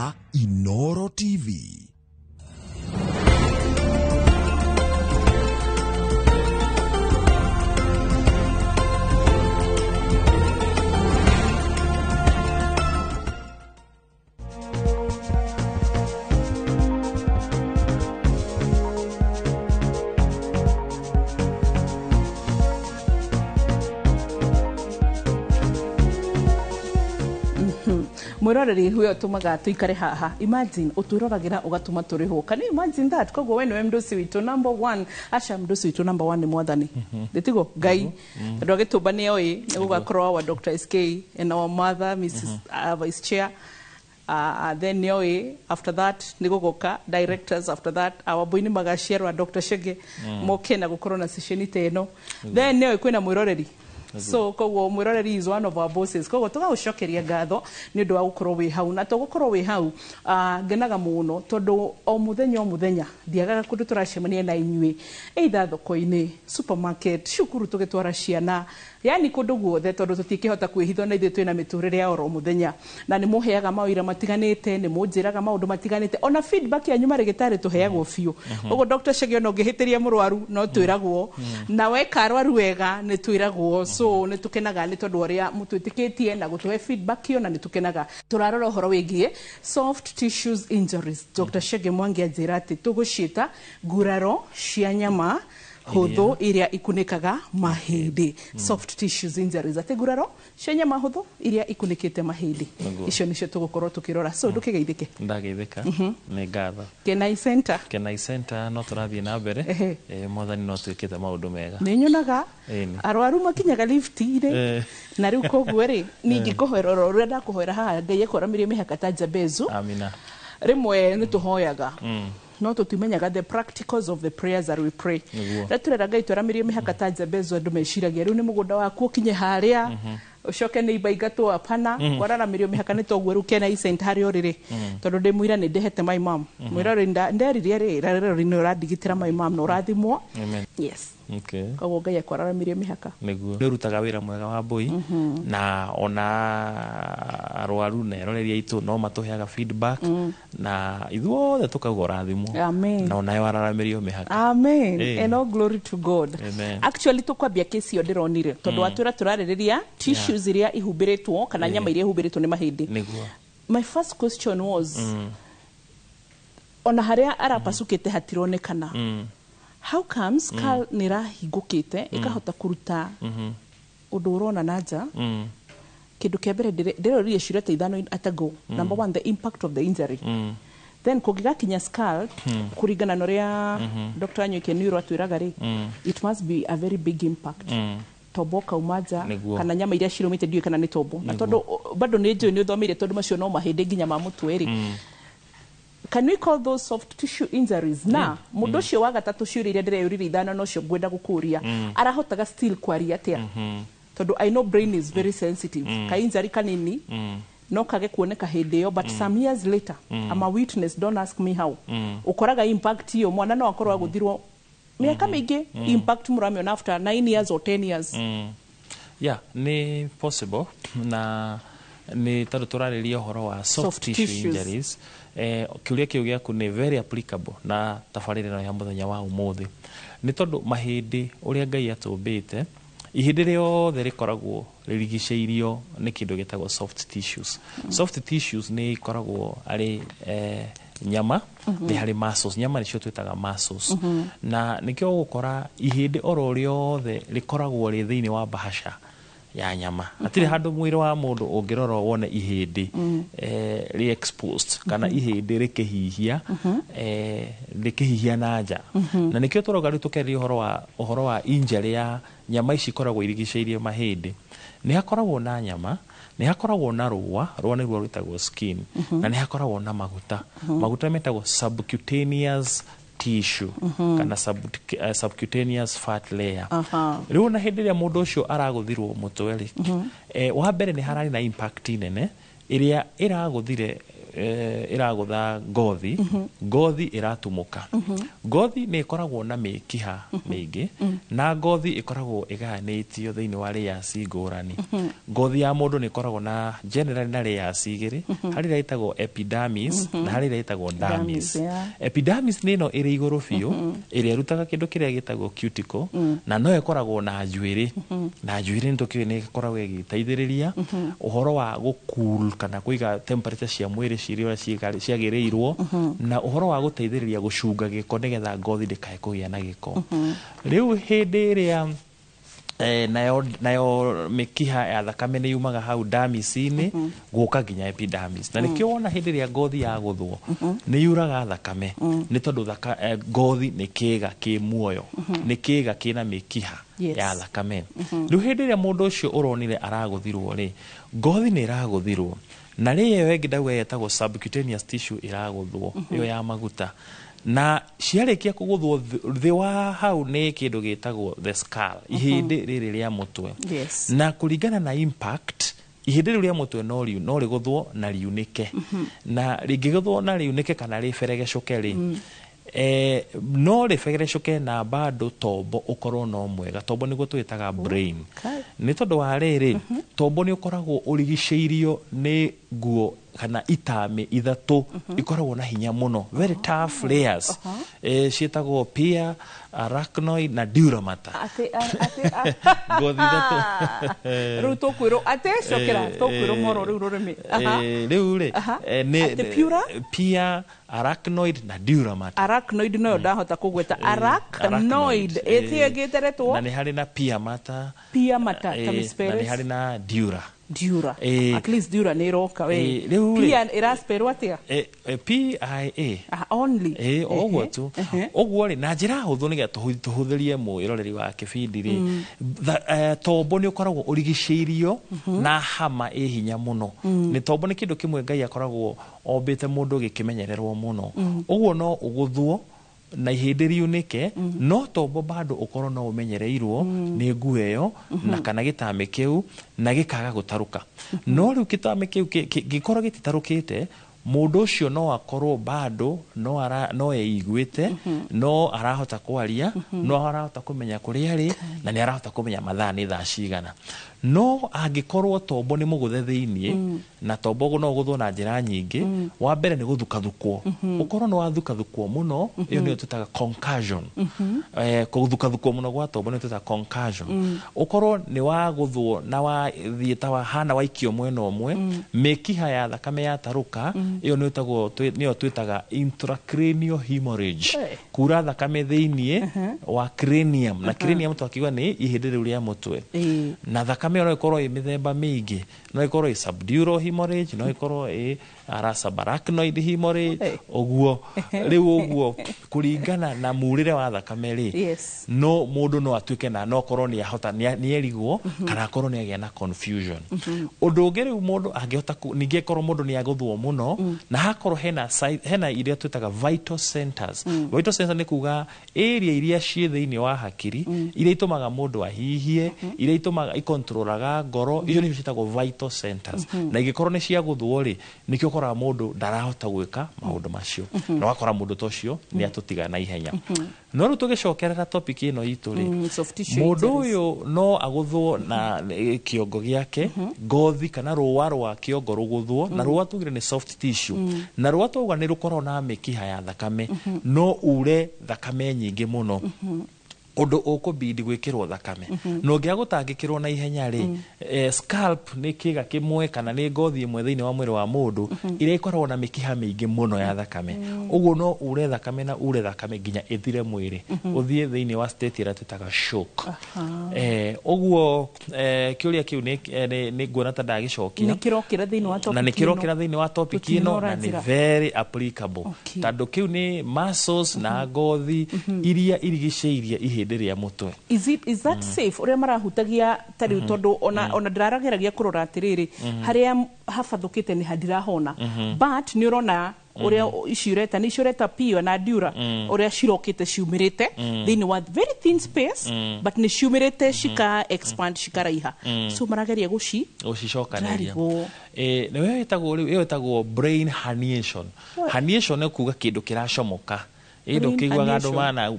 Ya Inoro TV. Mwiroreri huyo tumaga tuikare haha. Imagine uturoragĩra ũgatũma tũrĩhwo. Can you imagine that? Koguo we nĩwe mdosi witũ number one. Aca, mdosi witũ number one nĩ Mwathani, ndĩtigo Ngai, tondũ agĩtũmba nĩ oĩ nĩ gũgakorwo our Dr. SK and our mother Mrs. Vice Chair. Then nĩoĩ after that nĩ gũgoka directors, after that our boy nĩ magaciarwa Dr. Shege moke na gũkorwo na session ta ĩno. Then nĩoĩ kwĩna mwĩroreri, so koguo mwĩroreri is one of our bosses. Koguo tũgagũcokeria ngatho nĩ ũndũ wa gũkorwo wĩ hau na tũgũkorwo wĩ hau. Ngenaga mũno tondũ o mũthenya o mũthenya ndiagaga kũndũ tũracemania na inyuĩ, either thoko-inĩ, supermarket, cukuru tũgĩtwara ciana, yani kũndũ guothe, tondũ tũtingĩhota kwĩhitha na ithuĩ twĩna mĩtũrĩre ya oro mũthenya, na nĩ mũheaga mawĩra matiganĩte, nĩ mũnjĩraga maũndũ matiganĩte, ona feedback yanyu marĩgĩtarĩ tũheagwo biũ. Ũguo Dr. Chege, ona ũngĩhĩtĩria mũrwaru no twĩragwo, na weka arwaru wega nĩ twĩragwo. So nĩ tũkenaga nĩ tondũ ũrĩa mũtwĩtĩkĩtie na gũtũhe feedback ĩyo, na nĩ tũkenaga. Tũrarora ũhoro wĩgiĩ soft tissues injuries. Dr. Chege Mwangi anjĩra atĩ tũgũciĩta nguraro cia nyama hũthũ iria ikunĩkaga mahĩndĩ, soft tissues injuries, atĩ nguraro cia nyama hũthũ iria ikunĩkĩte mahĩndĩ. Nĩguo. Icio nĩcio tũgũkorwo tũkĩrora, so ndũkĩgeithĩke. Ndageithĩka, nĩ ngatho. Kenai Center. Kenai Center no tũrathiĩ na mbere. Mwathani no twĩkĩte maũndũ mega. Nĩ nyonaga Ĩni. arwaru makinyaga lift-inĩ. Na rĩu koguo rĩ, ningĩ kũhoera oro ũrĩa ndakũhoera haha, Ngai ekũramĩrie mĩhaka ta Jabezu. Amina. Rĩmwe nĩ tũhoyaga no tũtimenyaga the practicals of the prayers that we pray. Nĩguo. Rĩrĩa tũrera Ngai tũramĩrie mĩhaka ta Jabezu, andũ meciragia rĩu nĩ mũgũnda waku ũkinye harĩa ũcoke nĩ imba ingatwo. Hapana, kwararamĩrio mĩhaka nĩ toguo. Rĩu Kenai Center harĩa ũrĩ rĩ, tondũ ndĩ mũira nĩ ndĩhete my mom mwĩra rĩ, nderirie rĩ rĩrĩ nĩ ũrandigitĩra my mom na ũrathimwo. Amen. Yes. Okay. Koguo Ngai akwararamirie mĩhaka. Nĩguo, nĩ ũrutaga wĩra mwega wa mbũi, na ona arwaru na eroreri aitũ no matũheaga feedback, na ithuothe tũkauga ũrathimwo. Amen. Na onawe wararamĩrio mĩhaka. Amen. Eh. And all glory to God. Amen. Actually, tukwambia kesi ĩyo ndĩronire tondũ watwĩra tũrarĩrĩria tissues iria ihumbĩrĩtwo kana nyama iria ihumbĩrĩtwo nĩ mahĩndĩ. Nĩguo. My first question was, ona harĩa arapacukĩte hatironekana, how comes skull nĩ ĩrahingũkĩte ĩkahota kũruta ũndũ ũrona na nja? Kĩndũ kĩa mbere ndĩroririe ciũria ta ithano at a go. Number one, the impact of the injury. Then kũngĩgakinya skull, kũringana na ũrĩa Dr. Anyoike Neuro atwĩraga rĩ, it must be a very big impact, tombo kauma nja. Nĩguo. Kana nyama iria cirũmĩte, ndiũĩ kana nĩ tombo, na tondũ bado nĩ njũĩ nĩ ũthomeire, tondũ macio no mahĩndĩ nginya ma mũtwe rĩ, can we call those soft tissue injuries? Na mũndũ ũcio wa gatatũ, ciũria iria ndĩreyũririe ithano nocio ngwenda gũkũria, arahotaga still kwaria atĩa? Tondũ I know brain is very sensitive. Ka injury kanini no kage kuoneka hĩndĩ ĩyo, but some years later, I'm a witness, don't ask me how, ũkoraga impact ĩyo, mwana no akorwo agũthirwo mĩaka mĩingĩ, impact mũramĩona after 9 years or 10 years. Yeah, nĩ possible, na nĩ tondũ tũrarĩria ũhoro wa soft Soft tissue tissues. injuries, kĩũria kĩu gĩaku nĩ very applicable na tabarĩra ĩno ya mũthenya wa ũmũthĩ, nĩ tondũ mahĩndĩ, ũrĩa Ngai atũmbĩte, ihĩndĩ rĩothe rĩkoragwo rĩrigicĩirio nĩ kĩndũ gĩtagwo soft tissues. Soft tissues nĩ ikoragwo arĩ nyama, nĩ harĩ muscles, nyama nĩcio twĩtaga muscles, na nĩkĩo ũgũkora ihĩndĩ oro rĩothe rĩkoragwo rĩ thĩinĩ wa bahasha ya nyama. Hatirĩ handũ mwĩrĩ wa mũndũ ũngĩrora wone ihĩndĩ rĩ exposed kana ihĩndĩ rĩkĩhihia, rĩkĩhihia na nja. Na nĩkĩo tũrauga rĩu tũkĩarĩria ũhoro wa injury ya nyama ici ikoragwo irigicĩirie mahĩndĩ, nĩ hakoragwo na nyama, nĩ hakoragwo na rũa, rũa nĩruo rwĩtagwo skin, na nĩ hakoragwo na maguta, maguta metagwo subcutaneous tissue kana subcutaneous fat layer. Rĩu ona hĩndĩ ĩrĩa mũndũ ũcio aragũthirwo mũtwe rĩ, wa mbere nĩ hararĩ na impact nene ĩrĩa ĩragũthire. ĩragũtha ngothi, ngothi ĩratumũka. Ngothi nĩ ĩkoragwo na mĩkiha mĩingĩ, na ngothi ĩkoragwo ĩgayanĩtio thĩinĩ wa layers ngũrani. Ngothi ya mũndũ nĩ ĩkoragwo na generally na layers igĩrĩ, harĩ ĩrĩa ĩtagwo epidermis na harĩ ĩrĩa ĩtagwo dermis. Dermis, yeah. Epidermis nĩ ĩno ĩrĩ igũrũ biũ, ĩrĩa ĩrutaga kĩndũ kĩrĩa gĩtagwo cuticle, na no ĩkoragwo na njuĩrĩ, na njuĩrĩ nĩ tũkĩũĩ nĩ ĩkoragwo ĩgĩteithĩrĩria ũhoro wa gũcool kana kũiga temperature cia mwĩrĩ cirĩ ũrĩa ciagĩrĩirwo, na ũhoro wa gũteithĩrĩria gũcunga gĩko nĩgetha ngothi ndĩkae kũgĩa na gĩko. Rĩu hĩndĩ ĩrĩa nayo mĩkiha ya thakame nĩ yumaga hau dermis-inĩ gũka nginya epidermis, na nĩkĩo wona hĩndĩ ĩrĩa ngothi yagũthwo nĩ yuraga thakame, nĩ tondũ ngothi nĩ kĩga kĩ muoyo, nĩ kĩga kĩna mĩkiha ya thakame. Rĩu hĩndĩ ĩrĩa mũndũ ũcio ũronire aragũthirwo rĩ, ngothi nĩ ĩragũthirwo, na rĩ ĩyo ĩngĩ ndauga ĩtagwo subcutaneous tissue ĩragũthwo, ĩyo ya maguta, na ciarĩkia kũgũthwo thĩ wa hau nĩ kĩndũ gĩtagwo the skull, ihĩndĩ rĩrĩ rĩa mũtwe. Na kũringana na impact, ihĩndĩ rĩu rĩa mũtwe no rĩgũthwo na riunĩke, na rĩngĩgũthwo na riunĩke kana rĩberegecũke rĩ, no rĩberegecũke na bado tombo ũkorwo no mwega. Tombo nĩguo twĩtaga brain. Nĩ tondũ wa rĩrĩ, tombo nĩ ũkoragwo ũrigicĩirio nĩ nguo kana itame ithatũ ikoragwo na hinya mũno, very tough layers, ciĩtagwo pia, arachnoid na dura mater. Atĩ Ngothi ithatũ. Rĩu tũkwĩrwo atĩ cokera tũkwĩrwo moro rĩu rũrĩmĩ. Rĩu rĩ, nĩ Atĩ pura? Pia, arachnoid na dura mater. Arachnoid noyo ndahota kũgweta, arachnoid ĩtĩ ĩngĩteretwo. Na nĩ harĩ na pia mater. Pia mater, ta Na nĩ misspells. harĩ na dura. Dura. At least dura nĩ ĩroka we. Rĩu rĩ, Pia ĩraspellwo atĩa? PIA. Ah, only. O ũguo tu. Ũguo rĩ, na njĩra hũthũ nĩgetha tũhũthĩrie mwĩroreri wa kĩbindi rĩ, tombo nĩ ũkoragwo ũrigicĩirio na hama ĩ hinya mũno. Nĩ tombo nĩ kĩndũ kĩmwe Ngai akoragwo ombĩte mũndũ gĩkĩmenyererwo mũno. Ũguo no ũgũthwo na ihĩndĩ riunĩke, no tombo bado ũkorwo no ũmenyereirwo nĩ nguo ĩyo na kana gĩtame kĩu na gĩkaga gũtarũka. No rĩu gĩtame kĩu gĩkorwo gĩtitarũkĩte, mũndũ ũcio no akorwo bado no eiguĩte, no arahota kwaria, no arahota kũmenya kũrĩa arĩ, na nĩ arahota kũmenya mathaa nĩ thaa cigana. No angĩkorwo tombo nĩ mũgũthe thĩiniĩ, na tombo no ũgũthwo na njĩra nyingĩ, wa mbere nĩ gũthukathukwo, ũkorwo nĩ wathukathukwo mũno, ĩyo nĩyo twĩtaga concussion. Gũthukathukwo mũno gwa tombo nĩyo twĩtaga concussion. Ũkorwo nĩ wagũthwo na wathiĩ ta wahana waikio mwena ũmwe, mĩkiha ya thakame yatarũka, ĩyo nĩyo twĩtaga intracranial hemorrhage. Kura thakame thĩiniĩ wa cranium, na cranium twakiuga nĩ ihĩndĩ rĩu rĩa mũtwe. Na thakame ĩyo no ĩkorwo ĩ mĩthemba mĩingĩ, no ĩkorwo ĩ subdural hemorrhage, no ĩkorwo ĩ subarachnoid hemorrhage. Ũguo rĩu ũguo kũringana na murĩre wa thakame rĩ, no mũndũ no atuĩke na no korwo nĩ ahota nĩ erigwo kana akorwo nĩ agĩa na confusion. Ũndũ ũngĩ rĩu mũndũ angĩhota ningĩ akorwo mũndũ nĩ agũthwo mũno, na hakorwo hena iria twĩtaga vital centers. Vital center nĩ kuga area iria ciĩ thĩinĩ wa hakiri, iria itũmaga mũndũ ahihie, iria itũmaga ikontrolaga ngoro, icio nĩcio ciĩtagwo vital centers. Na ingĩkorwo nĩ ciagũthwo rĩ, nĩkĩo ũkoraga mũndũ ndarahota gwĩka maũndũ macio, na ũgakora mũndũ ta ũcio nĩ atũtiga na ihenya. No rĩu tũgĩcokerera topic ĩno itũ rĩ, Soft tissue mũndũ injuries. ũyũ no agũthwo na kĩongo gĩake, ngothi kana rũa rwa kĩongo rũgũthwo, na rũa tugire nĩ soft tissue, na rũa twauga nĩ rũkoragwo na mĩkiha ya thakame, no ure thakame nyingĩ mũno, ũndũ ũkũbidi gwĩkĩrwo thakame, na ũngĩaga gũtangĩkĩrwo na ihenya rĩ, scalp nĩ kĩga kĩmwe kana nĩ ngothi ĩmwe thĩinĩ wa mwĩrĩ wa mũndũ ĩrĩa ĩkoragwo na mĩkiha mĩingĩ mũno ya thakame. Ũguo no ure thakame na ure thakame nginya ĩthire mwĩrĩ, ũthiĩ thĩinĩ wa state ĩrĩa twĩtaga shock. Ũguo kĩũria kĩu nĩ nguona ta ndagĩcokia. Nĩ kĩrokĩra thĩinĩ wa topic Na nĩ ĩno. kĩrokĩra thĩinĩ wa topic ĩno, Tũtinora na nĩ njĩra. very applicable, tondũ kĩu nĩ muscles na ngothi iria irigicĩirie ihĩndĩ rĩa mũtwe. Is that safe ũrĩa marahutagia ta rĩu, tondũ ona ndĩrarageragia kũrora atĩrĩrĩ, harĩa habathũkĩte nĩ handirahona, but nĩ ũrona Ũrĩa ici ũreta nĩ ici ũreta pia na dura, ũrĩa cirokĩte ciumĩrĩte thĩinĩ wa very thin space, but nĩ ciumĩrĩte cika expand, cikaraiha, so marageria gũci Gũcicokanĩria. Ndarigwo. Nĩwe ĩtagwo rĩu, ĩyo ĩtagwo brain herniation. Herniation nĩ kuga kĩndũ kĩracomoka. Ĩ Brain ndũkĩiguaga andũ herniation. mana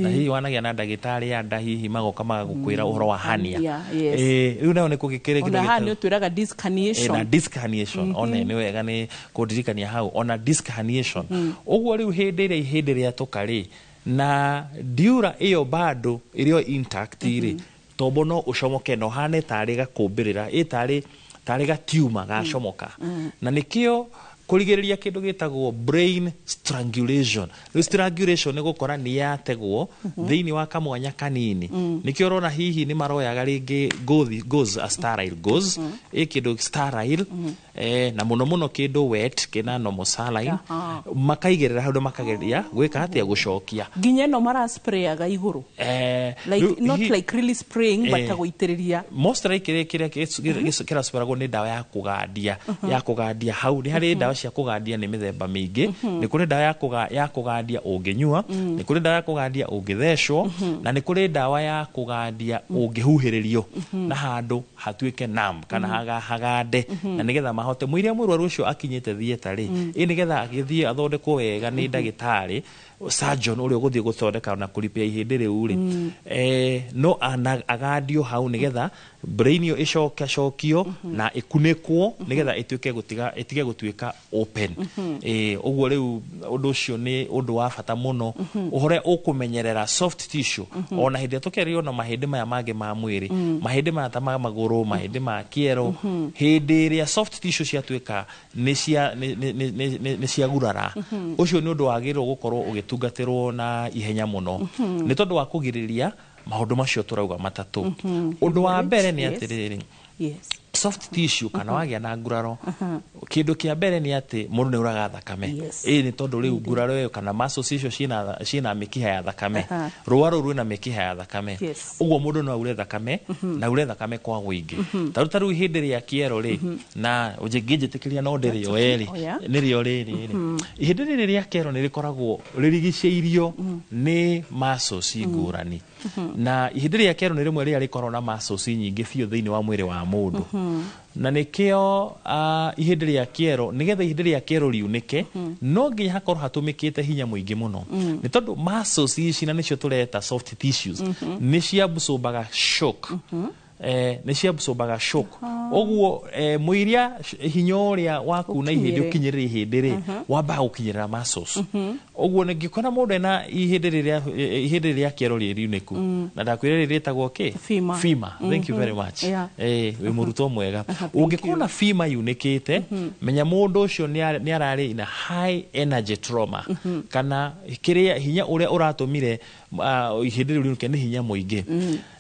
na hihi wanagĩa na ndagĩtarĩ ya nda, hihi magoka magagũkwĩra ũhoro wa hernia. Hernia, yes. Rĩu nayo nĩ kũgĩkĩrĩ Ona haha nĩ ũtwĩraga disc herniation. Na disc herniation, one nĩ wega nĩ kũndirikania hau, ona disc herniation ũguo. Rĩu hĩndĩ ĩrĩa ihĩndĩ rĩatũka rĩ, na dura ĩyo bado ĩrĩ o intact rĩ, tombo no ũcomoke na ũhane tarĩ gakũmbĩrĩra, ĩ tarĩ gatiuma gacomoka, na nĩkĩo kũrigĩrĩria kĩndũ gĩtagwo brain strangulation. Rĩu strangulation nĩ gũkora nĩ yategwo thĩinĩ wa kamwanya kanini. Nĩkĩo ũrona hihi nĩ maroyaga rĩngĩ ngothi, gauze, a sterile gauze, ĩ kĩndũ sterile, na mũno mũno kĩndũ wet kĩna normal saline, makaigĩrĩra hau na makageria gwĩka atĩa? Gũcokia. Nginya ĩno marasprayaga igũrũ, like, rĩu not like really spraying, but ta gũitĩrĩria. Most likely kĩrĩa kĩracibaragwo nĩ ndawa ya kũgandia, ya kũgandia hau. Nĩ harĩ ndawa cia kũgandia, nĩ mĩthemba mĩingĩ. Nĩ kũrĩ ndawa ya kũgandia ũngĩnyua, nĩ kũrĩ ndawa ya kũgandia ũngĩthecwo, na nĩ kũrĩ ndawa ya kũgandia ũngĩhuhĩrĩrio na handũ hatuĩke numb kana hagande, na nĩgetha mahote mũiria mũrwaru ũcio akinyĩte theatre rĩ, ĩ nĩgetha agĩthiĩ athondekwo wega nĩ ndagĩtarĩ surgeon ũrĩa ũgũthiĩ gũthondeka na kũripia ihĩndĩ rĩu rĩ, no agandio hau nĩgetha brain ĩyo ĩcokacokio na ĩkunĩkwo nĩgetha ĩtuĩke gũtiga ĩtige gũtuĩka open. Ũguo rĩu ũndũ ũcio nĩ ũndũ wa bata mũno, ũhoro ũkũmenyerera soft tissue. Ona hĩndĩ ĩrĩa tũkĩaria ona mahĩndĩ maya mangĩ ma mwĩrĩ, mahĩndĩ maya ta ma magũrũ, mahĩndĩ ma kĩero, hĩndĩ ĩrĩa soft tissue ciatuĩka nĩ cia nĩ- nĩ- nĩ- nĩ- nĩ- nĩ ciagurara, ũcio nĩ ũndũ wagĩrĩirwo gũkorwo ũgĩtungatĩrwo na ihenya mũno, nĩ tondũ wa kũgirĩrĩria maũndũ macio tũrauga matatũ. Ũndũ wa mbere nĩ atĩrĩrĩ, soft tissue kana wagĩa na nguraro, kĩndũ kĩa mbere nĩ atĩ mũndũ nĩ uraga thakame. Ĩ nĩ tondũ rĩu nguraro ĩyo kana muscles icio ciĩna mĩkiha ya thakame, rũa rũu rwĩna mĩkiha ya thakame. Ũguo mũndũ no aure thakame, na aure thakame kwa wũingĩ. Ta rĩu ihĩndĩ rĩa kĩero rĩ, na ngĩnjĩtĩkĩria no ndĩrĩoe rĩ, Oh, yeah. nĩrĩo rĩrĩ rĩ, ihĩndĩ rĩrĩ rĩa kĩero nĩ rĩkoragwo rĩrigicĩirio nĩ muscles ngũrani, na ihĩndĩ rĩa kĩero nĩ rĩmwe rĩrĩa rĩkoragwo na muscles nyingĩ biũ thĩinĩ wa mwĩrĩ wa mũndũ. Na nĩkĩo ihĩndĩ rĩa kĩero, nĩgetha ihĩndĩ rĩa kĩero riunĩke, no nginya hakorwo hatũmĩkĩte hinya mũingĩ mũno, nĩ tondũ muscles ici, na nĩcio tũreta soft tissues, nĩ ciabsorbaga shock, nĩ ciabsorbaga shock. Ũguo mũiria hinya ũrĩa wa kuna ihĩndĩ Ũkinyĩre. ũkinyĩrĩra ihĩndĩ rĩ, wambaga gũkinyĩrĩra muscles. Ũguo nĩngĩkora mũndũ ena ihĩndĩ rĩrĩa, ihĩndĩ rĩa kĩero rĩ riunĩku, na ndakwĩra rĩrĩ rĩtagwo kĩ? Femur. Femur. Thank you very much. Wĩ mũrutwo mwega. Thank. Ũngĩkorwo femur yunĩkĩte, menya mũndũ ũcio nĩ ararĩ ina high energy trauma, kana kĩrĩa hinya ũrĩa ũratũmire ihĩndĩ rĩu riunĩke nĩ hinya mũingĩ.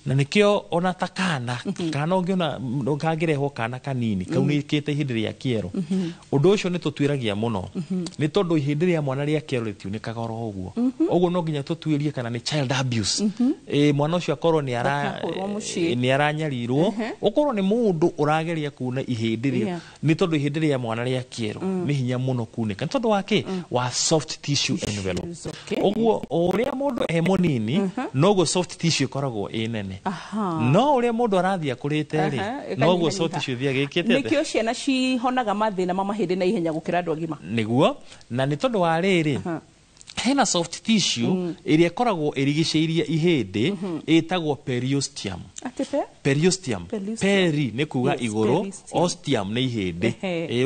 Na nĩkĩo ona ta kana kana ũngĩona kangĩrehwo kana kanini kaunĩkĩte ihĩndĩ rĩa kĩero, ũndũ ũcio nĩ tũtuĩragia mũno, nĩ tondũ ihĩndĩ rĩa mwana rĩa kĩero rĩtiunĩkaga oro ũguo. Ũguo no nginya tũtuĩrie kana nĩ child abuse. Mwana ũcio akorwo nĩ ara Akahũrwo mũciĩ. Nĩ aranyarirwo, ũkorwo nĩ mũndũ ũrageria kuna ihĩndĩ rĩu, nĩ tondũ ihĩndĩ rĩa mwana rĩa kĩero nĩ hinya mũno kunĩka, nĩ tondũ wa kĩ? Wa soft tissue envelope. Ũguo o ũrĩa mũndũ e mũnini, noguo soft tissue ĩkoragwo ĩ nene. No ũrĩa mũndũ arathiĩ akũrĩte rĩ, noguo soft tissue ĩthiaga ĩkĩte atĩa? Nĩkĩo ciana cihonaga mathĩna ma mahĩndĩ na ihenya gũkĩra andũ agima. Nĩguo, na nĩ tondũ wa rĩrĩ, hena soft tissue ĩrĩa ĩkoragwo ĩrigicĩirie ihĩndĩ, ĩtagwo periosteum. Atĩ pe? Periosteum. Periosteum. Peri nĩ kuga igũrũ, periosteum. Osteum nĩ ihĩndĩ.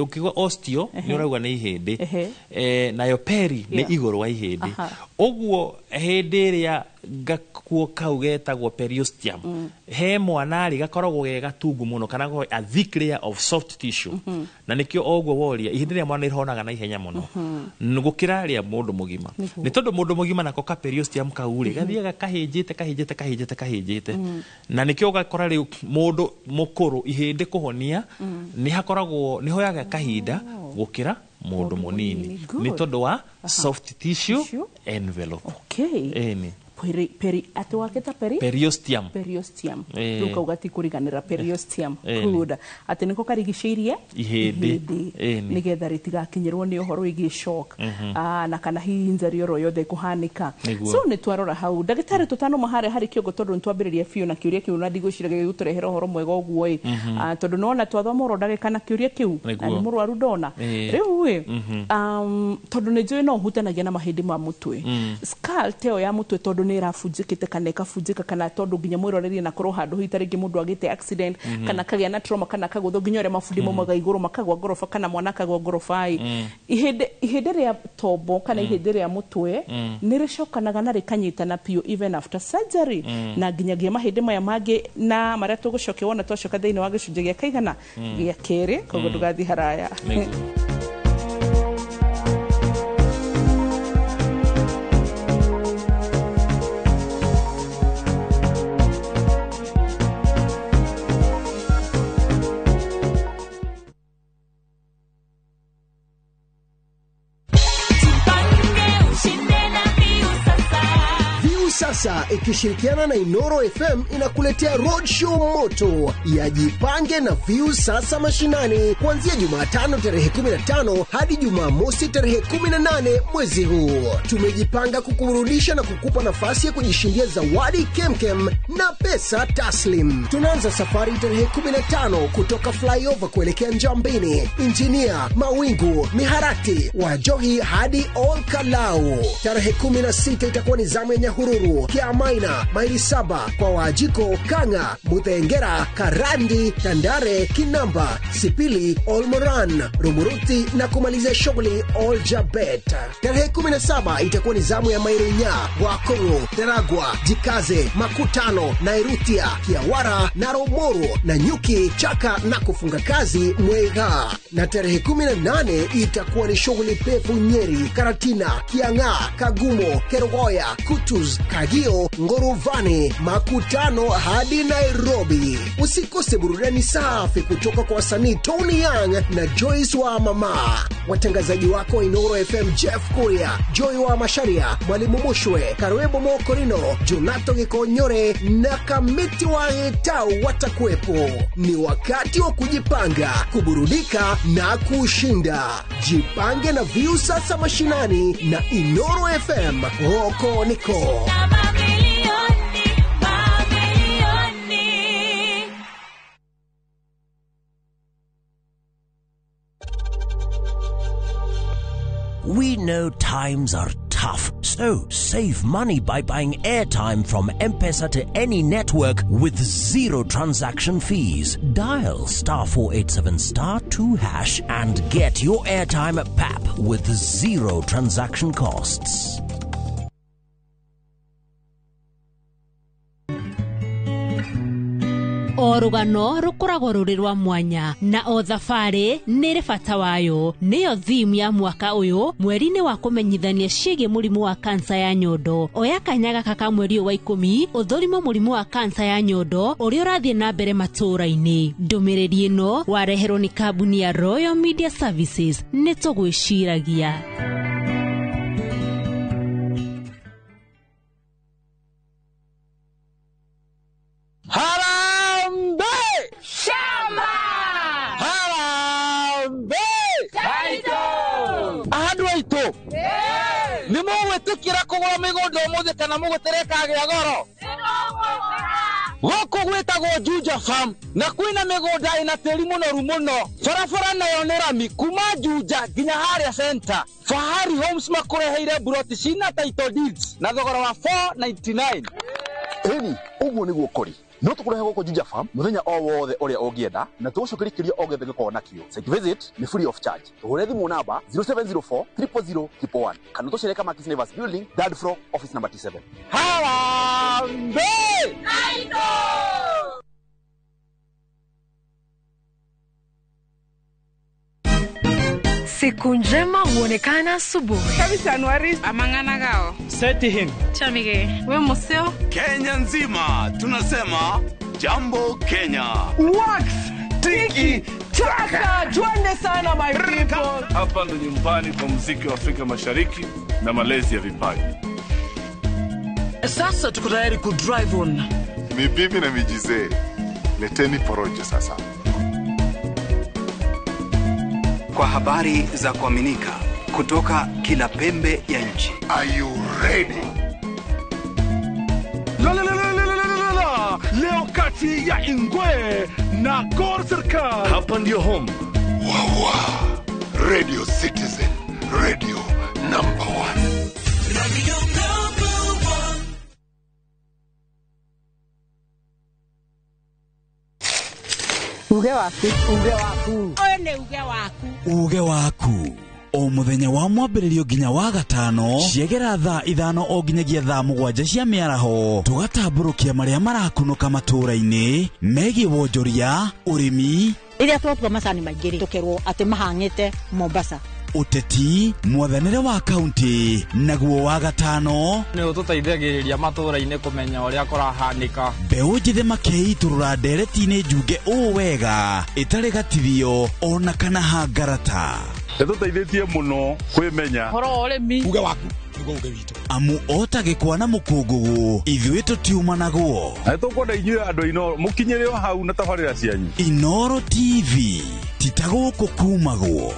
Ũkiuga osteo nĩ ũrauga nĩ ihĩndĩ. Nayo peri nĩ igũrũ wa ihĩndĩ. Ũguo hĩndĩ ĩrĩa gakuo kau getagwo periosteum he mwana rĩ, gakoragwo ge gatungu mũno, kana a thick layer of soft tissue. Na nĩkĩo o ũguo woria, ihĩndĩ rĩa mwana rĩhonaga na ihenya mũno gũkĩra rĩa mũndũ mũgima, nĩ tondũ mũndũ mũgima nako ka periosteum kau rĩ, gathiaga kahĩnjĩte, kahĩnjĩte, kahĩnjĩte, kahĩnjĩte. Na nĩkĩo ũgakora rĩu mũndũ mũkũrũ ihĩndĩ kũhonia nĩ hakoragwo nĩ hoyaga kahinda gũkĩra mũndũ mũnini, Mũnini. nĩ tondũ wa soft tissue Tissue. envelope. Okay. Ĩni. Peri peri periosteum. Periosteum. Rĩu kauga ti kũriganĩra periosteum. Good. Atĩ nĩko karigicĩirie ihĩndĩ nĩgetha rĩtigakinyĩrwo nĩ ũhoro wĩgiĩ shock na kana hihi injury oro yothe ĩkũhanĩka. So nĩ twarora hau ndagĩtarĩ tũtanoma harĩa harĩ kĩongo tondũ nĩ twambĩrĩria biũ na kĩũria kĩu na ndigwĩciria gĩgũtũrehera ũhoro mwega ũguo ĩ, tondũ nĩwona twathoma oro ndagĩka na kĩũria kĩu na nĩ mũrwaru ndona rĩu ĩ, tondũ nĩ njũĩ no ũhutanagia na mahĩndĩ ma mũtwe, skull ta ĩyo ya mũtwe tondũ nĩ ĩrabunjĩkĩte kana ĩkabunjĩka kana tondũ nginya mwĩrorerie na korwo handũ hihi ta rĩngĩ mũndũ agĩte accident kana kagĩa na trauma kana kagũthwo nginya ũrĩa mabundi maumaga igũrũ makagwa ngoroba kana mwana akagwa ngoroba ĩ, ihĩndĩ rĩa tombo kana ihĩndĩ rĩa mũtwe nĩ rĩcokanaga na rĩkanyitana biũ even after surgery na nginyagia mahĩndĩ maya mangĩ na marĩa tũgũcokia wona twacoka thĩinĩ wa gĩcunjĩ gĩa kaigana gĩa kerĩ, koguo ndũgathiĩ haraya. Sasa ikishirikiana na Inoro FM inakuletea roadshow moto ya Jipange na Viu Sasa Mashinani kuanzia Jumatano tarehe 15 hadi Jumamosi tarehe 18 mwezi huu. Tumejipanga kukuburudisha na kukupa nafasi ya kujishindia zawadi kemkem na pesa taslim. Tunaanza safari tarehe 15 kutoka Flyover kuelekea Njambini, Injinia, Mawingu, Miharati, Wajohi hadi Ol Kalau. Tarehe 16 itakuwa ni zamu ya Nyahururu, Kiamaina, Maili 7 kwa Wajiko, Kanga, Muthengera, Karandi, Tandare, Kinamba, Sipili, Olmoran, Rumuruti na kumalizia shughuli Oljabet. Tarehe 17 itakuwa ni zamu ya Mairunya, Wakongo, Daragwa, Jikaze, Makutano, Nairutia, Kiawara, Naromoro na Nyuki, Chaka na kufunga kazi Mwega. Na tarehe 18 itakuwa ni shughuli pevu Nyeri, Karatina, Kiang'a, Kagumo, Kerogoya, Kutus, Kagio, Ngoruvani, Makutano hadi Nairobi. Usikose burudani safi kutoka kwa wasanii Tony Young na Joyce wa Mama. Watangazaji wako Inoro FM Jeff Kuria, Joy wa Masharia, Mwalimu Mushwe, Karwebo Mokorino, Jonato Gikonyore na Kamiti wa Etau watakuwepo. Ni wakati wa kujipanga, kuburudika na kushinda. Jipange na Viu Sasa Mashinani na Inoro FM. Roko Niko. We know times are tough, so save money by buying airtime from M-Pesa to any network with zero transaction fees. Dial *487*2# and get your airtime at PAP with zero transaction costs. O rũgano rũkoragwo rũrĩ rwa mwanya na o thabarĩ nĩ ĩrĩ bata wayo. Nĩyo theme ya mwaka ũyũ mweri-inĩ wa kũmenyithania ciĩgiĩ mũrimũ wa kansa ya nyondo. Oya kanya gaka ka mweri ũyũ wa 10 ũthũrimo mũrimũ wa kansa ya nyondo ũrĩa ũrathiĩ na mbere matũũra-inĩ. Ndũmĩrĩri ĩno wareherwo nĩ kambuni ya Royal Media Services. Nĩ tũgwĩciragia. Nimũgwĩtĩkĩra kũgũra mĩgũnda ũmũthĩ kana mũgũtereka gĩa goro? Gũkũ gwĩtagwo Juja Farm na kwĩna mĩgũnda ĩna tĩri mũnoru mũno. Barabara nayo nĩ rami kuma Juja nginya harĩa center. Fahari Homes makũreheire buroti cina title deeds na thogora wa 499. Ĩni, ũguo nĩguo kũrĩ. No tũkũrehe gũkũ Juja Farm mũthenya o wothe ũrĩa ũngĩenda na tũgũcokeria kĩũria o gĩothe gĩkorwo nakĩo. Site visit nĩ free of charge. Tũhũre thimũ namba 0704 000 111 kana tũcere Kamakis Neighbors Building, third floor, office number T7. Harambee! Siku njema huonekana asubuhi. Kabisa Anuari amangana gao. Seti him. Chamige. We museo. Kenya nzima tunasema Jambo Kenya. Wax tiki taka. Twende sana my people. Hapa ndo nyumbani kwa muziki wa Afrika Mashariki na malezi ya vipaji. Sasa tuko tayari ku drive on. Mibibi na mijizee, leteni porojo sasa. Kwa habari za kuaminika kutoka kila pembe ya nchi. Are you ready? La la la la la la la la. Leo kati ya Ingwe na Gor Serikal. Hapa ndio home. Wawa. Radio Citizen, radio number 1. Radio number 1. Uge waku, uge waku. Ũyũ nĩ uge waku. Uge waku. O muthenya wa mwambĩrĩrio nginya wa gatano ciegera thaa 5 o nginyagia thaa 7 cia mĩaraho tũgatambũrũkia marĩa marakunũka matũũra-inĩ megiĩ wonjoria, ũrĩmi, rĩrĩa twatua macani maingĩ rĩ tũkerwo atĩ mahang'ĩte Mombasa, ũteti, mwathanĩre wa kaunti, naguo wa gatano nĩ ũtũteithagĩrĩria matũũra-inĩ kũmenya ũrĩa kũrahanĩka. Mbeũ njĩthĩ makĩitũrũra ndereti-inĩ njunge ũũ wega ĩtarĩ gatithio ona kana hangarata. Ĩtũteithĩtie mũno kwĩmenya ũhoro wa ũrĩmi. Uge waku nĩguo uge witũ. Amu ota gĩkwa na mũkũngũgũ ithuĩ tũtiumanagwo. Na nĩtũkwenda inyuĩ andũ Inooro mũkinyĩre o hau na tabarĩra cianyu. Inooro TV ti ta gũkũ kumagwo.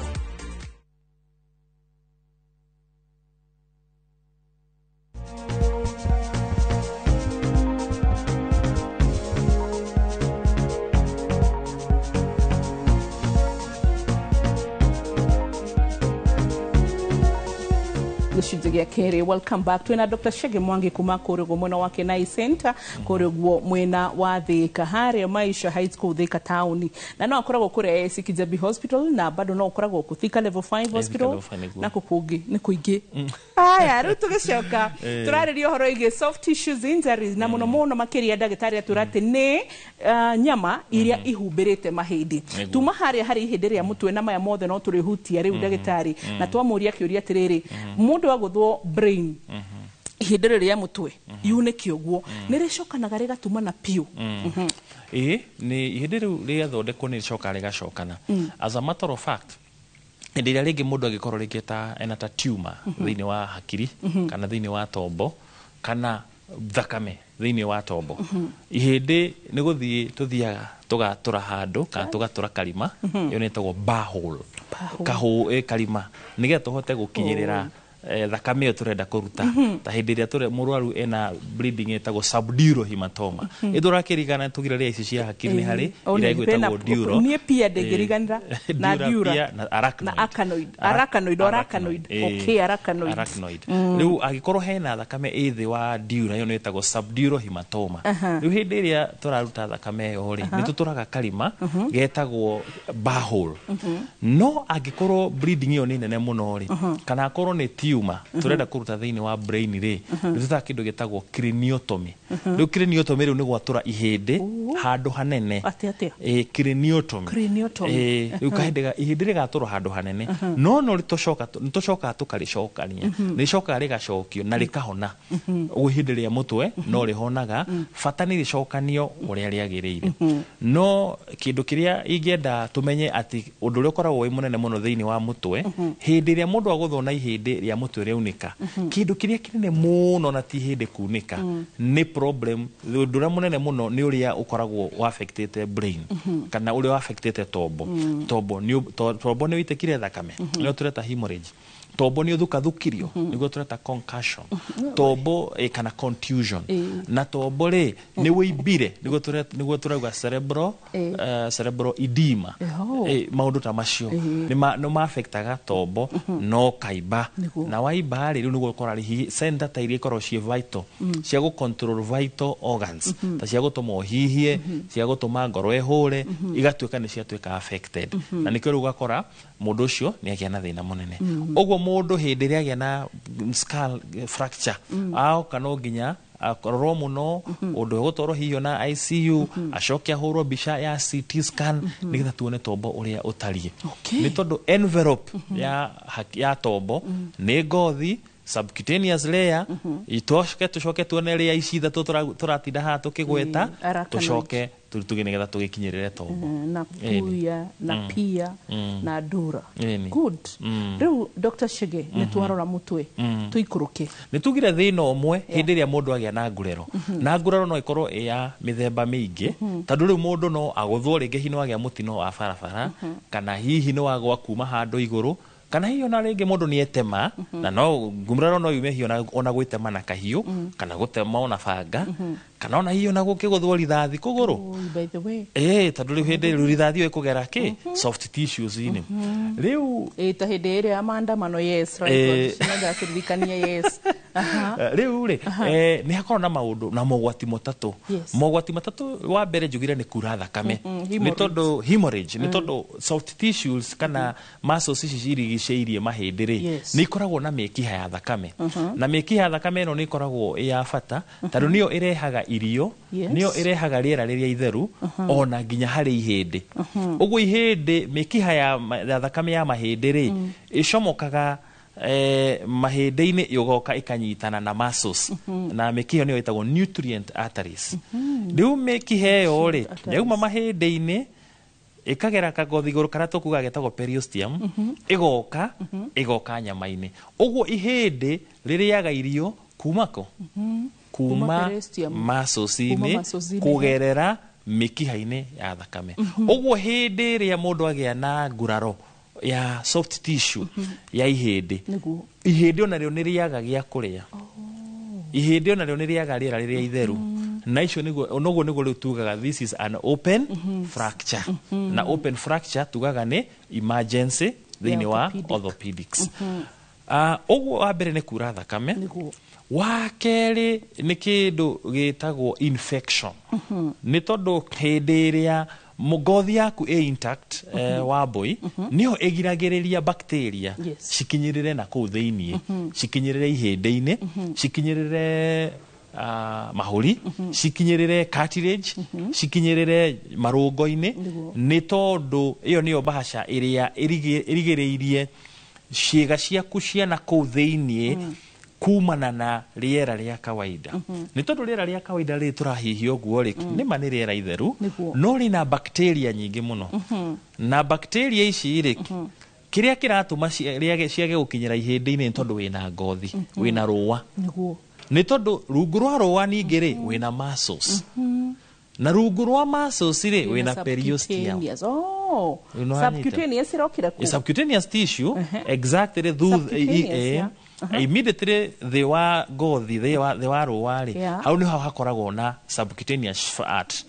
Gĩcunjĩ gĩa kerĩ. Welcome back. Twĩna Dr. Chege Mwangi kuma kũrĩa ũguo mwena wa Kenai Center, kũrĩa ũguo mwena wa Thika, harĩa Maisha Heights kũu Thika town, na no akoragwo kũrĩa AIC Kijabi Hospital, na bado no ũkoragwo kũ Thika Level 5 Hospital na kũngĩ nĩ kũingĩ. Haya, rĩu tũgĩcoka tũrarĩria ũhoro wĩgiĩ soft tissues injuries, na mũno mũno makĩria ndagĩtarĩ atwĩra atĩ nĩ nyama iria ihumbĩrĩte mahĩndĩ. Tuma harĩa harĩ ihĩndĩ rĩa mũtwe na maya mothe no tũrĩhutia rĩu ndagĩtarĩ, na twamũria kĩũria atĩrĩrĩ, mũndũ agũthwo brain ihĩndĩ rĩrĩ rĩa mũtwe yunĩke ũguo nĩ rĩcokanaga rĩgatumana piũ? Ĩĩ, nĩ ihĩndĩ rĩu rĩathondekwo nĩ rĩcokaga rĩgacokana. As a matter of fact, hĩndĩ ĩrĩa rĩngĩ mũndũ angĩkorwo rĩngĩ ta ena ta tumor thĩinĩ wa hakiri kana thĩinĩ wa tombo kana thakame thĩinĩ wa tombo, ihĩndĩ nĩ gũthiĩ tũthiaga tũgatũra handũ kana tũgatũra karima, ĩyo nĩ ĩtagwo burr hole, karima, nĩgetha tũhote gũkinyĩrĩra thakame ĩyo tũrenda kũruta. Ta hĩndĩ ĩrĩa mũrwaru ena bleeding ĩtagwo subdural hematoma, ĩtũrakĩrigana tũgiraria ici cia hakiri nĩ harĩ ĩrĩa ĩgwĩtagwo dural. Niĩ pia ndĩngĩriganĩra na dura na arachnoid. Arachnoid, arachnoid, okay, arachnoid. Arachnoid. Rĩu angĩkorwo hena thakame ĩ thĩ wa dura, ĩyo nĩ ĩtagwo subdural hematoma. Rĩu hĩndĩ ĩrĩa tũraruta thakame ĩyo rĩ, nĩ tũtũraga karima getagwo burr hole. No angĩkorwo bleeding ĩyo nĩ nene mũno rĩ, kana akorwo nĩ tumor turenda kũruta thĩinĩ wa brain rĩ, nĩ tũtaga kĩndũ gĩtagwo craniotomy. Rĩu craniotomy rĩu nĩ gwatũra ihĩndĩ handũ hanene. Atĩa? Craniotomy. Rĩu kahĩndĩ ihĩndĩ rĩgatũrwo handũ hanene, no no nĩtũcokaga tũkarĩcokania, nĩrĩcokaga rĩgacokio na rĩkahona. Ũguo ihĩndĩ rĩa mũtwe no rĩhonaga, bata nĩ rĩcokanio ũrĩa rĩagĩrĩire. No kĩndũ kĩrĩa ingĩenda tũmenye atĩ ũndũ ũrĩa ũkoragwo wĩ mũnene mũno thĩinĩ wa mũtwe, hĩndĩ ĩrĩa mũndũ agũthwo na ihĩndĩ rĩa mũtwe rĩaunĩka, kĩndũ kĩrĩa kĩnene mũno na ti ihĩndĩ kunĩka nĩ problem. Ũndũ ũrĩa mũnene mũno nĩ ũrĩa ũkoragwo affectĩte brain kana ũrĩa affectĩte tombo. Tombo nĩ wĩitĩkire thakame, nĩyo tũreta hemorrhage. Tombo nĩ ũthukathukirio, nĩguo tũreta concussion. Tombo kana contusion. Na tombo rĩ nĩ wĩimbire, nĩguo tũrauga cerebral edema. Maũndũ ta macio nĩ ma-affectaga tombo no kaimba. Na waimba rĩ, rĩu nĩguo ũkora center ta iria ikoragwo ciĩ vital, cia gũ control vital organs, ta cia gũtũma ũhihie, cia gũtũma ngoro ĩhũre, igatuĩka nĩ ciatuĩka affected. Na nĩkĩo rĩu ũgakora mũndũ ũcio nĩ agĩa na thĩna mũnene. Ũguo mũndũ hĩndĩ ĩrĩa agĩa na skull fracture, aoka no nginya akorwo mũno ũndũ ũgũtwarwo hihi na ICU, acoke ahũrwo mbica ya CT scan nĩgetha tuone tombo ũrĩa ũtariĩ. Nĩ tondũ envelope ya tombo nĩ ngothi, subcutaneous layer, tũcoke tuone layer ici ithatũ tũratinda haha tũkĩgweta, tũcoke Tuge nĩgetha tũgĩkinyĩrĩre tombo. Na Ĩni. puya na pia na dura. Ĩni. Good. Rĩu Dr. Chege, nĩ twarora mũtwe, tũikũrũke. Nĩ tugire thĩna ũmwe hĩndĩ ĩrĩa mũndũ agĩa na ngurero, na nguraro no ĩkorwo ĩ ya mĩthemba mĩingĩ, tondũ rĩu mũndũ no agũthwo rĩngĩ, hihi no agĩa mũtino wa barabara, kana hihi nĩ wagwa kuma handũ igũrũ, kana hihi ona rĩngĩ mũndũ nĩ etema, na no nguraro no yume hihi ona gwĩtema na kahiũ, kana gũtema ona banga, kana ona hihi ona gũkĩgũthwo rithathi kũgũrũ. Oh, by the way. Ĩĩ, tondũ rĩu hĩndĩ rĩu rithathi ĩyo ĩkũgera kĩ soft tissues-inĩ rĩu. Ĩ, ta hĩndĩ ĩrĩa ya maandamano, yes, right. Ndakĩririkania, yes. Aha. Rĩu rĩ, nĩ hakorwo na maũndũ na mogwati matatũ. Mogwati matatũ, wa mbere njugire nĩ kura thakame. Nĩ Hemorrhage. tondũ hemorrhage, nĩ tondũ soft tissues kana muscles ici cirigicĩirie mahĩndĩ rĩ, nĩ ikoragwo na mĩkiha ya thakame, na mĩkiha ya thakame ĩno nĩ ĩkoragwo ĩ ya bata tondũ nĩyo ĩrehaga irio, nĩyo ĩrehaga rĩera rĩrĩa itheru ona nginya harĩ ihĩndĩ. Ũguo ihĩndĩ, mĩkiha ya thakame ya mahĩndĩ rĩ, ĩcomokaga mahĩndĩ-inĩ, ĩgoka ĩkanyitana na muscles, na mĩkiha nĩyo ĩtagwo nutrient arteries. Rĩu mĩkiha ĩyo rĩ, yauma mahĩndĩ-inĩ ĩkagera kagothi igũrũ karĩa tũkugaga getagwo periosteum, ĩgoka nyama-inĩ. Ũguo ihĩndĩ rĩrĩaga irio kuma kũ? Kuma Kuma periosteum. muscles-inĩ, Kuma muscles-inĩ. kũgerera mĩkiha-inĩ ya thakame. Ũguo hĩndĩ ĩrĩa mũndũ agĩa na nguraro ya soft tissue ya ihĩndĩ, ihĩndĩ onarĩo nĩ rĩaga gĩa kũrĩa, ihĩndĩ onarĩo nĩ rĩaga rĩera rĩrĩa itheru, na icio nĩguo noguo nĩguo rĩu tugaga this is an open fracture. Na open fracture tugaga nĩ emergency thĩinĩ wa orthopedics. Ũguo wa mbere nĩ kura thakame. Wa kerĩ nĩ kĩndũ gĩtagwo infection, nĩ tondũ hĩndĩ ĩrĩa ngothi yaku ĩ intact, wa mbũi nĩyo ĩgiragĩrĩria bacteria cikinyĩrĩre na kũu thĩiniĩ, cikinyĩrĩre ihĩndĩ-inĩ, cikinyĩrĩre mahũri, cikinyĩrĩre cartilage, cikinyĩrĩre marũngo-inĩ, nĩ tondũ ĩyo nĩyo bahasha ĩrĩa ĩrigĩrĩirie ciĩga ciaku cia na kũu thĩiniĩ kumana na rĩera rĩa kawaida. Nĩ tondũ rĩera rĩa kawaida rĩrĩ tũrahihia ũguo rĩ, nĩma nĩ rĩera itheru, no rĩna bacteria nyingĩ mũno, na bacteria ici rĩ, kĩrĩa kĩratũma ciage gũkinyĩra ihĩndĩ-inĩ nĩ tondũ wĩna ngothi, wĩna rũa. Nĩ tondũ rungu rwa rũa ningĩ rĩ, wĩna muscles, na rungu rwa muscles rĩ, wĩna periosteum. Subcutaneous. Oh, Ũnawanyita? subcutaneous ĩrokĩra kũ? Subcutaneous tissue, exactly, Subcutaneous, yeah. Immediately thĩ wa ngothi, thĩ wa rũa rĩ, hau nĩho hakoragwo na subcutaneous fat.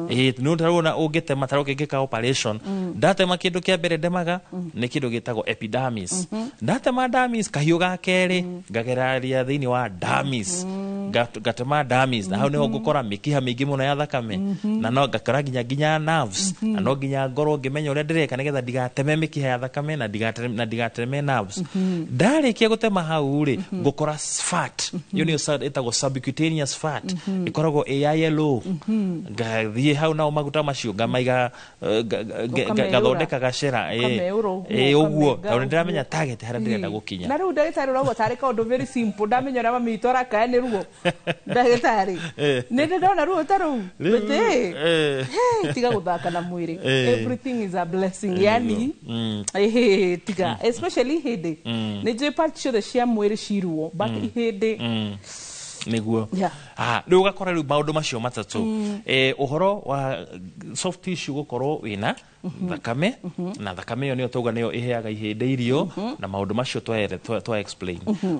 Ĩ nĩ tarĩu ũngĩtema, tarĩu ũngĩka operation, ndatema kĩndũ kĩa mbere ndemaga nĩ kĩndũ gĩtagwo epidermis. Ndatema dermis, kahiũ ga kerĩ ngageraria thĩinĩ wa dermis, ngatema dermis, na hau nĩho ngũkora mĩkiha mĩingĩ mũno ya thakame, na no ngakora nginya nerves, na no nginya ngorwo ngĩmenya ũrĩa ndĩreka nĩgetha ndigateme mĩkiha ya thakame na ndigateme nerves. Ndarĩkia gũtema hau rĩ, ngũkora fat ĩyo nĩyo ĩtagwo subcutaneous fat, ĩkoragwo ĩ ya yellow. Ngathiĩ hau nao maguta macio ngamaiga, Ũkameũra. ngathondeka gacĩra, Ũkameũra ũguo, ũguo ũkamenga tondũ nĩndĩramenya ũguo. target harĩa ndĩrenda gũkinya. Na rĩu ndagĩtarĩ, ũrauga tarĩ kaũndũ very simple, ndamenya ũrĩa mami witũ arakaya nĩ ruo. Ndagĩtarĩ, nĩ ndĩ ndona ruo ta rũu. Rĩu, But, hey, tiga gũthaka na mwĩrĩ. Everything is a blessing, yani ehe, tiga, especially ihĩndĩ. Nĩ njũĩ part ciothe cia mwĩrĩ ciruo, but ihĩndĩ. Nĩguo. Ah, rĩu ũgakora rĩu maũndũ macio matatũ, ũhoro wa soft tissue gũkorwo wĩna thakame, na thakame ĩyo nĩyo tauga nĩyo ĩheaga ihĩndĩ irio, na maũndũ macio twa explain.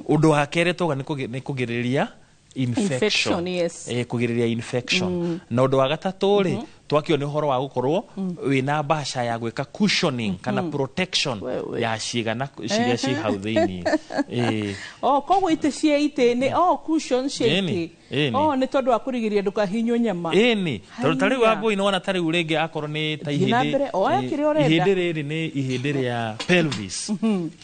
Ũndũ wa kerĩ tauga nĩ kũgirĩrĩria infection. Infection, yes. Kũgirĩrĩria infection. Na ũndũ wa gatatũ rĩ, twakio nĩ ũhoro wa gũkorwo wĩna mbaca ya gwĩka cushioning kana protection ya ciĩga na ciria ciĩ hau thĩiniĩ. Oh, koguo itĩ cia itĩ nĩ, oh, cushion cia Ĩni, itĩ. ĩni. Oh, nĩ tondũ wa kũrigĩrĩria ndũkahinywo nyama. Ĩni, tondũ ta rĩu Haiya. wambui nĩwona ta rĩu rĩngĩ akorwo nĩ ta Thiĩ na ihĩndĩ, mbere, oya kĩrĩa ũrenda. ihĩndĩ rĩrĩ nĩ ihĩndĩ rĩa pelvis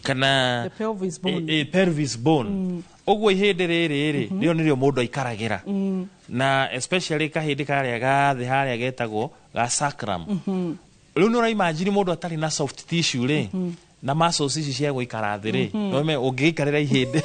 kana The pelvis bone. Pelvis bone. Ũguo ihĩndĩ rĩrĩ rĩ, rĩo nĩrĩo mũndũ aikaragĩra, na especially kahĩndĩ karĩa ga thĩ harĩa getagwo ga sacrum. Rĩu nĩ ũraimagine mũndũ atarĩ na soft tissue rĩ, Na muscles ici cia gũikara thĩ rĩ, no ũngĩikarĩra ihĩndĩ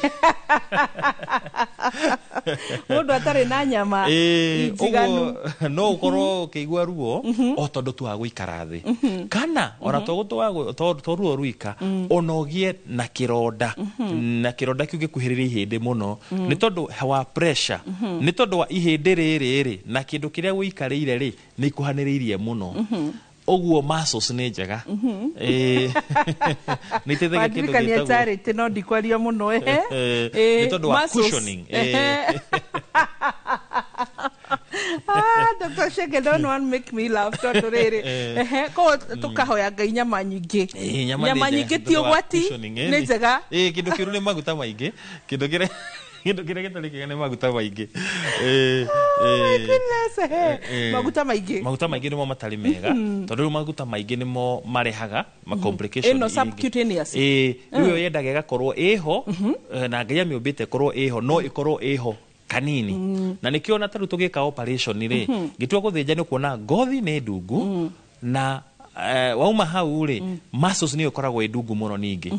Mũndũ atarĩ na nyama njiganu. Ũguo no ũkorwo ũkĩigua ruo o tondũ tu wa gũikara thĩ, kana ona to ruo rwika, ona ũgĩe na kĩronda, na kĩronda kĩu gĩkuhĩrĩrie ihĩndĩ mũno nĩ tondũ wa pressure, nĩ tondũ wa ihĩndĩ rĩrĩ rĩ na kĩndũ kĩrĩa ũikarĩire rĩ nĩ ikuhanĩrĩirie mũno. Ũguo muscles nĩ njega. Nĩ iteithagia kĩndũ Wandirikania gĩtagwo Charity, no ndikwaria mũno, ehe. Nĩ tondũ wa Muscles. cushioning. Ah, Dr. Shege, don't want make me laugh tondũ rĩrĩ, ehe, koguo tũkahoya Ngai nyama nyingĩ. Nyama Nyama nĩ nyingĩ njega, ti tondũ wa ũgwati, cushioning, nĩ njega. Kĩndũ kĩũru nĩ maguta maingĩ. Kĩndũ kĩrĩa gĩtarĩ kĩega nĩ maguta maingĩ. Oh my goodness, ehe. Maguta maingĩ. Maguta maingĩ nĩmo matarĩ mega, tondũ rĩu maguta maingĩ nĩmo marehaga ma complication Ĩno iria ingĩ. subcutaneous. Rĩu ĩyo yendaga ĩgakorwo ĩho, na Ngai amĩũmbĩte ĩkorwo ĩho, no ĩkorwo ĩho kanini, na nĩkĩo ona tarĩu tũgĩka operation rĩ, ngĩtua gũthĩnja nĩ kuona ngothi nĩ ndungu, na wauma hau rĩ, muscles nĩyo ĩkoragwo ĩ ndungu mũno ningĩ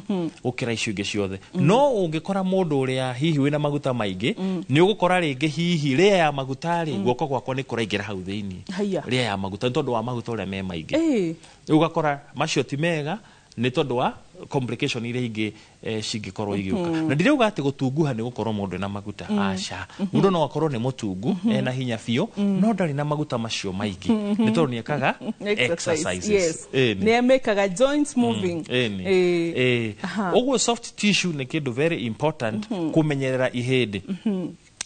gũkĩra icio ingĩ ciothe. No ũngĩkora mũndũ ũrĩa hihi wĩna maguta maingĩ, nĩ ũgũkora rĩngĩ hihi rĩa ya maguta rĩ, guoko gwakwa nĩ kũraingĩra hau thĩinĩ. Haiya. Rĩa ya maguta nĩ tondũ wa maguta ũrĩa me maingĩ. Rĩu ũgakora macio ti mega nĩ tondũ wa complication iria ingĩ cingĩkorwo igĩũka. Na ndirauga atĩ gũtunguha nĩ gũkorwo mũndũ ena maguta, aca. Mũndũ no akorwo nĩ mũtungu, ena hinya biũ, no ndarĩ na maguta macio maingĩ nĩ tondũ nĩ ekaga exercises. Ĩni. Nĩ amekaga joints moving. Ĩni. Ũguo soft tissue nĩ kĩndũ very important kũmenyerera ihĩndĩ,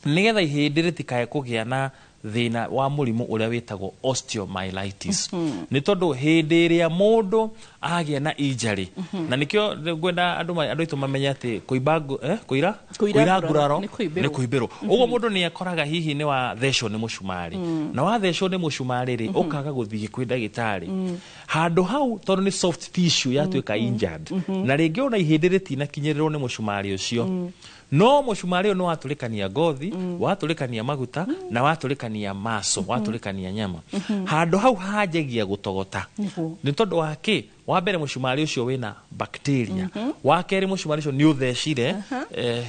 nĩgetha ihĩndĩ rĩtikae kũgĩa na thĩna wa mũrimũ ũrĩa wĩtagwo osteomyelitis, nĩ tondũ hĩndĩ ĩrĩa mũndũ agĩa na injury, na nĩkĩo ngwenda andũ aitũ mamenye atĩ kũimba kũira Kũira kũira nguraro nguraro nĩ kũimbĩrwo. Nĩ kũimbĩrwo. Ũguo mũndũ nĩ akoraga hihi nĩ wathecwo nĩ mũcumarĩ, na wathecwo nĩ mũcumarĩ rĩ, ũkaga gũthiĩ kwĩ ndagĩtarĩ handũ hau, tondũ nĩ soft tissue yatuĩka injured, na rĩngĩ ona ihĩndĩ rĩtinakinyĩrĩrwo nĩ mũcumarĩ ũcio, no mũcumarĩ ũyũ nĩ watũrĩkania ngothi, watũrĩkania maguta, na watũrĩkania maso, watũrĩkania nyama, handũ hau hanjagia gũtogota. Nĩ tondũ wa kĩ? Wa mbere, mũcumarĩ ũcio wĩna bacteria. Wa kerĩ, mũcumarĩ ũcio nĩ ũthecire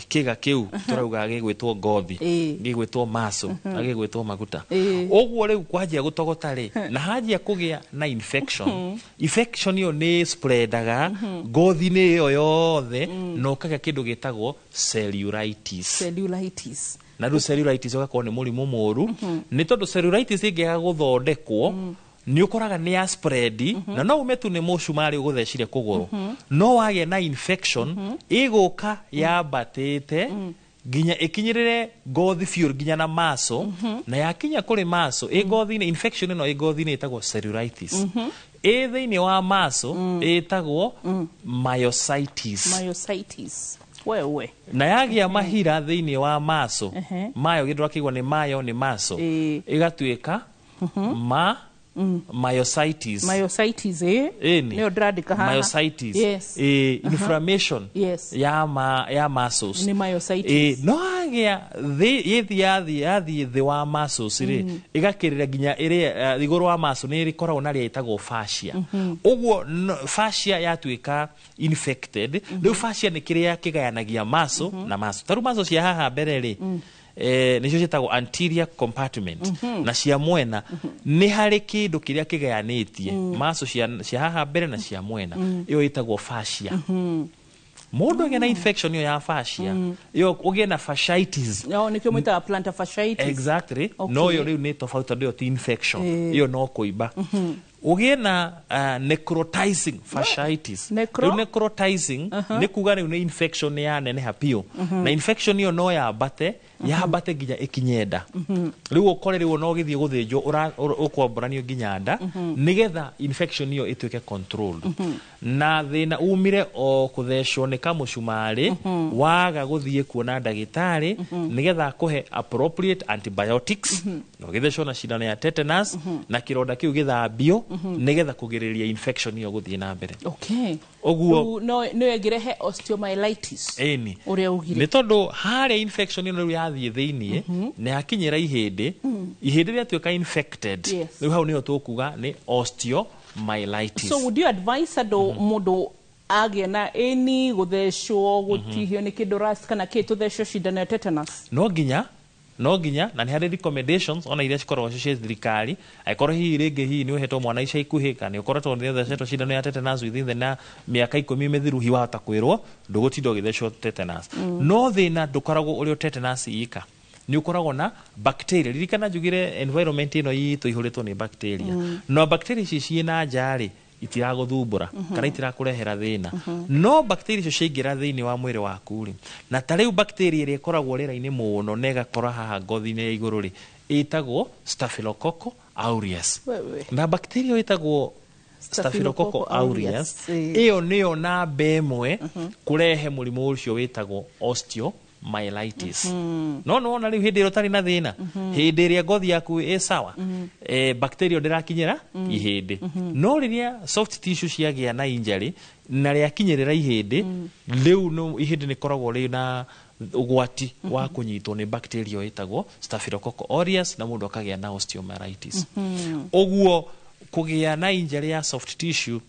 kĩga kĩu tũrauga gĩgwĩtwo ngothi, gĩgwĩtwo maso, na gĩgwĩtwo maguta. Ũguo rĩu kwanjia gũtogota rĩ, na hanjia kũgĩa na infection, infection ĩyo nĩ spreadaga ngothi-inĩ ĩyo yothe, na ũkagĩa kĩndũ gĩtagwo cellulitis. Cellulitis. Na rĩu cellulitis ũgakorwo nĩ mũrimũ mũũru, nĩ tondũ cellulitis ĩngĩaga gũthondekwo, nĩ ũkoraga nĩ ya spread, na no ume tu nĩ mũcumarĩ ũgũthecire kũgũrũ, no wagĩa na infection ĩgũka yambatĩte nginya ĩkinyĩrĩre ngothi biũ, nginya na maso, na yakinya kũrĩ maso ĩ ngothi-inĩ, infection ĩno ĩ ngothi-inĩ ĩtagwo cellulitis, ĩ thĩinĩ wa maso ĩtagwo myositis. Myositis, wewe. Na yagĩa mahira thĩinĩ wa maso, mayo gĩndũ akĩigua nĩ mayo nĩ maso, ĩgatuĩka ma myositis. Myositis, Ĩni. Nĩyo ndĩrandĩka haha. Myositis. Inflammation ya muscles. Nĩ myositis. No agĩa thĩ ĩthi yathiĩ thĩ wa muscles rĩ, ĩgakĩrĩra nginya ĩrĩa igũrũ wa muscle nĩ ĩkoragwo na rĩa ĩtagwo fascia. Ũguo fascia yatuĩka infected, rĩu fascia nĩ kĩrĩa kĩgayanagia muscle na muscle. Tarĩu muscle cia haha mbere rĩ, nĩcio ciĩtagwo anterior compartment, na cia mwena nĩ harĩ kĩndũ kĩrĩa kĩgayanĩtie muscle cia haha mbere na cia mwena, ĩyo ĩtagwo fascia. Mũndũ agĩa na infection ĩyo ya fascia, ĩyo ũgĩe na fasciitis. No nĩkĩo mwĩtaga plantar fasciitis. Exactly. No ĩyo rĩu nĩ tofauti, tondũ ĩyo ti infection, ĩyo no kũimba. Ũgĩe na necrotizing fasciitis. Necro? Rĩu necrotizing nĩ kuga rĩu nĩ infection yaneneha biũ, na infection ĩyo no yambate yambate nginya ĩkinye nda. Rĩu ũkore rĩu no ũgĩthiĩ gũthĩnjwo, ũkwamboranio nginya nda, nĩgetha infection ĩyo ĩtuĩke controlled. Na thĩna umire o kũthecwo nĩ kamũcumarĩ, waga gũthiĩ kuona ndagĩtarĩ nĩgetha akũhe appropriate antibiotics, na ũgĩthecwo na cindano ya tetanus, na kĩronda kĩu gĩthambio, nĩgetha kũgirĩrĩria infection ĩyo gũthiĩ na mbere. Ũguo Rĩu no nĩyo ĩngĩrehe osteomyelitis. Ĩni. Ũrĩa ugire. Nĩ tondũ harĩa infection ĩno rĩu yathiĩ thĩiniĩ na yakinyĩra ihĩndĩ, ihĩndĩ rĩatuĩka infected, rĩu hau nĩho tũkuga nĩ osteomyelitis. So would you advise andũ, mũndũ Agĩa na ĩni gũthecwo, gũtihio nĩ kĩndũ rust kana kĩ, tũthecwo cindano ya tetanus? No nginya na nĩ harĩ recommendations ona iria cikoragwo cio cia thirikari. Angĩkorwo hihi rĩngĩ hihi nĩ ũhetwo mwana ica ikuhĩ, kana nĩ ũkoretwo nĩ ũthecetwo cindano ya tetanus within the na mĩaka 10 mĩthiru, hi wahota kwĩrwo ndũgũtinda ũgĩthecwo tetanus. No thĩna ndũkoragwo ũrĩ o tetanus ika, nĩ ũkoragwo na bacteria. Ririkana njugire environment ĩno itũ ihũrĩtwo nĩ bacteria. No bacteria ici ciĩ na nja rĩ, itirakũthumbũra kana itirakũrehera thĩna. No bacteria icio ciaingĩra thĩinĩ wa mwĩrĩ waku rĩ, na ta rĩu bacteria ĩrĩa ĩkoragwo rĩera-inĩ mũno na ĩgakora haha ngothi-inĩ ya igũrũ rĩ, ĩtagwo Staphylococcus aureus. Wewe. Na bacteria ĩyo ĩtagwo Staphylococcus aureus, ĩyo nĩyo namba ĩmwe kũrehe mũrimũ ũcio wĩtagwo osteomyelitis. No nĩwona rĩu hĩndĩ ĩrĩa ũtarĩ na thĩna, hĩndĩ ĩrĩa ngothi yaku ĩ sawa, bacteria ndĩrakinyĩra ihĩndĩ. No rĩrĩa soft tissue ciagĩa na injury na rĩakinyĩrĩra ihĩndĩ rĩu, ihĩndĩ nĩ koragwo rĩ na ũgwati wa kũnyitwo nĩ bacteria ĩyo ĩtagwo Staphylococcus aureus, na mũndũ akagĩa na osteomyelitis. Ũguo kũgĩa na injury ya soft tissue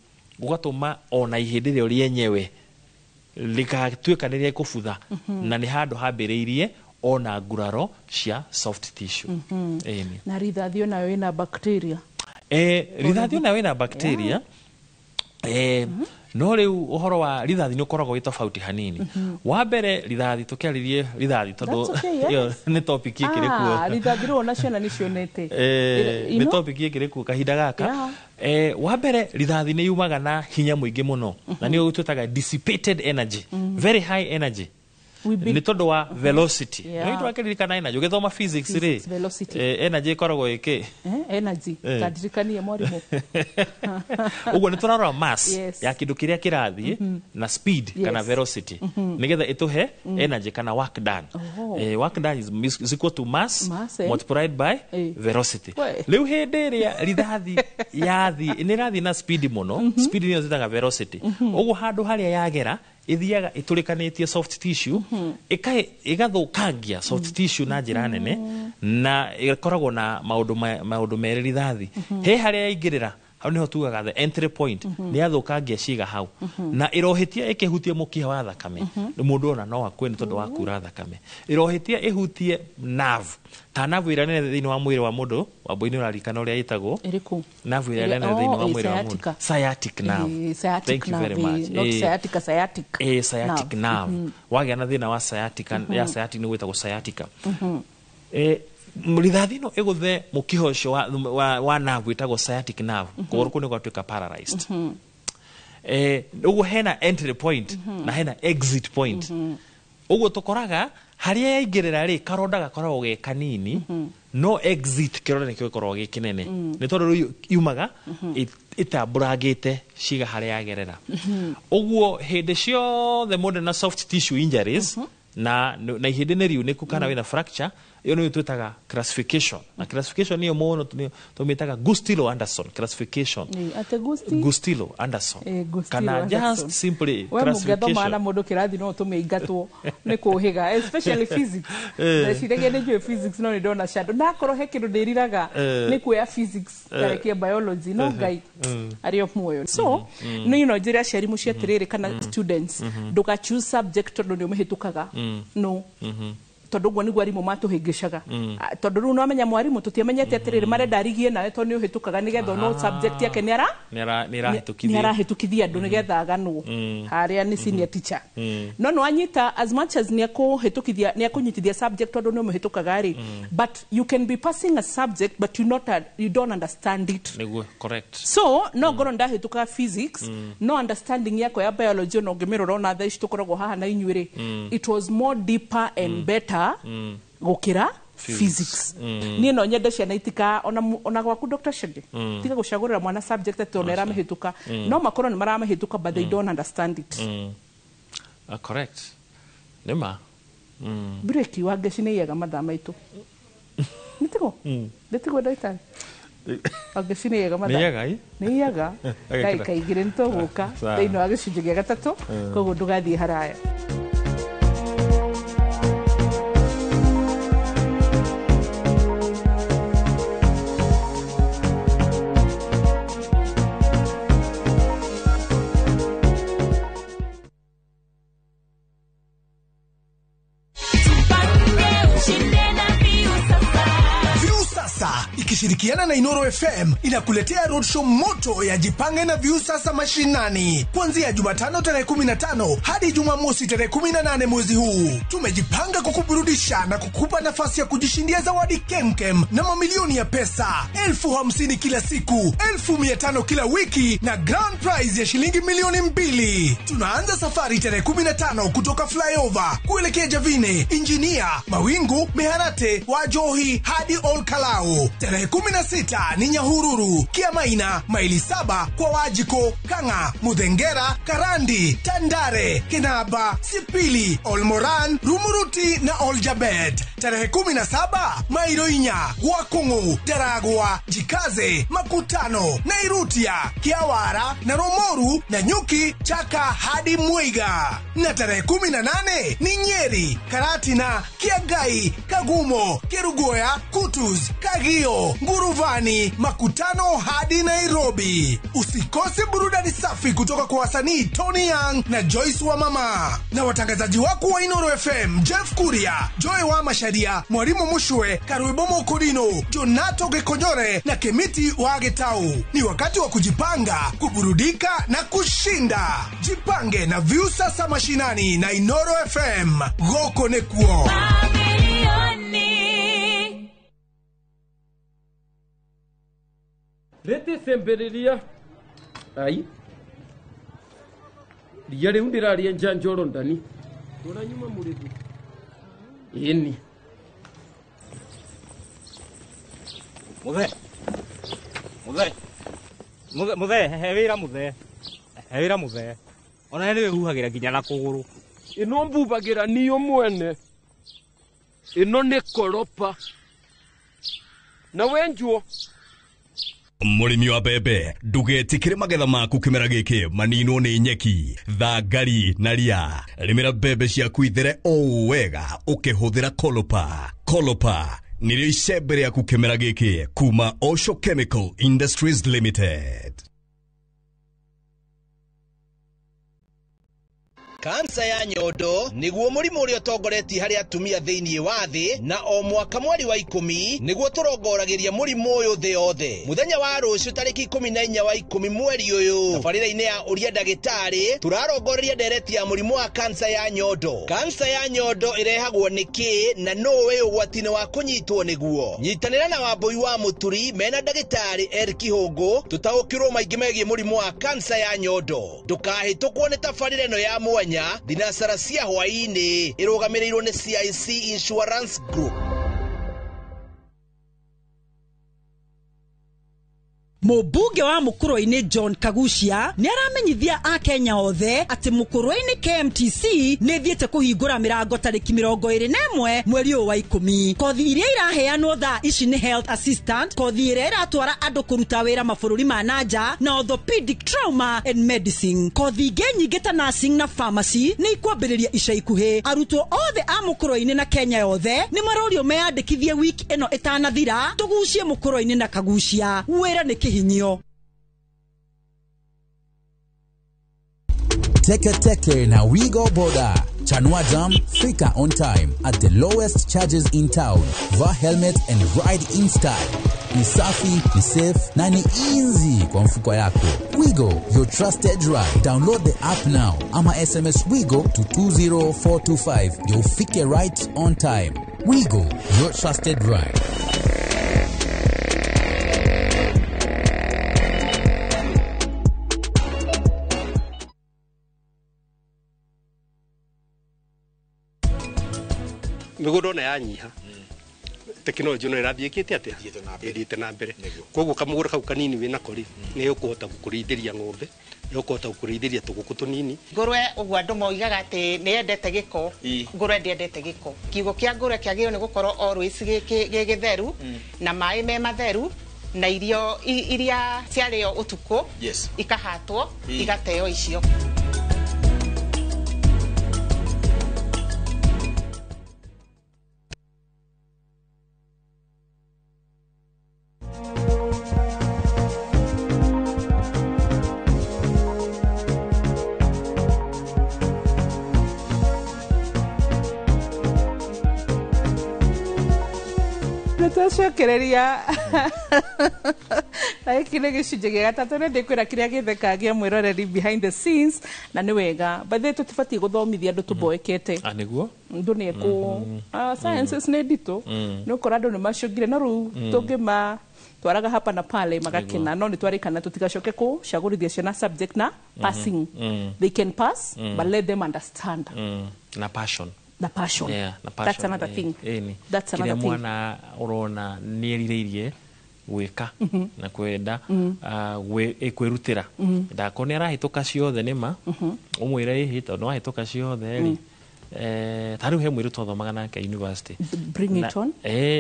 gũgatũma ona ihĩndĩ rĩo rĩenyewe rĩgatuĩka nĩ rĩkũbutha, na nĩ handũ hambĩrĩirie ona nguraro cia soft tissue. Ĩni. Na rithathi onayo ĩna bacteria? Rithathi onayo ĩna bacteria. No rĩu ũhoro wa rithathi nĩ ũkoragwo wĩ tofauti hanini. Wa mbere rithathi, tũkĩarĩrie rithathi tondũ That's okay, yes. ĩyo nĩ topic ĩkĩrĩ kuo. Ah, rithathi rĩu ona ciana nĩ cionete. Nĩ topic ĩkĩrĩ kuo kahinda gaka. Wa mbere rithathi nĩ yumaga na hinya mũingĩ mũno, na nĩyo twĩtaga dissipated energy, very high energy, nĩ tondũ wa velocity. Nĩ twakĩririkana energy ũgĩthoma physics rĩ? Physics, velocity. Energy ĩkoragwo ĩkĩ? Energy. Tandirikanie mwarimũ. Ũguo nĩ tũrarora mass ya kĩndũ kĩrĩa kĩrathiĩ na speed kana velocity, nĩgetha ĩtũhe energy kana work done. Work done is equal to mass, Mass, multiplied by velocity. We. Rĩu hĩndĩ ĩrĩa rithathi yathiĩ, nĩ ĩrathiĩ na speed mũno. Speed nĩyo twĩtaga velocity. Ũguo handũ harĩa yagera ĩthiaga ĩtũrĩkanĩtie soft tissue, ĩgathũkangia soft tissue na njĩra nene, na ĩkoragwo na maũndũ merĩ. Rithathi he harĩa yaingĩrĩra, hau nĩho tugaga the entry point, nĩ yathũkangia ciĩga hau, na ĩrohĩtia ĩkĩhutia mũkiha wa thakame, mũndũ ona no akue nĩ tondũ wa kura thakame. Ĩrohĩtia ĩhutie nerve, ta nerve ĩrĩa nene thĩinĩ wa mwĩrĩ wa mũndũ wambui-inĩ, ũraririkana ũrĩa ĩtagwo? Ĩrĩkũ? Nerve ĩrĩa nene thĩinĩ wa Oh, mwĩrĩ wa mũndũ. Sciatica. Sciatic nerve. Sciatic Thank you very nerve, much. not sciatica, sciatic. Sciatic nerve. nerve. Wagĩa na thĩna wa sciatica, ya sciatic nĩ gwĩtagwo sciatica. Rithathi ĩno ĩgũthe mũkiha ũcio wa nerve wĩtagwo sciatic nerve, kũgũrũ kũu nĩ gwatuĩka paralyzed. Ũguo hena entry point na hena exit point. Ũguo tũkoraga harĩa yaingĩrĩra rĩ, karonda gakoragwo ge kanini, no exit kĩronda nĩkĩo gĩkoragwo gĩ kĩnene, nĩ tondũ rĩu yumaga ĩtambũrangĩte ciĩga harĩa yagerera. Ũguo hĩndĩ ciothe mũndũ na soft tissue injuries na ihĩndĩ nĩ riunĩku kana wĩna fracture, ĩyo nĩyo twĩtaga classification, na classification ĩyo mũno tũmĩtaga Gustilo Anderson classification. Ate Gusti? Gustilo Anderson. Gustilo Kana Anderson. just simply We mũngĩthoma classification. Na mũndũ kĩrathi no ũtũme ingatwo nĩ kũhĩga, especially physics. Ndeciragia nĩ njũĩ physics, no nĩ ndona shadow nakorwo he kĩndũ ndĩriraga nĩ kuoya physics ngarekia biology, no Ngai arĩ o muoyo. So no no njĩre aciari mũciĩ atĩrĩrĩ, kana students, ndũga choose subject tondũ nĩ ũmĩhĩtũkaga. No tondũ ũguo nĩguo arimũ matũhĩngĩcaga. Ah, tondũ rĩu nĩwamenya mwarimũ tũtiamenyete atĩrĩrĩ, marenda arigie nawe tondũ nĩ ũhĩtũkaga, nĩgetha no subject yake nĩ ara nĩ arahĩtũkithia. Nĩ arahĩtũkithia andũ nĩgetha aganwo harĩa nĩ senior teacher. No nĩwanyita, as much as nĩ akũhĩtũkithia, nĩ akũnyitithia subject tondũ nĩ ũmĩhĩtũkaga rĩ, but you can be passing a subject but you not you don't understand it. Nĩguo, correct. So no ngorwo ndahĩtũka physics, no understanding yakwa ya biology, ona ũngĩmĩrora ona thaa ici tũkoragwo haha na inyuĩ rĩ, it was more deeper and better gũkĩra physics. Niĩ no nyende ciana itika ona ona gwaku Dr. Shege, tiga gũcagũrĩra mwana subject atĩ ona ĩramĩhĩtũka. No makorwo nĩ maramĩhĩtũka, but they don't understand it. Correct, nĩ ma. Breki wa ngeci nĩ iyaga mathaa maitũ, nĩtiguo? Nĩtiguo ndagĩtarĩ? Wangeci nĩ iyaga mathaa? Nĩ iyaga, ĩ? Nĩ iyaga. Agekĩra. Ndagĩka 2 nĩ tũgũka Sawa. thĩinĩ wa gĩcunjĩ gĩa gatatũ. Koguo ndũgathiĩ haraya. Ikishirikiana na Inoro FM inakuletea roadshow moto ya Jipange na Viusasa Mashinani kuanzia Jumatano tarehe 15 hadi Jumamosi tarehe 18 mwezi huu. Tumejipanga kukuburudisha na kukupa nafasi ya kujishindia zawadi kemkem na mamilioni ya pesa, 50,000 kila siku, 500,000 kila wiki na grand prize ya shilingi 2,000,000. Tunaanza safari tarehe 15 kutoka Flyover kuelekea Javine, Injinia, Mawingu, Miharate, Wajohi hadi Olkalao. Tarehe 16 ni Nyahururu, Kiamaina, maili 7 kwa Wajiko, Kanga, Mudhengera, Karandi, Tandare, Kenaba, Sipili, Olmoran, Rumuruti na Oljabet. Tarehe 17 Mairoinya, Wakungu, Daragwa, Jikaze, Makutano, Nairutia, Kiawara na Romoru na Nyuki, Chaka hadi Mwiga. Na tarehe 18 ni Nyeri, Karatina, Kiagai, Kagumo, Kerugoya, Kutus, Kagio, Nguruvani, Makutano hadi Nairobi. Usikose burudani safi kutoka kwa wasanii Tony Young na Joyce wa Mama na watangazaji wako wa Inoro FM, Jeff Kuria, Joy wa Masharia, Mwalimu Mushwe, Karuibomo Kodino, Jonato Gekonyore na Kemiti wa Getau. Ni wakati wa kujipanga, kuburudika na kushinda. Jipange na Viusasa Mashinani na Inoro FM. Goko nekuo. Rete sembereria. Ai. Ria riu ndiraria njanjoro ndani. Tora nyuma murithi. Ĩni. Muthe. Muthe. Muthe, muthe, he wĩra muthe. He wĩra muthe. Ona nĩ wĩhuhagĩra nginya na kũgũrũ. Ĩno mbubagĩra niyo mwene. Ĩno nĩ koropa. Na wenjuo. Mũrĩmi wa mbembe ndũgetĩkĩre magetha maku kĩmera gĩkĩ maninwo nĩ nyeki, thangari na ria. Rĩmĩra mbembe ciaku ithere o wega ũkĩhũthĩra Kolopa. Kolopa nĩrĩo icembe rĩaku kĩmera gĩkĩ kuma Osho Chemical Industries Limited. Kansa ya nyondo niguo mũrimũ ũrĩa ũtongoretie harĩ atumia thĩinĩ wa thĩ, na o mwaka mweri wa 10 niguo tũrongoragĩria mũrimũ ũyũ thĩ yothe. Mũthenya wa rũciũ tarĩki 14 wa 10 mweri ũyũ, tabarĩra-inĩ ya Ũria Ndagĩtarĩ tũrarongoreria ndereti ya mũrimũ wa kansa ya nyondo. Kansa ya nyondo ĩrehagwo nĩ kĩ na nũũ wĩ ũgwati-inĩ wa kũnyitwo nĩguo? Nyitanĩra na Wambũi wa Mũturi mena ndagĩtarĩ Eric Kihũngũ tũtaũkĩrwo maingĩ megiĩ mũrimũ wa kansa ya nyondo. Ndũkahĩtũkwo nĩ tabarĩra ĩno ya mwanya thinacara cia hwaĩ-inĩ ĩrũgamĩrĩirwo nĩ CIC Insurance Group. Mũmbunge wa Mũkũrwe-inĩ John Kagucia nĩ aramenyithia akenya othe atĩ Mũkũrwe-inĩ KMTC nĩ thiĩte kũhingũra mĩrango tarĩki 21 mweri ũyũ wa 10. Kothi iria iraheanwo thaa ici nĩ health assistant, kothi ĩrĩa ĩratwara andũ kũruta wĩra mabũrũri ma nanja, na orthopedic trauma and medicine. Kothi ingĩ nyingĩ ta nursing na pharmacy nĩ ikwambĩrĩria ica ikuhĩ. Arutwo othe a Mũkũrwe-inĩ na Kenya yothe nĩ marorio meyandĩkithie wiki ĩno ĩtanathira, tũgucie Mũkũrwe-inĩ na Kagucia. Wĩra nĩ kĩhinyio. Teke Teke na Wigo Boda. Chanua Jam, fika on time at the lowest charges in town. Vaa helmet and ride in style. Ni safi, ni safe na ni easy kwa mfuko yako. Wigo, your trusted ride. Download the app now ama SMS Wigo to 20425. You'll fike right on time. Wigo, your trusted ride. Mĩgũnda ona yanyiha tekinoronjĩ no ĩrathiĩ ĩkĩte atĩa ĩthiĩte na mbere, koguo kamũgũnda kau kanini wĩnako rĩ nĩ ũkũhota gũkũrĩithĩria ng'ombe, nĩ ũkũhota gũkũrĩithĩria tũgũkũ tũnini. Ngũrwe ũguo andũ moigaga atĩ nĩ yendete gĩko, ngũrwe ndĩendete gĩko. Kiugo kĩa ngũrwe kĩagĩrĩirwo nĩ gũkorwo always gĩ gĩtheru na maĩ me matheru na irio iria ciarĩo ũtukũ ikahatwo igateo icio. Nĩtwacokereria Na gĩkĩ nĩ gĩcunjĩ gĩa gatatũ, nĩ ndĩkwĩra kĩrĩa gĩthekagia mwĩroreri behind the scenes, na nĩ wega bathe tũtibatiĩ gũthomithia andũ tũboekete. Ah, nĩguo. Ndũ nĩ ekũ sciences nĩ nditũ, nĩ ũkora andũ nĩ macũngire, no rĩu tũngĩma twaraga hapa na pale magakena, no nĩ twarĩkana tũtigacoke kũcagũrithia ciana subject na passing. They can pass, but let them understand. Na passion. The passion. Yeah, na passion. That's another thing. Ĩni. That's Kĩrĩa another thing. mwana ũrona nĩ erirĩirie gwĩka na kwenda kwĩrutĩra, ndakorwo nĩ arahĩtũka ciothe, nĩma ũmwĩre ĩhĩ, tondũ nĩwahĩtũka ciothe rĩ, ta rĩu he mũirĩtu twathomaga nake university. Bring it on.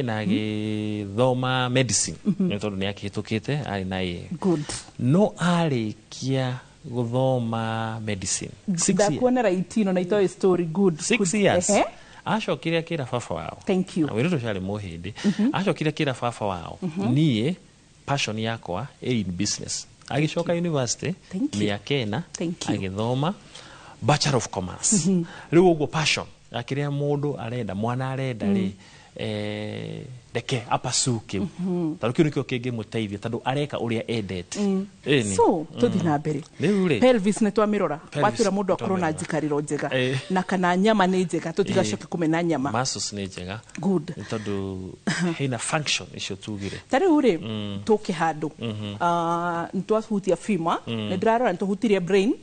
Na agĩthoma medicine nĩ tondũ nĩ akĩhĩtũkĩte, arĩ na A. Good. No arĩkia gũthoma medicine 6 years, Ndakuonera itino na itoĩ story. Good. 6 Good. years, acokire akĩra baba wao. Thank you. Na mũirĩtu ũcio arĩ mũhĩndĩ, acokire akĩra baba wao, "Niĩ passion yakwa ĩ in business." Agĩcoka university Thank you. mĩaka 4, Thank you. agĩthoma Bachelor of Commerce. Rĩu ũguo passion ya kĩrĩa mũndũ arenda, mwana arenda rĩ, reke apasu kĩu, tondũ kĩu nĩkĩo kĩngĩmũteithia, tondũ areka ũrĩa endete. Ĩni. So tũthi na mbere. Rĩu rĩ, Pelvis nĩ twamĩrora. Pelvis Watwĩra mũndũ akorwo na nĩtwamĩrora. njikarĩro njega na kana nyama nĩ njega, tũtigacoke kũmena nyama. Muscles nĩ njega. Good. Nĩ tondũ hena function icio tugire. Ta rĩu rĩ, tũke handũ. Nĩ twahutia femur, nĩ ndĩrarora nĩ tũhutirie brain.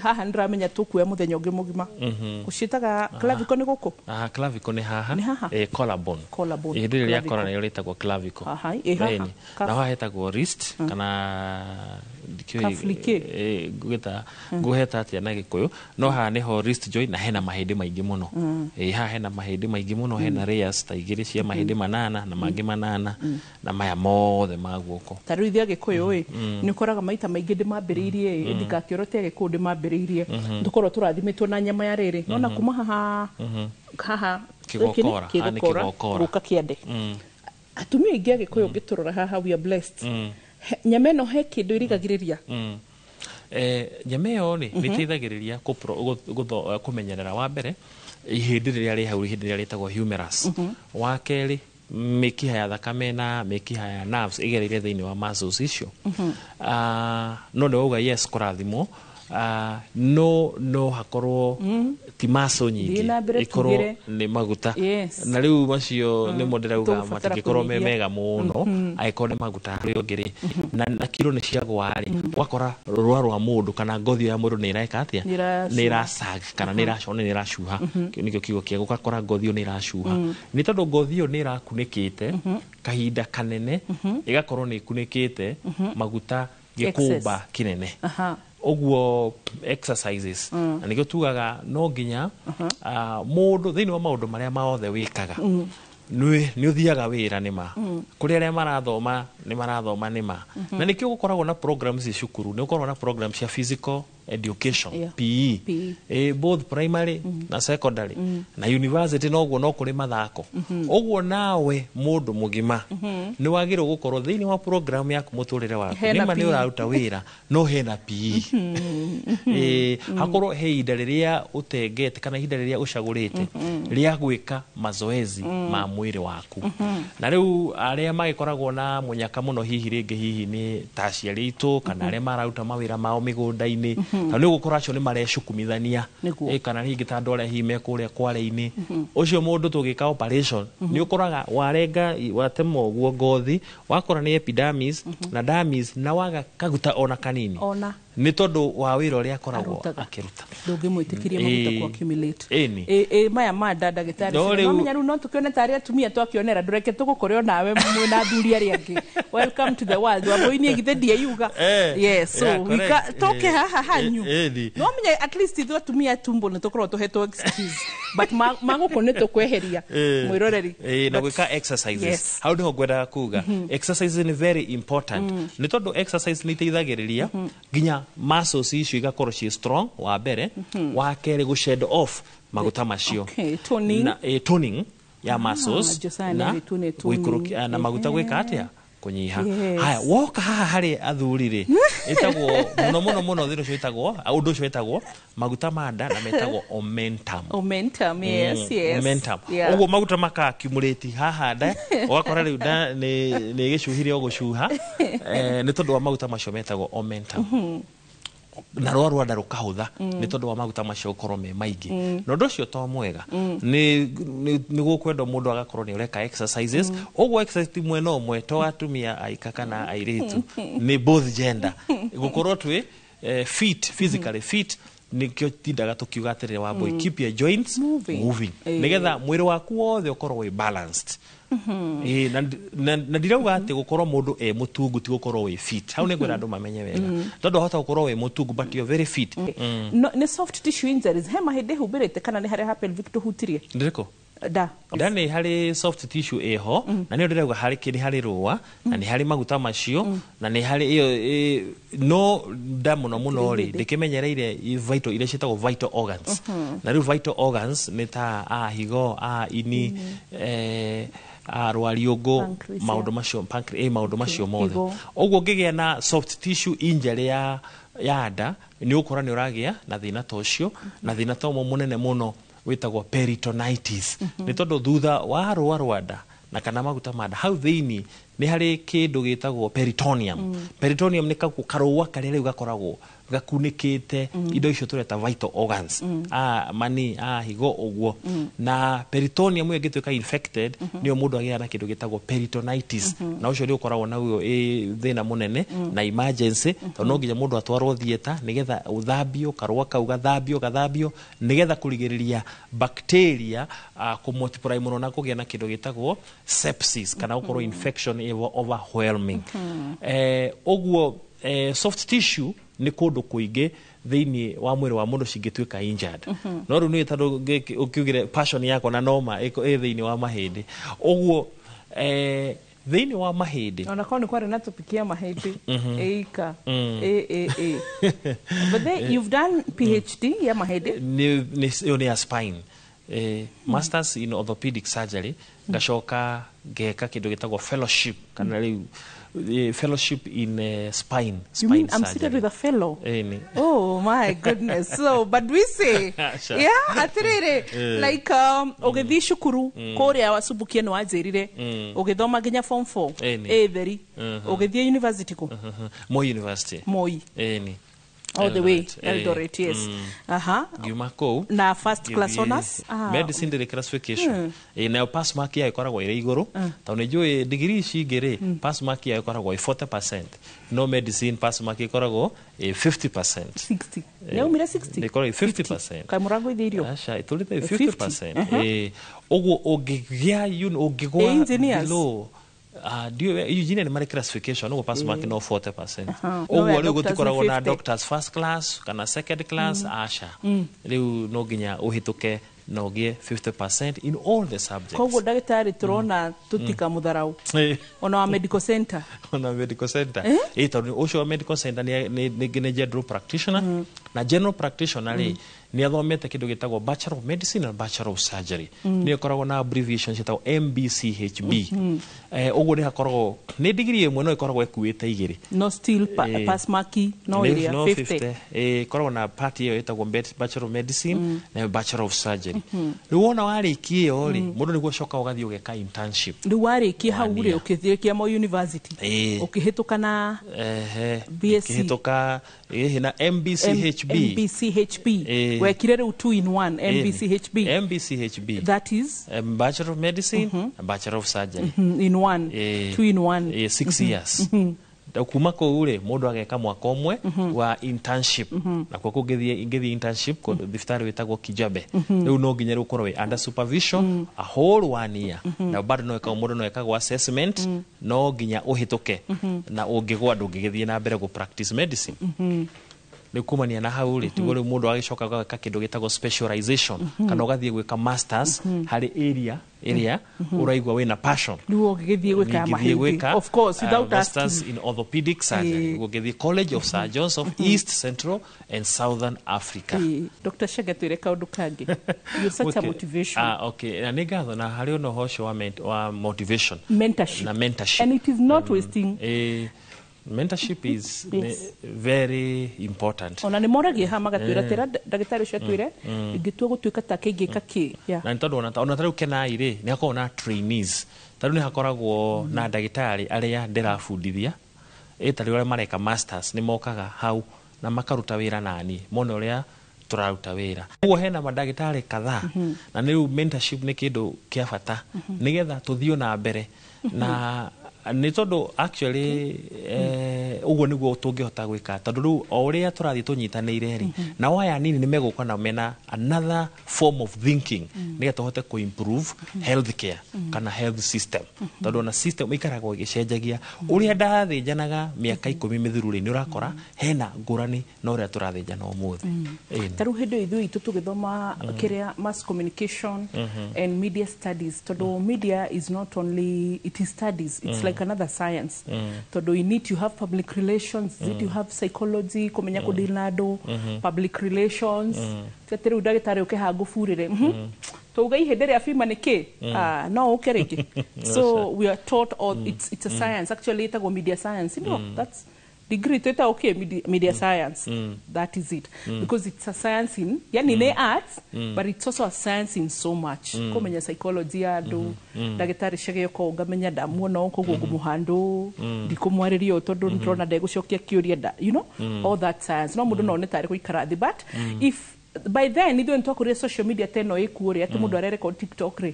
Haha nĩ ndĩramenya tũkuoya mũthenya ũngĩ mũgima. Ũciĩtaga clavicle nĩ gũkũ? Aha, clavicle nĩ haha. Nĩ haha? Collarbone. Collarbone, Ihĩndĩ rĩrĩa clavicle. kora nĩrĩo rĩtagwo clavicle. Aha, ĩ haha. Ĩni. Na haha hetagwo wrist kana ndikĩũĩ, Cuff nĩ ngũgĩta ngũheta atĩa na Gĩkũyũ, no haha nĩho wrist joint, na hena mahĩndĩ maingĩ mũno. Haha hena mahĩndĩ maingĩ mũno, hena layers ta igĩrĩ cia mahĩndĩ manana na mangĩ manana na maya mothe ma guoko. Ta rĩu ithuĩ Agĩkũyũ ĩ, nĩ ũkoraga maita maingĩ ndĩmambĩrĩirie ĩ, ndingakĩorote Agĩkũyũ ndĩmambĩrĩirie, tũkorwo tũrathimĩtwo na nyama ya rĩrĩ nona kuma haha haha. Kĩgokora. Haha nĩ kĩgokora kĩgokora. gũka kĩande. Atumia aingĩ Agĩkũyũ ũngĩtũrora haha, we are blessed. Nyama ĩno he kĩndũ ĩrigagĩrĩria? Nyama ĩyo rĩ, nĩ ĩteithagĩrĩria kũmenyerera wa mbere ihĩndĩ rĩrĩa rĩ hau, ihĩndĩ rĩrĩa rĩtagwo humerus. Wa kerĩ, mĩkiha ya thakame na mĩkiha ya nerves ĩgereire thĩinĩ wa muscles icio. No nĩ wauga yes, kũrathimwo. No hakorwo ti muscle nyingĩ, Thiĩ na mbere ĩkorwo tugĩre. nĩ maguta. Yes. Na rĩu macio nĩmo ndĩrauga Tũgũbatara matingĩkorwo me kũnyihia. mega mũno angĩkorwo nĩ maguta harĩ ũngĩ rĩ, na kiro nĩ ciagwa rĩ, ũgakora rũa rwa mũndũ kana ngothi ya mũndũ nĩ ĩreka atĩa? Nĩ ĩracuha. Nĩ ĩrasag kana nĩ ĩracona, nĩ ĩracuha. Kĩu nĩkĩo kiugo kĩega, ũgakora ngothi ĩyo nĩ ĩracuha, nĩ tondũ ngothi ĩyo nĩ ĩrakunĩkĩte kahinda kanene, ĩgakorwo nĩ ĩkunĩkĩte maguta gĩkũmba Excess. kĩnene. Ũguo exercises, na nĩkĩo tugaga no nginya mũndũ thĩinĩ wa maũndũ marĩa mothe wĩkaga, nĩ ũthiaga wĩra nĩma, kũrĩ arĩa marathoma nĩ marathoma nĩma, na nĩkĩo gũkoragwo na programs ci cukuru, nĩ gũkoragwo na program cia physical education, PE. PE. Both primary na secondary na university, noguo no kũrĩ mathako. Ũguo nawe mũndũ mũgima nĩ wagĩrĩirwo gũkorwo thĩinĩ wa program yaku mũtũrĩre waku. Hena Nĩma nĩ PE. ũraruta wĩra, no hena PE. Hakorwo he ihinda rĩrĩa ũtengete kana ihinda rĩrĩa ũcagũrĩte rĩa gwĩka mazoezi ma mwĩrĩ waku. Na rĩu arĩa magĩkoragwo na mũnyaka mũno, hihi rĩngĩ hihi nĩ ta aciari aitũ kana arĩa mararuta mawĩra mao mĩgũnda-inĩ, tondũ nĩ ũgũkora acio nĩ marecukumithania. Nĩguo. Kana hihi ta andũ arĩa hihi me kũrĩa kware-inĩ, ũcio mũndũ tũgĩka operation nĩ ũkoraga warenga, watema ũguo ngothi, wakora nĩ epidermis na dermis, na waga kaguta ona kanini, Ona. nĩ tondũ wa wĩra ũrĩa akoragwo Arutaga. akĩruta. Ndũngĩmwĩtĩkĩria maguta ku accumulate. Ĩni. Ĩ maya ma nda, ndagĩtarĩ, No, rĩu- nomenya rĩu no tũkĩone tarĩ atumia twakĩonera, ndũreke tũgũkore onawe mwĩna athuri arĩa angĩ. Welcome to the world. Wambũi niĩ githĩ ndieyuga? Yes, so Yeah, we correct. toke haha hanyu. Ĩni. No menya at least ithuĩ atumia tumbo nĩ tũkoragwo tũhetwo excuse, but magũkũ nĩ tũkweheria mwĩroreri. Na But- gwĩka exercises. Yes. Hau nĩho ngwendaga kuga exercises nĩ very important, nĩ tondũ exercise nĩ iteithagĩrĩria nginya muscles icio igakorwo ciĩ strong wa mbere, wa kerĩ gũ shed off maguta macio. Okay, toning. Na, toning ya muscles Josiah na nĩ agĩtuonia toning. gũikũrũkia na maguta gwĩka atĩa? Kũnyiha. Yes. Haya, woka haha harĩ athuri rĩ, ĩtagwo mũno mũno mũno thĩna ũcio wĩtagwo, ũndũ ũcio wĩtagwo maguta ma nda na metagwo omentum. Omentum, yes. Yes. Omentum. Yeah. Ũguo maguta maka accumulate haha nda, ũgakora rĩu nda nĩ gĩcuhire o gũcuha, nĩ tondũ wa maguta macio metagwo omentum. Na rwa rwanda rũkahũtha nĩ tondũ wa maguta macio gũkorwo me maingĩ. Na ũndũ ũcio to mwega, nĩ gũkwendwo mũndũ agakorwo nĩ ũreka exercises. Ũguo exercise ti mwena ũmwe, to atumia aika kana airĩtu, nĩ both gender, gũkorwo twĩ fit, physically fit. Nĩkĩo tindaga tũkiuga atĩrĩrĩ, Wambui, keep your joints moving, moving, nĩgetha mwĩrĩ waku wothe ũkorwo wĩ balanced. Ĩĩ, na ndirauga atĩ gũkorwo mũndũ e mũtungu ti gũkorwo wĩ fit. Hau nĩ ngwenda andũ mamenye wega, tondũ wahota gũkorwo wĩ mũtungu but you're very fit. No, nĩ soft tissue injuries he mahĩndĩ humbĩrĩte kana nĩ harĩa ha pelvic tũhutirie? Ndĩrĩkũ? Nda. Nda nĩ harĩ soft tissue ĩho, na nĩyo ndĩrauga harĩ nĩ harĩ rũa na nĩ harĩ maguta macio na nĩ harĩ ĩyo no nda mũno mũno rĩ, ndĩkĩmenyereire vital iria ciĩtagwo vital organs. Na rĩu vital organs nĩ ta a higo, a ini, a rwariũngũ, Pancreas, maũndũ macio, maũndũ macio mothe. Higo. Ũguo ũngĩgĩa na soft tissue injury ya nda, nĩ ũgũkora nĩ ũragĩa na thĩna ta ũcio, na thĩna ta ũmwe mũnene mũno wĩtagwo peritonitis, nĩ tondũ thutha wa rũa rwa nda na kana maguta ma nda, hau thĩinĩ nĩ harĩ kĩndũ gĩtagwo peritoneum. Peritoneum nĩ karũa karĩa rĩu gakoragwo gakunĩkĩte indo icio tũreta vital organs, a mani, a higo ũguo. Na peritoneum ĩyo ĩngĩtuĩka infected, nĩyo mũndũ agĩaga na kĩndũ gĩtagwo peritonitis. Na ũcio nĩ ũkoragwo naguo ĩ thĩna mũnene na emergency, tondũ no nginya mũndũ atwarwo theatre nĩgetha ũthambio karũa kau, gathambio nĩgetha kũrigĩrĩria bacteria kũmultiply mũno na kũgĩa na kĩndũ gĩtagwo sepsis kana gũkorwo infection ĩ overwhelming. Ũguo soft tissue nĩ kũndũ kũingĩ thĩinĩ wa mwĩrĩ wa mũndũ cingĩtuĩka injured. No rĩu nĩ tondũ ũkiugire passion yakwa na noma ĩ thĩinĩ wa mahĩndĩ, ũguo thĩinĩ wa mahĩndĩ. Ona korwo nĩ kwarĩ na topic ya mahĩndĩ ĩika ĩ ĩ ĩ, but then you've done PhD ya mahĩndĩ. Nĩ ĩyo nĩ ya spine, masters in orthopedic surgery, ngacoka ngeka kĩndũ gĩtagwo fellowship, kana rĩu fellowship in spine, You mean spine I'm seated surgery. with a fellow? Nĩ. Oh my goodness. So, but we say, Sure. yeah, atiriri, like ũgĩthiĩ cukuru kũrĩa wacumbukie nĩ wanjĩrire ũgĩthoma nginya form 4 Ĩni. ĩ theri, ũgĩthiĩ university kũ? Moi University. Moi. Ĩni. All the way. Eldoret. Eldoret, yes. Ngiuma kũu Na first class ngĩthiĩ honors. Ah. Medicine ndĩrĩ classification. Nayo pass mark yayo ĩkoragwo ĩrĩ igũrũ, tondũ nĩ njũĩ degree ici ingĩ rĩ, pass mark yayo ĩkoragwo ĩ 40%, no medicine pass mark ĩkoragwo ĩ 50%. 60. Nĩaumire 60? Ĩkoragwo ĩ 50%. Kaĩ mũragũithĩirio? Aca, ĩtũrĩte 50. 50%. Ũguo ũngĩgĩa ũngĩgwa Ĩ, engineers? below, ah, ndiũĩ engineer nĩ marĩ classification, ũguo pass mark no 40%. No ya Ũguo rĩu doctors nĩ gũtikoragwo na 50. doctors first class kana second class, aca. Rĩu no nginya ũhĩtũke na ũgĩe 50% in all the subjects. Koguo ndagĩtarĩ tũrona tũtika mũtharau ona wa medical center. Ona medical center, ĩ, tondũ ũcio wa medical center nĩ general practitioner, na general practitioner rĩ, nĩ athomete kĩndũ gĩtagwo Bachelor of Medicine na Bachelor of Surgery, nĩyo ĩkoragwo na abbreviation ciĩtagwo MBCHB. Ũguo nĩ hakoragwo nĩ degree ĩmwe no ĩkoragwo ĩkuĩte igĩrĩ. No still pass mark no ĩrĩa no 50. 50. Ĩkoragwo na part ĩyo ĩtagwo Bachelor of Medicine na Bachelor of Surgery. Rĩu wona warĩkia ĩyo rĩ, mũndũ nĩguo ũcoka ũgathiĩ ũgeka internship. Rĩu warĩkia hau One rĩ, year. ũkĩthĩkia Moi University, ũkĩhĩtũka na BSc. Kĩhĩtũka na MBCHB. MBCHB. Wekire rĩu 2 in 1, MBCHB. MBCHB. That is? Bachelor of Medicine and Bachelor of Surgery. In one. 2 in 1. 6 years. Da kuma kũu rĩ, mũndũ ageka mwaka ũmwe wa internship. Nakuo kũngĩthiĩ, ingĩthiĩ internship kũndũ thibitarĩ wĩtagwo Kijabe. Rĩu no nginya rĩu ũkorwo wĩ under supervision a whole one year, na bado no ĩkagwo, mũndũ no ekagwo assessment, no nginya ũhĩtũke, na ũngĩgwa ndũngĩgĩthiĩ na mbere gũ practice medicine. Rĩu kumania na hau rĩ, tiguo rĩu mũndũ agĩcoka ageka kĩndũ gĩtagwo specialization, kana ũgathiĩ gwĩka masters harĩ area ĩrĩa ũraigua wĩna passion. Rĩu ũgĩgĩthiĩ gwĩka Ningĩthiĩ mahĩndĩ. gwĩka, Of course, without masters asking. in orthopedic surgery. Ũgĩthiĩ College of Surgeons of East, Central and Southern Africa. Dr. Chege, twĩre kaũndũ kangĩ. You're such a motivation. Ah, okay. Na nĩ ngatho na harĩ ona ũhoro ũcio wa motivation Mentorship. na mentorship. And it is not wasting. Mentorship is Yes. very important. Ona nĩ moragia haha magatwĩra tĩra ndagĩtarĩ ũcio atwĩre ingĩtua gũtuĩka take ingĩka kĩ. Yeah. Na nĩ tondũ ona ta rĩu Kenai rĩ, nĩ hakoragwo na trainees. Ta rĩu nĩ hakoragwo na ndagĩtarĩ arĩa ndĩrabundithia, ĩ ta rĩu arĩa mareka masters nĩ mokaga hau na makaruta wĩra nani mone ũrĩa tũraruta wĩra. Ũguo hena mandagĩtarĩ kadhaa, na nĩ rĩu mentorship nĩ kĩndũ kĩa bata nĩgetha tũthiĩ na mbere, na nĩ tondũ actually ũguo nĩguo tũngĩhota gwĩka, tondũ rĩu o ũrĩa tũrathiĩ tũnyitanĩire rĩ, nao aya anini nĩ megũka na mena another form of thinking, nĩgetha tũhote kũ-improve healthcare kana health system, tondũ ona system ĩikaragwo ĩgĩcenjagia. Ũrĩa ndathĩnjanaga mĩaka 10 mĩthiru rĩ, nĩ ũrakora hena ngũrani na ũrĩa tũrathĩnjana ũmũthĩ. Ĩni. Ta rĩu hĩndĩ ĩyo ithuĩ itũ tũgĩthoma kĩrĩa mass communication and media studies, tondũ media is not only, it is studies, it's like another science, tondũ in it you have public relations, in it you have psychology, kũmenya kũdeal na andũ, public relations. Ti atĩ rĩu ndagĩtarĩ ũke haha ngũburĩre, "Tuuga ihĩndĩ rĩa femur nĩ kĩ?" Ah, no ũke rĩngĩ. So we are taught all, it's a science actually, ĩtagwo media science. That's degree twĩtagwo kĩ, media science. That is it, because it's a science in, yani nĩ arts, but it's also a science in so much, kũmenya psychology ya andũ. Ndagĩtarĩ Chege ko ngamenya ndamuona ũũ, koguo ngũmũhandũ, ndikũmwarĩria ũũ tondũ ndĩrona ndegũcokia kĩũria nda, all that science. No mũndũ no one tarĩ gũikara thĩ, but if by then ithuĩ nĩtwakũrire social media ta ĩno ĩkuo rĩ, atĩ mũndũ arerecord TikTok rĩ,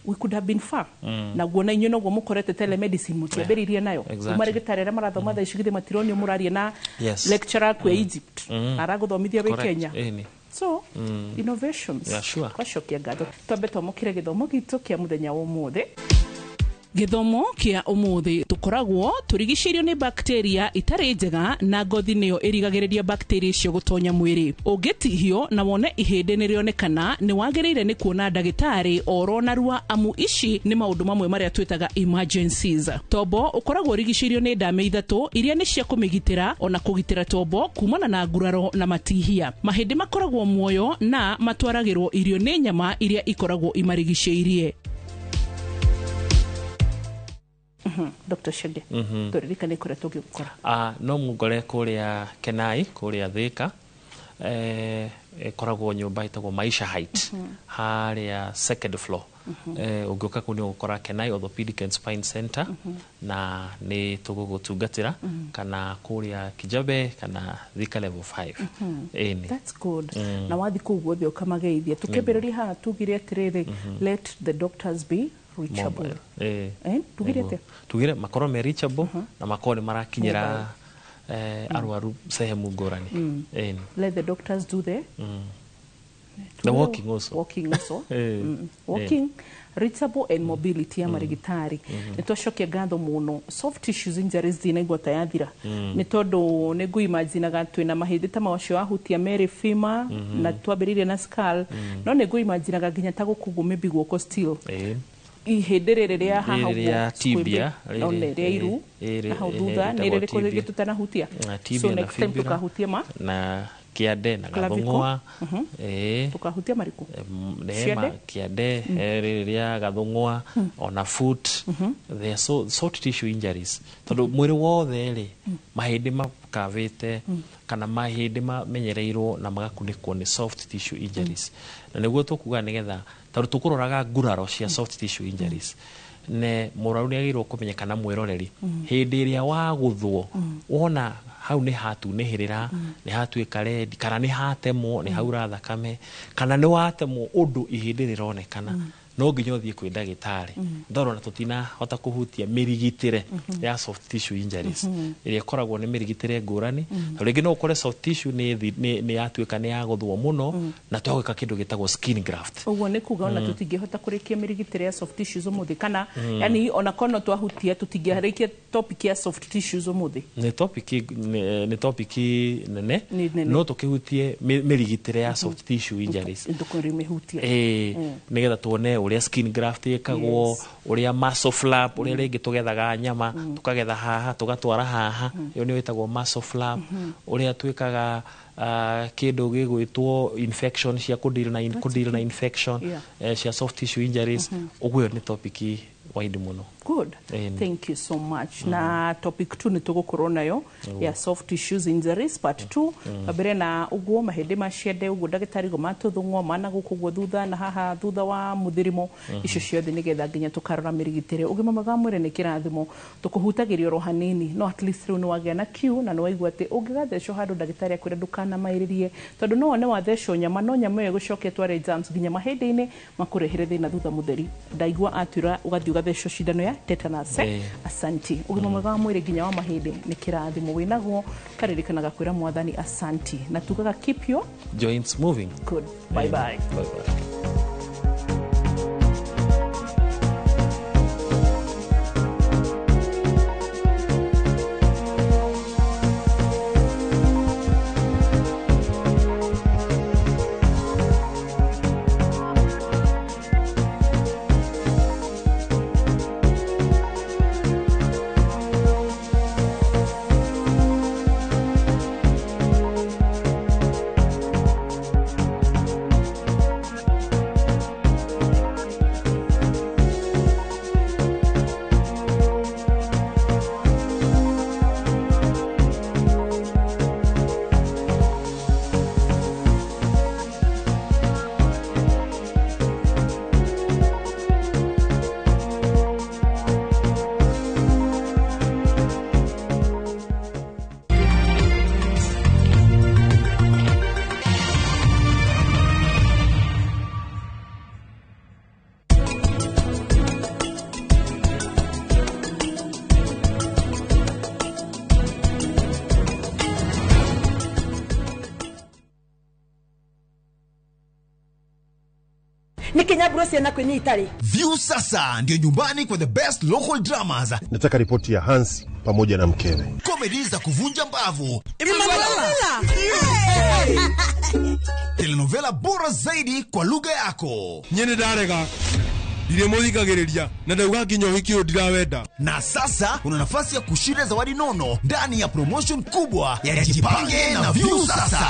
we could have been far. Naguo na inyuĩ noguo mũkorete telemedicine mũtiambĩrĩirie nayo. Marĩgĩtarĩ arĩa marathoma thaa ici githĩ matironio mũraria na lecturer kwĩ Egypt, aragũthomithia wĩ Kenya. Ĩni. So innovations. Yeah, sure. Twacokia ngatho, twambe twamũkĩre gĩthomo gitũ kĩa mũthenya wa ũmũthĩ. Gĩthomo kĩa ũmũthĩ, tũkoragwo tũrigicĩirio nĩ bacteria itarĩ njega, na ngothi nĩyo ĩrigagĩrĩria bacteria icio gũtonya mwĩrĩ. Ũngĩtihio na wone ihĩndĩ nĩ rĩonekana, nĩ wagĩrĩire nĩ kuona ndagĩtarĩ oro narua, amu ici nĩ maũndũ mamwe marĩa twĩtaga emergencies. Tombo ũkoragwo ũrigicĩirio nĩ ndamĩ ithatũ iria nĩ cia kũmĩgitĩra ona kũgitĩra tombo kumana na nguraro na matihia. Mahĩndĩ makoragwo muoyo na matwaragĩrwo irio nĩ nyama iria ikoragwo imarigicĩirie. Dr. Chege, tũririkane kũrĩa tũngĩgũkora. Ah, no mũngore kũrĩa Kenai, kũrĩa Thika, ĩkoragwo nyũmba ĩtagwo Maisha Height, harĩa second floor. Ũngĩũka kũu nĩ ũgũkora Kenai Orthopedic and Spine Center, na nĩ tũgũgũtungatĩra, kana kũrĩa Kijabe kana Thika level 5. Ĩni. That's good. Na wathi kũu guothe ũkamageithia. Tũkĩambĩrĩria haha tugire atĩrĩrĩ, let the doctors be reachable. Mobile. Tugire Nĩguo. atĩa? Tugire makorwo me reachable na makorwo nĩ marakinyĩra arwaru sehemu ngũrani. Ĩni. Let the doctors do the The walking also. Walking also. Walking, reachable and mobility ya marigitari. Nĩ twacokia ngatho mũno. Soft tissues injuries ndinaigua ta yathira, nĩ tondũ nĩ ngũimaginaga twĩna mahĩndĩ ta macio ahutia merĩ, femur, na twambĩrĩirie na skull, no nĩ ngũimaginaga nginya ta gũkũ ũguo, maybe guoko still, ihĩndĩ rĩrĩ rĩa haha Rĩrĩ ũguo, rĩa tibia, no, nĩ rĩa iru rĩrĩ, na hau thutha, nĩ rĩtagwo rĩrĩkũ rĩngĩ tibia. tũtanahutia? Na tibia So na next time fibula, tũkahutia ma na kĩande na clavicle. gathũng'wa. Tũkahutia marĩkũ? Nema Ciande? kĩande, rĩrĩ rĩa gathũng'wa, ona foot. They are so soft tissue injuries, tondũ mwĩrĩ wothe rĩ, mahĩndĩ makavĩte kana mahĩndĩ mamenyereirwo na magakunĩkwo nĩ soft tissue injuries. Na nĩguo tũkuga nĩgetha tondũ tũkũroraga nguraro cia soft tissue injuries, ne mũrwaru nĩ agĩrĩirwo kũmenya kana mwĩroreri, hĩndĩ ĩrĩa wagũthwo wona hau nĩ hatunĩhĩrĩra, nĩ hatuĩka red, kana nĩ hatemwo, nĩ haura thakame, kana nĩ watemwo ũndũ ihĩndĩ rĩronekana, no nginya ũthiĩ kwĩ ndagĩtarĩ. Ndorwo na tũtinahota kũhutia mĩrigitĩre ya soft tissue injuries, ĩrĩa ĩkoragwo nĩ mĩrigitĩre ngũrani, tondũ rĩngĩ no ũkore soft tissue nĩ yatuĩka nĩ yagũthwo mũno na twagwĩka kĩndũ gĩtagwo skin graft. Ũguo nĩ kuga ona tũtingĩhota kũrĩkia mĩrigitĩre ya soft tissues ũmũthĩ, kana Yani ona kono twahutia tũtingĩarĩkia topic ya soft tissues ũmũthĩ. Nĩ topic nĩ topic nene. Nĩ nene. No tũkĩhutie mĩrigitĩre ya soft tissue injuries. Ndũkũrĩmĩhutia. Nĩgetha tuone ũrĩa skin graft ĩkagwo, ũrĩa muscle flap, ũrĩa rĩngĩ tũgethaga nyama, tũkagetha haha tũgatwara haha, ĩyo nĩyo ĩtagwo muscle flap, ũrĩa twĩkaga kĩndũ gĩgwĩtwo infection cia kũdeal na kũdeal na infection cia soft tissue injuries. Ũguo ĩyo nĩ topic wide mũno. Good. Thank you so much. Na topic 2 nĩ tũgũkorwo nayo ya soft tissues injuries part 2. Mbere na ũguo mahĩndĩ ma ciande ũguo ndagĩtarĩ go matũthũng'wo mana gũkũ ũguo thutha na haha thutha wa mũthirimo, icio ciothe nĩgetha nginya tũkarora mĩrigitĩre. Ũgima mwega wa mwĩrĩ nĩ kĩrathimo, tũkũhutagĩria oro hanini, no at least rĩu nĩ wagĩa na kiu na nĩ waigua atĩ ũngĩgathecwo handũ ndagĩtarĩ akwĩra ndũkanamaĩrĩrie, tondũ no wone wathecwo nyama no nyama ĩyo ĩgũcokia ĩtware germs nginya mahĩndĩ-inĩ makũrehere thĩna thutha mũtheri. Ndaigua atwĩra ũgathiĩ ũgathecwo cindano ya tetanus. Asanti. Ũgima mwega wa mwĩrĩ nginya wa mahĩndĩ nĩ kĩrathimo wĩnaguo, karirikanaga kwĩra mwathani asanti, na tugaga keep your joints moving. Good. Bye bye. Bye bye. View sasa ndio nyumbani kwa the best local dramas. Nataka ripoti ya Hans pamoja na mkewe. Comedy za kuvunja mbavu. Telenovela bora zaidi kwa lugha yako. Nyene ndarega. Ndiremuthikagiriria na ndauga nginya ũhiki ũyũ ndirawenda. Na sasa una nafasi ya kushinda zawadi nono ndani ya promotion kubwa ya Jipange na View sasa.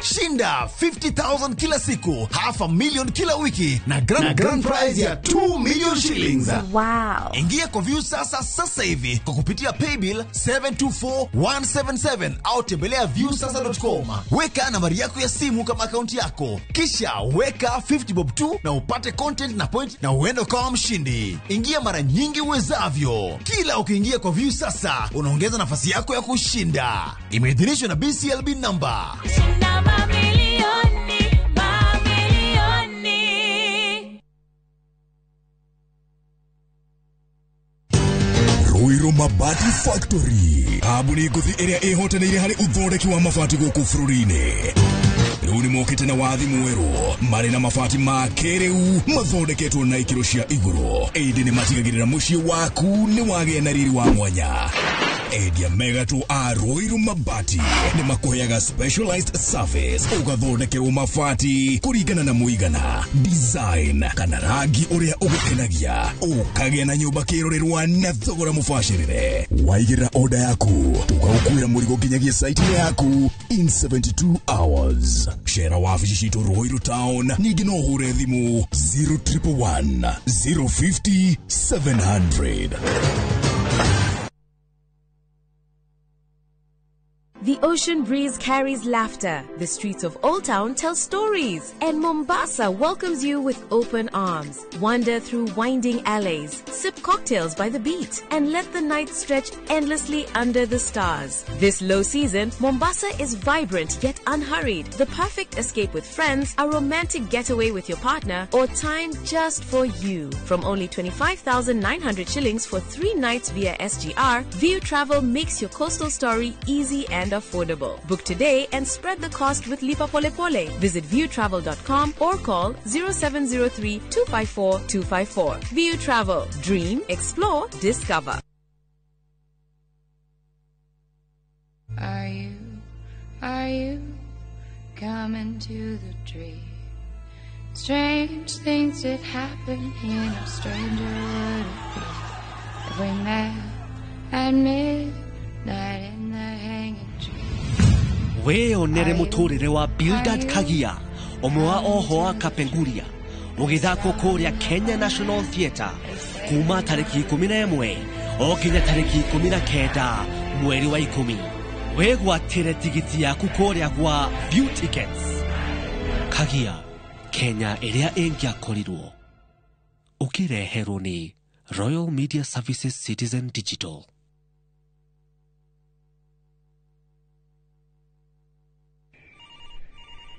Shinda 50,000 kila siku, 500,000 kila wiki na grand prize ya 2 million shillings. Wow. Ingia kwa View sasa sasa hivi kwa kupitia paybill 724177 au tembelea viewsasa.com. Weka nambari yako ya simu kama akaunti yako, kisha weka 50 bob tu na upate content na point na uende kama mshindi. Ingia mara nyingi uwezavyo. Kila ukiingia kwa View sasa unaongeza nafasi yako ya kushinda. Imeidhinishwa na BCLB number. Mamilioni, mamilioni. Ruiru Mabati Factory kambuni ngũthi ĩrĩa ĩhotanĩire harĩ ũthondeki wa mabati gũkũ bũrũri-inĩ. Rĩu nĩ mokĩte na wathi mwerũ marĩ na mabati ma kĩrĩu mathondeketwo na ikĩro cia igũrũ, ĩndĩ nĩ matigagĩrĩra mũciĩ waku nĩ wagĩa na riri wa mwanya. Endia mega tu a Ruiru Mabati nĩ makũheaga specialized service, ũgathondekerwo mabati kũringana na mũigana, design kana rangi ũrĩa ũgũkenagia, ũkagĩa na nyũmba kĩrorerwa na thogora mũbacĩrĩre. Waigĩrĩra order yaku tũgagũkuĩra mũrigo nginyagia site yaku in 72 hours. Cera wabici citũ Ruiru Town, ningĩ no ũhũre thimũ 0111 050 700. The ocean breeze carries laughter. The streets of Old Town tell stories. And Mombasa welcomes you with open arms. Wander through winding alleys, sip cocktails by the beach, and let the night stretch endlessly under the stars. This low season, Mombasa is vibrant yet unhurried. The perfect escape with friends, a romantic getaway with your partner, or time just for you. From only 25,900 shillings for 3 nights via SGR, View Travel makes your coastal story easy and affordable. Book today and spread the cost with Lipa Pole Pole. Visit viewtravel.com or call 0703 254 254. View Travel. Dream, explore, discover. Are you coming to the tree? Strange things did happen here, no stranger would it be if we met at midnight in the hanging tree. Wĩyonere mũtũrĩre wa Bildad Kagia ũmwe wa oho a Kapenguria ũgĩthakwo kũrĩa Kenya National Theatre kuma tarĩki 11 o nginya tarĩki 19 mweri wa 10. Wĩgwatĩre tigiti yaku kũrĩa gwa View Tickets. Kagia, Kenya ĩrĩa ĩngĩakorirwo. Ũkĩreherwo nĩ Royal Media Services Citizen Digital.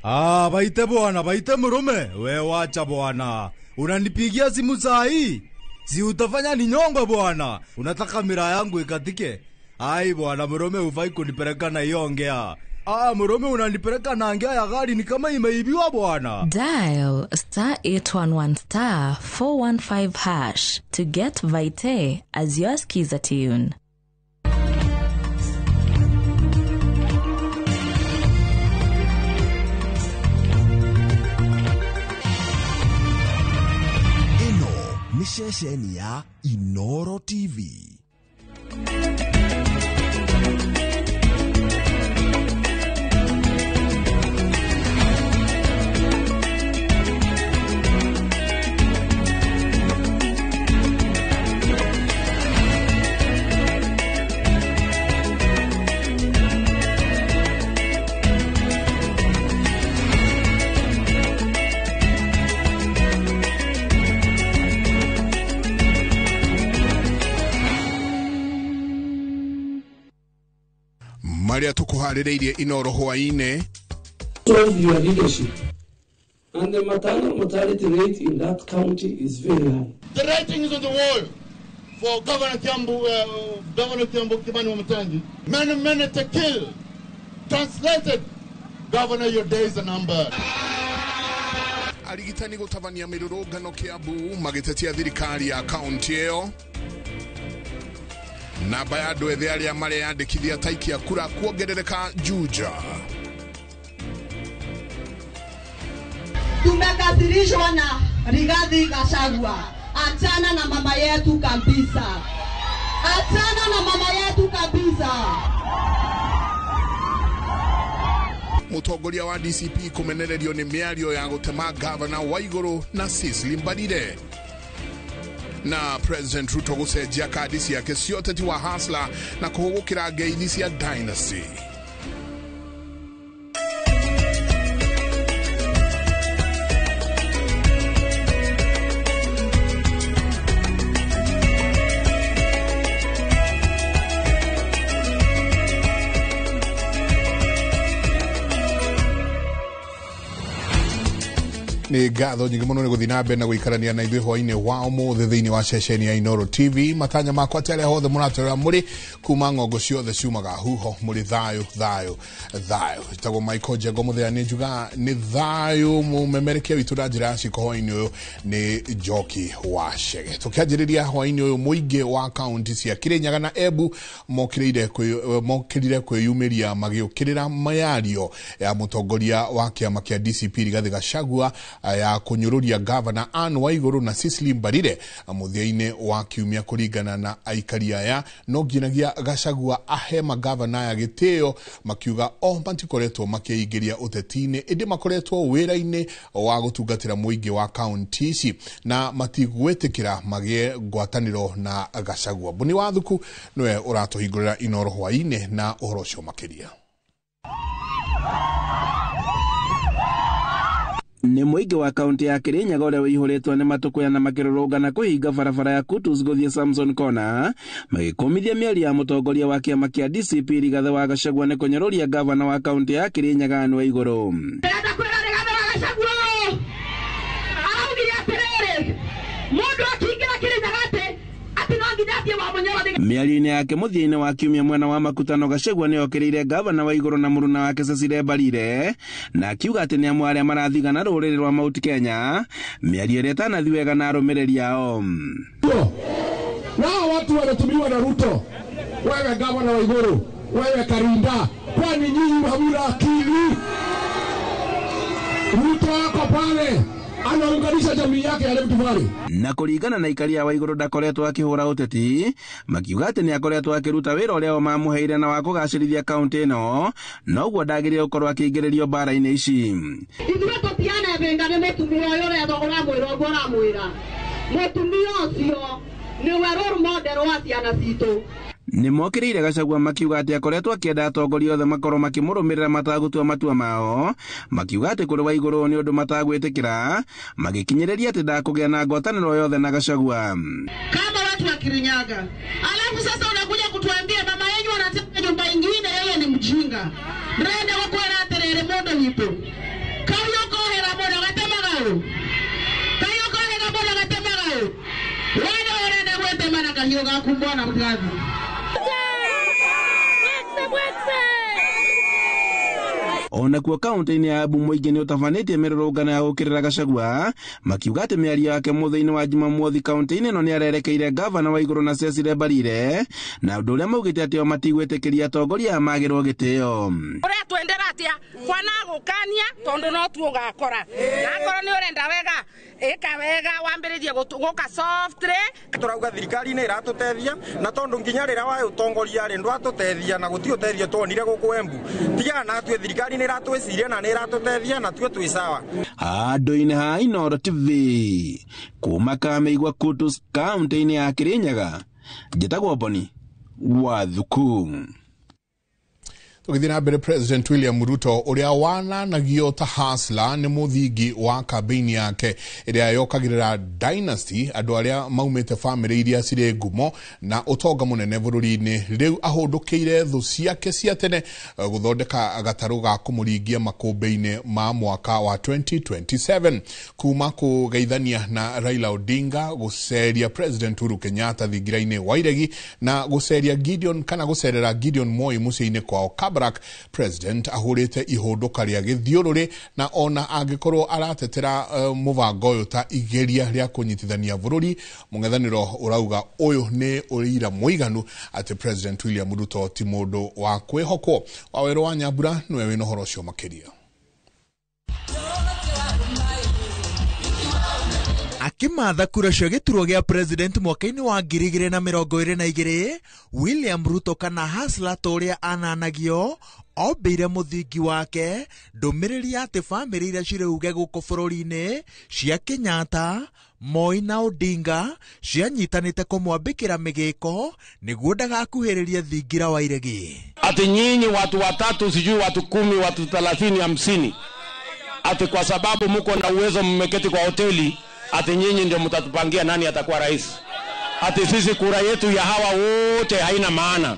Ah, baite bwana, baite murume. We wacha bwana. Unanipigia simu saa hii? Si utafanya ninyongwe bwana. Unataka mira yangu ikatike? Ai bwana, murume hufai kunipeleka na hiyo ngea. Ah, murume unanipeleka na ngea ya gari ni kama imeibiwa bwana. Dial star 811 star 415 hash to get Vite as your skiza tune. Ĩno nĩ ceceni ya Inoro TV. Maria tukuharĩrĩirie Inoro hwaĩ-inĩ. Of your leadership and the maternal mortality rate in that county is very high. The writing is on the wall for Governor Kiambu, Governor Kiambu Kimani Wamatangi. Many, many to kill. Translated, Governor, your days are numbered. Arigitani gũtabania mĩrũrũngano Kiambu magĩtetia thirikari ya kaunti ĩyo. Namba ya andũ ethĩ arĩa mareyandĩkithia ta aikia kura kuongerereka Juja. Tumekasirishwa na Rigathi Gachagua. Achana na mama yetu kabisa. Achana na mama yetu kabisa. Mũtongoria wa DCP kũmenererio nĩ mĩario ya gũtema gavana Waiguru na Cecily Mbarire. Na President Ruto gũcenjia kandi ciake cia ũteti wa Hustler na kũhũgũkĩra ngeithi cia Dynasty. Nĩ ngatho nyingĩ mũno nĩ gũthiĩ na mbere na gũikarania na ithuĩ hwaĩ-inĩ wa ũmũthĩ thĩinĩ wa ceceni ya Inoro TV. Matanya makwa atĩ arĩa othe mũratũrora mũrĩ kuma ng'ongo ciothe ciumaga huho mũrĩ thayũ thayũ thayũ. Njĩtagwo Michael Njengo Mũthea, nĩ njuga nĩ thayũ. Mũmemerekia witũ na njĩra ya ciĩko hwaĩ-inĩ ũyũ nĩ Njoki wa Chege. Tũkĩanjĩrĩria hwaĩ-inĩ ũyũ, mũingĩ wa kaunti cia Kirinyaga na Embu mokĩrĩire kwĩyumĩria magĩũkĩrĩra mĩario ya mũtongoria wa kĩama kĩa DCP Rigathi Gachagua ya kũnyũrũria gavana Anne Waiguru na Cecily Mbarire mũthia-inĩ wa kiumia. Kũringana na aikari aya, no nginyagia Gachagua ahe magavana aya gĩtĩo, makiuga o matikoretwo makĩingĩria ũteti-inĩ ĩndĩ makoretwo wĩra-inĩ wa gũtungatĩra mũingĩ wa kaunti ici na matigwĩtĩkĩra magĩe ngwatanĩro na Gachagua. Buni wa Thuku nĩwe ũratũhingũrĩra Inoro hwaĩ-inĩ na ũhoro ũcio makĩria. Nĩ mũingĩ wa kaunti ya Kirinyaga ũrĩa ũihũrĩtwo nĩ matũkũya na makĩrũrũngana kũhinga barabara ya Kutus gũthiĩ Samson Corner magĩkũmithia mĩario ya mũtongoria wa kĩama kĩa DCP Rigathi wa Gachagua nĩ kũnyũrũria gavana wa kaunti ya Kirinyaga Anne Waiguru. Ndĩrenda kwĩra Rigathi wa Gachagua araugire atĩrĩrĩ, mũndũ akĩingĩra Kirinyaga atĩ no nginya athiĩ wa Mũnyoro. Mĩario-inĩ yake mũthia-inĩ wa kiumia mwena wa Makutano, Gachagua nĩ okĩrĩire gavana wa Igũrũ na mũruna wake Cecily Mbarire na akiuga atĩ nĩ amwe arĩa marathigana rũrĩrĩ rwa Mount Kenya, mĩario ĩrĩa ĩtanathiĩ wega na arũmĩrĩri ao. Nao watu wanatumiwa na Ruto, wewe gavana wa Igũrũ, wewe Karinda, kwani nyinyi hamuna akili? Ruto ako pale anaunganisha jamii yake ya Rift Valley. Na kũringana na ikaria wa Igũrũ ndakoretwo akĩhũra ũteti, makiuga atĩ nĩ akoretwo akĩruta wĩra ũrĩa o mamũheire na wa kũgacĩrithia kaũntĩ ĩno, noguo ndagĩrĩire gũkorwo akĩingĩrĩrio mbara-inĩ ici. Ithuĩ tũtianebĩnga nĩ mũtumia ũyũ ũrĩa ũramwĩra ũguo ũramwĩra. Mũtumia ũcio nĩwe role model wa ciana citũ. Nĩ mokĩrĩire Gachagua makiuga atĩ akoretwo akĩenda atongoria othe makorwo makĩmũrũmĩrĩra matagũtua matua mao, makiuga atĩ kũrĩ wa Igũrũ nĩ ũndũ matagwĩtĩkĩra, magĩkinyĩrĩria atĩ ndakũgĩa na ngwatanĩro yothe na Gachagua. Kama watu wa Kirinyaga, alafu sasa unakuja kutuambia mama yenyu anataka nyumba ingine, yeye ni mjinga. Ndĩrenda gũkwĩra atĩrĩrĩ mũndũ witũ, kahiũ kohĩra mũno gatemaga ũ, kahiũ kohĩra mũno gatemaga ũ, we nĩwe ũrenda gwĩtema na kahiũ gaku mwana mũtigathiĩ. Onakuo kaunti-inĩ ya Embu mũingĩ nĩ ũtabanĩtie mĩrũrũngano ya gũũkĩrĩra Gachagua, makiuga atĩ mĩario yake mũthĩ-inĩ wa Jumamothi kaunti-inĩ ĩno nĩ arerekeire gavana wa Igũrũ na Cecily Mbarire, na ũndũ ũrĩa maugĩte atĩ o matigwĩtĩkĩria atongoria aya magĩrwo gĩtĩo. Ũretwendera atĩa kwana gũkania tondũ no tu ũgakora, na akorwo nĩ ũrenda wega ĩka wega wambĩrĩrie gũka softly. Tũrauga thirikari nĩ ĩratũteithia na tondũ nginya rĩrĩa wa ũtongoria rĩ ndwatũteithia na gũtirĩ ũteithio tuonire gũkũ Embu, tigana na atue thirikari nĩ ĩratwĩciria na nĩ ĩratũteithia na tuĩ twĩ sawa. Handũ-inĩ ha Inooro TV kuma Kamĩigua Kutus kaunti-inĩ ya Kirinyaga, njĩtagwo Boni wa Thuku. Tũgĩthiĩ na mbere, President William Ruto ũrĩa wananagio ta hustler nĩ mũthingi wa kambĩini yake ĩrĩa yokagĩrĩra dynasty, andũ arĩa maumĩte bamĩrĩ iria cirĩ ngumo na ũtonga mũnene bũrũri-inĩ, rĩu ahũndũkĩire thũ ciake cia tene gũthondeka gatarũ ga kũmũringia makũmbĩ-inĩ ma mwaka wa 2027, kuma kũgeithania na Raila Odinga, gũceria President Uhuru Kenyatta thingira-inĩ wa Iregi, na gũceria Gideon kana gũcerera Gideon Moi mũciĩ-inĩ kwao Kabarak. President ahũrĩte ihũndũka rĩa gĩthiũrũrĩ na ona angĩkorwo aratetera mũbango ũyũ ta igeria rĩa kũnyitithania bũrũri, mũng'ethanĩro ũrauga ũyũ nĩ ũira mũiganu atĩ President William Ruto ti mũndũ wa kwĩhokwo. Wawerũ wa Nyambura nĩwe wĩna ũhoro ũcio makĩria. Akimatha kura cia gĩturwa gĩa president mwaka-inĩ wa 2022, William Ruto kana Hustler ta ũrĩa ananagio ombĩire mũthingi wake ndũmĩrĩri ya atĩ bamĩrĩ iria cirĩ uge gũkũ bũrũri-inĩ cia Kenyatta, Moi na Odinga cianyitanĩte kũmwambĩkĩra mĩgĩko nĩguo ndagakuhĩrĩrie thingira wa iregi. Ati nyinyi watu watatu, sijui watu 10, watu 30, 50, ati kwa sababu mko na uwezo mmeketi kwa hoteli, ati nyinyi ndio mtatupangia nani atakuwa rais. Ati sisi kura yetu ya hawa wote haina maana.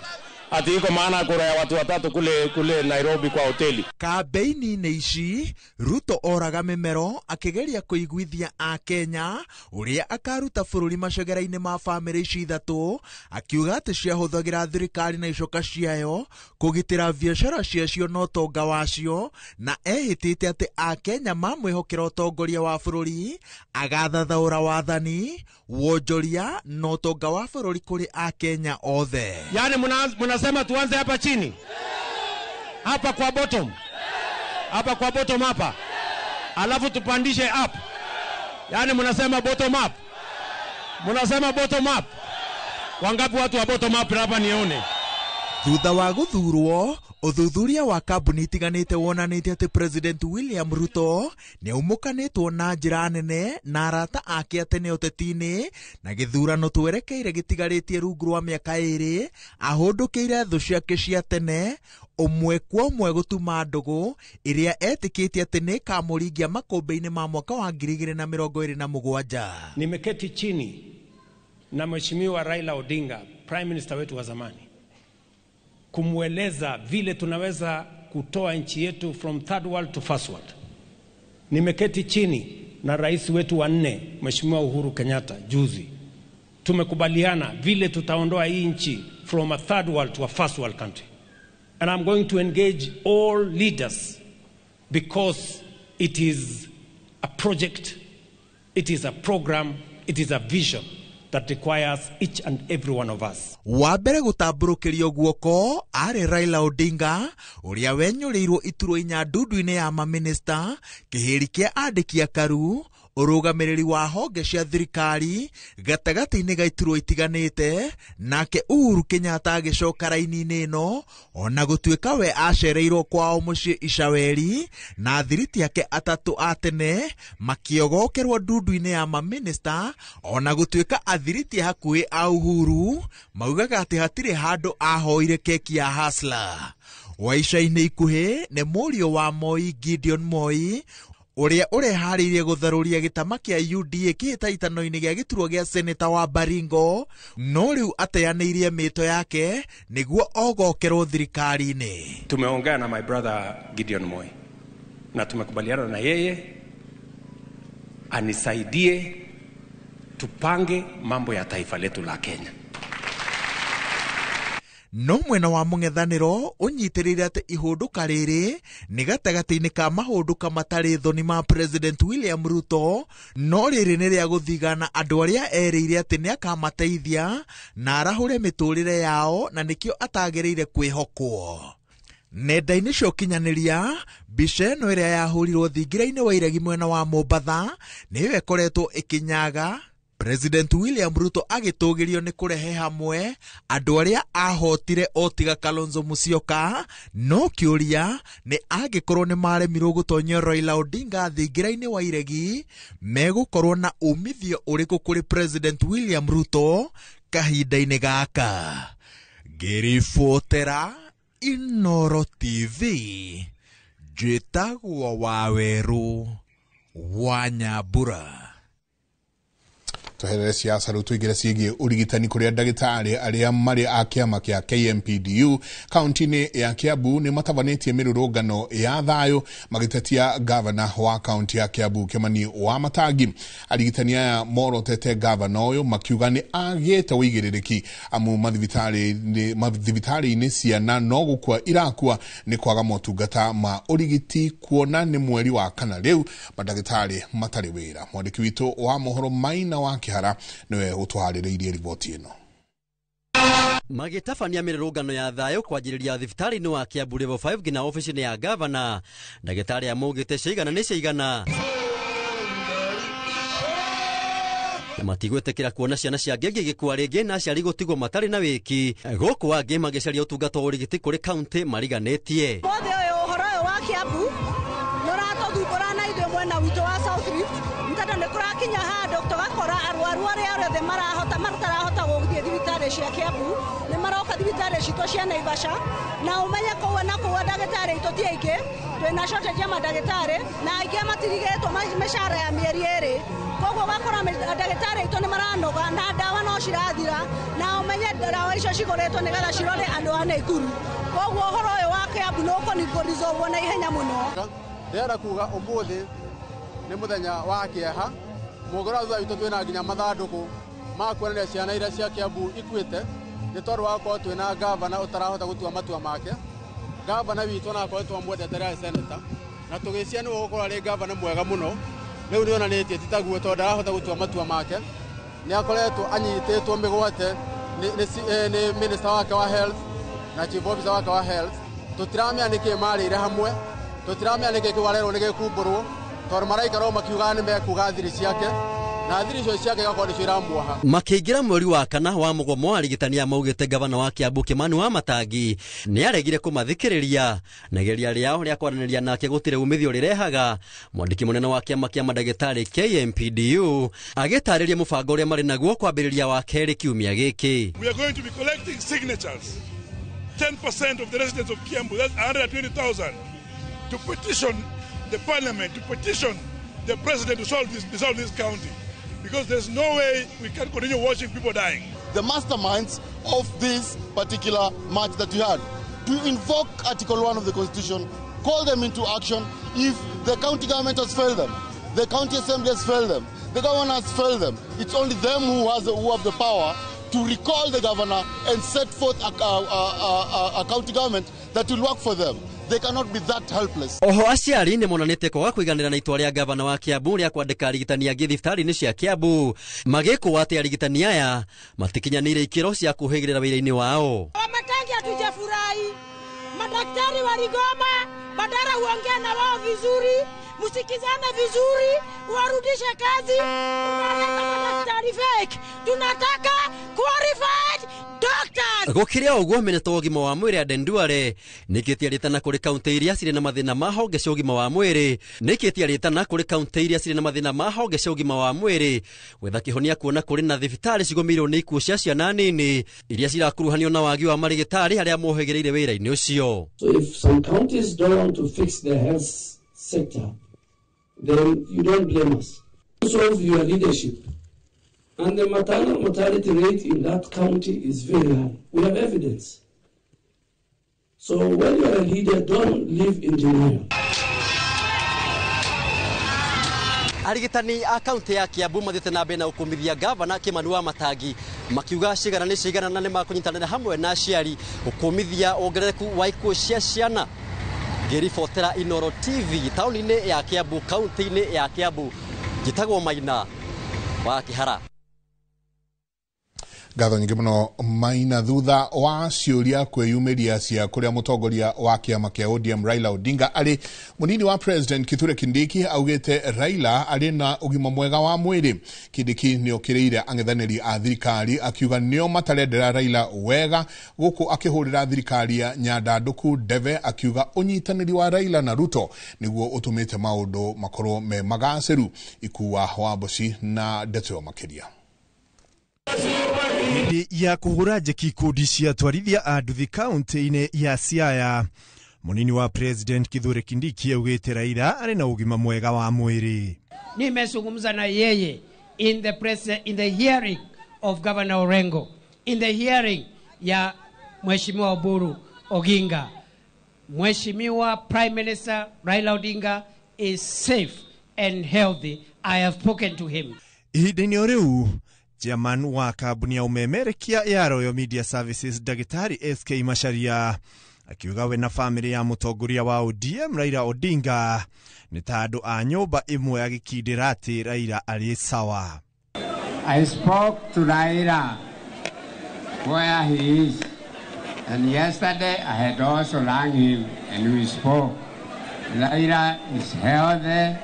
Ati iko maana kura ya watu watatu kule Nairobi kwa hoteli. Kambeini-inĩ ici Ruto oraga mĩmero akĩgeria kũiguithia Akenya ũrĩa akaruta bũrũri macegera-inĩ ma bamĩrĩ ici ithatũ, akiuga atĩ ciahũthagĩra thirikari na icoka ciayo kũgitĩra biacara ciacio na ũtonga wacio, na ehĩtĩte atĩ Akenya mamwĩhokera ũtongoria wa bũrũri agathathaũra wathani, wonjoria na ũtonga wa bũrũri kũrĩ Akenya othe. Yani mnasema tuanze hapa chini, hapa kwa bottom, hapa kwa bottom hapa, alafu tupandishe up. Yani mnasema bottom up, mnasema bottom up. Wangapi watu wa bottom up hapa nione? Thutha wa gũthurwo, ũthuthuria wa kambuni itiganĩte wonanĩtie atĩ President William Ruto nĩ aumũkanĩtwo na njĩra nene na arata ake a tene ũteti-inĩ, na gĩthurano twerekeire gĩtigarĩtie rungu rwa mĩaka 2 ahũndũkĩire thũ ciake cia tene ũmwe kwa ũmwe gũtuma ndũgũ ĩrĩa etĩkĩtie atĩ nĩ ĩkamũringia makũmbĩ-inĩ ma mwaka wa 2027. Nimeketi chini na Mheshimiwa Raila Odinga, Prime Minister wetu wa zamani, kumweleza vile tunaweza kutoa nchi yetu from third world to first world. Nimeketi chini na rais wetu wa 4 Mheshimiwa Uhuru Kenyatta juzi, Tumekubaliana vile tutaondoa hii nchi from a third world to a first world country. And I'm going to engage all leaders because it is a project, it is a program, it is a vision that requires each and every one of us. Wa mbere gũtambũrũkĩrio guoko arĩ Raila Odinga ũrĩa wenyũrĩirwo iturwa inya ndundu-inĩ ya mamĩnĩsta, kĩhĩri kĩa andĩki akaru, ũrũgamĩrĩri wa honge cia thirikari gatagatĩ-inĩ ga iturwa itiganĩte, nake Uhuru Kenyatta agĩcoka raini-inĩ ĩno ona gũtuĩka we acereirwo kwao mũciĩ Icaweri na athiriti ake atatũ a tene makĩogokerwo ndundu-inĩ ya mamĩnĩsta, ona gũtuĩka athiriti hakuhĩ a Uhuru maugaga atĩ hatirĩ handũ ahoire keki ya Hustler. Wa ica-inĩ ikuhĩ nĩ mũriũ wa Moi Gideon Moi ũrĩa ũreharĩirie gũtharũria gĩtama kĩa UDA kĩhĩtahĩtano-inĩ gĩa gĩturwa gĩa seneta wa Baringo, no rĩu ateanĩirie mĩto yake nĩguo ogokerwo thirikari-inĩ. Tumeongea na my brother Gideon Moi na tumekubaliana na yeye anisaidie tupange mambo ya taifa letu la Kenya. No mwena wa mũng'ethanĩro ũnyitĩrĩire atĩ ihũndũka rĩrĩ nĩ gatagatĩ-inĩ ka mahũndũka matarĩ thoni ma President William Ruto, no rĩrĩ nĩ rĩa gũthigana andũ arĩa erĩire atĩ nĩ akamateithia na arahũre mĩtũrĩre yao na nĩkĩo atagĩrĩire kwĩhokwo. Nenda-inĩ cia ũkinyanĩria, mbica ĩno ĩrĩa yahũrirwo thingira-inĩ wa iregi mwena wa Mombatha nĩyo ĩkoretwo ĩkĩnyaga President William Ruto agĩtũgĩrio nĩ kũrehe hamwe andũ arĩa ahotire o tiga Kalonzo Musyoka, no kĩũria nĩ angĩkorwo nĩ maremirwo gũtonyia Raila Odinga thingira-inĩ wa iregi megũkorwo na umithio ũrĩkũ kũrĩ President William Ruto kahinda-inĩ gaka. Ngĩribotera Inooro TV, njĩtagwo Wawerũ wa Nyambura. Tweherere siasa rĩu tũingĩre ciĩgiĩ ũrigitani kũrĩa ndagĩtarĩ arĩa marĩ a kĩama kĩa KMPDU kaunti-inĩ ya Kiambu nĩ matabanĩtie mĩrũrũngano ya thayũ magĩtetia gavana wa kaunti ya Kiambu Kimani wa Matangi. Arigitani aya morotete gavana ũyũ makiuga nĩ agĩte ũigĩrĩrĩki amu mathibitarĩ-inĩ ciana no gũkua irakua nĩ kwaga motungata ma ũrigiti kuona nĩ mweri wa kana rĩu mandagĩtarĩ matarĩ wĩra. Mwandĩki witũ wa mohoro Maina wa Kihara niwe ũtũharĩrĩirie riboti ĩno. Magĩtabania mĩrũrũngano ya thayũ kwanjĩrĩria thibitarĩ-inĩ wa Kiambu Level 5 nginya obici-inĩ ya gavana, ndagĩtarĩ amũgĩte ciigana nĩ ciigana matigwĩtĩkĩra kuona ciana cia ngenge igĩkua rĩngĩ na aciari gũtigwo matarĩ na wĩki, gũkũ angĩ magĩcaria ũtungata wa ũrigiti kũrĩ kaunti mariganĩtie. Ũmũthĩ ũyũ ũhoro ũyũ wa Kiambu nĩ ũratũthumbũra na ithuĩ mwena witũ wa South Rift, nĩ tondũ nĩ kũrakinya handũ tũgakora arwaru arĩa othe matarahota gũthiĩ thibitarĩ cia Kiambu nĩ maroka thibitarĩ citũ cia Naivasha, na ũmenye kũu na kũu ndagĩtarĩ aitũ ti aingĩ, twĩna shortage ya mandagĩtarĩ na aingĩ matirigĩtwo mĩcara ya mĩeri ĩrĩ, koguo ũgakora ndagĩtarĩ aitũ nĩ maranoga na ndawa no cirathira, na ũmenye ndawa icio cigũrĩtwo nĩgetha cirore andũ a Naikuru, koguo ũhoro ũyũ wa Kiambu nĩ ũkũresolvwo na ihenya mũno. Ndĩrenda kuga ũmũthĩ nĩ mũthenya wa kĩeha, mũgũra thutha witũ twĩna nginya mathandũkũ ma kuonania ciana iria cia Kiambu ikuĩte nĩ tondũ wa gũkorwo twĩna gavana ũtarahota gũtua matua make. Gavana witũ na akoretwo amwendete rĩa seneta na tũgĩcia nĩwe ũgũkorwo arĩ gavana mwega mũno, rĩu nĩ onanĩtie ti taguo tondũ ndarahota gũtua matua make. Nĩ akoretwo anyitĩtwo mĩgwate nĩ minister wake wa health na chief officer wake wa health. Tũtiramenya nĩkĩ marĩire hamwe, tũtiramenya nĩkĩ kĩu arerwo nĩ gĩkumbũrwo tondũ maraikara makiugaga nĩ mekuga thiri ciake na thiri icio ciake igakorwo nĩcio iramuoha. Makĩingĩra mweri wa kana wa mũgomo, arigitani a maugĩte gavana wa Kiambu Kimani wa Matangi nĩ aregire kũmathikĩrĩria na igeria rĩao rĩa kwaranĩria nake gũtirĩ umithio rĩrehaga. Mwandĩki mũnene wa kĩama kĩa mandagĩtarĩ KMPDU agĩtarĩria mũbango ũrĩa marĩ naguo kwambĩrĩria wa kerĩ kiumia gĩkĩ. We are going to be collecting signatures, 10% of the residents of Kiambu, that's 120,000, to petition the parliament, to petition the president to dissolve this county, because there's no way we can continue watching people dying. The masterminds of this particular march that we had, to invoke Article 1 of the Constitution, call them into action if the county government has failed them, the county assembly has failed them, The governor has failed them. It's only them who have the power to recall the governor and set forth a county government that will work for them. They cannot be that helpless. Oho aciari nĩ monanĩtie kwaga kũiganĩra na itua rĩa gavana wa Kiambu rĩa kwandĩka arigitani angĩ thibitarĩ-inĩ cia Kiambu, magĩkũa atĩ arigitani aya matikinyanĩire ikĩro cia kũhĩgĩrĩra wĩra-inĩ wao. Wamatangi hatujafurahi, madaktari waligoma, badala uongee na wao vizuri, msikizane vizuri, warudishe kazi. Unaleta madaktari fake, tunataka qualified doctors. Gũkĩrĩ o ũguo, minista wa ũgima wa mwĩrĩ Aden Duale nĩkĩtie rĩtana kũrĩ kaunti iria cirĩ na mathĩna ma honge cia ũgima wa mwĩrĩ nĩkĩtie rĩtana kũrĩ kaunti iria cirĩ na mathĩna ma honge cia ũgima wa mwĩrĩ gwetha kĩhonia kuona kũrĩ na thibitarĩ cigũmĩirwo nĩ ikuũ cia ciana nini iria cirakuruhanio na wagi wa marĩgĩtarĩ arĩa mohĩgĩrĩire wĩra-inĩ ũcio. So if some counties don't want to fix their health sector, then you don't blame us. Solve your leadership. And the maternal mortality rate in that county is very high. We have evidence. So when you are a leader, don't live in denial. Arigitani a kaunti ya Kiambu mathiĩte na mbere na gũkũmithia gavana Kimani wa Matangi makiuga cigana nĩ cigana na nĩ makũnyitanĩra hamwe na aciari gũkũmithia wongerereku wa ikuũ cia ciana. Ngĩribotera Inooro TV taũni-inĩ ya Kiambu, kaunti-inĩ ya Kiambu, njĩtagwo Maina wa Kĩhara. Ngatho nyingĩ mũno Maina. Thutha wa ciũria kwĩyumĩria cia kũrĩa mũtongoria wa kĩama kĩa ODM Raila Odinga arĩ, mũnini wa president Kithure Kindiki augĩte Raila arĩ na ũgima mwega wa mwĩrĩ. Kindiki nĩ okĩrĩire ang'ethanĩri a thirikari akiuga nĩo matarendera Raila wega, gũkũ akĩhũrĩra thirikari ya nyandandũku ndebe akiuga ũnyitanĩri wa Raila na Ruto nĩguo ũtũmĩte maũndũ makorwo me magacĩru. Ikua wa Mboci na ndeto makĩria. Hĩndĩ ya kũhũra njeki ikundi cia atwarithia a nduthi kaunti-inĩ ya Siaya, mũnini wa president Kithure Kindiki augĩte Raila arĩ na ũgima mwega wa mwĩrĩ. Nimezungumza na yeye in the press, in the hearing of Governor Orengo, in the hearing ya Mheshimiwa Oburu Oginga. Mheshimiwa Prime Minister Raila Odinga is safe and healthy. I have spoken to him. Ihinda-inĩ o rĩu, chairman wa kambuni ya ũmemerekia ya Royal Media Services Ndagĩtarĩ SK Macharia akiuga we na famĩlĩ ya mũtongoria wa ODM Raila Odinga nĩ ta andũ a nyũmba ĩmwe, agĩkindĩra atĩ Raila arĩ sawa. I spoke to Raila where he is, and yesterday I had also rang him and we spoke. Raila is healthy,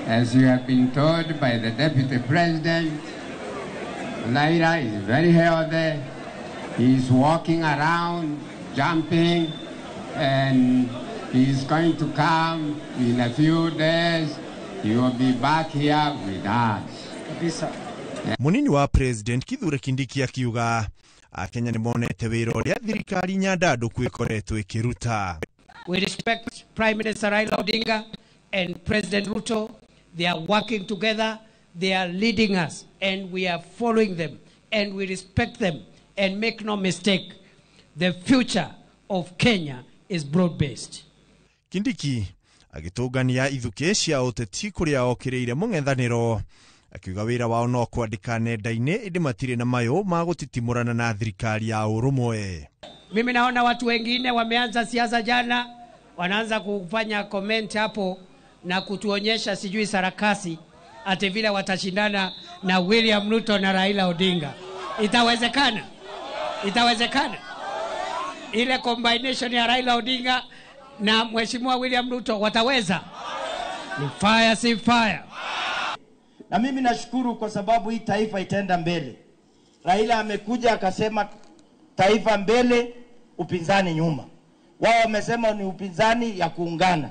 as you have been told by the deputy president. Raila is very healthy. He is walking around, jumping, and he is going to come in a few days. He will be back here with us. Kabisa. Mũnini wa president Kithure Kindiki akiuga Akenya nĩ monete wĩra ũrĩa thirikari nyandandũku ĩkoretwo ĩkĩruta. We respect Prime Minister Raila Odinga and President Ruto. They are working together. They are leading us, and we are following them, and we respect them. And make no mistake, the future of Kenya is broad-based. Kindiki agĩtũngania ithukĩ cia ũteti kũrĩa okĩrĩire mũng'ethanĩro akiuga wĩra wao no kwandĩka nenda-inĩ ĩndĩ matirĩ na mayũ ma gũtitimũrana na thirikari ya ũrũmwe. Mimi naona watu wengine wameanza siasa jana, wanaanza kufanya comment hapo na kutuonyesha sijui sarakasi ati vile watashindana na William Ruto na Raila Odinga. Itawezekana? Itawezekana? Ile combination ya Raila Odinga na Mheshimiwa William Ruto wataweza? Ni fire si fire. Na mimi nashukuru kwa sababu hii taifa itaenda mbele. Raila amekuja akasema taifa mbele, upinzani nyuma. Wao wamesema ni upinzani ya kuungana.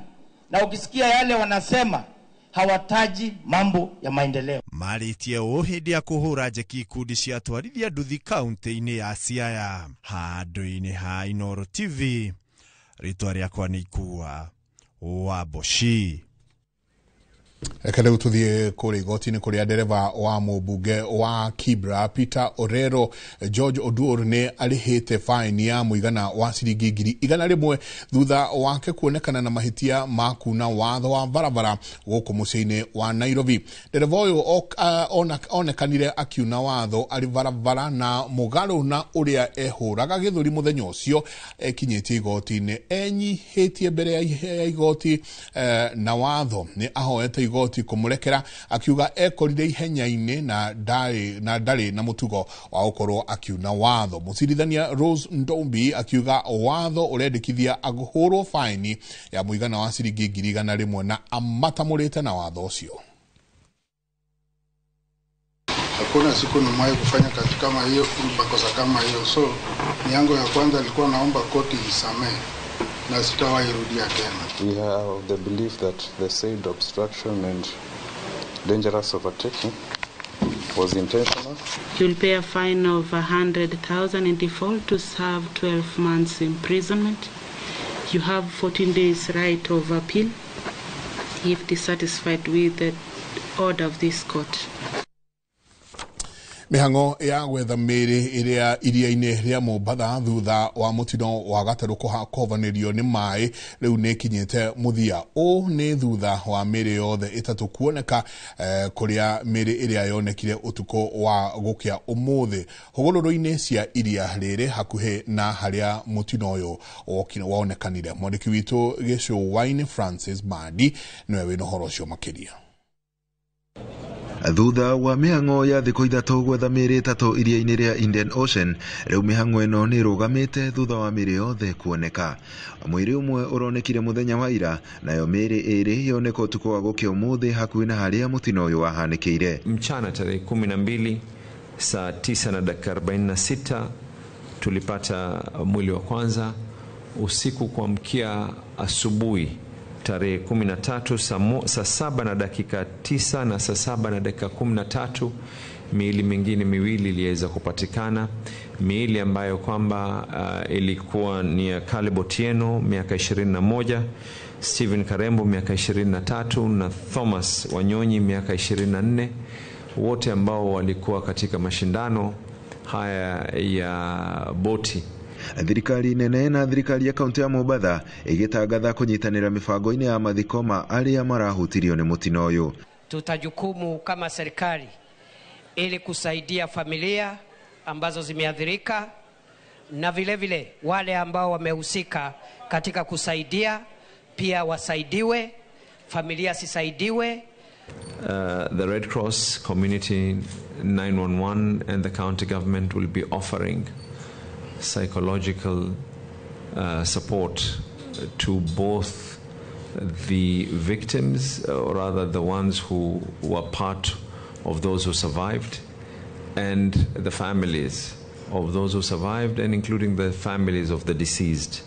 Na ukisikia yale wanasema hawataji mambo ya maendeleo. Marĩtie ũũ hĩndĩ ya kũhũra njeki ikundi cia atwarithia nduthi kaunti-inĩ ya Siaya. Handũ-inĩ ha Inooro TV, rĩtwa rĩakwa nĩ Ikua wa Mboci. Reke rĩu tũthiĩ kũrĩa igoti-inĩ kũrĩa ndereba wa mũmbunge wa Kibra Peter Orero George Oduor nĩ arĩhĩte faini ya mũigana wa ciringi 100,000 thutha wake kuonekana na mahĩtia ma kuna watho wa barabara gũkũ mũciĩ-inĩ wa Nairobi. Ndereba ũyũ onekanire akiuna watho arĩ barabara na mũgarũ na ũrĩa ehũraga gĩthũri mũthenya ũcio ekinyĩtie igoti-inĩ enyihĩtie mbere ya igoti na watho nĩ ahoete igoti kumurekera akiuga ekorire ihenya-inĩ na ndarĩ na mutugo wa gukorwo akiuna watho. Mucirithania Rose Ndombi akiuga watho urendekithia ahũrwo faini ya mũigana wa ciringi 100,000 na amatamũrĩte na watho ũcio. Hakuna siku nimewahi kufanya kazi kama hiyo, makosa kama hiyo. So miango ya kwanza ilikuwa naomba koti nisamehe na sitawahi rudia tena. We have the belief that the said obstruction and dangerous overtaking was intentional. You'll pay a fine of 100,000 in default to serve 12 months imprisonment. You have 14 days right of appeal if dissatisfied with the order of this court. Mihango ya gwetha mĩĩrĩ ĩrĩa iria-inĩ rĩa Mombatha thutha wa mũtino wa gatarũ kũhovanĩrio nĩ maĩ rĩu nĩ ĩkinyĩte mũthia. Ũũ nĩ thutha wa mĩĩrĩ yothe ĩtatũ kuoneka kũrĩa mĩĩrĩ ĩrĩa yonekire ũtukũ wa gũkĩa ũmũthĩ hũgũrũrũ-inĩ cia iria rĩrĩ hakuhĩ na harĩa mũtino ũyũ wonekanire. Mwandĩki witũ Gĩcũa-inĩ Francis Mandi nĩwe wĩna ũhoro ũcio makĩria. Thutha wa mĩhang'o ya thikũ ithatũ gwetha mĩĩrĩ ĩtatũ iria-inĩ rĩa Indian Ocean, rĩu mĩhang'o ĩno nĩ ĩrũgamĩte thutha wa mĩĩrĩ yothe kuoneka. Mwĩrĩ ũmwe ũronekire mũthenya wa ira, nayo mĩĩrĩ ĩĩrĩ yoneka ũtukũ wa gũkĩa ũmũthĩ hakuhĩ na harĩa mũtino ũyũ wahanĩkĩire. Mchana tarehe 12 saa 9:46 tulipata mwili wa kwanza. Usiku kuamkia asubuhi tarehe 13 saa 7:09 na saa 7:13 miili mingine miwili iliweza kupatikana, miili ambayo kwamba ilikuwa ni ya Caleb Otieno miaka 21, Stephen Karembo miaka 23 na Thomas Wanyonyi miaka 24, wote ambao walikuwa katika mashindano haya ya boti. Thirikari nene na thirikari ya kaunti ya Mombatha igitangatha kunyitanira mibango-inĩ ya mathiko ma arĩa marahutirio nĩ mũtino ũyũ. Tutajukumu kama serikali ili kusaidia familia ambazo zimeathirika na vile vile wale ambao wamehusika katika kusaidia pia wasaidiwe, familia sisaidiwe. The Red Cross, Community 911 and the county government will be offering psychological support to both the victims, or rather the ones who were part of those who survived, and the families of those who survived, and including the families of the deceased.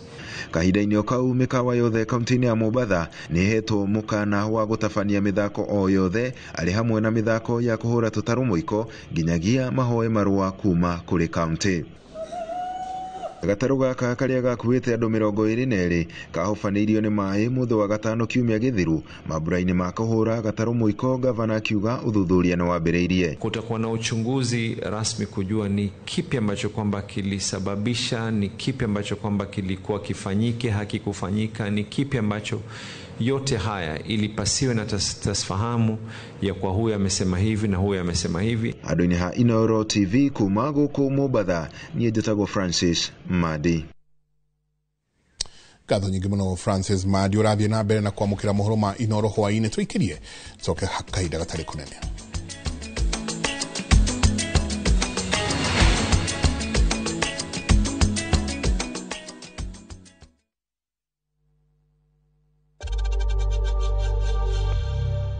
Kahinda-inĩ o kau mĩkawa yothe kaunti-inĩ ya Mombatha nĩ ĩhetwo mũkana wa gũtabania mĩthako o yothe arĩ hamwe na mĩthako ya kũhũra tũtarũ mũiko nginyagia mahoe marũa kuma kũrĩ kaunti. Gatarũ gaka karĩa gakuĩte andũ 22 kahobanĩirio nĩ maĩ mũthĩ wa gatano kiumia gĩthiru mambura-inĩ ma kũhũra gatarũ mũiko. Gavana akiuga ũthuthuria nĩ wambĩrĩirie. Kutakuwa na uchunguzi rasmi kujua ni kipi ambacho kwamba kilisababisha, ni kipi ambacho kwamba kilikuwa kifanyike hakikufanyika, ni kipi ambacho yote haya ili pasiwe na tasfahamu ya kwa huyu amesema hivi na huyu amesema hivi. Andũ-inĩ ha Inooro TV kuma gũkũ Mombatha, niĩ njĩtagwo Francis Madi. Ngatho nyingĩ mũno Francis Madi. Ũrathiĩ na mbere na kwamũkĩra mohoro ma Inooro hwaĩ-inĩ, tũikĩrie coke kahinda gatarĩ kũnene.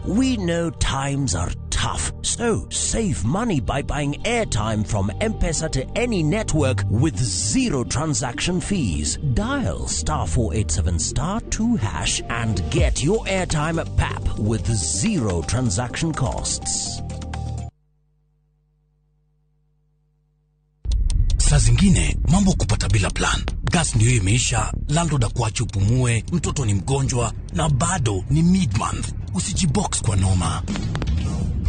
We know times are tough, so save money by buying airtime from M-Pesa to any network with zero transaction fees. Dial *487*2# and get your airtime at PAP with zero transaction costs. zingine mambo kupata bila plan. Gas ndio imeisha, landlord akuache upumue, mtoto ni mgonjwa na bado ni mid-month. Usijibox kwa noma.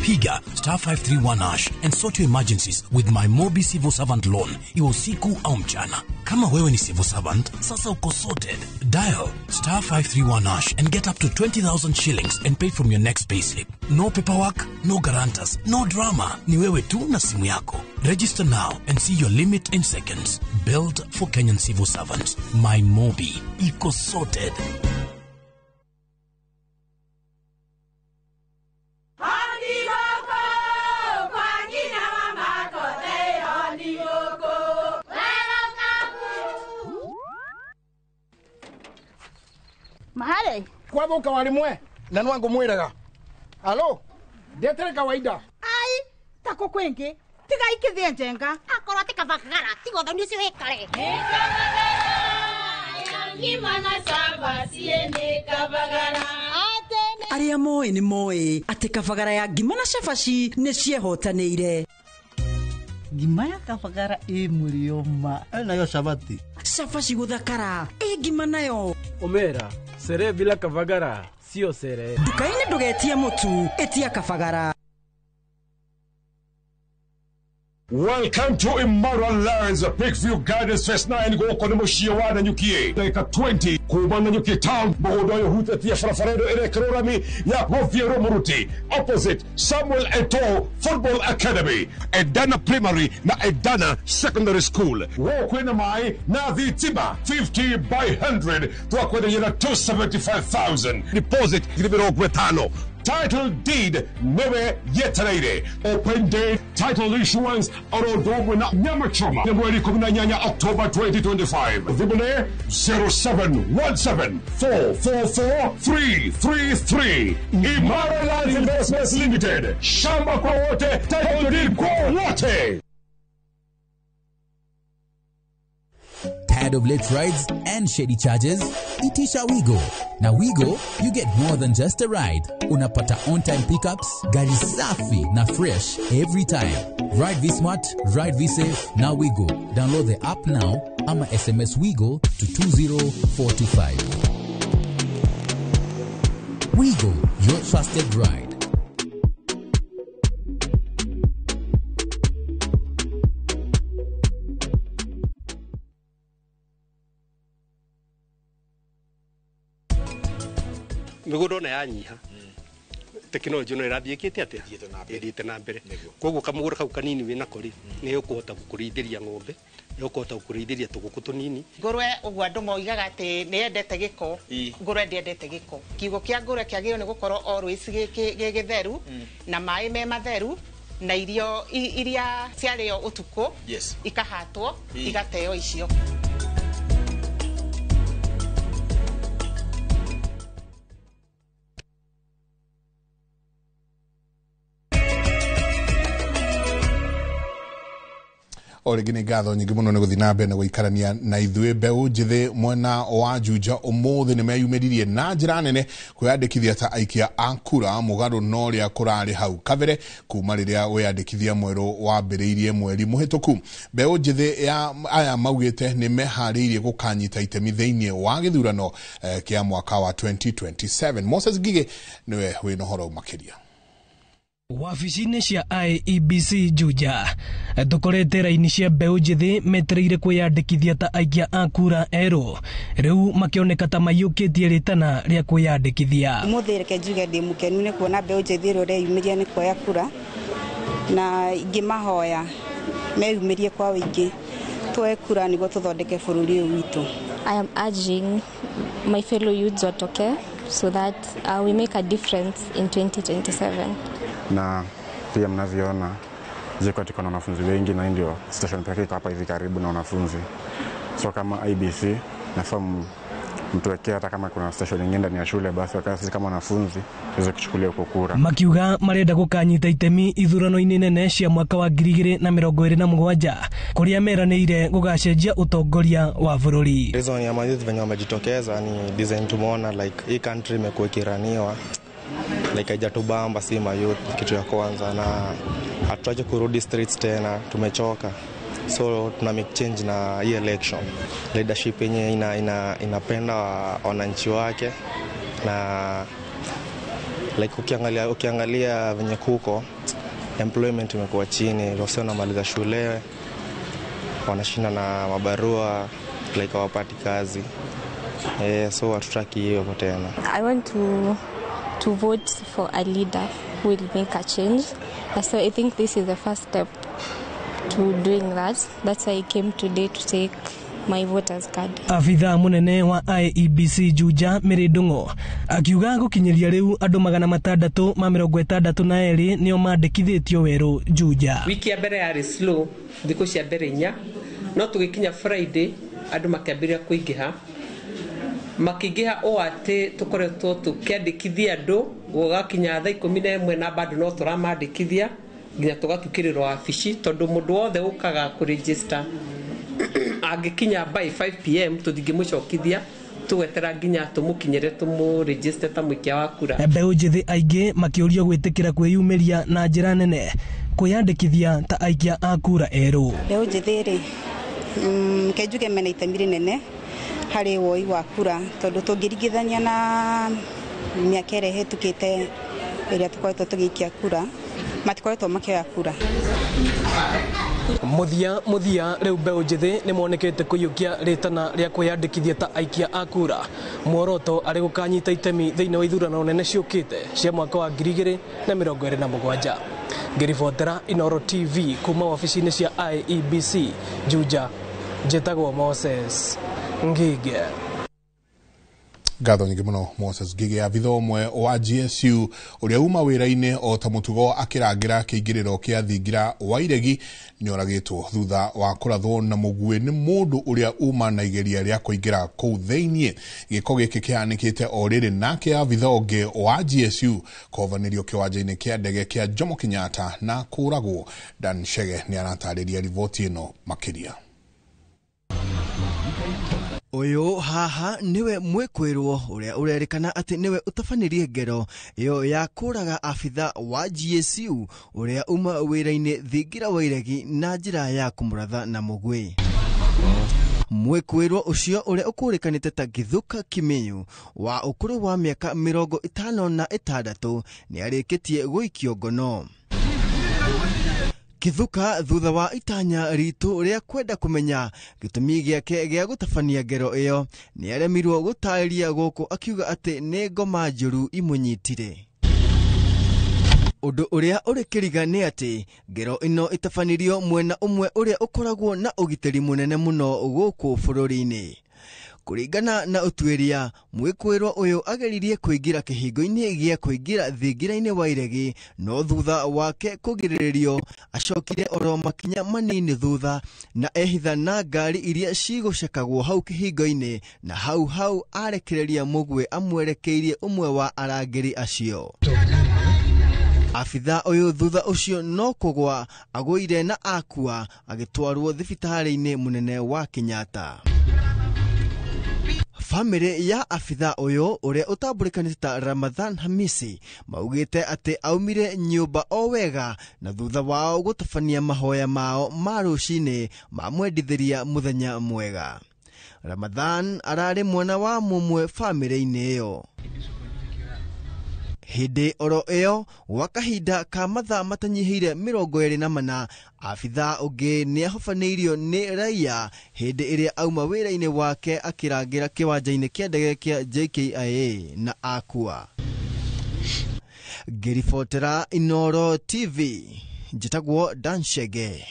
Piga *531# and sort your emergencies with my Mobi Civil Servant Loan, iwe usiku au mchana. Kama wewe ni civil servant, sasa uko sorted. Dial *531# and get up to 20,000 shillings and pay from your next payslip. No paperwork, no guarantors, no drama. Ni wewe tu na simu yako. Register now and see your limit in seconds. Built for Kenyan civil servants. My Mobi. Iko sorted. Mahale kwathuka warimwe na nwangu mwiraga alo ndetere kawaida ai tako kwingi tiga ikithie njenga akorwo ti kabagara tiga uthoni ucio wikare Arĩa moĩ nĩ moĩ atĩ kabagara ya ngima na cabaci nĩ ciehotanĩire. Ngima ya kabagara ĩ mũrĩo ma nayo cabati cabaci gũthakara ĩ ngima nayo Omera sere bila kabagara sio sere. Nduka-inĩ ndũgetie mũtu ĩtia kabagara. Welcome to Immoral Lands, Peakview Gardens Phase 9 gũkũ nĩ mũciĩ wa Nanyuki ndagĩka 20 kuma Nanyuki town mũgũnda ũyũ ũhutĩtie barabara ĩno ĩrekĩrwo rami ya gũthiĩ Rũmũruti opposite Samuel Eto'o Football Academy, Edana Primary na Edana Secondary School. Gũkũ kwĩna maĩ na thitima 50 by 100 twakwenderia na 275,000 deposit 50,000. Title deed newe yetereire. Open day title issuance oro na nyama choma ni mweri 18 October 2025. Thimũ 0717 444 333. Imara Lands Investments Limited. Shamba kwa wote, title deed kwa wote. Tired of late rides and shady charges? Itisha Wigo. Na Wigo, you get more than just a ride. Unapata on-time pickups, gari safi na fresh every time. Ride V-Smart, ride V-Safe, na Wigo. Download the app now ama SMS Wigo to 20425. Wigo, your trusted ride. Mĩgũnda ona yanyiha tekinoronjĩ no ĩrathiĩ ĩkĩte atĩa ĩthiĩte na mbere koguo kamũgũnda kau kanini wĩnako rĩ nĩ ũkũhota gũkũrĩithĩria ng'ombe nĩ ũkũhota gũkũrĩithĩria tũgũkũ tũnini. Ngũrwe ũguo andũ moigaga atĩ nĩ yendete gĩko, ngũrwe ndĩendete gĩko. Kiugo kĩa ngũrwe kĩagĩrĩirwo nĩ gũkorwo always gĩ gĩtheru na maĩ me matheru na irio iria ciarĩo ũtukũ ikahatwo igateo icio. O rĩngĩ nĩ ngatho nyingĩ mũno nĩ gũthiĩ na mbere na gũikarania na ithuĩ. Mbeũ njĩthĩ mwena wa Juja ũmũthĩ nĩ meyumĩririe na njĩra nene kwĩyandĩkithia ta aikia a kura mũgarũ na ũrĩa kũrarĩ hau kabere kuma rĩrĩa wĩyandĩkithia mwerũ wambĩrĩirie mweri mũhĩtũku. Mbeũ njĩthĩ ya aya maugĩte nĩ meharĩirie gũkanyita itemi thĩinĩ wa gĩthurano kĩa mwaka wa 2027. Moses Ngigĩ nĩwe wĩna ũhoro makĩria. Wabici-inĩ cia IEBC Juja tũkorete raini cia mbeũ njĩthĩ metereire kwĩyandĩkithia ta aikia a kura erũ rĩu makĩoneka ta maiyũkĩtie rĩtana rĩa kwĩyandĩkithia. Ũmũthĩ reke njuge ndĩ mũkenu nĩ kuona mbeũ njĩthĩ ĩrĩa ũreyumĩria nĩ kuoya kura na ingĩmahoya meyumĩrie kwa ũingĩ tuoe kura nĩguo tũthondeke bũrũri ũyũ witũ. I am urging my fellow youths watoke so that we make a difference in 2027. Na pia mnavyoona JKUAT tuko na wanafunzi wengi na ndio station pekee iko hapa hivi karibu na wanafunzi. So kama IBC nafaa mtuwekee hata kama kuna station nyingine ndani ya shule basi wakati sisi kama wanafunzi tuweze kuchukulia huko kura. Makiuga marenda gukanyita itemi ithurano-inĩ nene cia mwaka wa 2027 kuria meranĩire gugacenjia utongoria wa bũrũri. Reason ya mayouth venye wamejitokeza ni design tumeona like hii country imekuwa ikiraniwa like haijatubamba si mayouth kitu ya kwanza, na hatutaki kurudi streets tena, tumechoka. So tuna make change na hii election. Leadership yenye inapenda wananchi wake, na like ukiangalia venye kuko employment imekuwa chini, wasio wanamaliza shule wanashinda na mabarua, like hawapati kazi. So hatutaki hiyo tena. I want to vote for a leader who will make a change. So I think this is the first step to doing that. That's why I came today to take my voters card. Afitha munene wa IEBC Juja Mary Ndung'u akiuga gukinyiria riu andu 662 nio mandikithitio weru Juja. Wiki ya mbere yari slow, thiku cia mbere inya, no tugikinya Friday andu makiambiria kuingiha, makiingiha o ati tukoretwo tukiandikithia andu gugakinya thaa 11 na bado no turamandikithia nginya tugatukĩrĩrwo wabici, tondu mundu wothe ukaga kũregister angikinya by 5 pm tũtingĩmũcokithia, tũgwetera nginya tũmũkinyĩre tũmũregister ta mũikia wa kura. Mbeũ njĩthĩ aingĩ makĩũrio gwĩtĩkĩra kwĩyumĩria na njĩra nene kwĩyandĩkithia ta aikia a kura erũ. Mbeũ njĩthĩ rĩ, ke njuge mena itemi rĩnene harĩ woi wa kura, tondũ tũngĩringithania na mĩaka ĩrĩa ĩhĩtũkĩte ĩrĩa tũkoretwo tũgĩikia kura, matikoretwo makĩoya kura. Muthia riu mbeũ njĩthĩ nĩ monekete kũiyũkia rĩtana rĩa kwĩyandĩkithia ta aikia a kura, muoroto arĩ gũkanyita itemi thĩinĩ wa ithurano nene ciũkĩte cia mwaka wa 2027. Ngĩribotera Inooro TV kuma wabici-inĩ cia IEBC Juja, njĩtagwo Moses Ngige. Ngatho nyingĩ mũno Moses Ngige. Abitha ũmwe wa GSU ũrĩa uma wĩra-inĩ o ta mũtugo akĩrangĩra kĩingĩrĩro kĩa thingira wa Iregi nĩoragĩtwo thutha wa kũrathwo na mũguĩ nĩ mũndũ ũrĩa uma na igeria rĩa kũingĩra kũu thĩiniĩ. Gĩko gĩkĩ kĩhanĩkĩte o rĩrĩ nake abitha ũngĩ wa GSU kũhovanĩrio kĩwanja-inĩ kĩa ndege kĩa Jomo Kenyatta na kũragwo. Dan Chege nĩaratarĩria riboti ĩno makĩria. Ũyũ haha nĩwe mwĩkwĩrwo ũrĩa ũrerĩkana atĩ nĩwe ũtabanirie ngero ĩyo ya kũraga abitha wa GSU ũrĩa uma wĩra-inĩ thingira wa Iregi na njĩra ya kũmũratha na mũguĩ. Mwĩkwĩrwo ũcio ũrĩa ũkũrĩkanĩte ta Githuka Kimenyu wa ũkũrũ wa mĩaka 56 nĩarĩkĩtie gũikio ngono. Githuka thutha wa itanya ritũ rĩa kwenda kũmenya gĩtũmi gĩake gĩa gũtabania ngero ĩyo nĩaremirwo gũtarĩria gũkũ akiuga atĩ nĩ ngoma njũru imũnyitire. Ũndũ ũrĩa ũrĩ kĩriga nĩ atĩ ngero ĩno ĩtabanirio mwena ũmwe ũrĩa ũkoragwo na ũgitĩri mũnene mũno gũkũ bũrũri-inĩ. Kũringana na ũtuĩria, mwĩkwĩrwo ũyũ ageririe kũingĩra kĩhingo-inĩ gĩa kũingĩra thingira-inĩ wa Iregi, no thutha wake kũgirĩrĩrio acokire oro makinya manini thutha na ehitha na ngari iria cigũcekagwo hau kĩhingo-inĩ, na hau hau arekereria mũguĩ amwerekeirie ũmwe wa arangĩri acio. Abitha ũyũ thutha ũcio no kũgwa agũire na akua agĩtwarwo thibitarĩ-inĩ mũnene wa Kenyatta. Famĩlĩ ya abitha ũyũ ũrĩa ũtambũrĩkanĩte ta Ramadhan Hamisi maugĩte atĩ aumire nyũmba o wega na thutha wao gũtabania mahoya mao ma rũcinĩ mamwendithĩria mũthenya mwega. Ramadhan ararĩ mwana wa mũmwe famĩlĩ-inĩ ĩyo. Hĩndĩ oro ĩyo gwa kahinda ka mathaa matanyihĩire 24 abitha ũngĩ nĩahobanĩirio nĩ raia hĩndĩ ĩrĩa auma wĩra-inĩ wake akĩrangĩra kĩwanja-inĩ kĩa ndege kĩa JKIA na akua. Ngĩribotera Inooro TV, njĩtagwo Dan Chege.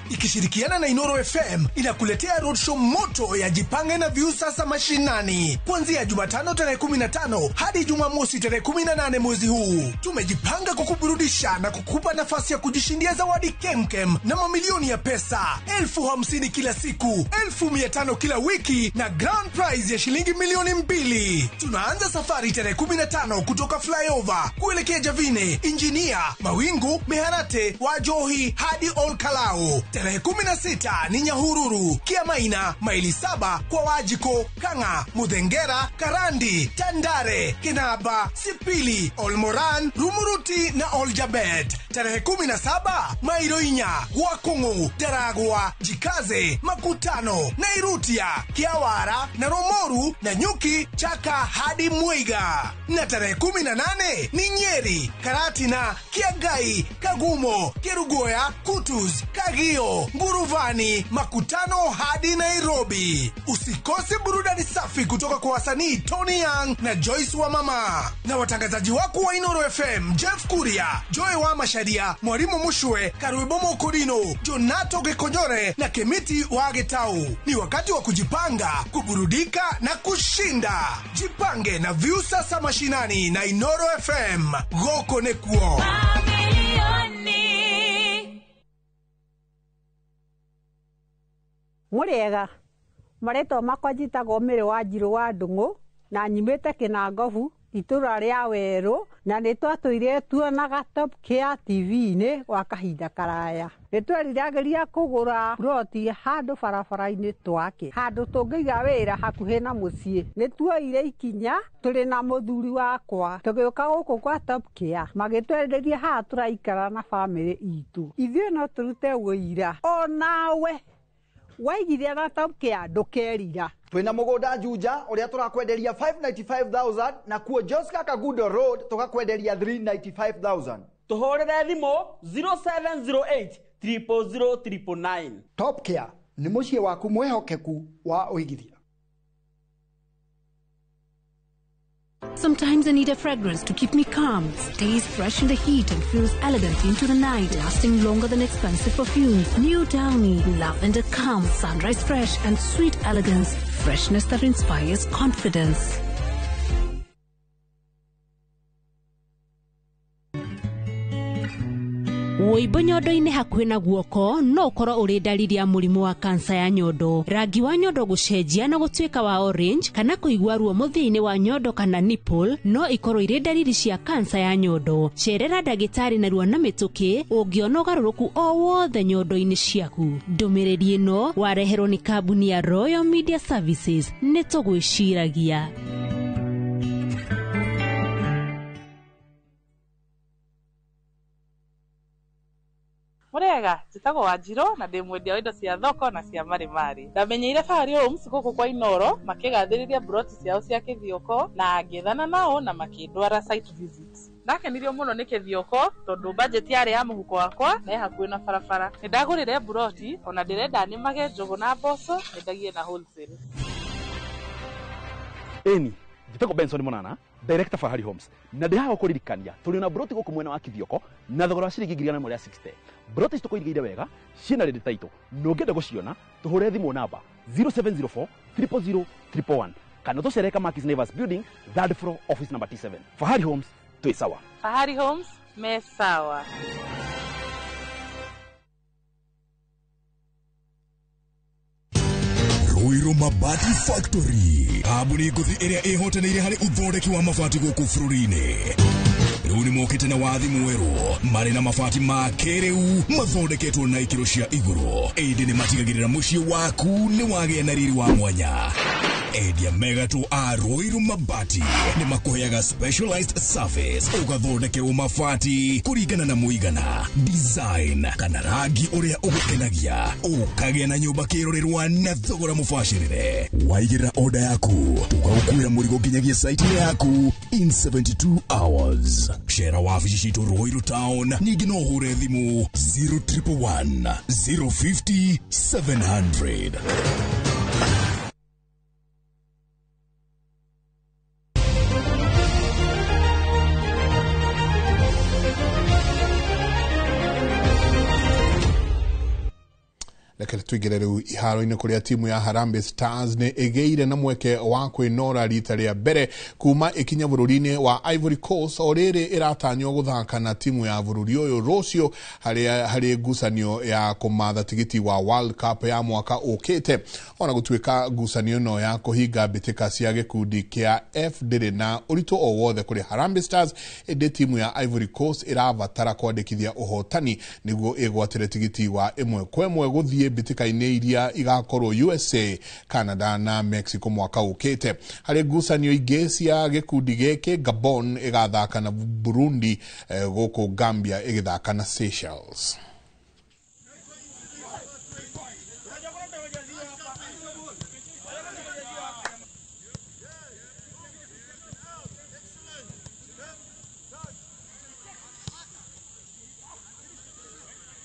Ikishirikiana na Inooro FM inakuletea roadshow moto ya Jipange na Viusasa mashinani kuanzia Jumatano tarehe 15 hadi Jumamosi tarehe 18 mwezi huu. Tumejipanga kukuburudisha na kukupa nafasi ya kujishindia zawadi kemkem na mamilioni ya pesa, 50,000 kila siku, 500,000 kila wiki na grand prize ya shilingi 2,000,000. Tunaanza safari tarehe 15 kutoka Flyover kuelekea Javine, Engineer, Mawingu, Miharate, Wajohi hadi Ol Kalau. 5. Tarehe 16 ni Nyahururu, Kiamaina maili 7 kwa Wajiko, Kanga, Muthengera, Karandi, Tandare, Kinaba, Sipili, Olmoran, Rumuruti na Oljabet. Tarehe 17 Mairoinya, Wakungu, Daragwa, Jikaze, Makutano, Nairutia, Kiawara na Romoru na Nyuki, Chaka hadi Mwiga. Na tarehe 18 ni Nyeri, Karatina, Kiagai, Kagumo, Kerugoya, Kutus, Kagio, Nguruvani, Makutano hadi Nairobi. Usikose burudani safi kutoka kwa wasanii Tony Young na Joyce wa Mama. Na watangazaji wako wa Inoro FM, Jeff Kuria, Joy wa Masharia, Mwalimu Mushwe, Karuibomo Kodino, Jonato Gekonyore na Kemiti wa Getau. Ni wakati wa kujipanga, kuburudika na kushinda. Jipange na Viusasa Mashinani na Inoro FM. Goko nekuo. Muriega maretwa makwa njitagwo Mĩrĩ wa Njirũ wa Ndung'u na nyumĩte Kĩnangobu itũra rĩa Werũ na nĩ twatũire tuonaga Top Care TV-inĩ gwa kahinda karaya. Nĩ tweriragĩria kũgũra ploti handũ barabara-inĩ twake, handũ tũngĩiga wĩra hakuhĩ na mũciĩ. Nĩ tuoire ikinya tũrĩ na mũthuri wakwa tũgĩũka gũkũ kwa Top Care, magĩtwenderia haha tũraikara na bamĩrĩ itũ. Ithuĩ no tũrute wũira onawe waigithia na Top Care ndũkerira. Twina mugunda Juja uria turakwenderia 595,000 na kuo Joska Kagudo Road tukakwenderia 395,000. Tuhurire thimu 0708 000 999. Top Care ni muciĩ waku mwihokeku wa uigithia. Sometimes I need a fragrance to keep me calm, stays fresh in the heat and feels elegant into the night, lasting longer than expensive perfumes. New Downy, lavender calm, sunrise fresh and sweet elegance, freshness that inspires confidence. Wũimbo nyondo-inĩ hakuhĩ na guoko no ũkorwo ũrĩ ndariri ya mũrimũ wa kansa ya nyondo. Rangi wa nyondo gũcenjia na gũtuĩka wa orange kana kũigua ruo mũthia-inĩ wa nyondo kana nipple no ikorwo irĩ ndariri cia kansa ya nyondo. Cerera ndagĩtarĩ narua na mĩtũkĩ ũngĩona ũgarũrũku o wothe nyondo-inĩ ciaku. Ndũmĩrĩri ĩno wareherwo nĩ kambuni ya Royal Media Services. Nĩ tũgwĩciragia. Murega njĩtagwo Wanjirũ na ndĩ mwendia wa indo cia thoko na cia marimari. Ndamenyeire Fahari Homes gũkũ kwa Inoro makĩgathĩrĩria broti ciao cia Kĩthioko na ngĩethana nao na makĩndwara site visit. Ndakenirio mũno nĩ Kĩthioko tondũ budget yarĩ ya mũhuko wakwa na ĩ hakuhĩ na barabara. Nĩndagũrire broti ona ndĩrenda nĩmage njũgũ na mboco nyendagie na wholesale. Ĩni njĩtagwo Benson Monana, Director Fahari Homes, na ndĩ haha gũkũririkania tũrĩ na broti gũkũ mwena wa Kĩthioko na thogora wa ciringi 160. Broti ici tũkũigĩire wega ciĩna rĩndĩ taitũ na ũngĩenda gũciona tũhũre thimũ namba 0704 000 111 kana tũcere Kamakis Neighbors Building, third floor, office number T7. Fahari Homes twĩ sawa. Fahari Homes me sawa. Ruiru Mabati Factory, kambuni ngũthi ĩrĩa ĩhotanĩire harĩ ũthondeki wa mabati gũkũ bũrũri-inĩ. Rĩu nĩmokĩte na wathi mwerũ marĩ na mabati ma kĩrĩu mathondeketwo na ikĩro cia igũrũ, ĩndĩ nĩmatigagĩrĩra mũciĩ waku nĩ wagĩa na riri wa mwanya. Endia megatũ a Ruiru Mabati nĩmakũheaga specialized service ũgathondekerwo mabati kũringana na mũigana, design kana rangi ũrĩa ũgũkenagia, ũkagĩa na nyũmba kĩrorerwa na thogora mũbacĩrĩre. Waigĩrĩra order yaku tũgagũkuĩra mũrigo nginyagia site yaku in 72 hours. Cera wabici citũ Ruiru Town, ningĩ no ũhũre thimũ 0111 050 700. Reke tuingire riu iharo-inĩ kũrĩa timu ya Harambee Stars nĩ ĩgĩire na mweke wa kwĩnora rita rĩa mbere kuma ĩkinya bũrũri-inĩ wa Ivory Coast, o rĩrĩ ĩratanywo gũthaka na timu ya bũrũri ũyũ rũciũ harĩ ngucanio ya kũmatha tigiti wa World Cup ya mwaka ũkĩte. Ona gũtuĩka ngucanio ĩno ya kũhinga mbĩtĩka cia gĩkundi kĩa F ndĩrĩ na ũritũ o wothe kũrĩ Harambee Stars, ĩndĩ timu ya Ivory Coast ĩrabatara kwandĩkithia ũhotani nĩguo ĩgwatĩre tigiti wa 1-1 gũthiĩ mbĩtĩka-inĩ iria igakorwo USA, Canada na Mexico mwaka ũkĩte. Harĩ ngucanio ingĩ cia gĩkundi gĩkĩ, Gabon ĩgathaka na Burundi, gũkũ Gambia ĩgĩthaka na Seychelles.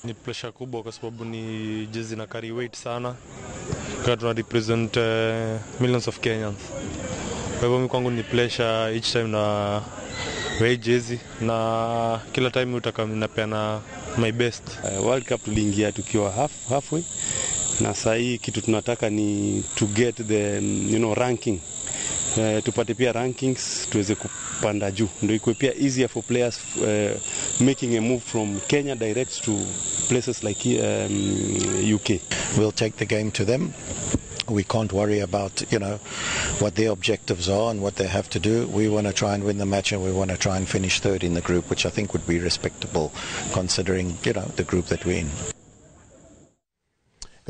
Ni pressure kubwa kwa sababu ni jezi na carry weight sana. Kwa tuna represent millions of Kenyans. Kwa hivyo mimi kwangu ni pressure each time na wear jezi, na kila time utaka napeana my best. World Cup tuliingia tukiwa halfway, na sasa hii kitu tunataka ni to get the ranking. Tupate pia rankings tuweze kupanda juu, ndio ikuwe pia easier for players making a move from Kenya direct to places like UK. We'll take the game to them. We can't worry about, what their objectives are and what they have to do. We want to try and win the match, and we want to try and finish third in the group, which I think would be respectable considering, the group that we're in.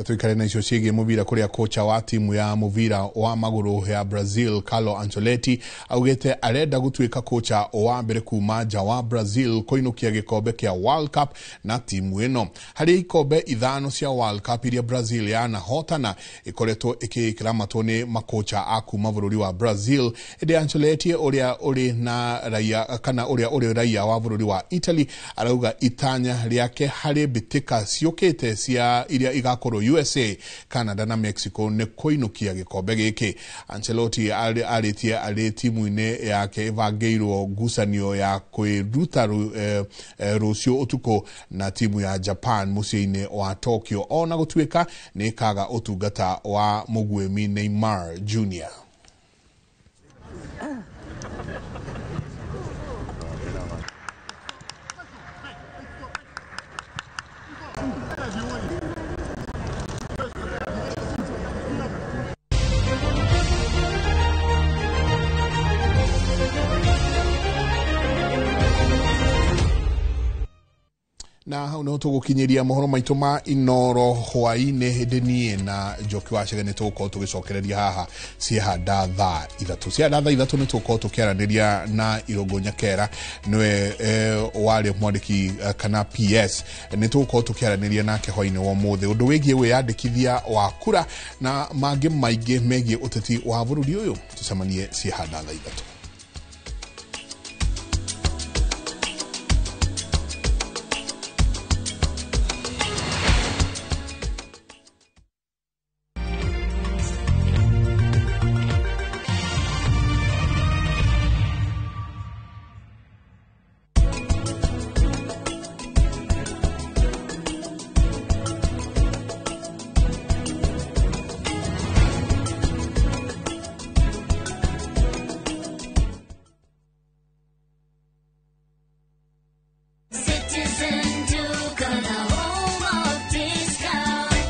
Tuikare na icio ciĩgiĩ mũbira kũrĩa kocha wa timu ya mũbira wa magũrũ ya Brazil Carlo Ancelotti augĩte arenda gũtuĩka kocha wa mbere kuma nja wa Brazil kũinũkia gĩkombe kĩa World Cup na timu ĩno. Harĩ ikombe 5 cia World Cup iria Brazil yanahotana ĩkoretwo ĩkĩramatwo nĩ makocha a kuma bũrũri wa Brazil, ĩndĩ Ancelotti ũrĩa ũrĩ na raia kana ũrĩa ũrĩ raia wa bũrũri wa Italy arauga itanya rĩake harĩ mbĩtĩka ciũkĩte cia iria igakorwo USA, Canada na Mexico nĩ kũinũkia gĩkombe gĩkĩ. Ancelotti arĩtie arĩ timu-inĩ yake ĩbangĩirwo ngucanio ya kwĩruta rũciũ ũtukũ na timu ya Japan mũciĩ-inĩ wa Tokyo, ona gũtuĩka nĩ ĩkaga ũtungata wa mũguĩmi Neymar Jr. Na hau nĩho tũgũkinyĩria mohoro maitũ ma Inoro hwaĩ-inĩ, hĩndĩ niĩ na Njoki wa Chege nĩ tũgũkorwo tũgĩcokereria haha ciehanda thaa 3. Ciehanda thaa 3 nĩ tũgũkorwo tũkĩaranĩria na Irũngũ Nyakera, nĩwe warĩ mwandĩki kana PS. Nĩ tũgũkorwo tũkĩaranĩria nake hwaĩ-inĩ wa ũmũthĩ ũndũ wĩgiĩ wĩyandĩkithia wa kura na mangĩ maingĩ megiĩ ũteti wa bũrũri ũyũ. Tũcemanie ciehanda thaa 3.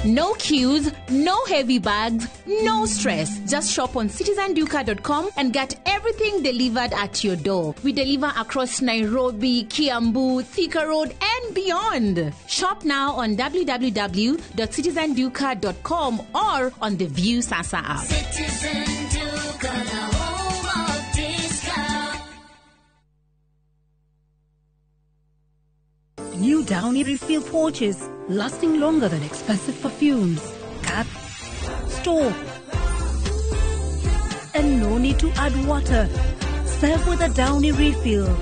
No queues, no heavy bags, no stress. Just shop on citizenduka.com and get everything delivered at your door. We deliver across Nairobi, Kiambu, Thika Road, and beyond. Shop now on www.citizenduka.com or on the View Sasa app. Citizen Duka, the home of discount. New Downy refill pouches, lasting longer than expensive perfumes. Cap, store, and no need to add water. Serve with a Downy refill.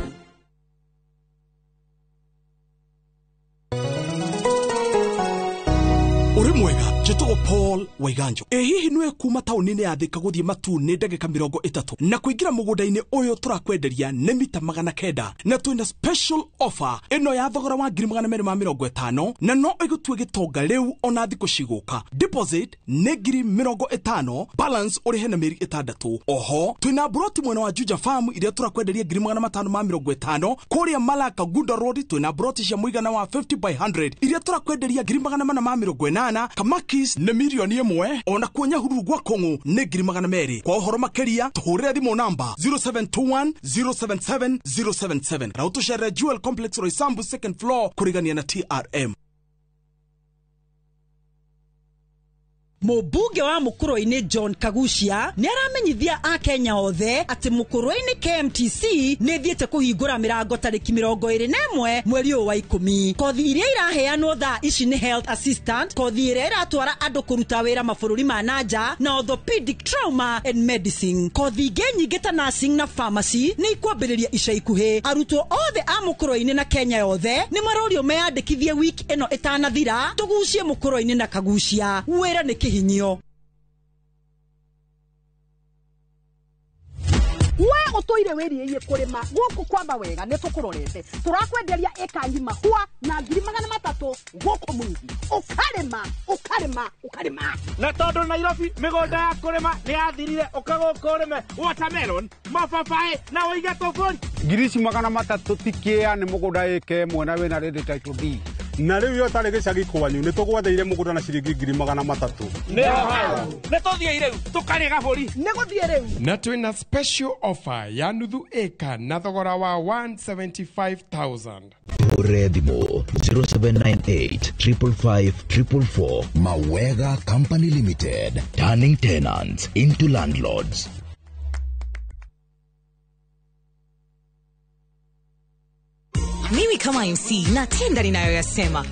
Uri mwega, njĩtagwo Paul Waiganjo. Ĩ hihi nĩwe kuma taũni-inĩ ya Thika gũthiĩ Matuu nĩ ndagĩka 30 na kũingĩra mũgũnda-inĩ ũyũ tũrakwenderia nĩ mita 900 na twĩna special offer ĩno ya thogora wa 250,000 na no ĩgũtue gĩtonga rĩu ona thikũ cigũka. Deposit nĩ 50,000, balance ũrĩhe na mĩeri 6. Oho twĩna broti mwena wa Juja Farm iria tũrakwenderia 550,000. Kũrĩa Malaka Gunda Road twĩna broti cia mũigana wa 50 by 100 iria tũrakwenderia 480,000. Kamakis nĩ 1,000,000, ona kuo Nyahururu gwa Kong'u nĩ 200,000. Kwa ũhoro makĩria tũhũrĩre thimũ namba 0721 077 077 na ũtũcerere Jewel Complex Roysambu second floor kũrigania na TRM. Mũmbunge wa Mũkũrwe-inĩ John Kagucia nĩ aramenyithia akenya othe atĩ Mũkũrwe-inĩ KMTC nĩ ĩthiĩte kũhingũra mĩrango tarĩki 21 mweri ũyũ wa 10. Kothi iria iraheanwo thaa ici nĩ health assistant, kothi ĩrĩa ĩratwara andũ kũruta wĩra mabũrũri ma nanja, na orthopedic trauma and medicine. Kothi ingĩ nyingĩ ta nursing na pharmacy nĩ ikwambĩrĩria ica ikuhĩ. Arutwo othe a Mũkũrwe-inĩ na Kenya yothe nĩ marorio meyandĩkithie wiki ĩno ĩtanathira, tũgucie Mũkũrwe-inĩ na Kagucia. Wĩra nĩ kĩhinyio. We ũtũire wĩriĩie kũrĩma gũkũ kwamba wega nĩ tũkũrorete tũrakwenderia ĩka ng'ima hwa na 300,000 gũkũ Mwingi. Ũkarĩma ũkarĩma ũkarĩma. Na tondũ Nairobi mĩgũnda ya kũrĩma nĩ yathirire, ũka gũkũ ũrĩme watermelon, mababaĩ na ũige tũbũri. 300,000 ti kĩa nĩ mũgũnda ĩka ĩmwe na wĩna ready title deed. Na rĩu yo tarĩ gĩcagi kwanyu nĩ tũgwathĩire mũgũnda na ciringi 300,000. Nĩ tũthiĩ rĩu tũkarĩe gabũri. Nĩ gũthiĩ rĩu. Na twĩna special offer ya nuthu ĩka na thogora wa 175,000. Hũre thimũ 0798 555 444. Mawega Company Limited, turning tenants into landlords. Mimi kama MC natenda ninayoyasema.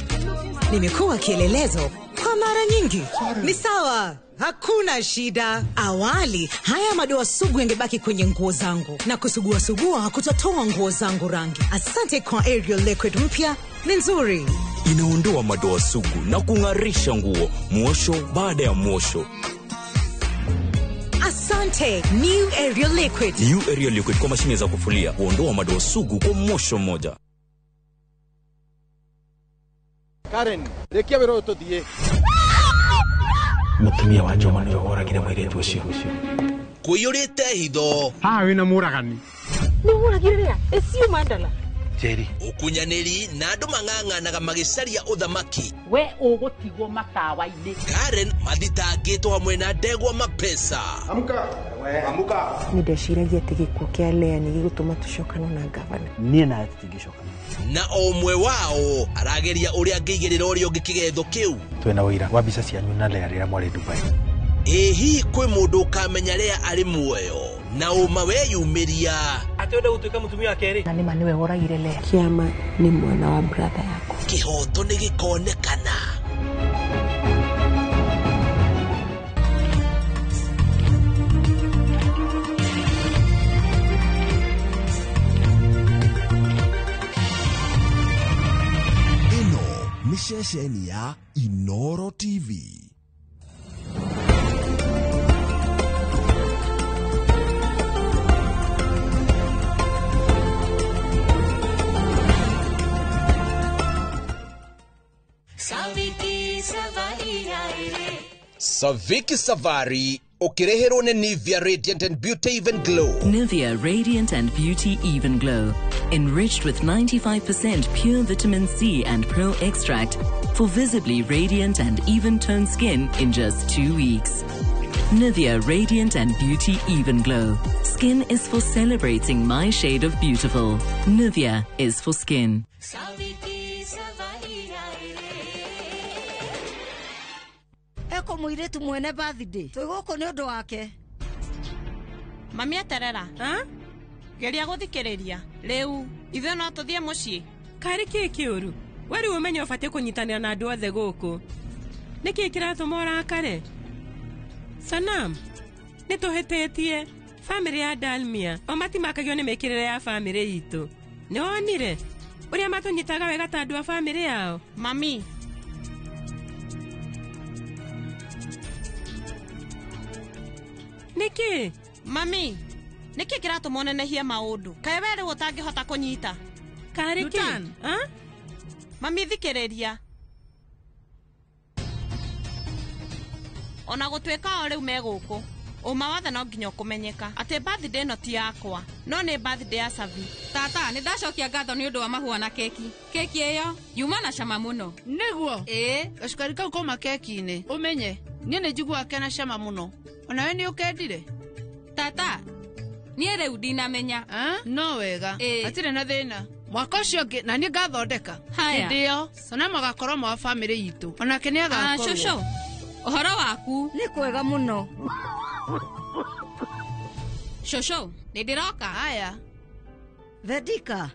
Nimekuwa kielelezo kwa mara nyingi. Ni sawa, hakuna shida. Awali haya madoa sugu yangebaki kwenye nguo zangu na kusugua sugua hakutatoa nguo zangu rangi. Asante kwa Ariel Liquid mpya, ni nzuri. Inaondoa madoa sugu na kung'arisha nguo mwosho baada ya mwosho. Asante New Ariel Liquid. New Ariel Liquid kwa mashine za kufulia huondoa madoa sugu kwa mwosho mmoja. Karen, rekia wĩra ũyũ tũthiĩ. Mũtumia wa Njoma nĩwe woragire mũirĩtu ũcio. Kũiyũrĩte hitho. Haha wĩna mũragani. Nĩ woragire rĩa? Ĩcio Mandala. Njeri. Ũkunyanĩri na andũ mang'ang'anaga magĩcaria ũthamaki. We ũgũtigwo matawa-inĩ. Karen mathitangĩtwo hamwe na ndegwa mapesa. Amka. We, amka. Nĩ ndeciragia atĩ gĩkuũ kĩa Lea nĩ gĩgũtũma tũcokane na ngavana. Niĩ nawe tũtingĩcokana. Na o ũmwe wao arageria ũrĩa angĩigĩrĩra ũrĩa ũngĩ kĩgetho kĩu. Twĩna ũira wa mbica cianyu na Lea rĩrĩa mwarĩ Dubai. Ĩ hihi kwĩ mũndũ ũkamenya Lea arĩ muoyo na ũma weyumĩria atĩ wenda gũtuĩka mũtumia wa kerĩ? Na nĩma nĩwe woragire Lea. Kĩama nĩ mwana wa brother yakwa. Kĩhoto nĩ gĩkonekana. Ĩno nĩ ceceni ya Inoro TV. Saviki Savari ũkĩreherwo nĩ Nivea Radiant and Beauty Even Glow. Nivea Radiant and Beauty Even Glow, enriched with 95% pure vitamin C and pearl extract for visibly radiant and even-toned skin in just 2 weeks. Nivea Radiant and Beauty Even Glow. Skin is for celebrating my shade of beautiful. Nivea is for skin. Eko mũirĩtu mwene birthday twĩ gũkũ nĩ ũndũ wake. Mami eterera. Geria gũthikĩrĩria rĩu ithuĩ no tũthiĩ mũciĩ. Karĩ kĩĩ kĩũru? We rĩu ũmenye ũbatiĩ kũnyitanĩra na andũ othe gũkũ. Nĩkĩĩ kĩratũma ũrakare? Sanam, nĩ tũhĩtĩtie. Bamĩrĩ ya Dalmia o matimakagio nĩ mĩkĩrĩre ya bamĩrĩ itũ. Nĩ wonire ũrĩa matũnyitaga wega ta andũ a bamĩrĩ yao? Mami, Nĩkĩ? Mami, nĩkĩ kĩratũma ũnenehie maũndũ? Kaĩ we rĩu ũtangĩhota kũnyita? Karĩ kĩ? Mami, thikĩrĩria. Ona gũtuĩka o rĩu me gũkũ, ũma wothe no nginya ũkũmenyeka atĩ birthday ĩno ti yakwa, no nĩ birthday ya Savi. Tata, nĩ ndacokia ngatho nĩ ũndũ wa mahũa na keki. Keki ĩyo yuma na cama mũno. Nĩguo? Ĩĩ. Gacukari kau kauma keki-inĩ. Ũmenye, niĩ nĩ njiguaga kena cama mũno. Onawe nĩ ũkendire? Tata, niĩ rĩu ndinamenya. No wega. Hatirĩ na thĩna. Mwaka ũcio ũngĩ na niĩ ngathondeka. Haya. Hĩndĩ ĩyo, Sonamu agakorwo mwa bamĩrĩ itũ. Onake nĩ agakorwo. Cũcũ, ũhoro waku? Nĩ kwega mũno. Cũcũ, nĩ ndĩroka. Haya. Vedika.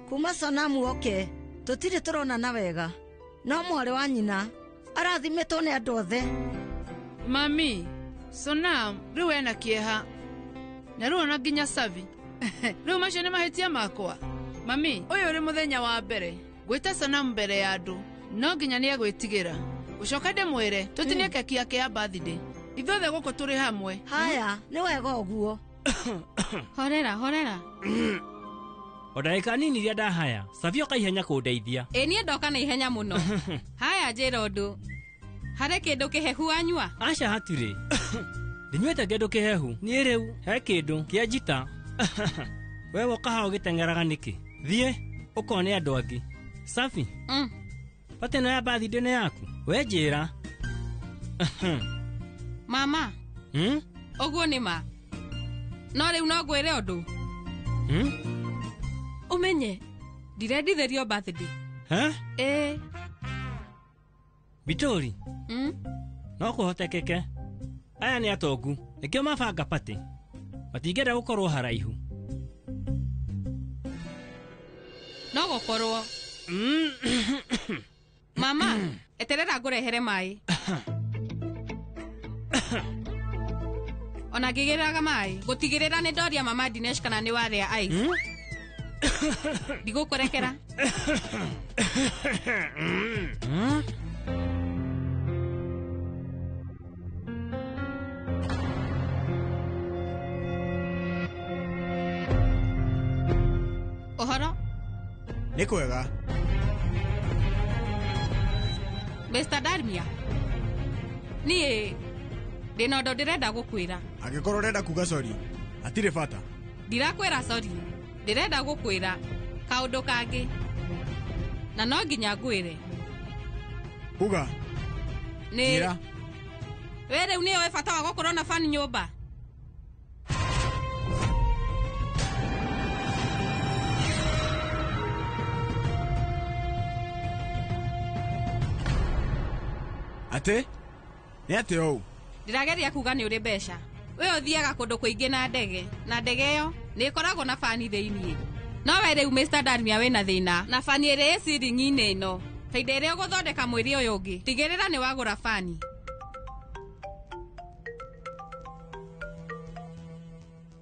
Kuma Sonamu oke, tũtirĩ tũronana wega. No mwarĩ wa nyina arathimĩtwo nĩ andũ othe. Mami, Sonam rĩu ena kĩeha. Na rĩu ona nginya Savi. Rĩu macio nĩ mahĩtia makwa. Mami, ũyũ ũrĩ mũthenya wa mbere gwĩta Sonam mbere ya andũ. No nginya nĩ egwĩtigĩra. Gũcoka ndĩmwĩre tũtinie keki yake ya birthday. Ithuothe gũkũ tũrĩ hamwe. Haya, nĩ wega ũguo. Horera, horera. O ndagĩka nini iria ndahaya, Savi oka ihenya kũndeithia. Ĩ niĩ ndoka na ihenya mũno. Haya, njĩra ũndũ. Harĩ kĩndũ kĩhehu wanyua? Aca hatirĩ. Ndinyuĩte kĩndũ kĩhehu. Niĩ rĩu he kĩndũ kĩa njita. We woka haha ũgĩteng'eraga nĩkĩ? Thiĩ ũkone andũ angĩ. Savi. Pate ĩno ya birthday nĩ yaku? We njĩra. Mama. Ũguo nĩ ma. No rĩu no ngwĩre ũndũ. Ũmenye, ndirendithĩrio birthday. Ĩĩ. Bitori. No kũhotekeke. Aya nĩ atongu, nĩkĩo mabanga party. Matingĩenda gũkorwo haraihu. No gũkorwo. Mama, eterera ngũrehere maĩ. Ona ngĩgĩraga maĩ, gũtigĩrĩra nĩ ndoria mama Dinesh kana nĩ warĩa ice. Ndigũkũrekera. Ũhoro? Nĩ kwega. Mr. Darmia, niĩ ndĩna ũndũ ndĩrenda gũkwĩra. Angĩkorwo ũrenda kuga sorry, hatirĩ bata. Ndirakwĩra sorry, ndĩrenda gũkwĩra kaũndũ kangĩ. Na no nginya ngwĩre. Uga. Nĩ. Njĩra. We rĩu nĩũĩ bata wa gũkorwo na fan nyũmba? Atĩ? Nĩ atĩ ũũ? Ndĩrageria kuga nĩ ũrĩ mbeca. We ũthiaga kũndũ kũingĩ na ndege, na ndege ĩyo nĩ ĩkoragwo na bani thĩiniĩ. No we rĩu Mr. Darmia wĩna thĩna na bani ĩrĩ ĩ ciringi-inĩ ĩno. Hĩndĩ ĩrĩa ũgũthondeka mwĩrĩ ũyũ ũngĩ, tigĩrĩra nĩ wagũra bani.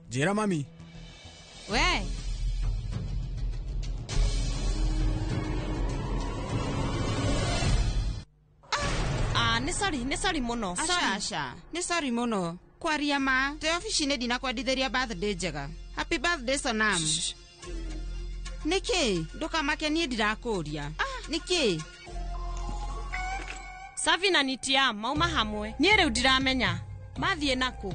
Njĩra mami. We. Nĩ sorry, nĩ sorry mũno. Aca, aca. Nĩ sorry mũno. Kwaria ma, twĩ obici-inĩ ndinakwendithĩria birthday njega. Happy birthday Sonam. Nĩkĩ? Ndũkamake niĩ ndirakũria. Nĩkĩ? Savi na Nitiam mauma hamwe. Niĩ rĩu ndiramenya. Mathiĩ nakũ?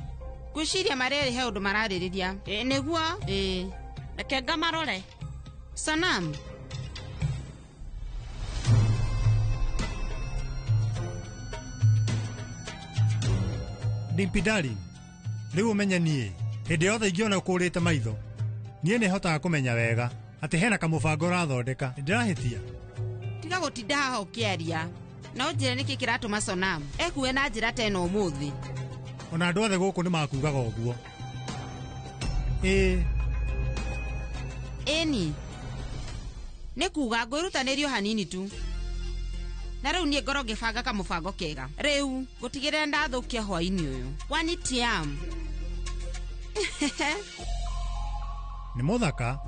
Ngwĩciria marerĩ he ũndũ mararĩrĩria. Ĩ nĩguo? Ĩ. Reke ngamarore. Sonam. Dimpi darling, rĩu ũmenye niĩ hĩndĩ yothe ingĩona ũkũrĩte maitho niĩ nĩ hotaga kũmenya wega atĩ hena kamũbango ũrathondeka. Ndĩrahĩtia? Tiga gũtinda haha ũkĩaria. No njĩre nĩkĩ kĩratũma Sonam ekuue na njĩra ta ĩno ũmũthĩ. Ona andũ othe gũkũ nĩ makugaga ũguo. Ĩĩ. Ĩni. Nĩ kuga ngwĩrutanĩrio hanini tu. Na rĩu niĩ ngorwo ngĩbanga kamũbango kega. Rĩu gũtigĩrĩra ndathũkia hwaĩ-inĩ ũyũ. Wanitiam. Nĩ mũthaka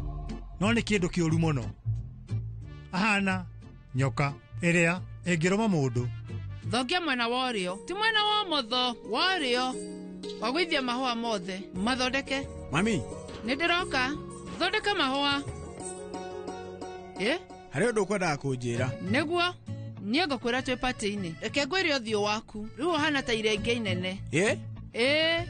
no nĩ kĩndũ kĩũru mũno. Ahana nyoka ĩrĩa ĩngĩrũma mũndũ. Thongia mwena wa ũrĩo, ti mwena wa ũmotho, wa ũrĩo. Wagũithia mahũa mothe mathondeke. Mami. Nĩ ndĩroka. Thondeka mahũa. Ĩ? Harĩ ũndũ ũkwendaga kũnjĩra. Nĩguo. Niĩ ngũkwĩra twĩ patĩ-inĩ. Reke ngwĩre ũthiũ waku. Rĩu ũhana ta irenge inene. Ĩ? Ĩ,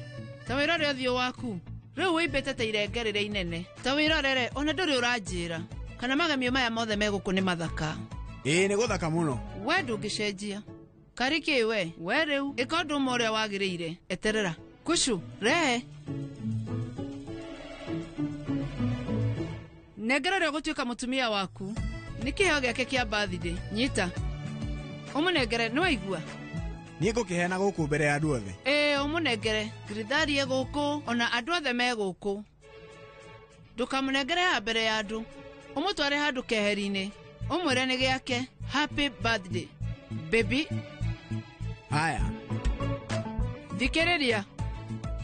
ta wĩrore ũthiũ waku. Rĩu wĩimbĩte ta irenge rĩrĩa inene. Ta wĩrorere, ona ndũrĩ ũranjĩra. Kana magemio maya mothe me gũkũ nĩ mathaka. Ĩ, nĩ gũthaka mũno. We ndũngĩcenjia. Karĩ kĩ we? We rĩu ĩka ũndũ ũmwe ũrĩa wagĩrĩire. Eterera. Kushu, rehe. Nengera ũrĩa ũgũtuĩka mũtumia waku. Nĩ kĩheo gĩake kĩa birthday. Nyita. Ũmũnengere, nĩ waigua? Niĩ ngũkĩheana gũkũ mbere ya andũ othe. Ĩĩ, ũmũnengere. Ngirithari ĩ gũkũ, ona andũ othe me gũkũ. Ndũkamũnengere haha mbere ya andũ. Ũmũtware handũ keheri-inĩ. Ũmwĩre nĩ gĩake. Happy birthday, baby. Haya. Thikĩrĩria.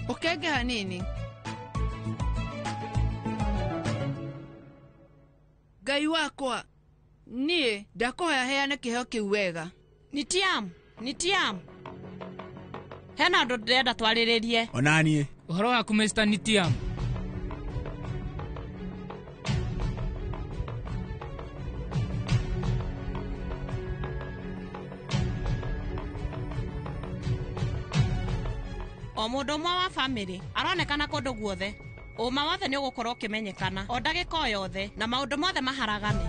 Ũkenge hanini. Ngai wakwa, niĩ ndakũhoya heane kĩheo kĩu wega. Nitiam, Nitiam. Hena ũndũ ndĩrenda twarĩrĩrie. Ona niĩ. Ũhoro waku Mr. Nitiam. O mũndũ ũmwe wa bamĩrĩ aronekana kũndũ guothe. Ũma wothe nĩ ũgũkorwo ũkĩmenyekana o ndagĩka o yothe na maũndũ mothe maharagane.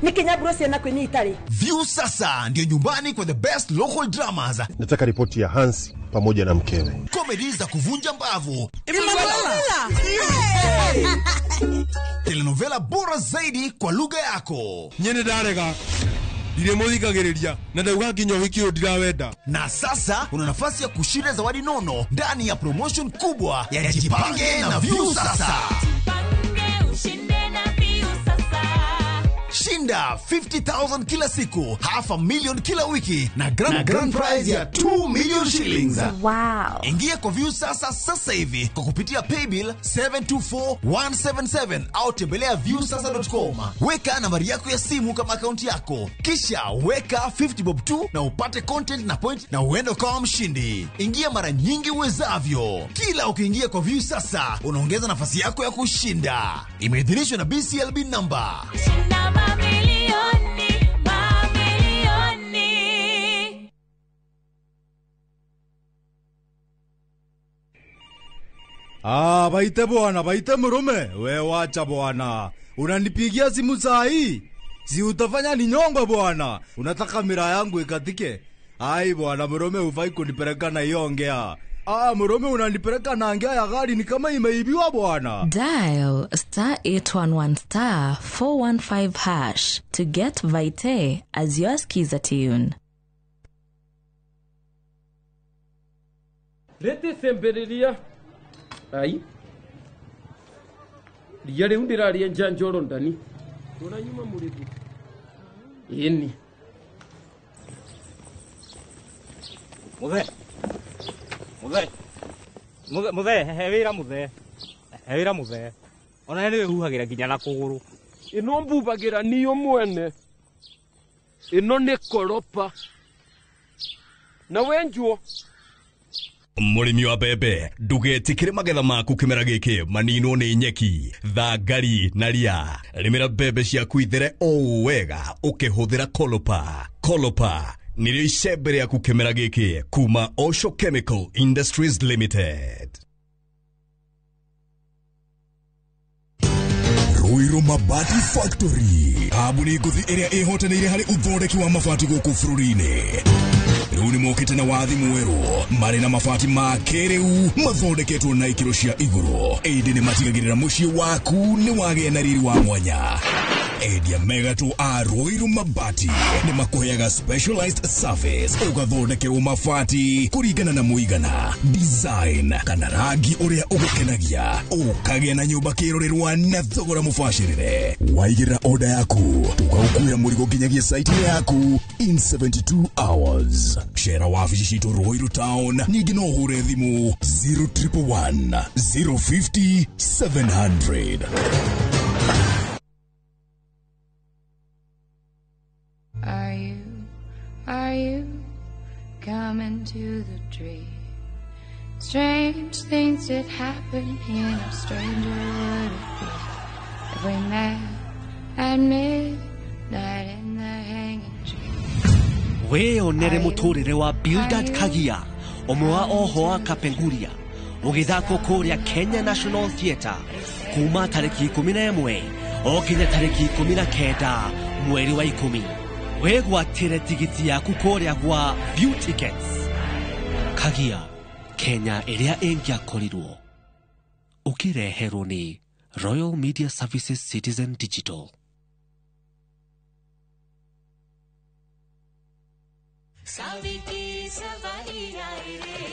Nĩ kinyaburo ciana kwĩ itarĩ. View sasa ndio nyumbani kwa the best local dramas. Nataka ripoti ya Hansi pamoja na mkewe. Comedy za kuvunja mbavu. Emanuela! Telenovela bora zaidi kwa lugha yako. Nyene ndarega. Ndirĩmũthikagĩrĩria na ndauga nginya ũhiki ũyũ ndirawenda. Na sasa una nafasi ya kushinda zawadi nono ndani ya promotion kubwa ya Jipange na View Sasa. Jipange ushinde na View Sasa. Shinda 50,000 kila siku, 500,000 kila wiki na grand prize ya 2 million shillings. Wow. Ingia kwa View Sasa sasa hivi kwa kupitia paybill 724177 au tembelea viewsasa.com. Weka nambari yako ya simu kama akaunti yako. Kisha weka 50 bob tu na upate content na point na uende ukawa mshindi. Ingia mara nyingi uwezavyo. Kila ukiingia kwa View Sasa unaongeza nafasi yako ya kushinda. Imeidhinishwa na BCLB number. Shinda mamilioni, mamilioni. Ah, baite bwana, baite murume. We wacha bwana. Unanipigia simu saa hii? Si utafanya ninyongwe bwana. Unataka mira yangu ikatike? Ai bwana, murume hufai kunipeleka na hiyo ongea. Ah, murume unanipeleka na ngea ya gari ni kama imeibiwa bwana. Dial star 811 star 415 hash to get Vite as your skiza tune. Rete semberiria. Ai. Ria riu ndiraria njanjoro ndani. Tora nyuma murigu. Yeni. Muthe. Muthe. Muthe, muthe, he wira muthe. He wira muthe. Ona nĩ wĩhuhagĩra nginya na kũgũrũ. Ĩno mbubagĩra niyo mwene. Ĩno nĩ koropa. Na wenjuo. Mũrĩmi wa mbembe ndũgetĩkĩre magetha maku kĩmera gĩkĩ maninwo nĩ nyeki, thangari na ria. Rĩmĩra mbembe ciaku ithere o wega ũkĩhũthĩra Kolopa. Kolopa nĩrĩo icembe rĩaku kĩmera gĩkĩ kuma Osho Chemical Industries Limited. Ruiru Mabati Factory, kambuni ngũthi ĩrĩa ĩhotanĩire harĩ ũthondeki wa mabati gũkũ bũrũri-inĩ. Rĩu nĩ mokĩte na wathi mwerũ, marĩ na mabati ma kĩrĩu mathondeketwo na ikĩro cia igũrũ. Ĩndĩ nĩ matigagĩrĩra mũciĩ waku nĩ wagĩa na riri wa mwanya. Endia megatũ a Ruiru Mabati nĩ makũheaga specialized service, ũgathondekerwo mabati kũringana na mũigana, design kana rangi ũrĩa ũgũkenagia, ũkagĩa na nyũmba kĩrorerwa na thogora mũbacĩrĩre. Waigĩrĩra order yaku, tũgagũkuĩra mũrigo nginyagia site yaku in 72 hours. Cera wabici citũ Ruiru Town, ningĩ no ũhũre thimũ 0111 050 700. into the tree. Strange things did happen here, no stranger would it be if we met at midnight in the hanging tree. Wĩyonere mũtũrĩre wa Bildad Kagia ũmwe wa oho a Kapenguria ũgĩthakwo kũrĩa Kenya National Theatre kuma tarĩki 11 o nginya tarĩki 19 mweri wa 10. Wĩgwatĩre tigiti yaku kũrĩa gwa View Tickets. Kagia, Kenya ĩrĩa ĩngĩakorirwo. Ũkĩreherwo nĩ Royal Media Services Citizen Digital. Saviki savari ai re.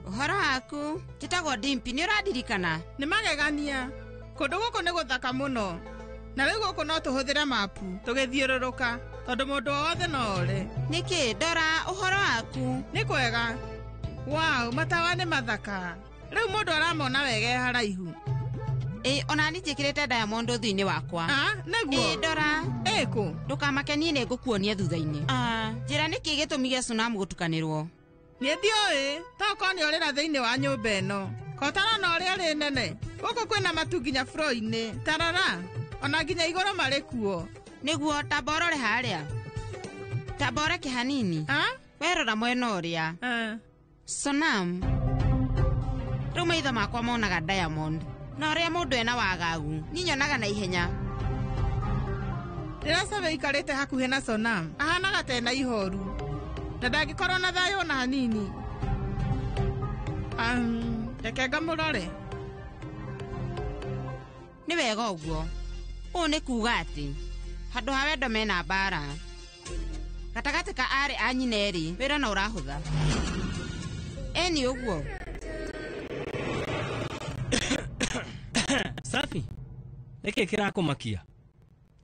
Ũhoro waku, njĩtagwo Dimpi, nĩ ũrandirikana? Nĩ magegania. Kũndũ gũkũ nĩ gũthaka mũno. Na rĩu gũkũ no tũhũthĩre mapu tũgĩthiũrũrũka tondũ mũndũ o wothe no ore. Nĩkĩ, Ndora, ũhoro waku? Nĩ kwega. Wow, matawa nĩ mathaka. Rĩu mũndũ aramona wega e haraihu. Ĩ, ona niĩ njĩkĩrĩte diamond ũthiũ-inĩ wakwa. Ah, nĩguo? Ĩ, Ndora. Ĩ kũ? Ndũkamake, niĩ nĩ ngũkuonia thutha-inĩ. Njĩra nĩkĩ gĩtũmi gĩa Sunamu gũtukanĩrwo? Niĩ ndiũĩ, tokorwo nĩ ũrĩra thĩinĩ wa nyũmba ĩno. Kotarona ũrĩa ĩrĩ nene. Gũkũ kwĩna matu nginya floor-inĩ. Tarara, ona nginya igũrũ marĩ kuo. Nĩguo, tamba ũrore harĩa. Tamba ũreke hanini. Werora mwena ũrĩa. Sonam. Rĩu maitho makwa monaga diamond. Na ũrĩa mũndũ ena wagagu, niĩ nyonaga na ihenya. Rĩrĩa Sabe aikarĩte hakuhĩ na Sonam, ahanaga ta ena ihoru. Na ndangĩkorwo na thayũ ona hanini. Reke ngamũrore. Nĩ wega ũguo. Ũũ nĩ kuuga atĩ handũ ha wendo mena mbara. Gatagatĩ ka aarĩ a nyina erĩ, wĩra no ũrahũtha. Ĩni ũguo. Safi, nĩkĩ kĩrakũmakia?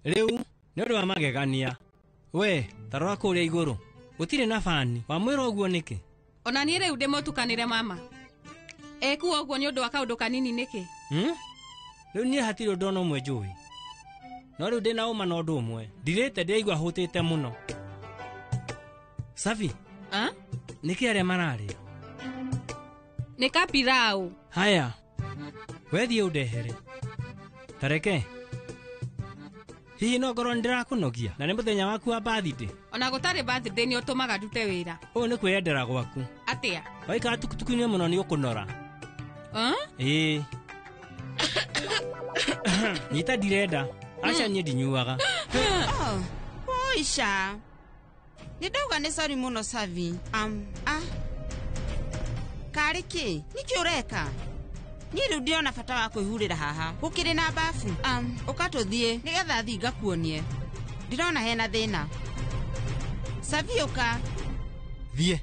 Rĩu nĩ ũndũ wa magegania. We, ta rora kũrĩa igũrũ. Gũtirĩ na bani. Wamwĩra ũguo nĩkĩ? Ona niĩ rĩu ndĩmũtukanĩre mama. Ekuo ũguo nĩ ũndũ wa kaũndũ kanini nĩkĩ? Rĩu niĩ hatirĩ ũndũ ona ũmwe njũĩ. No rĩu ndĩna ũma na ũndũ ũmwe. Ndirĩte ndĩraigua hũtĩte mũno. Safi? Nĩkĩ arĩa mararĩa? Nĩ kapirau. Haya. We thiĩ ũndehere. Tareke. Hihi no ngorwo nĩndĩrakũnogia na nĩ mũthenya waku wa birthday. Ona gũtarĩ birthday nĩ ũtũmaga ndute wĩra. Ũũ nĩ kwĩyendera gwaku. Atĩa? Waikara tukutuku-inĩ mũno nĩ ũkũnora. Ĩĩ. Nyita ndirenda. Aca niĩ ndinyuaga. Oisha. Nĩ ndauga nĩ sorry mũno Savi. Karĩ kĩ? Nĩkĩ ũreka? Niĩ rĩu ndĩrona bata wa kwĩhurĩra haha. Gũkĩrĩ na bafu. Ũka tũthiĩ nĩgetha thiĩ ngakuonie. Ndĩrona hena thĩna. Savi ũka. Thiĩ.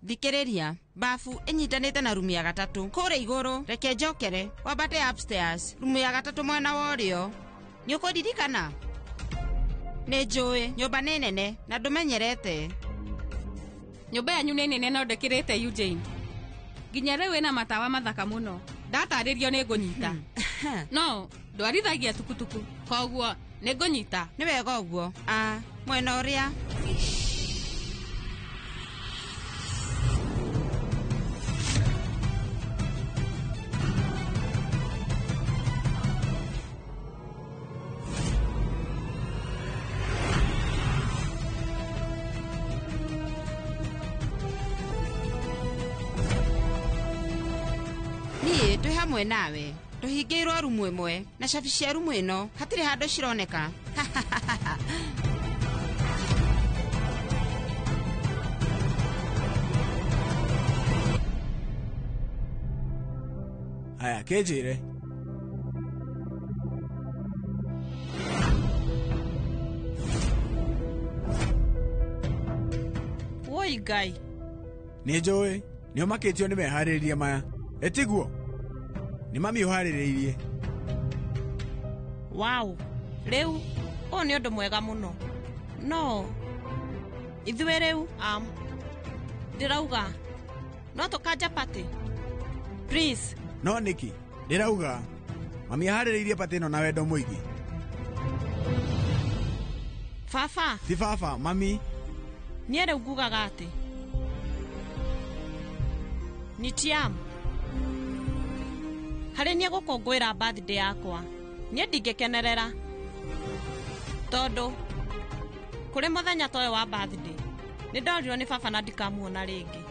Thikĩrĩria, bafu ĩnyitanĩte na rumu ya gatatũ. Kũrĩa igũrũ, reke njokere, wambate upstairs, rumu ya gatatũ mwena wa ũrĩo. Nĩ ũkũririkana? Nĩ njũĩ, nyũmba nĩ nene na ndũmenyerete. Nyũmba yanyu nĩ nene no ndĩkĩrĩte Eugene. Nginya rĩu ĩna matawa mathaka mũno. Ndatarĩrio nĩ ngũnyita. No, ndwarithagia tukutuku. Koguo nĩ ngũnyita. Nĩ wega ũguo. Mwena ũrĩa. Niĩ twĩ hamwe nawe. Tũhingĩirwo rumu ĩmwe na cabi cia rumu ĩno hatirĩ handũ cironeka. Haya, kĩnjĩre. Woi Ngai. Nĩ njũĩ, nĩ ũmakĩtio nĩ meharĩrĩria maya. Ĩtiguo? Nĩ mami ũharĩrĩirie. Wow. Rĩu, ũyũ nĩ ũndũ mwega mũno. No ithuĩ rĩu ndĩrauga no tũkanja party. Please. No nĩkĩ ndĩrauga mami aharĩrĩirie party ĩno na wendo mũingĩ. Baba. Ti baba, mami. Niĩ rĩu ngugaga atĩ Nitiam, harĩ niĩ gũkũngũĩra birthday yakwa niĩ ndingĩkenerera tondũ kũrĩ mũthenya ta ũyũ wa birthday nĩ ndorirwo nĩ baba na ndikamuona rĩngĩ.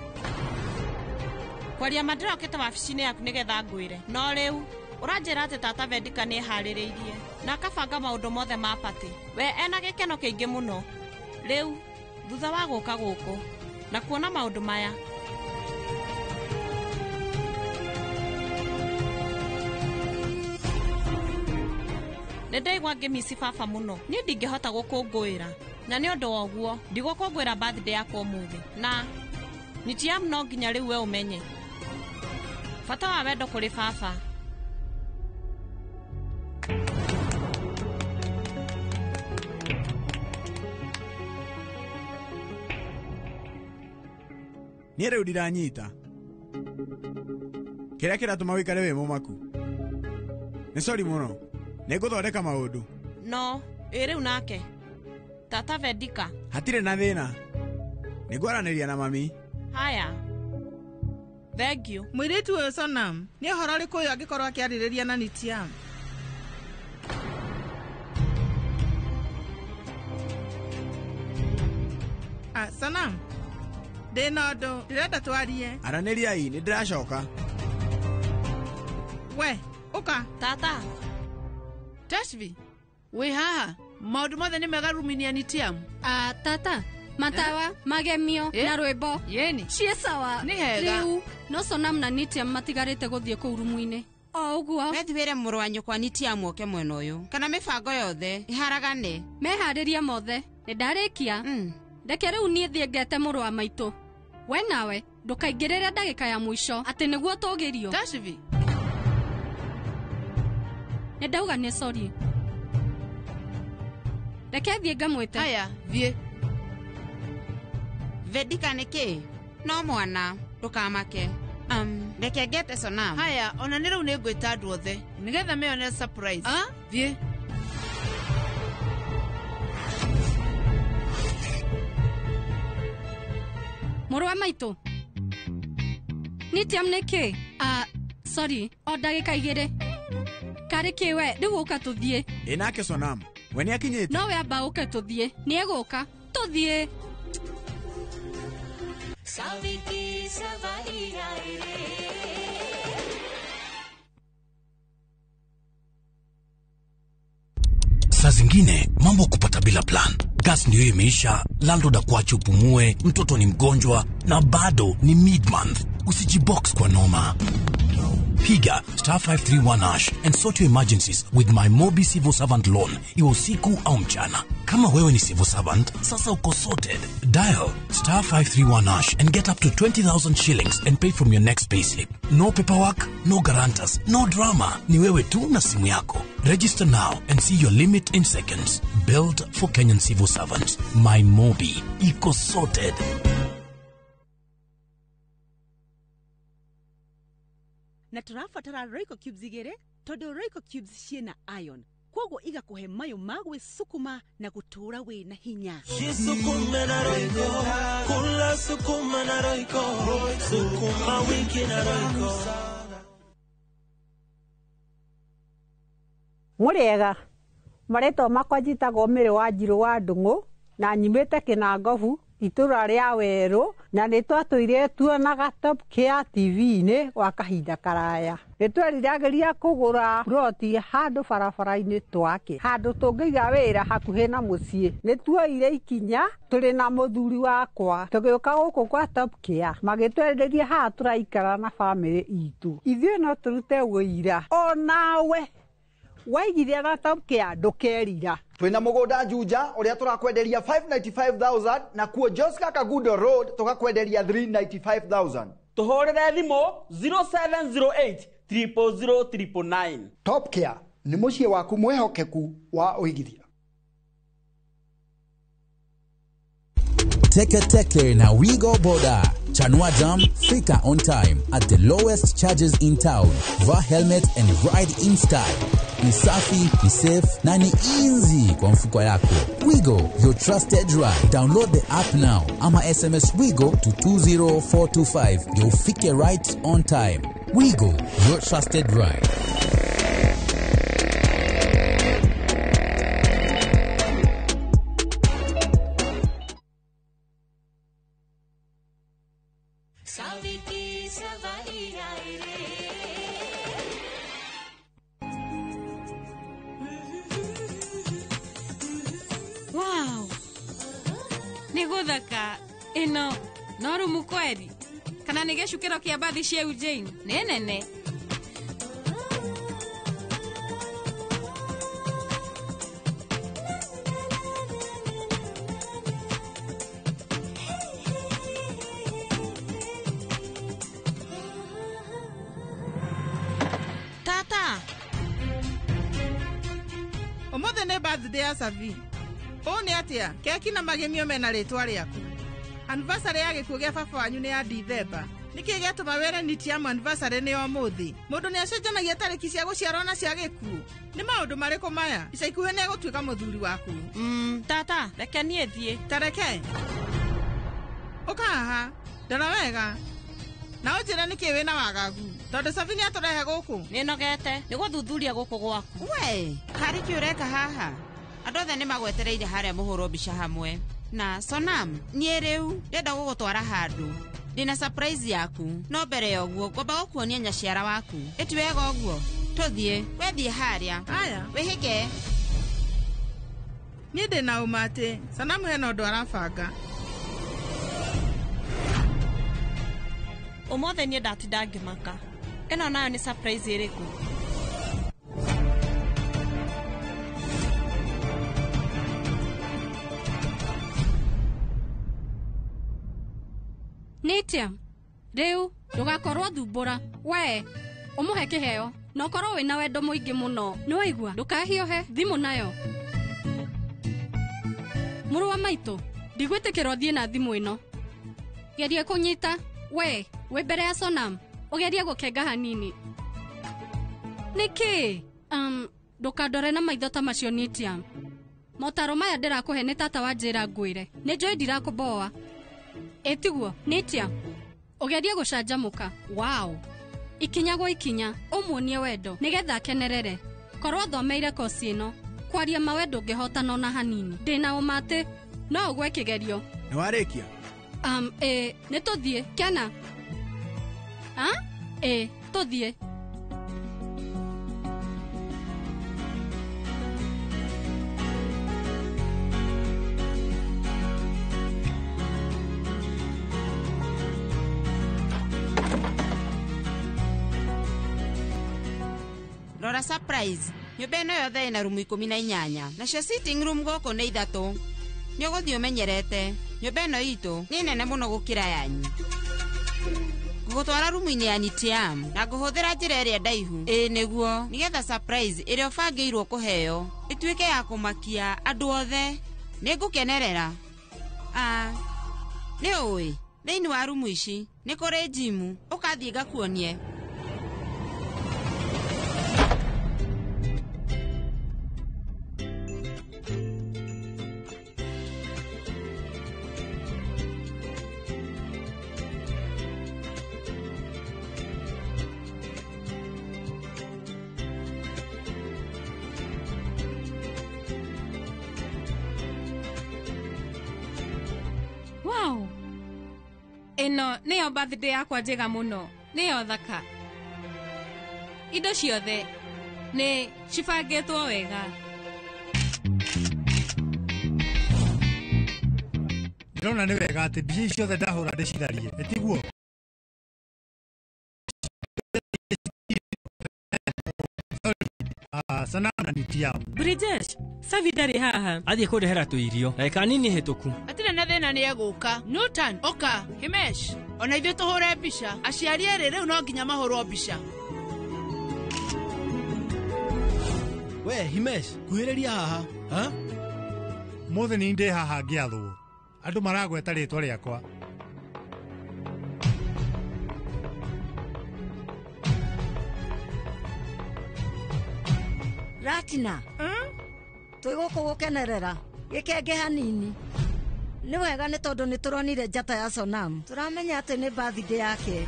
Kwaria ma ndĩrokĩte wabici-inĩ yaku nĩgetha ngwĩre, no rĩu ũranjĩra atĩ tata Vedika nĩ eharĩrĩirie na akabanga maũndũ mothe ma party. We ena gĩkeno kĩingĩ mũno rĩu thutha wa gũka gũkũ na kuona maũndũ maya. Nĩ ndaigua ngĩmici baba mũno. Niĩ ndingĩhota gũkũngũĩra na nĩ ũndũ wa ũguo ndigũkũngũĩra birthday yakwa ũmũthĩ. Na Nitiam, no nginya rĩu we ũmenye bata wa wendo kũrĩ baba. Niĩ rĩu ndiranyita kĩrĩa kĩratũma wĩikare wĩ mũmaku. Nĩ sori mũno, nĩngũthondeka maũndũ. No ĩ rĩu nake tata Vedika. Hatirĩ na thĩna, nĩngwaranĩria na mami. Haya, thank you. Mũirĩtu ũyũ Sonam, nĩ ũhoro ũrĩkũ ũyũ angĩkorwo akĩarĩrĩria na Nitiam? Sonam, ndĩna ũndũ ndĩrenda twarie. Aranĩriai, nĩ ndĩracoka. We ũka. Tata. Tashvi, wĩ haha? Maũndũ mothe nĩ mega rumu-inĩ ya Nitiam? Tata, matawa, magemio na rwĩmbo ciĩ sawa. Nĩ hega. Rĩu no Sonam na Nitiam matigarĩte gũthiĩ kũu rumu-inĩ o ũguo. Wethi wĩre mũrũ wa nyũkwa Nitiam oke mwena ũyũ kana mĩbango yothe ĩharagane. Meharĩria mothe nĩ ndarĩkia. Reke rĩu niĩ thiĩ ngete mũrũ wa maitũ. We nawe ndũkaingĩrĩre ndagĩka ya mũico atĩ nĩguo tũgĩrio. Tashvi, nĩ ndauga nĩ sorry. Reke thiĩ ngamwĩte. Haya, thiĩ. Vedika nĩkĩ? No mwana, ndũkamake. Reke ngete Sonam. Haya, ona nĩ rĩu nĩ ngwĩta andũ othe nĩgetha meyonere surprise. Thiĩ. Mũrũ wa maitũ. Nitiam nĩkĩ? Sorry, o ndagĩka igĩrĩ. Karĩ kĩ we, rĩu ũka tũthiĩ. Ĩ nake Sonam, we nĩ akinyĩte? No we amba ũke tũthiĩ. Nĩ egũka. Tũthiĩ. Saa zingine mambo kupata bila plan. Gas ndio imeisha, landlord akuache upumue, mtoto ni mgonjwa na bado ni mid-month. Usijibox kwa noma. Piga star 531 hash and sort your emergencies with my Mobi Civil Servant Loan, iwe usiku au mchana. Kama wewe ni civil servant, sasa uko sorted. Dial star 531 hash and get up to 20,000 shillings and pay from your next payslip. No paperwork, no guarantors, no drama. Ni wewe tu na simu yako. Register now and see your limit in seconds. Built for Kenyan civil servants. My Mobi. Iko sorted. Na tũrabatara Royco cubes igĩrĩ tondũ Royco cubes ciĩna iron, kwoguo igakũhe mayũ ma gwĩcukuma na gũtũũra wĩna hinya. Jisukume na Royco, kula sukuma na Royco, sukuma wiki na Royco. Mũrĩega, marĩtwa makwa njĩtagwo Mĩrĩ wa Njirũ wa Ndung'u na nyumĩte Kĩnangobu itũra rĩa werũ, na nĩ twatũire tuonaga Top Care TV-inĩ gwa kahinda karaya. Nĩ tweriragĩria kũgũra ploti handũ barabara-inĩ twake, handũ tũngĩiga wĩra hakuhĩ na mũciĩ. Nĩ tuoire ikinya tũrĩ na mũthuri wakwa tũgĩũka gũkũ kwa Top Care, magĩtwenderia haha tũraikara na bamĩrĩ itũ. Ithuĩ no tũrute wũira onawe waigithia na Top Care ndũkerira. Twina mugunda Juja uria turakwenderia 595,000 na kuo Joska Kagudo Road tukakwenderia 395,000. Tuhurire thimu 0708 000 999. Top Care ni muciĩ waku mwihokeku wa uigithia. Teke Teke na Wigo Boda. Chanua Jam, fika on time at the lowest charges in town. Vaa helmet and ride in style. Ni safi, ni safe na ni easy kwa mfuko yako. Wigo, your trusted ride. Download the app now ama SMS Wigo to 20425. You'll fike right on time. Wigo, your trusted ride. Wow. Nĩ gũthaka ĩno no rumu kweri kana nĩ gĩcukĩro kĩa mbathi cia Eugene nĩ nene. Tata, Ũmũthĩ nĩ birthday ya Savi. Ũũ nĩ atĩa? Keki na magemio mena rĩtwa rĩaku. Anniversary ya gĩkuũ gĩa baba wanyu nĩ ya Dithemba. Nĩkĩ gĩatũma wĩre Nitiam anniversary nĩ ũmũthĩ? Mũndũ nĩ acenjanagia tarĩki cia gũciarwo na cia gĩkuũ. Nĩ maũndũ marĩkũ maya? Ica ikuhĩ nĩ egũtuĩka mũthuri waku. Tata, reke niĩ thiĩ. Tareke. Ũka haha. Ndora wega. Na ũnjĩre nĩkĩ wĩna wagagu. Tondũ Savi nĩ atũrehe gũkũ. Nĩnogete nĩ gũthuthuria gũkũ gwaku. We, harĩ kĩ ũreka haha? Andũ othe nĩ magwetereire harĩa mũhũrwo mbica hamwe. Na Sonam, niĩ rĩu ndĩrenda gũgũtwara handũ. Ndĩna surprise yaku. No mbere ya ũguo ngwamba gũkuonia nyaciara waku. Ĩti wega ũguo. Tũthiĩ, wethiĩ harĩa. Aya. Wĩhĩke. Niĩ ndĩna ũma atĩ Sanamu hena ũndũ arabanga. Ũmũthĩ niĩ ndatinda ngĩmaka. Ĩno nayo nĩ surprise ĩrĩkũ? Nĩtia, rĩu ndũgakorwo thumbũra. We, ũmũhe kĩheo na ũkorwo wĩna wendo mũingĩ mũno. Nĩwaigua? Ndũkahiũhe thimũ nayo. Mũrũ wa maitũ, ndigwĩtĩkĩra ũthiĩ na thimũ ĩno. Geria kũnyita. We, wĩ mbere ya Sonam, ũgerie gũkenga hanini. Nĩkĩ? Ndũkandore na maitho ta macio Nĩtia. Motaro maya ndĩrakũhe nĩ tata wanjĩra ngwĩre. Nĩ njũĩ ndirakũboa. Ĩtiguo, Nĩtia. Ũgerie gũcanjamũka. Wow. Ikinya gwa ikinya, ũmuonie wendo nĩgetha akenerere. Korwo thomeire kosi ĩno, kwaria mawe ndũngĩhotana ona hanini. Ndĩna ũma atĩ no ũgwe kĩgerio. Nĩ warĩkia? Nĩ tũthiĩ, Kena. Tũthiĩ. Rora surprise. Nyũmba ĩno yothe ĩna rumu 18. Nacio sitting room gũkũ nĩ 3. Nĩ ũgũthiĩ ũmenyerete. Nyũmba ĩno itũ nĩ nene mũno gũkĩra yanyu. Ngũgũtwara rumu-inĩ ya Nitiam na ngũhũthĩra njĩra ĩrĩa ndaihu. Ĩĩ nĩguo, nĩgetha surprise ĩrĩa ũbangĩirwo kũheo ĩtuĩke ya kũmakia andũ othe. Nĩ ngũkenerera. Nĩ ũĩ, thĩinĩ wa rumu ici nĩ kũrĩ njimu. Ũkathiĩ ngakuonie. Wow. Ĩno nĩyo birthday yakwa njega mũno. Nĩyo thaka. Indo ciothe nĩ cibangĩtwo wega. Ndĩrona nĩ wega atĩ mbica ici ciothe ndahũra ndĩcitharie. Ĩtiguo? Sana na Nitiam. Brijesh, Savi ndarĩ haha. Athiĩ kũndehera tũirio. Ndagĩka nini hĩtũku. Hatirĩ na thĩna nĩ egũka. Newton, ũka. Himesh, ona ithuĩ tũhũre mbica. Aciari erĩ rĩu no nginya mahũrwo mbica. We Himesh, kuhĩrĩria haha. Ha? Mũthĩ nĩ ndĩ haha ngĩathwo. Andũ maragweta rĩtwa rĩakwa. Ratina, twĩ gũkũ gũkenerera gĩkenge hanini. Nĩ wega nĩ tondũ nĩ tũronire njata ya Sonam. Tũramenya atĩ nĩ birthday yake.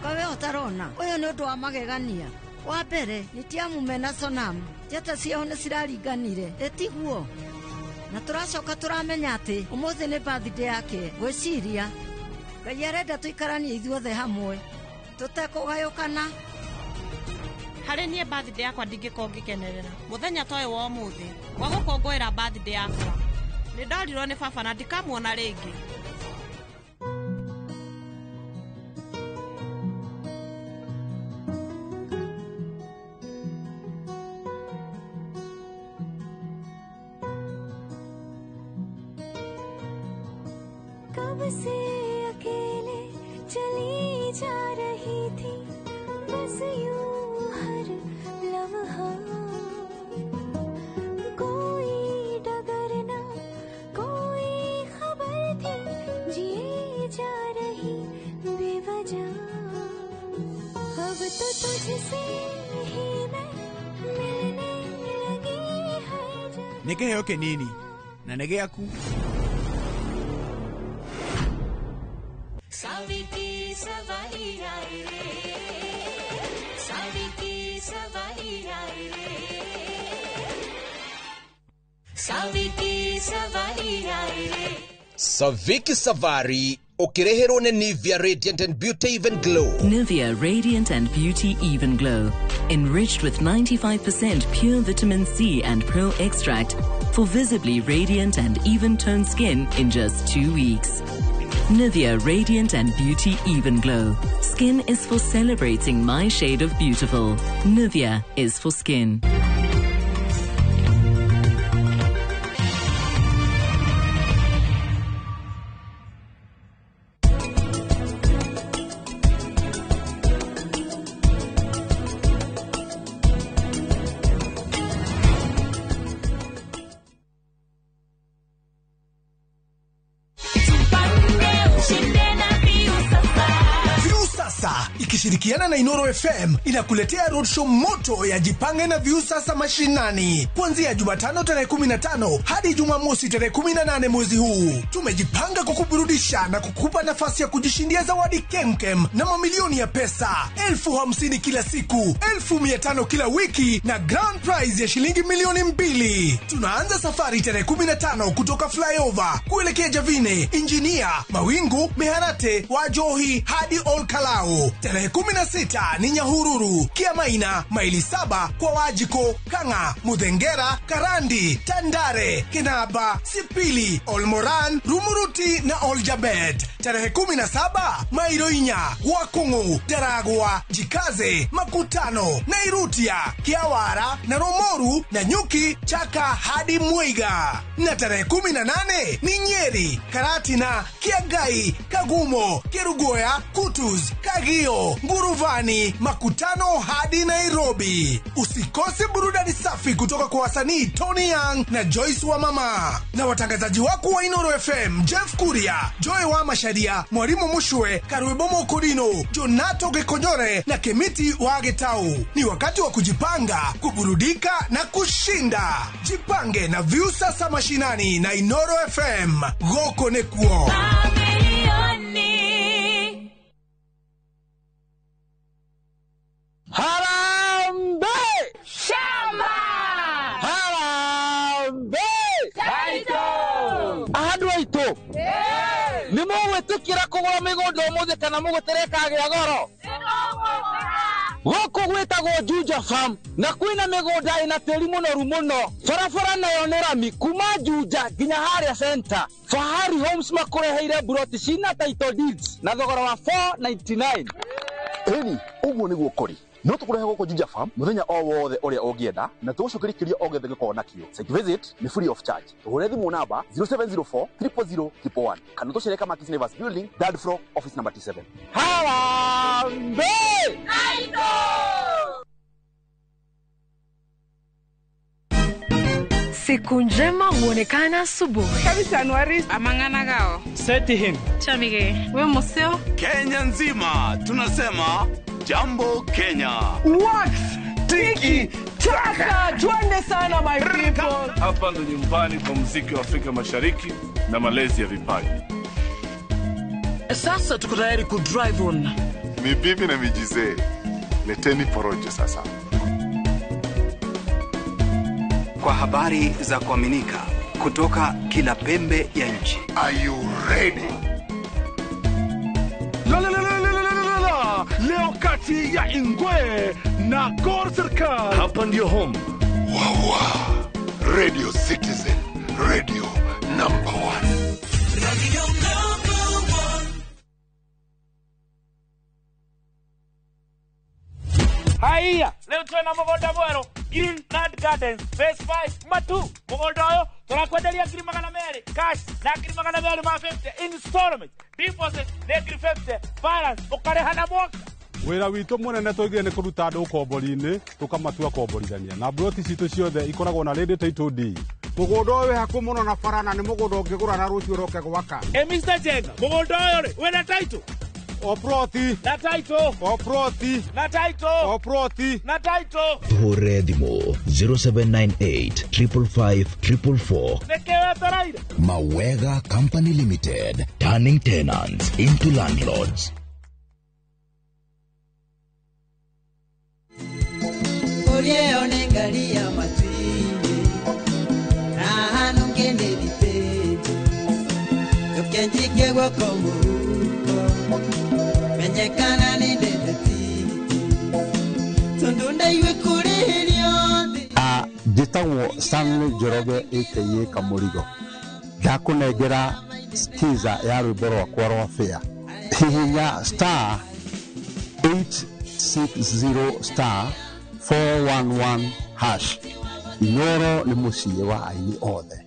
Kawe ũtarona, ũyũ nĩ ũndũ wa magegania. Wa mbere, nĩ Tiamu mena Sonam. Njata ciao nĩ ciraringanire, ĩtiguo? Na tũracoka tũramenya atĩ ũmũthĩ nĩ birthday yake. Gwĩciria Ngai arenda tũikaranie ithuothe hamwe, tũtekũgayũkana. Harĩ niĩ birthday yakwa ndingĩkorwo ngĩkenerera mũthenya ta ũyũ wa ũmũthĩ wa gũkũngũĩra birthday yakwa. Nĩ ndorirwo nĩ baba na ndikamuona rĩngĩ. कब से अकेले चली जा रही थी, बस यूं हर लम्हा, कोई डगर ना कोई खबर थी, जिए जा रही बेवजह। अब तो तुझसे ही मैं मिलने लगी हर जगह। Nĩ kĩheo kĩnini na nĩ gĩaku. Saviki सवारी आए रे, साविकी सवारी आए रे, साविकी सवारी आए रे। Saviki Savari ũkĩreherwo nĩ Nivea Radiant and Beauty Even Glow. Nivea Radiant and Beauty Even Glow, enriched with 95% pure vitamin C and pearl extract for visibly radiant and even-toned skin in just 2 weeks. Nivea Radiant and Beauty Even Glow. Skin is for celebrating my shade of beautiful. Nivea is for skin. Ikishirikiana na Inoro FM inakuletea roadshow moto ya Jipange na Viusasa mashinani kuanzia Jumatano tarehe 15 hadi Jumamosi tarehe 18 mwezi huu. Tumejipanga kukuburudisha na kukupa nafasi ya kujishindia zawadi kemkem na mamilioni ya pesa, 50,000 kila siku, 500,000 kila wiki na grand prize ya shilingi 2,000,000. Tunaanza safari tarehe 15 kutoka Flyover kuelekea Javine, Engineer, Mawingu, Miharate, Wajohi hadi Ol Kalou. Tarehe 16 ni Nyahururu, Kiamaina, maili 7 kwa Wajiko, Kanga, Muthengera, Karandi, Tandare, Kinaba, Sipili, Olmoran, Rumuruti na Oljabet. Tarehe 17 Mairoinya, Wakungu, Daragwa, Jikaze, Makutano, Nairutia, Kiawara na Romoru na Nyuki, Chaka hadi Mwiga. Na tarehe 18 ni Nyeri, Karatina, Kiagai, Kagumo, Kerugoya, Kutus, Kagio, Nguruvani, Makutano hadi Nairobi. Usikose burudani safi kutoka kwa wasanii Tony Young na Joyce wa Mama. Na watangazaji wako wa Inoro FM, Jeff Kuria, Joy wa Masharia, Mwalimu Mushwe, Karwebomo Kodino, Jonato Gekonyore na Kemiti wa Getau. Ni wakati wa kujipanga, kuburudika na kushinda. Jipange na Viusasa mashinani na Inoro FM. Goko nekuo. Harambe! Shamba! Harambe! Taito! Andũ aitũ nĩ mũgwĩtĩkĩra kũgũra mĩgũnda ũmũthĩ kana mũgũtereka gĩa goro? Gũkũ gwĩtagwo Juja Farm na kwĩna mĩgũnda ĩna tĩri mũnoru mũno. Barabara nayo nĩ rami kuma Juja nginya harĩa center. Fahari Homes makũreheire buroti cina title deeds na thogora wa 499. Ĩni, ũguo nĩguo kũrĩ. No tũkũrehe gũkũ Juja Farm mũthenya o wothe ũrĩa ũngĩenda na tũgũcokeria kĩũria o gĩothe gĩkorwo nakĩo. Site visit nĩ free of charge. Tũhũre thimũ namba 0704 000 111 kana tũcere Kamakis Neighbors Building, third floor, office number T7. Harambee! Siku njema huonekana asubuhi. Amang'anagao. Seti him. Chamige. We museo. Kenya nzima tunasema jambo Kenya. Wax tiki taka, twende sana my people. Hapa ndo nyumbani kwa muziki wa Afrika Mashariki na malezi ya vipaji. Sasa tuko tayari ku drive on. Ni bibi na mijizee. Leteni porojo sasa. Kwa habari za kuaminika kutoka kila pembe ya nchi. Are you ready? La la la la la la la. Leo kati ya Ingwe na Gor Serikal. Hapa ndio home. Wawa. Radio Citizen, radio number 1. Radio number 1. Haiya, leo twena mũgũnda mwerũ Green Land Gardens Phase 5 Matu. Mũgũnda ũyũ tũrakwenderia 200,000 cash na 250,000 installment, deposit nĩ 50,000, balance ũkarĩha na mwaka. Wĩra witũ mũnene tũigire nĩ kũruta andũ ũkombori-inĩ tũkamatua komborithania na mburoti citũ ciothe ikoragwo na ready title deed. Mũgũnda ũyũ wĩ hakuhĩ mũno na bara na nĩ mũgũnda ũngĩgũra na rũciũ ũroke gwaka. Ĩ Mr. Jenga, mũgũnda ũyũ rĩ wĩna title? O ploti. Na title. O ploti. Na title. O ploti. Na title. Tuhũrĩre thimũ 0798 555 444. Nĩkĩ wetereire? Mawega Company Limited, turning tenants into landlords. Njĩtagwo Stanley Njoroge aka Kamũrigo. Ndakũnengera skiza ya rwĩmbo rwakwa rwa fair. Hihinya star 860 star 411 hash. Inoro nĩ mũciĩ wa aini othe.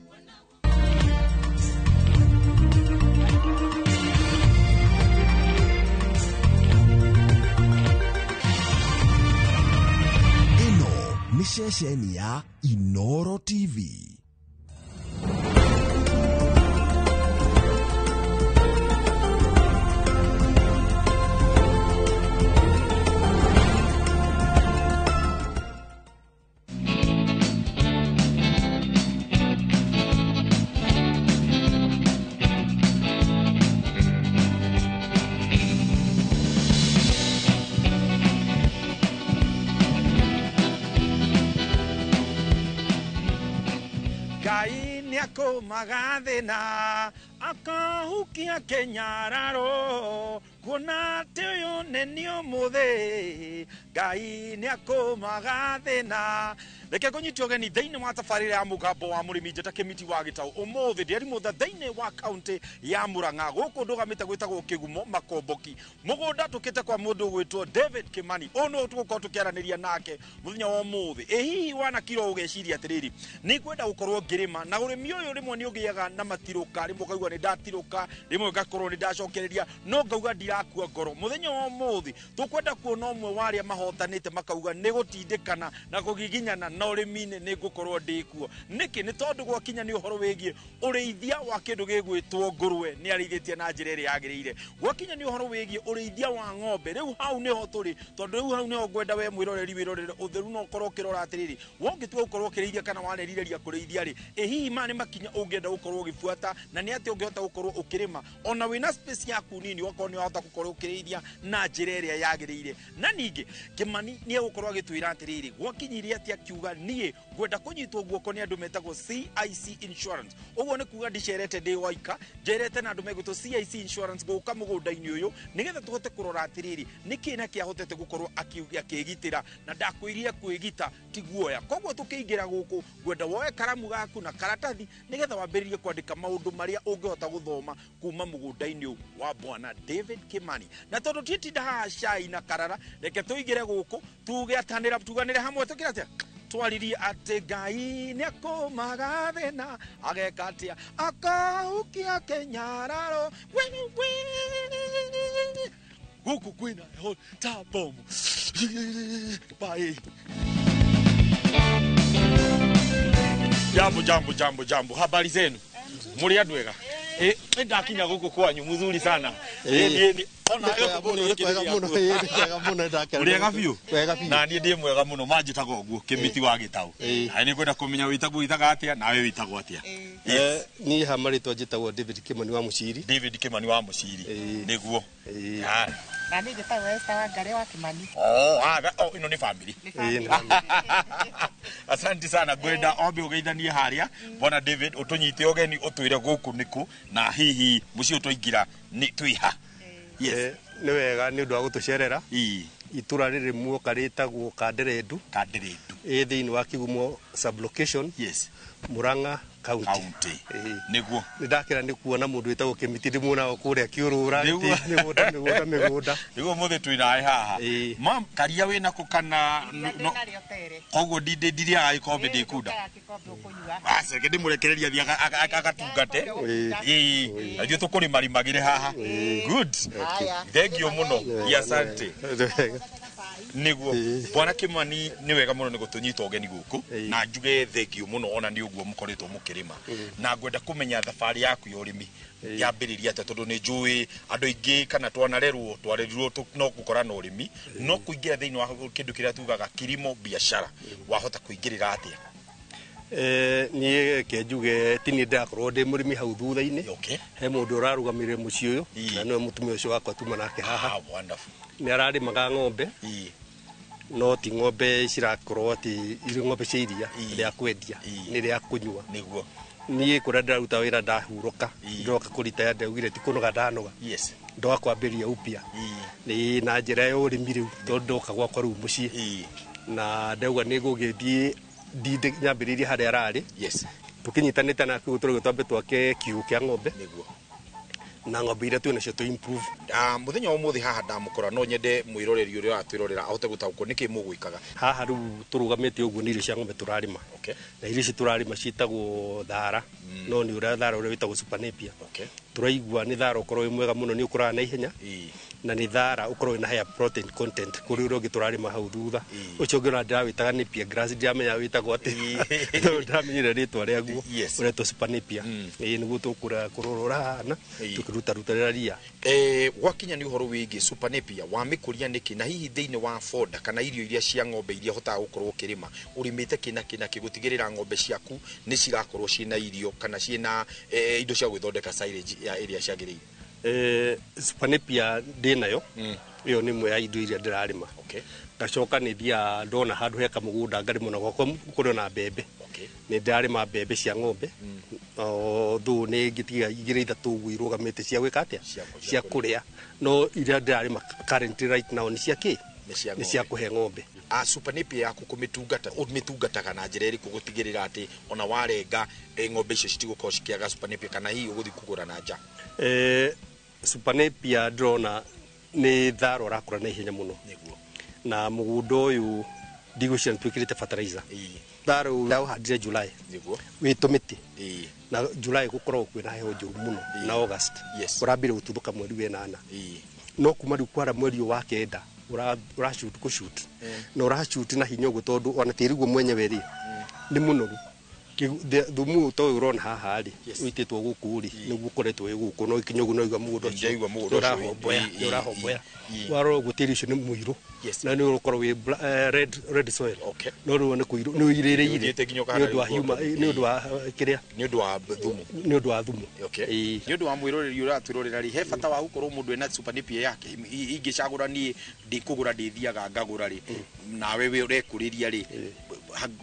Ĩno nĩ ceceni ya Inoro TV. Magathina akahukia kenyararo kuona atĩ ũyũ nĩ niĩ ũmũthĩ Ngai nĩakũmagathĩna. Reke ngũnyite ũgeni thĩinĩ wa tabarĩra ya mũgambo wa mũrĩmi njĩta Kĩmiti wa Gĩtaũ. Ũmũthĩ ndĩari mũtha thĩinĩ wa kaũntĩ ya Murang'a gũkũ ndũgamĩte gwĩtagwo Kĩgumo Makomboki. Mũgũnda tũkĩte kwa mũndũ ũgwĩtwo David Kimani. Ũyũ nĩwe tũgũkorwo tũkĩaranĩria nake mũthenya wa ũmũthĩ. Ĩ hihi wanakirwo ũgeciria atĩrĩrĩ, nĩ ngwenda gũkorwo ngĩrĩma na ũrĩmi ũyũ rĩmwe nĩ ũgĩaga na matirũka, rĩmwe ũkaigua nĩ ndatirũka, rĩmwe ngakorwo nĩ ndacokereria, no ngauga ndirakua ngoro. Mũthenya wa ũmũthĩ tũkwenda kuona ũmwe wa arĩa mahotanĩte makauga nĩ gũtindĩkana na kũgiginyana na ũrĩmi-inĩ nĩ ngũkorwo ndĩkuo. Nĩkĩ? Nĩ tondũ gwakinya nĩ ũhoro wĩgiĩ ũrĩithia wa kĩndũ gĩgwĩtwo ngũrwe nĩ arĩithĩtie na njĩra ĩrĩa yagĩrĩire. Gwakinya nĩ ũhoro wĩgiĩ ũrĩithia wa ng'ombe, rĩu hau nĩho tũrĩ, tondũ rĩu hau nĩho ngwenda we mwĩroreri wĩrorere ũtheru na ũkorwo ũkĩrora atĩrĩrĩ, wongĩtua gũkorwo ũkĩrĩithia kana wanerirĩria kũrĩithia rĩ, ĩ hihi maya nĩ makinya ũngĩenda gũkorwo ũgĩbuata na nĩ atĩa ũngĩhota gũkorwo ũkĩrĩma ona wĩna space yaku nini ũgakorwo nĩ wahota gũkorwo ũkĩrĩithia na njĩra ĩrĩa yagĩrĩire. Na ningĩ Kimani nĩ egũkorwo agĩtwĩra atĩrĩrĩ, gwakinyire atĩa akiuga niĩ ngwenda kũnyitwo guoko nĩ andũ metagwo CIC Insurance. Ũguo nĩ kuga ndicerete ndĩ waika, njerete na andũ megwĩtwo CIC Insurance gũka mũgũnda-inĩ ũyũ nĩgetha tũhote kũrora atĩrĩrĩ nĩkĩ na kĩahotete gũkorwo akĩgitĩra, na ndakwĩrire kwĩgita ti guoya. Koguo tũkĩingĩra gũkũ ngwenda woe karamu gaku na karatathi nĩgetha wambĩrĩrie kwandĩka maũndũ marĩa ũngĩhota gũthoma kuma mũgũnda-inĩ ũyũ wa bwana David Kimani. Na tondũ titinda haha cai na karara, reke tũingĩre gũkũ tuge atanĩra tuganĩre hamwe tũkĩra atĩa twaririe atĩ Ngai nĩakũmaga thĩna ageka atĩa akahukia kĩnyararo gũkũ kwĩna heho ta bomu. Bye. Jambo jambo jambo jambo, habari zenu? Muri andu ega? Ndakinya guku kwanyu muzuri sana. Uriega biũ? Na niĩ ndĩ mwega mũno, manjĩtaga ũguo Kĩmiti wa Gĩtaũ. Na nĩ ngwenda kũmenya wĩtagwo wĩtaga atĩa nawe wĩtagwo atĩa? Niĩ ha marĩtwa njĩtagwo David Kimani wa Mũciri. David Kimani wa Mũciri. Nĩguo. Na niĩ njĩtagwo Esther Wangari wa Kimani. Oh, ĩno nĩ family. Asante sana, ngwenda ombe ũgeithanie harĩa. Bwana David, ũtũnyite ũgeni ũtwĩre gũkũ nĩkũ na hihi mũciĩ ũtwaingĩra nĩ twĩ ha. Yes. Nĩ wega nĩ ũndũ wa gũtũcerera. Itũra rĩrĩ muoka rĩtagwo Kanderendu. Kanderendu. Ĩ thĩinĩ wa Kigumo sublocation. Yes. Murang'a County. Nĩguo. Nĩ ndakĩra nĩ kuona mũndũ wĩtagwo Kĩmiti ndĩmuonaga kũrĩa kĩũrũra mĩgũnda mĩgũnda mĩgũnda. Nĩguo mũthĩ twĩ nawe haha. Mam, karia wĩnako kana koguo ndirĩaga gĩkombe ndĩkunda. Aca reke ndĩmũrekererie athiĩ agatungate. Ĩĩ, na ithuĩ tũkũrĩmarĩmagĩre haha. Good. Thank you mũno. Asante. Nĩguo Bwana Kimani, nĩ wega mũno nĩ gũtũnyita ũgeni gũkũ na njuge thengio mũno ona nĩ ũguo mũkoretwo mũkĩrĩma, na ngwenda kũmenya thabarĩ yaku ya ũrĩmi yambĩrĩria atĩa, tondũ nĩ njũĩ andũ aingĩ kana twanarerwo twarerirwo no gũkora na ũrĩmi, no kũingĩra thĩinĩ wa kĩndũ kĩrĩa tugaga kilimo biashara wahota kũingĩrĩra atĩa? Niĩ ke njuge ti niĩ ndĩrakorwo ndĩ mũrĩmi hau thutha-inĩ. He mũndũ ũrarũgamĩrĩire mũciĩ ũyũ na nĩwe mũtumia ũcio wakwa tuma nake haha. Nĩ ararĩmaga ng'ombe, no ti ng'ombe cirakorwo atĩ irĩ ng'ombe cia iria rĩa kwendia, nĩ rĩa kũnyua. Nĩguo. Niĩ kũrĩa ndĩraruta wĩra ndahurũka, ndoka kũritaya ndaugire ti kũnoga ndanoga, ndoka kwambĩrĩria upya nĩ na njĩra ya ũrĩmi rĩu, tondũ ndoka gwakwa rĩu mũciĩ na ndauga nĩ ngũgĩthiĩ ndinde nyambĩrĩrie harĩa ararĩ. Tũkĩnyitanĩte nake ũguo tũrauga twambe twake kiugũ kĩa ng'ombe na ng'ombe iria twĩ nacio tũ improve. Mũthenya wa ũmũthĩ haha ndamũkora, no nyende mwĩroreri ũrĩa ũratwĩrorera ahote gũtaũkwo nĩkĩ mũgwĩkaga. Haha rĩu tũrũgamĩte ũguo nĩ irio cia ng'ombe tũrarĩma. Na irio ici tũrarĩma ciĩtagwo thara, no nĩ ũrĩa thara ũrĩa wĩtagwo super napier. Tũraigua nĩ thara ũkorwo wĩ mwega mũno, nĩ ũkũraga na ihenya, na nĩ thara ũkorwo wĩna higher protein content kũrĩ ũrĩa ũngĩ tũrarĩma hau thutha. Ũcio ũngĩ ona ndĩrawĩtaga napier grass, ndiramenya wĩtagwo atĩa, tondũ ndĩramenyire rĩtwa rĩaguo, ũretwo super napier. Ĩĩ, nĩguo tũkũra kũrora ũrahana tũkĩrutarutĩra ria. Gwakinya nĩ ũhoro wĩgiĩ super napier, wamĩkũria nĩkĩ, na hihi thĩinĩ wa foda kana irio iria cia ng'ombe iria hotaga gũkorwo ũkĩrĩma ũrĩmĩte kĩ na kĩ na kĩ gũtigĩrĩra ng'ombe ciaku nĩ cirakorwo ciĩna irio kana ciĩna indo cia gwĩthondeka silage ya ĩrĩa ciagĩrĩire? Super napier ndĩ nayo, ĩyo nĩ ĩmwe ya indo iria ndĩrarĩma. Ngacoka nĩ thiaga ndona handũ he kamũgũnda ngarĩma na gwakwa kũrĩ ona mbembe. Nĩ ndĩrarĩma mbembe cia ng'ombe, though nĩ ngĩtiga igĩrĩ ithatũ ũguo irũgamĩte cia gwĩka atĩa, cia kũrĩa, no iria ndĩrarĩma currently right now nĩ cia kĩ, nĩ cia kũhe ng'ombe. Super napier yaku kũmĩtungata, ũmĩtungataga na njĩra ĩrĩkũ gũtigĩrĩra atĩ ona warenga ng'ombe icio citigũkorwo cikĩaga super napier, kana hihi ũgũthiĩ kũgũra na nja? Super napier ndĩrona nĩ thara ũrakũra na ihenya mũno, na mũgũnda ũyũ ndigwĩciria nĩ twĩkĩrĩte fertilizer. Thara ũyũ ndaũhandire July wĩ tũmĩtĩ, na July gũkoragwo kwĩna heho njũru mũno, na August ũrambire gũtuthũka mweri wa ĩnana, no kuma rĩu kwara mweri ũyũ wa kenda ũrashoot kũshoot na ũrashoot na hinya ũguo, tondũ ona tĩri guo mwenyewe rĩ nĩ mũnoru. Thumu ta ũyũ ũrona haha rĩ ũitĩtwo gũkũ rĩ nĩguo ũkoretwo wĩ gũkũ, no ikinya ũguo no igua mũgũnda ũcio nĩ ũrahomboya. Warora ũguo tĩri ũcio nĩ mũirũ na nĩ ũkorwo wĩ red soil, no rĩu nĩ kũirũ nĩ ũirĩrĩire nĩ ũndũ wa kĩrĩa, nĩ ũndũ wa thumu, nĩ ũndũ wa thumu. Nĩ ũndũ wa mwĩroreri ũratwĩrorera rĩ, he bata wa gũkorwo mũndũ ena super napier yake? Ingĩcagũra niĩ ndikũgũra, ndĩthiaga ngagũra rĩ, nawe we ũrekũrĩria rĩ,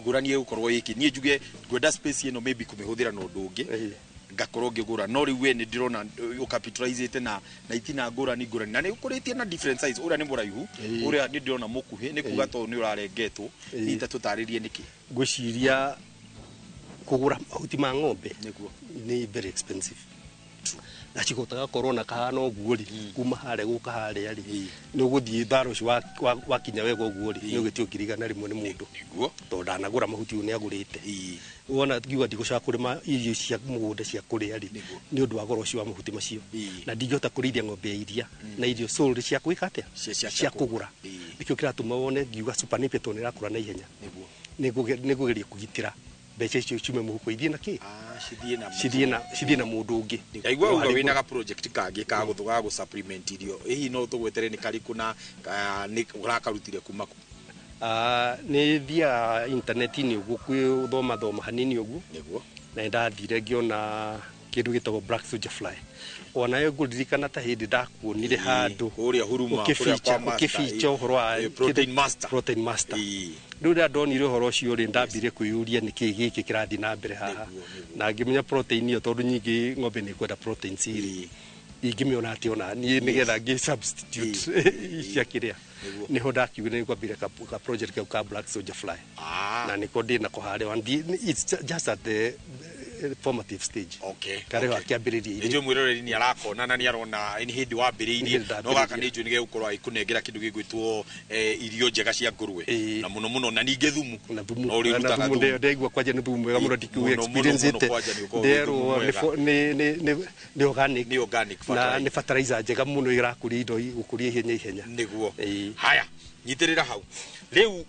ngũrani ĩgũkorwo ĩkĩ? Niĩ njuge ngwenda space ĩno maybe kũmĩhũthĩra na ũndũ ũngĩ, ngakorwo ngĩgũra, no rĩu we nĩ ndĩrona ũcapitalizĩte na itina ngũrani ngũrani, na nĩ ũkũrĩtie na different size. Ũrĩa nĩ mũraihu, ũrĩa nĩ ndĩrona mũkuhĩ, nĩ kuga tondũ nĩ ũrarengetwo. Hihi ta tũtarĩrie nĩkĩ? Ngwĩciria kũgũra mahuti ma ng'ombe nĩ very expensive, na cihotaga korwo na kahana ũguo rĩ, kuma harĩa gũka harĩa rĩ, nĩ ũgũthiĩ thara ũcio wakinya wega ũguo rĩ, nĩ ũgĩtio 100,000 nĩ mũndũ, tondũ ndanagũra mahuti ũyũ nĩ agũrĩte. Wona ngiuga ndigũcoka kũrĩma irio cia mũgũnda cia kũrĩa rĩ, nĩ ũndũ wa goro ũcio wa mahuti macio, na ndingĩhota kũrĩithia ng'ombe ya iria na irio sold cia gwĩka atĩa, cia kũgũra. Nĩkĩo kĩratũma wone ngiuga super napier tondũ nĩ ĩrakũra na ihenya, nĩ ngũgeria kũgitĩra Mbeca icio ciume mũhuko ithiĩ na kĩ? Cithiĩ na Cithiĩ na mũndũ ũngĩ. Ndaigua uga wĩna ga project kangĩ ka gũthũ ga gũ supplement irio, hihi no tũgwetere nĩ karĩkũ na nĩ ũrakarutire kuma kũ? Nĩ thiaga intaneti-inĩ ũguo kwĩthoma thoma hanini ũguo. Nĩguo. Na nĩndathire ngĩona kĩndũ gĩtagwo black soldier fly. Onayo ngũririkana ta hĩndĩ ndakuonire handũ kũrĩa Huruma, kũrĩa kwa Master, ũkĩficha ũhoro wa Protein Master. Protein Master. Rĩu rĩrĩa ndonire ũhoro ũcio rĩ, ndambire kwĩyũria nĩkĩĩ gĩkĩ kĩrathiĩ na mbere haha, na ngĩmenya protein ĩyo, tondũ nyingĩ ng'ombe nĩ ĩkwenda proteins rĩ, ingĩmĩona atĩ ona niĩ nĩgetha ngĩ substitute cia kĩrĩa. Nĩho ndakiugire nĩ ngwambire ka project kau ka black soldier fly, na nĩko ndĩ nako harĩa. It's just at the formative stage. Karĩ gakĩambĩrĩria. Nĩ njũĩ mwĩroreri nĩ arakona na nĩ arona nĩ hĩndĩ wambĩrĩirie, no gaka nĩ njũĩ nĩ gegũkorwo agĩkũnengera kĩndũ gĩgwĩtwo irio njega cia ngũrwe, na mũno mũno na ningĩ thumu. Na thumu. No ũrĩrutaga thumu. Ndaigua kwanja nĩ thumu mwega mũno, ndikĩu experience ĩte nderwo nĩ organic. Nĩ organic. Na nĩ fertilizer njega mũno, ĩrakũria indo gũkũria ihenya ihenya. Nĩguo. Haya, nyitĩrĩra hau rĩu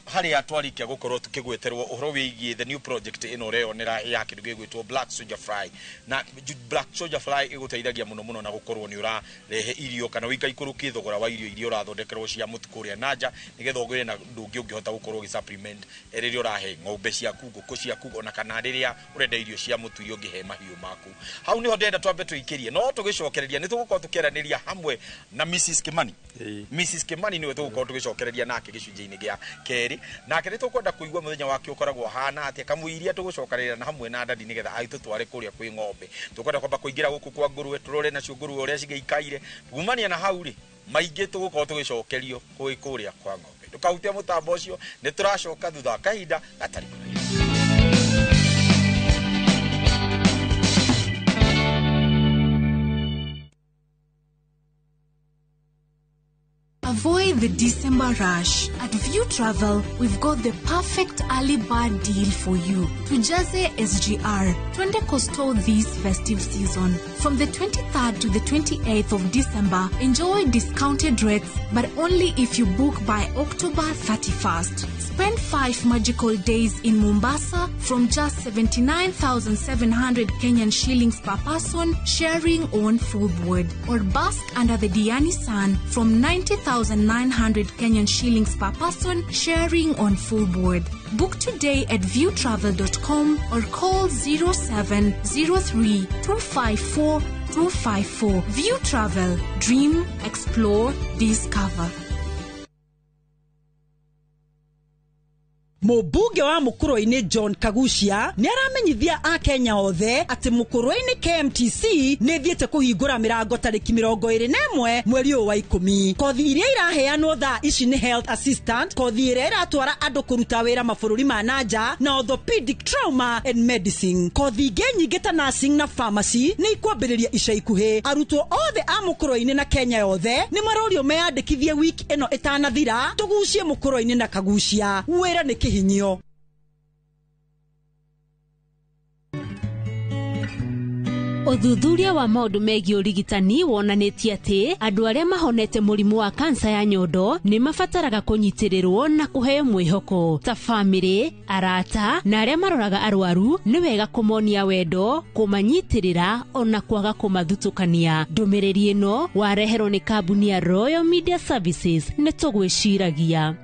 harĩa twarĩkia gũkorwo tũkĩgweterwo ũhoro wĩgiĩ the new project ĩno ũreyonera ya kĩndũ gĩgwĩtwo black soldier fly. Na black soldier fly ĩgũteithagia mũno mũno na gũkorwo nĩ ũrarehe irio kana ũikaikũrũkie thogora wa irio iria ũrathondekerwo cia mũtu kũrĩa na nja, nĩgetha ũgĩre na ũndũ ũngĩ ũngĩhota gũkorwo ũgĩ supplement rĩrĩa ũrahe ng'ombe ciaku, ngũkũ ciaku, ona kana rĩrĩa ũrenda irio cia mũtu iria ũngĩhe mahiũ maku. Hau nĩho ndĩrenda twambe tũikĩrie, no tũgĩcokereria nĩ tũgũkorwo tũkĩaranĩria hamwe na Mrs Kimani. Mrs Kimani nĩwe tũgũkorwo tũgĩcokereria nake gĩcunjĩ-inĩ gĩa kerĩ, nake nĩ tũkwenda kũigua mũthenya wake ũkoragwo ũhana atĩa, kamũiria tũgũcokanĩrĩra na hamwe na dadi nĩgetha agĩtũtware kũrĩa kwĩ ng'ombe. Tũkwenda kwamba kũingĩra gũkũ kwa ngũrwe, tũrore nacio ngũrwe ũrĩa cigĩikaire. Kumania na hau rĩ, maingĩ tũgũkorwo tũgĩcokerio kwĩ kũrĩa kwa ng'ombe. Ndũkahutie mũtambo ũcio, nĩ tũracoka thutha wa kahinda gatarĩ kũraihu. Avoid the December rush. At View Travel, we've got the perfect early bird deal for you. Tujaze SGR, twende Coastal this festive season. From the 23rd to the 28th of December, enjoy discounted rates, but only if you book by October 31st. Spend 5 magical days in Mombasa from just 79,700 Kenyan shillings per person, sharing on full board. Or bask under the Diani sun from 90,900 Kenyan shillings per person, sharing on full board. Book today at viewtravel.com or call 0703 254 254. View Travel. Dream, explore, discover. Mũmbunge wa Mũkũrwe-inĩ John Kagucia nĩ aramenyithia akenya othe atĩ Mũkũrwe-inĩ KMTC nĩ thiĩte kũhingũra mĩrango tarĩki 21 mweri ũyũ wa 10. Kothi iria iraheanwo thaa ici nĩ health assistant, kothi ĩrĩa ĩratwara andũ kũruta wĩra mabũrũri ma na nja, na orthopedic trauma and medicine. Kothi ingĩ nyingĩ ta nursing na pharmacy nĩ ikwambĩrĩria ica ikuhĩ. Arutwo othe a Mũkũrwe-inĩ na Kenya yothe nĩ marorio meyandĩkithie wiki ĩno ĩtanathira, tũgucie Mũkũrwe-inĩ na Kagucia. Wĩra nĩ kĩhinyio. Ũthuthuria wa maũndũ megiĩ ũrigitani wonanĩtie atĩ andũ arĩa mahonete mũrimũ wa kansa ya nyondo nĩ mabataraga kũnyitĩrĩrwo na kũheo mwĩhoko. Ta bamĩrĩ, arata na arĩa maroraga arwaru nĩ wega kũmonia wendo, kũmanyitĩrĩra ona kwaga kũmathutũkania. Ndũmĩrĩri ĩno wareherwo nĩ kambuni ya Royal Media Services. Nĩ tũgwĩciragia.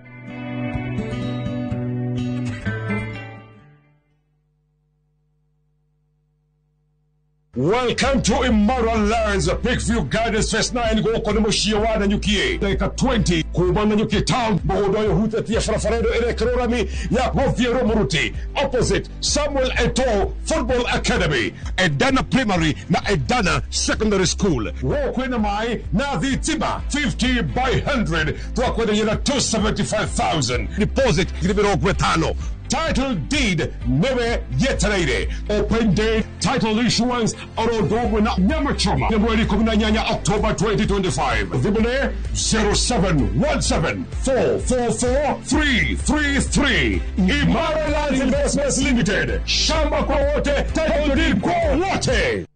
Welcome to Immoral Lands, Peakview Gardens Phase 9 gũkũ nĩ mũciĩ wa Nanyuki. Ndagĩka 20 kuma Nanyuki town, mũgũnda ũyũ ũhutĩtie barabara ĩno ĩrekĩrwo rami ya gũthiĩ Rũmũruti, opposite Samuel Eto'o Football Academy, Edana Primary na Edana Secondary School. Gũkũ kwĩna maĩ na thitima 50 by 100, twakwenderia na 275,000 deposit 50,000. Title deed newe yetereire. Open day title issuance oro na nyama choma ni mweri 18 October 2025. Thimũ nĩ 0717 444 333. Imara Lands Investments Limited. Shamba kwa wote, title deed kwa wote.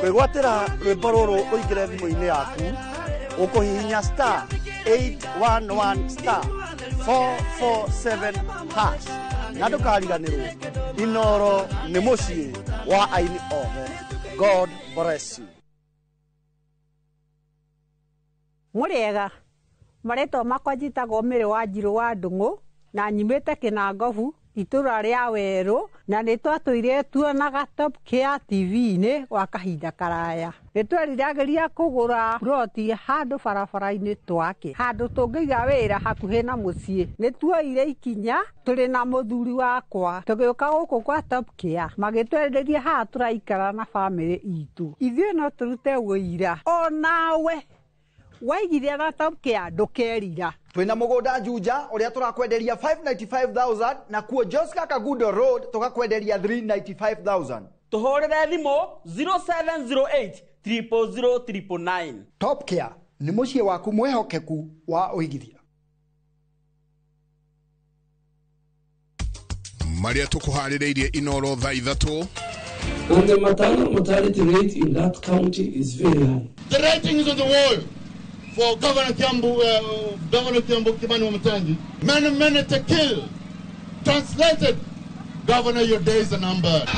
Kwĩgwatĩra rwĩmbo rũrũ ũingĩre thimũ-inĩ yaku ũkũhihinya star 811 star 447 hash na ndũkariganĩrwo Inoro nĩ mũciĩ wa aini othe. God bless you. Mũrĩega, marĩtwa makwa njĩtagwo Mĩrĩ wa Njirũ wa Ndũng'ũ na nyumĩte Kĩnangobu itũra rĩa Werũ na nĩ twatũire tuonaga Top Care TV-inĩ gwa kahinda karaya. Nĩ tweriragĩria kũgũra ploti handũ barabara-inĩ twake, handũ tũngĩiga wĩra hakuhĩ na mũciĩ. Nĩ tuoire ikinya tũrĩ na mũthuri wakwa tũgĩũka gũkũ kwa Top Care, magĩtwenderia haha tũraikara na bamĩrĩ itũ. Ithuĩ no tũrute wũira onawe waigithia na Top Care ndũkerira. Twina mugunda Juja uria turakwenderia 595,000 na kuo Joska Kagudo Road tukakwenderia 395,000. Tuhurire thimu 0708 000 999. Top Care ni muciĩ waku mwihokeku wa uigithia. Maria tukuharĩrĩirie Inoro thaa 3. And the maternal mortality rate in that county is very high. The writing is on the wall for Governor Kiambu, Governor Kiambu Kimani Wamatangi. Many, many to kill. Translated, Governor, your days are numbered.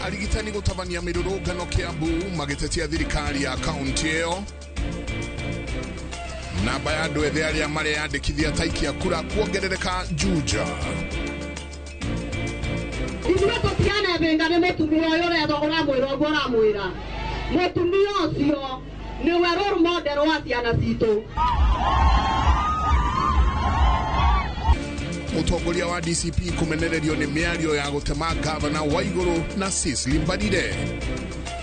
Arigitani gũtabania mĩrũrũngano Kiambu magĩtetia thirikari ya kaunti ĩyo. Namba ya andũ ethĩ arĩa mareyandĩkithia ta aikia kura kuongerereka Juja. Ithuĩ tũtianethinga nĩ mũtumia ũyũ ũretwo ũramwĩra ũguo ũramwĩra. Mũtumia ũcio nĩwe role model wa ciana citũ. Mũtongoria wa DCP kũmenererio nĩ mĩario ya gũtema gavana Waiguru na Cecily Mbarire.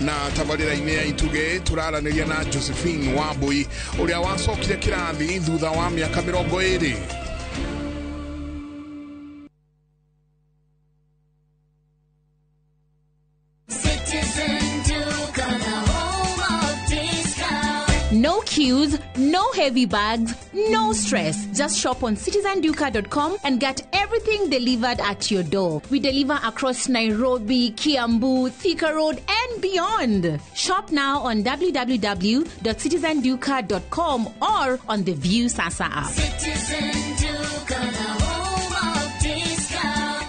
Na tabarĩra-inĩ ya Itugĩ tũraranĩria na Josephine Wambui ũrĩa wacokire kĩrathi thutha wa mĩaka 20. No queues, no heavy bags, no stress. Just shop on citizenduka.com and get everything delivered at your door. We deliver across Nairobi, Kiambu, Thika Road, and beyond. Shop now on www.citizenduka.com or on the View Sasa app. Citizen Duka, the home of discount.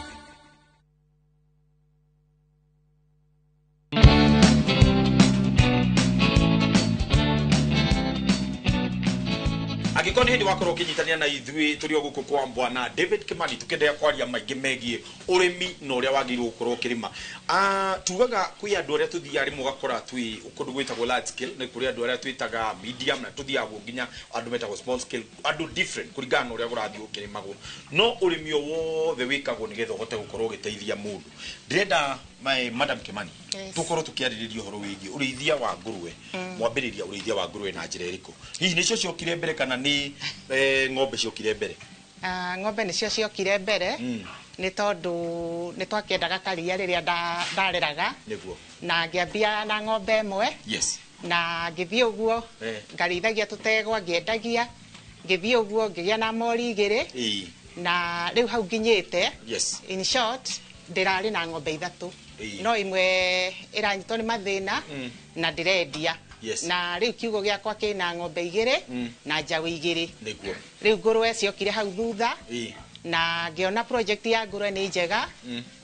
Angĩkorwo nĩ hĩndĩ wakorwo ũkĩnyitania na ithuĩ tũrĩ o gũkũ kwa Bwana David Kimani tũkĩenderea kwaria maingĩ megiĩ ũrĩmi na ũrĩa wagĩrĩirwo gũkorwo ũkĩrĩma. Tugaga kwĩ andũ arĩa tũthiaga rĩmwe ũgakora twĩ kũndũ gwĩtagwo large scale, na kũrĩ andũ arĩa twĩtaga medium, na tũthiaga nginya andũ metagwo small scale, andũ different kũringana na ũrĩa kũrathiĩ gũkĩrĩmagwo. No ũrĩmi o wothe wĩkagwo nĩgetha ũhote gũkorwo ũgĩteithia mũndũ. Ndĩrenda Madam Kimani, Yes. Tũkorwo tũkĩarĩrĩria ũhoro wĩgiĩ ũrĩithia wa ngũrwe. Mwambĩrĩria ũrĩithia wa ngũrwe na njĩra ĩrĩkũ? Hihi nĩcio ciokire mbere kana nĩ ng'ombe ciokire mbere? Ng'ombe nĩcio ciokire mbere nĩ tondũ nĩ twakĩendaga karia rĩrĩa ndareraga. Nĩguo. Na ngĩambia na ng'ombe ĩmwe. Yes. Na ngĩthiĩ ũguo ngarĩithagia tũtegwa ngĩendagia, ngĩthiĩ ũguo ngĩgĩa na mori 2. Na rĩu hau nginyĩte. Yes. In short, ndĩrarĩ na ng'ombe 3. No imwe ĩranyitwo nĩ mathĩna na ndĩrendia. Yes. Na rĩu kiugo gĩakwa kĩna ng'ombe 2 na njaũ 2. Nĩguo. Rĩu ngũrwe ciokire hau thutha na ngĩona project ya ngũrwe nĩ njega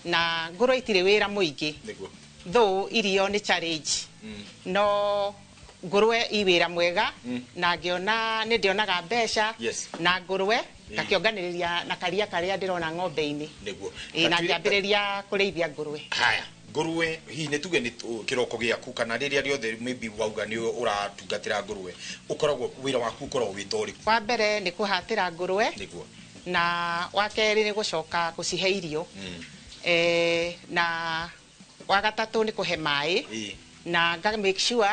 na ngũrwe itirĩ wĩra mũingĩ. Nĩguo. Though irio nĩ challenge. No ngũrwe i wĩra mwega na ngĩona nĩ ndĩonaga mbeca. Yes. Na ngũrwe ngakĩonganĩrĩria na karia karĩa ndĩrona ng'ombe-inĩ. Nĩguo. Na ngĩambĩrĩria kũrĩithia ngũrwe. Haya, ngũrwe hihi nĩ tuge nĩ kĩroko gĩaku kana rĩrĩa rĩothe maybe wauga nĩ ũratungatĩra ngũrwe, ũkoragwo wĩra waku ũkoragwo wĩ ta ũrĩkũ? Wa mbere nĩ kũhatĩra ngũrwe. Nĩguo. Na wa kerĩ nĩ gũcoka gũcihe irio. Na wa gatatũ nĩ kũhe maĩ. Na nga make sure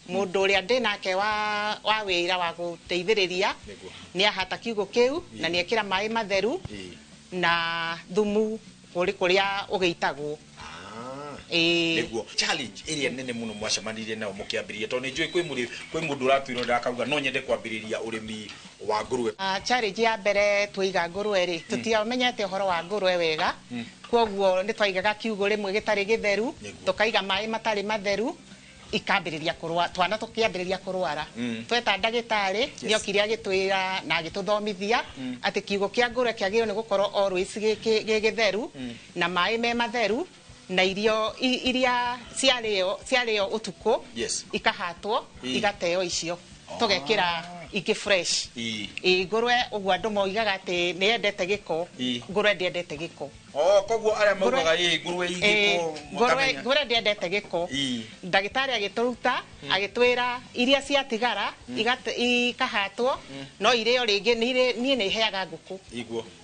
mũndũ ũrĩa ndĩ nake wa wĩra wa gũteithĩrĩria nĩ ahata kiugo kĩu na nĩ ekĩra maĩ matheru na thumu kũrĩ kũrĩa ũgĩitagwo. Nĩguo. Challenge ĩrĩa nene mũno mwacemanirie nayo mũkĩambĩrĩria, tondũ nĩ njũĩ kwĩ mũndũ ũratwĩrorera akauga no nyende kwambĩrĩria ũrĩmi wa ngũrwe. Challenge ya mbere twiga ngũrwe rĩ, tũtiamenyete ũhoro wa ngũrwe wega, kwoguo nĩ twaigaga kiugũ rĩmwe gĩtarĩ gĩtheru, tũkaiga maĩ matarĩ matheru, ikambĩrĩria kũrwara, twana tũkĩambĩrĩria kũrwara. Tweta ndagĩtarĩ, nĩokire agĩtwĩra na agĩtũthomithia atĩ kiugũ kĩa ngũrwe kĩagĩrĩirwo nĩ gũkorwo always gĩ gĩtheru na maĩ me matheru na irio iria ciarĩo ũtukũ ikahatwo igateo icio tũgekĩra ingĩ fresh. Ngũrwe ũguo andũ moigaga atĩ nĩ yendete gĩko, ngũrwe ndĩendete gĩko. Koguo arĩa maugaga ngũrwe igĩko, ngũrwe ndĩendete gĩko. Ndagĩtarĩ agĩtũruta agĩtwĩra iria ciatigara ikahatwo no irĩo rĩngĩ. Niĩ nĩ heaga ngũkũ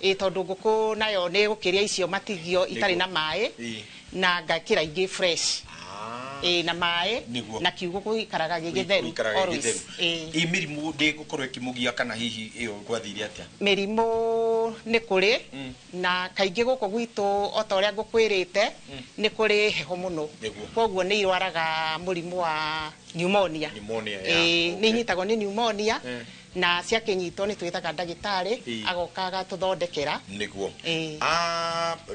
tondũ ngũkũ nayo nĩ gũkĩrĩa icio matigio itarĩ na maĩ, na ngakĩra ingĩ fresh na maĩ na kiugũ gũikaraga gĩ gĩtheru always. Mĩrimũ ndĩgũkorwo ĩkĩmũgia kana hihi ĩyo gwathire atĩa? Mĩrimũ nĩ kũrĩ, na kaingĩ gũkũ gwitũ o ta ũrĩa ngũkwĩrĩte nĩ kũrĩ heho mũno, koguo nĩ irwaraga mũrimũ wa pneumonia. Nĩ inyitagwo nĩ pneumonia, na ciakĩnyitwo nĩ twĩtaga ndagĩtarĩ agoka agatũthondekera. Nĩguo.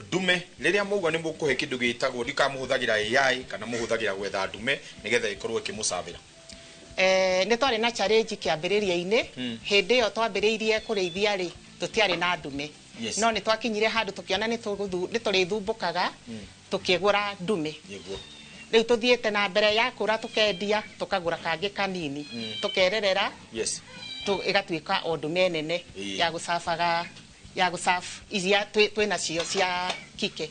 Ndume rĩrĩa mauga nĩ mũkũhe kĩndũ gĩtagwo, ndikamũhũthagĩra AI kana mũhũthagĩra gwetha ndume nĩgetha ĩkorwo ĩkĩmũcabĩra? Nĩ twarĩ na challenge kĩambĩrĩria-inĩ. Hĩndĩ ĩyo twambĩrĩirie kũrĩithia rĩ, tũtiarĩ na ndume, no nĩ twakinyire handũ tũkĩona nĩ tũrĩthumbũkaga, tũkĩgũra ndume. Rĩu tũthiĩte na mbere ya kũra, tũkendia, tũkagũra kangĩ kanini, tũkererera, ĩgatuĩka o ndume nene ya gũcabaga, ya gũcaba iria twĩ nacio cia kike.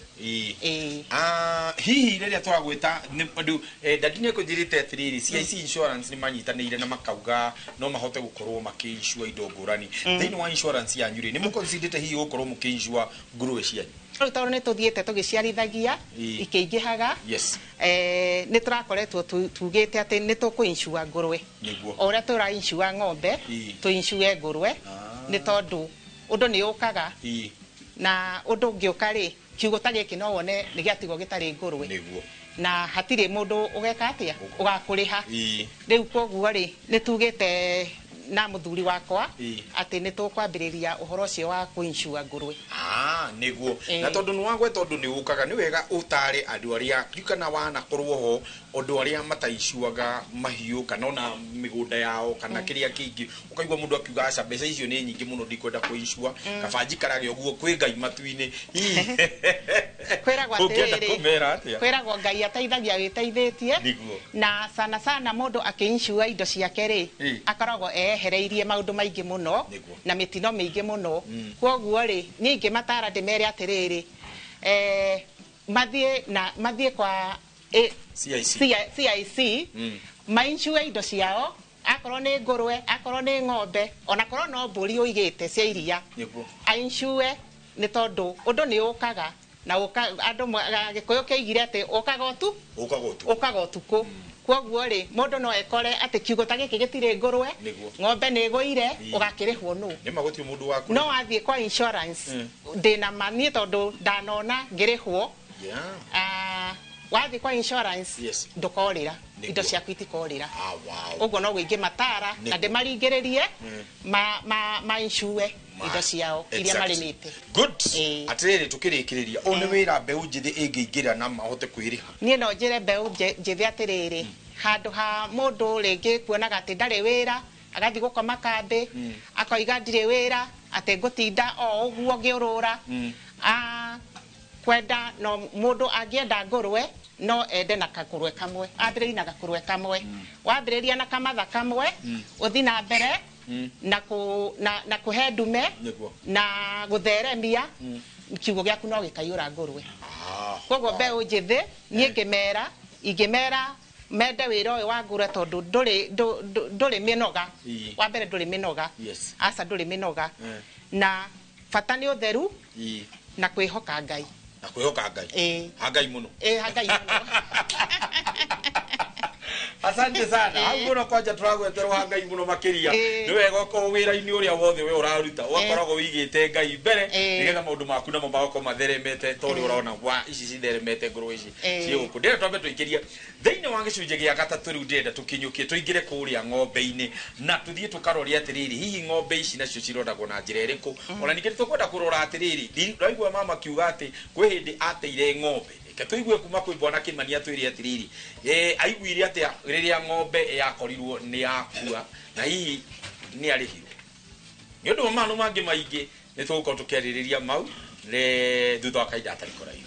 Hihi rĩrĩa tũragwĩta andũ, ndadi nĩ ekũnjĩrĩte atĩrĩrĩ, CIC Insurance nĩ manyitanĩire na makauga no mahote gũkorwo makĩinsure indo ngũrani. Thĩinĩ wa insurance yanyu rĩ, nĩ mũconsiderĩte hihi gũkorwo mũkĩinsure ngũrwe cianyu? Rĩu tondũ nĩ tũthiĩte tũgĩciarithagia ikĩingĩhaga, nĩ tũrakoretwo tugĩte atĩ nĩ tũkũinsure ngũrwe. O ũrĩa tũrainsure ng'ombe, tũinsure ngũrwe, nĩ tondũ ũndũ nĩ ũkaga, na ũndũ ũngĩũka rĩ, kiugũ ta gĩkĩ no wone nĩ gĩatigwo gĩtarĩ ngũrwe, na hatirĩ mũndũ ũgeka atĩa ũgakũrĩha. Rĩu koguo rĩ, nĩ tugĩte na mũthuri wakwa atĩ nĩ tũkwambĩrĩria ũhoro ũcio wa kũinsure ngũrwe. Nĩguo. Na tondũ nĩ wagweta ũndũ nĩ ũkaga, nĩ wega ũtare andũ arĩa kana wanakorwo ho ũndũ arĩa mataicuaga mahiũ kana ona mĩgũnda yao kana kĩrĩa kĩngĩ, ũkaigua mũndũ akiuga aca, mbeca icio nĩ nyingĩ mũno ndikwenda kũicua, kaba njikarage ũguo kwĩ Ngai matu-inĩ. Kwĩragwo atĩrĩrĩ, kwĩragwo Ngai ateithagia wĩteithĩtie, na sana sana mũndũ akĩinsure indo ciake rĩ, akoragwo ehereirie maũndũ maingĩ mũno na mĩtino mĩingĩ mũno. Kwoguo rĩ, niĩ ingĩmatara ndĩmere atĩrĩrĩ, mathiĩ kwa CIC mainsure indo ciao, akorwo nĩ ngũrwe, akorwo nĩ ng'ombe, ona korwo no mbũri ũigĩte cia iria, ainsure, nĩ tondũ ũndũ nĩ ũkaga, na andũ Gĩkũyũ kĩaigire atĩ ũkaga ũtukũ. Kwoguo rĩ, mũndũ no ekore atĩ kiugũ ta gĩkĩ gĩtirĩ ngũrwe, ng'ombe nĩ ĩgũire, ũgakĩrĩhwo nũ? No wathiĩ kwa insurance, ndĩna ma niĩ tondũ ndanona ngĩrĩhwo, wathiĩ kwa insurance ndũkorĩra, indo ciaku itikorĩra. Ũguo no ingĩmatara na ndĩmaringĩrĩrie mainsure indo ciao iria marĩmĩte. Good. Atĩrĩrĩ, tũkĩrĩkĩrĩria, ũyũ nĩ wĩra mbeũ njĩthĩ ĩngĩingĩra na mahote kwĩrĩha? Niĩ no njĩre mbeũ njĩthĩ atĩrĩrĩ, handũ ha mũndũ rĩngĩ kuonaga atĩ ndarĩ wĩra, agathiĩ gũkoma kambĩ, akoiga ndirĩ wĩra, atĩ ngũtinda o ũguo ngĩũrũra. Kwenda no mũndũ angĩenda ngũrwe no ende na kakũrwe kamwe, ambĩrĩrie na gakũrwe kamwe, wambĩrĩria na kamatha kamwe, ũthiĩ na mbere na kũhe ndume na gũtheremia, kiugũ gĩaku no gĩkaiyũra ngũrwe. Koguo mbeũ njĩthĩ niĩ ingĩmera mende wĩra ũyũ wa ngũrwe tondũ ndũrĩ mĩnoga. Wa mbere ndũrĩ mĩnoga, aca ndũrĩ mĩnoga, na bata nĩ ũtheru na kwĩhoka Ngai. Na kwĩhoka Ngai. Ha Ngai mũno. Ha Ngai mũno. Asante sana. Hau muno kwanja turagweterwo ha Ngai muno makiria. Ni wega ukorwo wira-ini uria wothe we uraruta ugakoragwo wigite Ngai mbere nigetha maundu maku namo magakorwo matheremete ta uria urona wa ici citheremete ngũrwe ici ciĩ gũkũ. Ndĩrenda twambe tũingĩrie thĩinĩ wa gĩcunjĩ gĩa gatatũ rĩu ndĩrenda tũkinyũkie tũingĩre kũrĩa ng'ombe-inĩ na tũthiĩ tũkarore atĩrĩrĩ hihi ng'ombe ici nacio ciroragwo na njĩra ĩrĩkũ. Ona ningĩ tũkwenda kũrora atĩrĩrĩ ndaigua mama akiuga atĩ kwĩ hĩndĩ ateire ng'ombe. Reke tũigue kuma kwĩ bwana Kĩmani atwĩre atĩrĩrĩ aiguire atĩa rĩrĩa ng'ombe yakorirwo nĩ yakua na hihi nĩ arĩhirwo. Nĩ ũndũ wa maũndũ mangĩ maingĩ nĩ tũgũkorwo tũkĩarĩrĩria mau thutha wa kahinda gatarĩ kũraihu.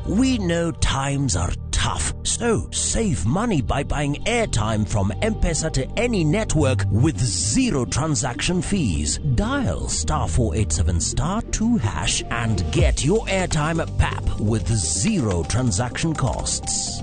We know times are tough, so save money by buying airtime from M-Pesa to any network with zero transaction fees. Dial *487*2# and get your airtime at PAP with zero transaction costs.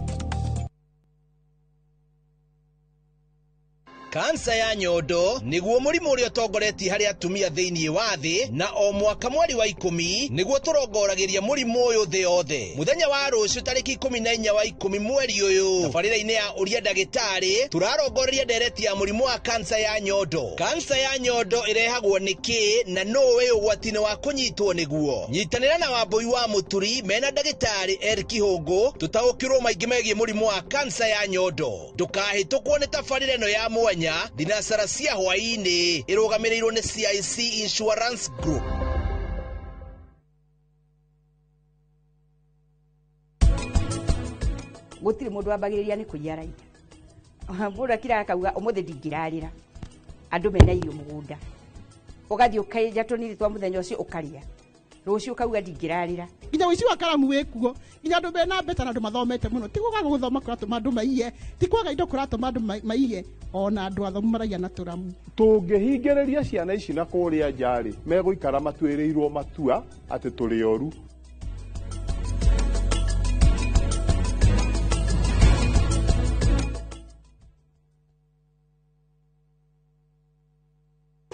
Kansa ya nyondo niguo mũrimũ ũrĩa ũtongoretie harĩ atumia thĩinĩ wa thĩ na o mwaka mweri wa 10 niguo tũrongoragĩria mũrimũ ũyũ thĩ yothe. Mũthenya wa rũciũ tarĩki 14 wa 10 mweri ũyũ tabarĩra-inĩ ya ũria ndagĩtarĩ tũrarongoreria ndereti ya mũrimũ wa kansa ya nyondo. Kansa ya nyondo ĩrehagwo nĩ kĩ na nũũ wĩ ũgwati-inĩ wa kũnyitwo nĩguo? Nyitanĩra na Wambũi wa Mũturi mena ndagĩtarĩ Eric Kihũngũ tũtaũkĩrwo maingĩ megiĩ mũrimũ wa kansa ya nyondo. Ndũkahĩtũkwo nĩ tabarĩra ĩno ya mwanya thinacara cia hwaĩ-inĩ ĩrũgamĩrĩirwo nĩ CIC Insurance Group. Gũtirĩ mũndũ wambagĩrĩria nĩ kũiya araita. Mũndũ akiraga akauga ũmũthĩ ndingĩrarĩra. Andũ mena irio mũgũnda. Ũgathiĩ ũkenja tũnini twa mũthenya ũcio ũkarĩa. Rũciũ ũkauga ndingĩrarĩra. Nginya ũici wa karamu wĩkuo, nginya andũ mena mbeca na andũ mathomete mũno. Ti kwaga gũthoma kũratũma andũ maiye, ti kwaga indo kũratũma andũ maiye, ona andũ athomu maraiya na tũramu. Tũngĩhingĩrĩria ciana ici na kũrĩa nja rĩ, megũikara matuĩrĩirwo matua atĩ tũrĩ oru.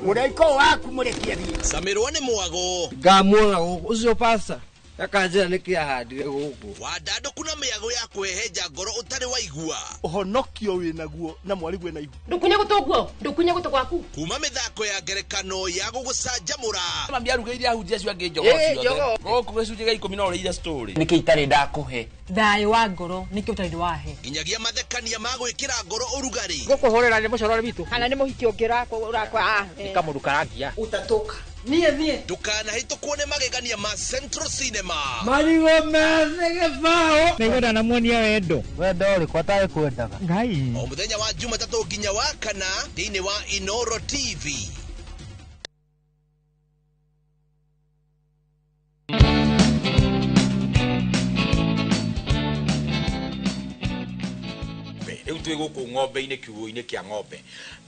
Mũraiko waku mũrekie thiĩ. Camirwo nĩ mwago. Ngamuona gũkũ ũcio pasta akanjĩra nĩkĩ ahandire gũkũ. Wandandũku na mĩago ya kwĩhenja ngoro ũtarĩ waigua. Ũhonokio wĩnaguo na mwarĩguo ena ihu. Ndũkunye gũtũ guo, ndũkunye gũtũ gwaku. Kuma mĩthako ya ngerekano ya gũgũcanjamũra. Mami arugĩire ahunjia acio angĩ njogoo ciothe. Gũkũ gĩcunjĩ gĩa 10 no ũrĩire story. Nĩkĩ itarĩ ndakũhe? Thayũ wa ngoro nĩkĩ ũtarĩ wahe? Nginyagia mathekania ma gwĩkĩra ngoro ũrugarĩ. Gũkũhũrĩra nĩ mũcorore witũ. Kana nĩ mũhiki ũngĩ ũrakwa. Nĩ kamũndũ karangia. Utatoka. Niĩ niĩ. Ndũkanahĩtũkwo nĩ magegania ma Central Cinema. Marigũ methĩ gĩbaũ. Nĩngwenda namuonia wendo. Wendo ũrĩkũ atarĩ kwendaga? Ngai. O mũthenya wa Jumatatũ nginya wa kana thĩinĩ wa Inoro TV. Rĩu twĩ gũkũ ng'ombe-inĩ kiugũ-inĩ kĩa ng'ombe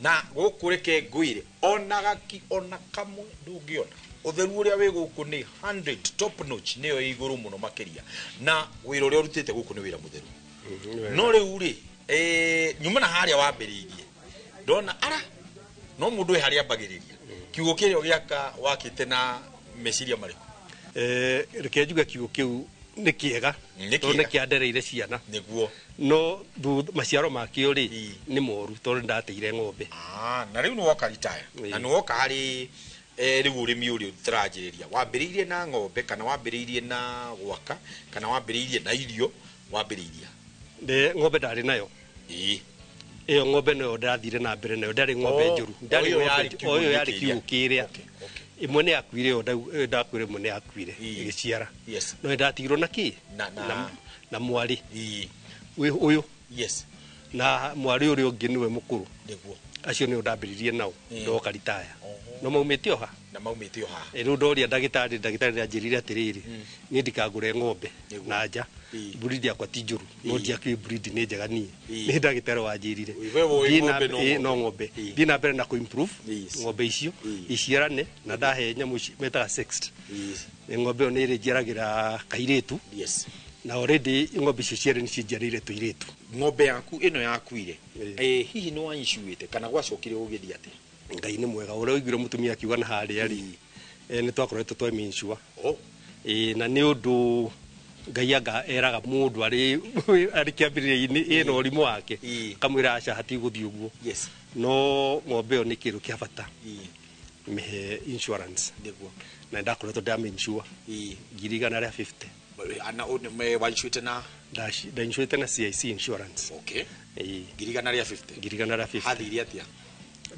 na gũkũ reke ngwĩre ona gaki ona kamwe ndũngĩona. Ũtheru ũrĩa wĩ gũkũ nĩ 100 top notch, nĩyo ĩ igũrũ mũno makĩria, na wĩra ũrĩa ũrutĩte gũkũ nĩ wĩra mũtheru. No rĩu rĩ nyuma na harĩa wambĩrĩirie ndona ara no mũndũ wĩ harĩa ambagĩrĩria kiugũ kĩrĩa gĩaka wakĩte na meciria marĩkũ? Reke njuge kiugũ kĩu nĩ kĩega tondũ nĩ kĩandereire ciana nĩguo, no maciaro makĩo rĩ nĩ moru tondũ ndateire ng'ombe. Na rĩu nĩ woka retire na nĩ woka harĩ rĩu ũrĩmi ũrĩa tũranjĩrĩria. Wambĩrĩirie na ng'ombe kana wambĩrĩirie na gwaka kana wambĩrĩirie na irio? Wambĩrĩirie ng'ombe ndarĩ nayo. Ĩyo ng'ombe nayo ndathire na mbere nayo, ndarĩ ng'ombe njũru, ndarĩ ng'ombe o ĩyo yarĩ kiugũ kĩrĩa. Ĩmwe nĩ yakuire, ĩyo ndakuire ĩmwe nĩ yakuire ĩgĩciara. No ndatigirwo na kĩ? Na mwarĩ ũyũ. Na mwarĩ ũrĩa ũngĩ nĩwe mũkũrũ. Nĩguo. Acio nĩo ndambĩrĩirie nao ndoka ritaya. No maumĩte o ha? Na maumĩte o haha. Rĩu ndoria ndagĩtarĩ, ndagĩtarĩ anjĩrire atĩrĩrĩ, niĩ ndikagũre ng'ombe na nja, breed yakwa ti njũru, no ndiakĩũĩ breed nĩ njega niĩ. Nĩ ndagĩtarĩ wanjĩrire. No ng'ombe. Thiĩ na mbere na kũ-improve ng'ombe icio, iciarane na ndahe nyamũ ici metaga sexed. Ng'ombe ĩyo nĩ ĩrĩ njiaragĩra kairĩtu. Na already ng'ombe icio cierĩ nĩ cinjiarĩire tũirĩtu. Ng'ombe yaku ĩno yakuire, hihi nĩ wanyicuĩte kana gwacokire gũgĩthiĩ atĩa? Ngai nĩ mwega ũrĩa ũiguire mũtumia akiuga na harĩa rĩ nĩ twakoretwo twamĩinsure. Na nĩ ũndũ Ngai anga eraga mũndũ arĩ kĩambĩrĩria-inĩ ĩna ũrimũ wake akamwĩra aca hatigũthiĩ ũguo. Yes. No ng'ombe ĩyo nĩ kĩndũ kĩa bata mĩhe insurance. Nĩguo. Na ndakoretwo ndamĩinsure 150,000. Ana wainsuĩte na ndainsuĩte na CIC insurance. Okay. 150,000. 150,000. Hathire atĩa?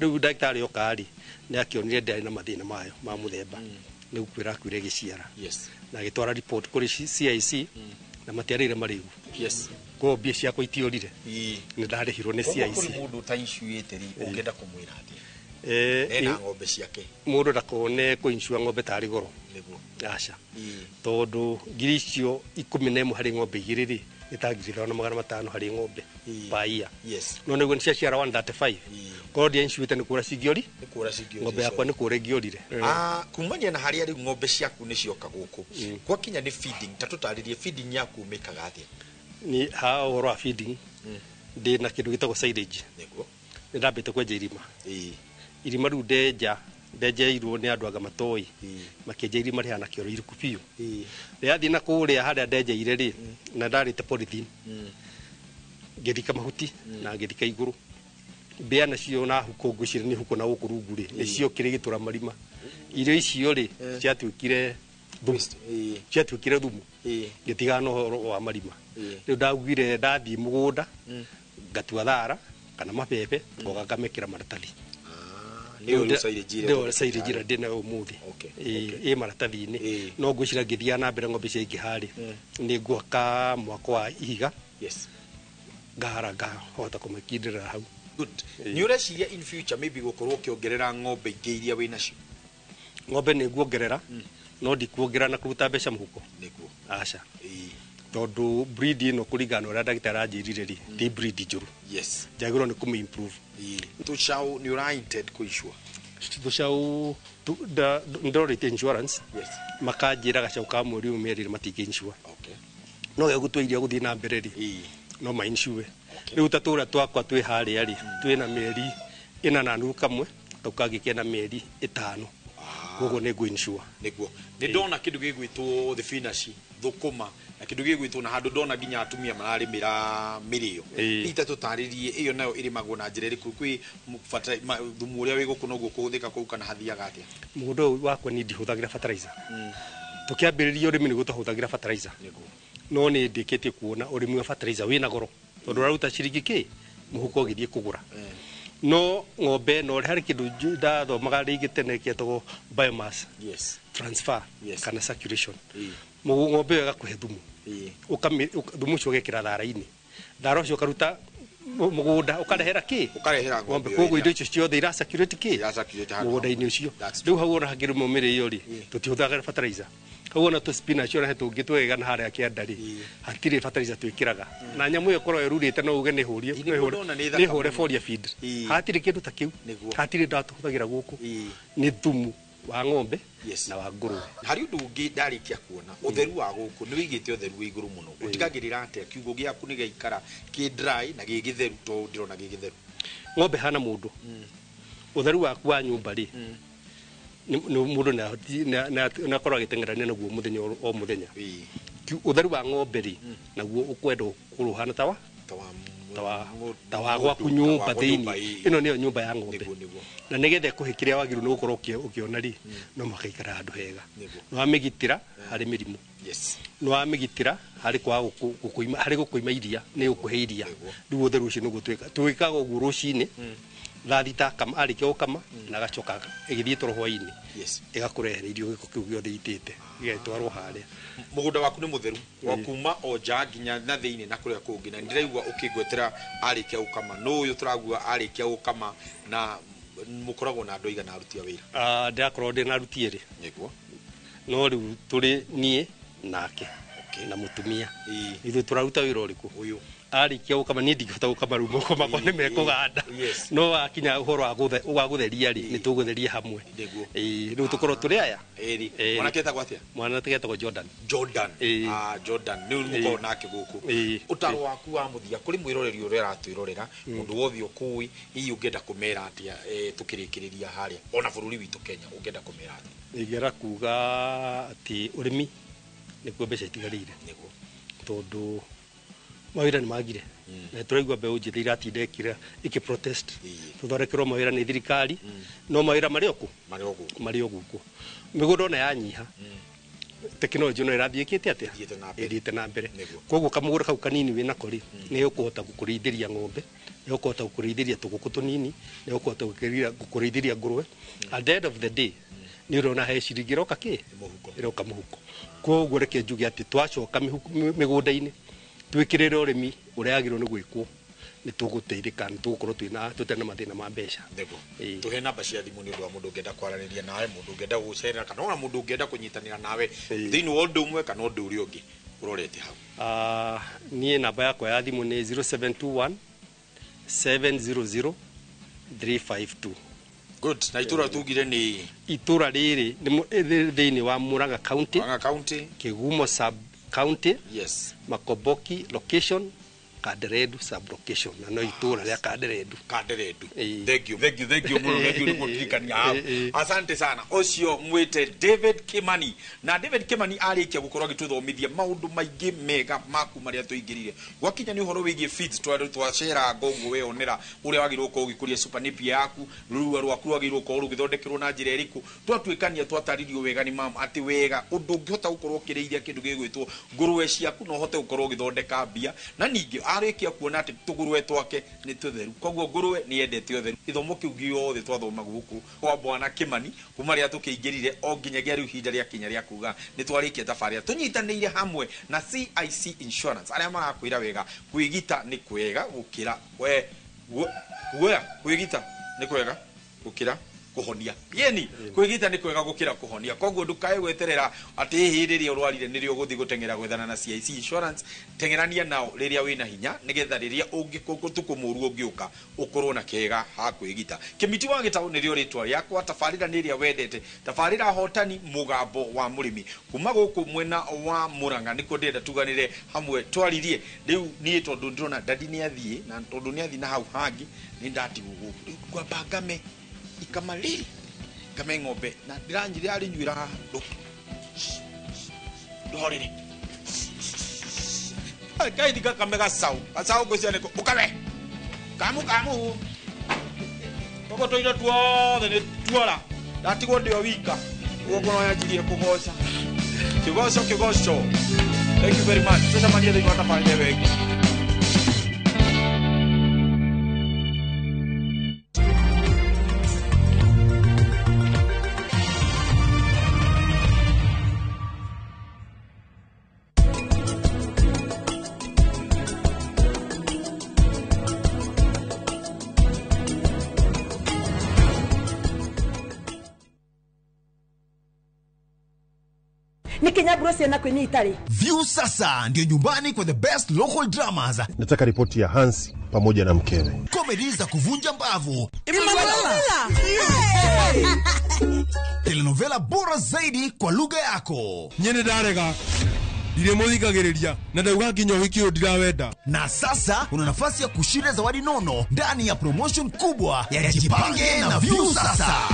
Rĩu ndagĩtarĩ oka rĩ nĩ akĩonire ndarĩ na mathĩna mayo ma mũthemba nĩ gũkuĩra akuire ĩgĩciara. Yes. Na agĩtwara report kũrĩ CIC na matiarĩire marĩgu. Yes. Koguo mbia ciakwa itiorire. Nĩ ndarĩhirwo nĩ Koguo kũrĩ CIC. mũndũ ũtainsuĩte rĩ ũngĩenda kũmwĩra atĩa? Ena ng'ombe ciake. Mũndũ ndakone kũinsure ng'ombe tarĩ goro. Nĩguo. Aca. Tondũ ngiri icio 11 harĩ ng'ombe igĩrĩ rĩ nĩ ta 5,500 harĩ ng'ombe per year. Yes. No nĩguo nĩ ciaciara 135. Korwo ndiainsuĩte nĩ kũra cingĩori. Nĩ kũra cingĩorire. Ng'ombe yakwa nĩ kũra ĩngĩorire. Kumania na harĩa rĩu ng'ombe ciaku nĩ cioka gũkũ. Gwakinya nĩ feeding, ta tũtarĩrie feeding yaku ũmĩkaga atĩa? Ni ha ũhoro wa feeding ndĩ na kĩndũ gĩtagwo silage. Nĩguo. Nĩ ndambĩte kwenja irima. Irima rĩu ndenja ndenjeirwo nĩ andũ anga matoĩ makĩenja irima rĩhana kĩoro iriku biũ. Rĩathiĩ na kũrĩa harĩa ndenjeire rĩ na ndarĩte polythene ngĩthika mahuti na ngĩthika igũrũ. Mbĩa nacio na huko ngwĩciria nĩ huko na gũkũ rungu rĩ nĩcio kĩrĩ gĩtũra marima. Irio icio rĩ ciatuĩkire thumu. Ciatuĩkire thumu. Ngĩtigana na ũhoro wa marima. Rĩu ndaugire ndathiĩ mũgũnda ngatua thara kana mabebe ngoka ngamekĩra maratathi. Nĩyo silage ĩrĩa Nĩyo silage ĩrĩa ndĩnayo ũmũthĩ. Ĩ maratathi-inĩ. No ngwĩciria ngĩthiaga na mbere ng'ombe ciaingĩha rĩ nĩ ngwaka mwako wa ihiga. Yes. Ngahara ngahota kũmĩkindĩrĩra hau. Good. Nĩ ũreciria in future maybe gũkorwo ũkĩongerera ng'ombe ingĩ iria wĩnacio? Ng'ombe nĩ nguongerera no ndikuongerera na kũruta mbeca mũhuko. Nĩguo. Aca. Tondũ breed ĩno kũringana na ũrĩa ndagĩtarĩ aranjĩrire rĩ ti breed njũru. Yes. Njagĩrĩirwo nĩ kũmĩ improve. Tũcaũ nĩ ũra intend kũinsure? Tũcaũ ndorĩte insurance. Yes. Makanjĩra gacaũ ka mweri ũmwe mĩeri ĩrĩ matingĩ insure. Okay. No gĩgũtua iria gũthiĩ na mbere rĩ no ma insure. Rĩu ta tũrĩa twakwa twĩ harĩa rĩ twĩna mĩeri 4.5 kamwe kau kangĩ kena mĩeri 5. Koguo nĩ ngũ insure. Nĩguo. Nĩ ndona kĩndũ gĩgwĩtwo thibinaci, thũkũma na kĩndũ gĩgwĩtwo na handũ ndona nginya atumia mararĩmĩra mĩrĩo. Hihi ta tũtarĩrie ĩyo nayo ĩrĩmagwo na njĩra ĩrĩkũ? Kwĩ thumu ũrĩa wĩ gũkũ noguo kũhũthĩka kũu kana hathiaga atĩa? Mũgũnda ũyũ wakwa niĩ ndihũthagĩra fertilizer. Tũkĩambĩrĩria ũrĩmi nĩguo twahũthagĩra fertilizer. No nĩ ndĩkĩtie kuona ũrĩmi wa fertilizer wĩna goro tondũ ũraruta ciringi kĩ mũhuko ũgĩthiĩ kũgũra. No ng'ombe no harĩ kĩndũ ndathomaga rĩngĩ tene kĩetagwo biomass. Yes. Transfer. Yes. Kana circulation. Ng'ombe ĩyo ĩgakũhe thumu. Thumu ũcio ũgekĩra thara-inĩ. Thara ũcio ũkaruta mũgũnda ũkarehera kĩ? Ũkarehera ng'ombe. Koguo indo icio ciothe ira circulate kĩ? Ira circulate handũ mũgũnda-inĩ ũcio. Rĩu hau ona hakĩrĩmwo mĩrĩo rĩ tũtihũthagĩra fertilizer. Hau ona tũ spinach ona he tũngĩ twega na harĩa kĩanda rĩ hatirĩ fertilizer twĩkĩraga. Na nyamũ ĩyo ĩkorwo ĩrurĩte no uge nĩ hũrie nĩ hũre foliar feed. Hatirĩ kĩndũ ta kĩu. Hatirĩ ndawa tũhũthagĩra gũkũ. Nĩ thumu wa ng'ombe na wa ngũrũwe. Harĩ ũndũ ũngĩ ndarĩkia kuona ũtheru wa gũkũ nĩ wĩigĩte ũtheru wĩ igũrũ mũno. Ũtigagĩrĩra atĩa kiugũ gĩaku nĩ gĩaikara kĩ dry na gĩ gĩtheru tondũ ndĩrona gĩ gĩtheru? Ng'ombe hana mũndũ. Ũtheru waku wa nyũmba rĩ mũndũ nĩ akorwo agĩteng'erania naguo mũthenya o mũthenya. Ũtheru wa ng'ombe rĩ naguo ũkwenda kũrũhana tawa ta wa gwaku nyũmba thĩinĩ. Ĩno nĩyo nyũmba ya ng'ombe. Na nĩgetha ĩkũhe kĩrĩa wagĩrĩirwo nĩ gũkorwo ũkĩona rĩ no mũhaka ĩikare handũ hega. Nĩ wamĩgitĩra harĩ mĩrimũ. Nĩ wamĩgitĩra harĩ kwaga gũkũima harĩ gũkũima iria nĩ ũkũhe iria. Rĩu ũtheru ũcio nĩguo twĩkaga ũguo rũcinĩ thaa thita arĩkia gũkama na agacoka ĩgĩthiĩ toro hwainĩ ĩgakũrehera irio gĩko kĩu gĩothe itĩte gĩgatwarwo harĩa. Mũgũnda waku nĩ mũtheru wa kuma o nja nginya na thĩinĩ na kũrĩa kũngĩ na ndĩraigua ũkĩngwetera arĩkia gũkama nũ ũyũ tũragua arĩkia gũkama na mũkoragwo na andũ aigana aruti a wĩra? Ndĩrakorwo ndĩ na aruti erĩ. Nĩguo. No rĩu tũrĩ niĩ nake. na mũtumia. Ithuĩ tũraruta wĩra ũrĩkũ? Ũyũ. Arĩkia gũkama niĩ ndingĩhota gũkama rĩu moko makwa nĩ mekũganda. No wakinya ũhoro wa gũtheria rĩ, nĩ tũgũtheria hamwe. Ĩĩ, rĩu tũkorwo tũrĩ aya. Ĩri. Mwanake etagwo atĩa? Mwanake etagwo Jordan. Jordan. Ah, Jordan nĩ mũkorwo nake gũkũ. Ũtaro waku wa mũthia kũrĩ mwĩroreri ũrĩa aratwĩrorera, mũndũ wothe ũkũĩ, hihi ũngĩenda kũmera atĩa tũkĩrĩkĩrĩria harĩa ona bũrũri witũ Kenya, ũngĩenda kũmera atĩa? Ingĩenda kuga atĩ ũrĩmi nĩkuo mbeca itigarĩire. Tondũ mawĩra nĩ magire. Na tũraigua mbeũ njĩthĩ iratinda ĩkĩ protest. Tũthondekerwo mawĩra nĩ thirikari, no mawĩra marĩ o kũ? Marĩ o gũkũ. Mĩgũnda ona yanyiha, tekinoronjĩ no ĩrathiĩ ĩkĩte atĩa? Ĩthiĩte na mbere. Koguo kamũgũnda kau kanini wĩnako rĩ, nĩ ũkũhota gũkũrĩithĩria ng'ombe, nĩ ũkũhota gũkũrĩithĩria tũgũkũ tũnini, nĩ ũkũhota gũkũrĩithĩria ngũrwe. At the end of the day, nĩ ũrona he ciringi ĩroka kĩ? Ĩroka mũhuko. Koguo reke njuge atĩ twacoka mĩgũnda-inĩ, twĩkĩrĩre ũrĩmi ũrĩa wagĩrĩirwo nĩ gwĩkwo, nĩ tũgũteithĩka, nĩ tũgũkorwo tũtarĩ na mathĩna ma mbeca. Tũhe namba cia thimũ nĩ ũndũ wa mũndũ ũngĩenda kwaranĩria nawe, mũndũ ũngĩenda gũgũcerera, kana ona mũndũ ũngĩenda kũnyitanĩra nawe thĩinĩ wa ũndũ ũmwe kana ũndũ ũrĩa ũngĩ ũrorete hau. Niĩ namba yakwa ya thimũ nĩ 0721 700 352. Good. Na itũra tugire nĩ itũra rĩrĩ nĩ thĩinĩ wa Murang'a County. Murang'a County. Kigumo sub county. Yes. Makoboki location, Kanderendu sub location. Na no itũra rĩa Kanderendu. Kanderendu. Thank you. Thank you. Thank you mũno. Thank you nĩ kũndirikania hau. Asante sana. Ũcio mwĩte David Kimani. Na David Kimani arĩkia gũkorwo agĩtũthomithia maũndũ maingĩ mega maku marĩa tũingĩrire. Gwakinya nĩ ũhoro wĩgiĩ feeds twacera ngongo weyonera ũrĩa wagĩrĩirwo gũkorwo ũgĩkũria super napier yaku, rũrua rwaku rwagĩrĩirwo gũkorwo rũgĩthondekerwo na njĩra ĩrĩkũ. Twatuĩkania twatarĩrio wega nĩ mama atĩ wega ũndũ ũngĩhota gũkorwo ũkĩrĩithia kĩndũ gĩgwĩtwo ngũrwe ciaku na ũhote gũkorwo ũgĩthondeka mbia. Na ningĩ arĩkia kuona atĩ tũgũrwe twake nĩ tũtheru, koguo ngũrwe nĩ yendete ũtheru. Gĩthomo kĩu gĩothe twathoma gũkũ kwa bwana Kimani kuma rĩrĩa tũkĩingĩrire o nginyagia rĩu ihinda rĩa kinya rĩa kuga nĩ twarĩkia tabarĩra tũnyitanĩire hamwe na CIC Insurance arĩa marakwĩra wega kwĩgita nĩ kwega gũkĩra kwĩgita nĩ kwega gũkĩra kũhonia. Yeni kwĩgita nĩ kwega gũkĩra kũhonia. Koguo ndũkae gweterera atĩ hĩndĩ ĩrĩa ũrwarire nĩrĩo ũgũthiĩ gũteng'era gwethana na CIC Insurance. Teng'erania nao rĩrĩa wĩna hinya nĩgetha rĩrĩa ũtukũ mũũru ũngĩũka ũkorwo na kega ha kwĩgita. Kĩmiti wa Gĩtaũ nĩrĩo rĩtwa rĩakwa. Tabarĩra nĩ ĩrĩa wendete, tabarĩra hotani mũgambo wa mũrĩmi kuma gũkũ mwena wa Murang'a nĩkuo ndĩrenda tuganĩre hamwe twaririe. Rĩu niĩ tondũ ndĩrona dadi nĩ athiĩ, na tondũ nĩ athiĩ na hau hangĩ nĩ ndatigwo gũkũ. Rĩu ngwamba ngame ikama rĩrĩ ngame ng'ombe na ndĩrarĩnyuĩra haha ndũhorere kaithi gakame gacau gacau ngwĩciria nĩko ũkame kamu kamu koguo tũindo tuothe nĩ tuora ndatigwo ndĩ o wika ũguo ngoro yanjirie kũgoca kĩgoco kĩgoco. Thank you very much. Tũcemanie thĩinĩ wa tabarĩra ĩyo ĩngĩ. View sasa ndio nyumbani kwa the best local dramas. Nataka ripoti ya Hansi pamoja na mkewe. Comedy za kuvunja mbavu. Telenovela bora zaidi kwa lugha yako. Nyene ndarega. Ndiremuthikagiriria na ndauga nginya ũhiki ũyũ ndirawenda. Na sasa una nafasi ya kushinda zawadi nono ndani ya promotion kubwa ya Jipange na View sasa.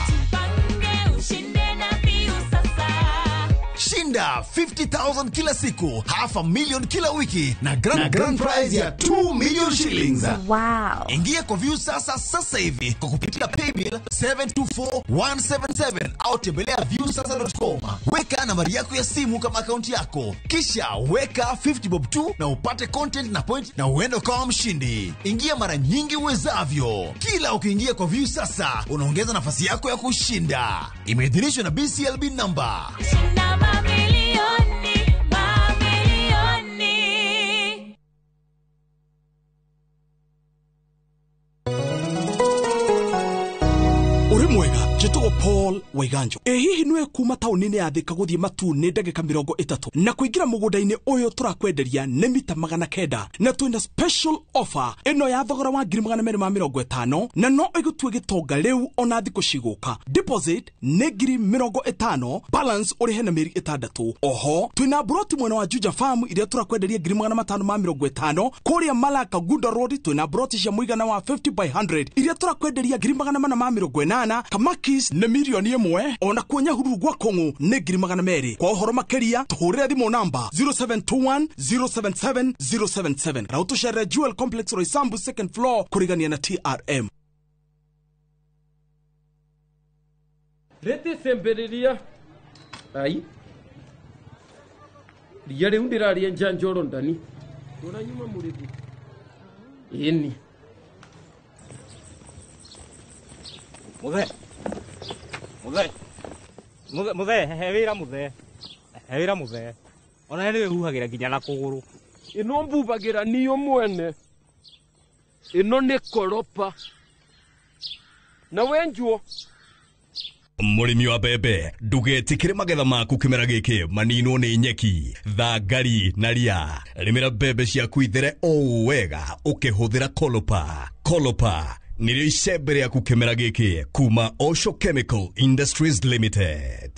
Shinda 50,000 kila siku, 500,000 kila wiki na grand prize ya 2 million shillings. Wow. Ingia kwa View sasa sasa hivi kwa kupitia paybill 724177 au tembelea viewsasa.com. Weka nambari yako ya simu kama akaunti yako, kisha weka 50 bob 2 na upate content na point na uende kama mshindi. Ingia mara nyingi uwezavyo. Kila ukiingia kwa View sasa unaongeza nafasi yako ya kushinda. Imeidhinishwa na BCLB number. Shinda mamilioni, mamilioni. Uri Mwega njĩtagwo Paul Waiganjo. Ĩ hihi nĩwe kuma taũni-inĩ ya Thika gũthiĩ Matuu nĩ ndagĩka 30 na kũingĩra mũgũnda-inĩ ũyũ tũrakwenderia nĩ mita 900 na twĩna special offer ĩno ya thogora wa 250,000 na no ĩgũtue gĩtonga rĩu ona thikũ cigũka. Deposit nĩ 50,000, balance ũrĩhe na mĩeri 6. Oho twĩna broti mwena wa Juja Farm iria tũrakwenderia 550,000. Kũrĩa Malaka Gunda Road twĩna broti cia mũigana wa 50 by 100 iria tũrakwenderia 480,000. Kamakis nĩ 1,000,000, ona kuo Nyahururu gwa Kũng'ũ nĩ 200,000. Kwa ũhoro makĩria tũhũrĩre thimũ namba 0721 077 077 na ũtũcerere Jewel Complex Roysambu second floor kũrigania na TRM. Rĩtĩ cemberiria ai ria rĩu ndĩraria njanjoro ndani ndũranyuma mũrĩthi ĩni. Muthe muthe muthe muthe he wĩra muthe he wĩra muthe ona nĩ wĩhuhagĩra nginya na kũgũrũ. Ĩno mbubagĩra niyo mwene ĩno nĩ koropa na wenjuo. Mũrĩmi wa mbembe ndũgetĩkĩre magetha maku kĩmera gĩkĩ maninwo nĩ nyeki, thangari na ria. Rĩmĩra mbembe ciaku ithere o wega ũkĩhũthĩra Kolopa. Kolopa nĩrĩo icembe rĩaku kĩmera gĩkĩ kuma Osho Chemical Industries Limited.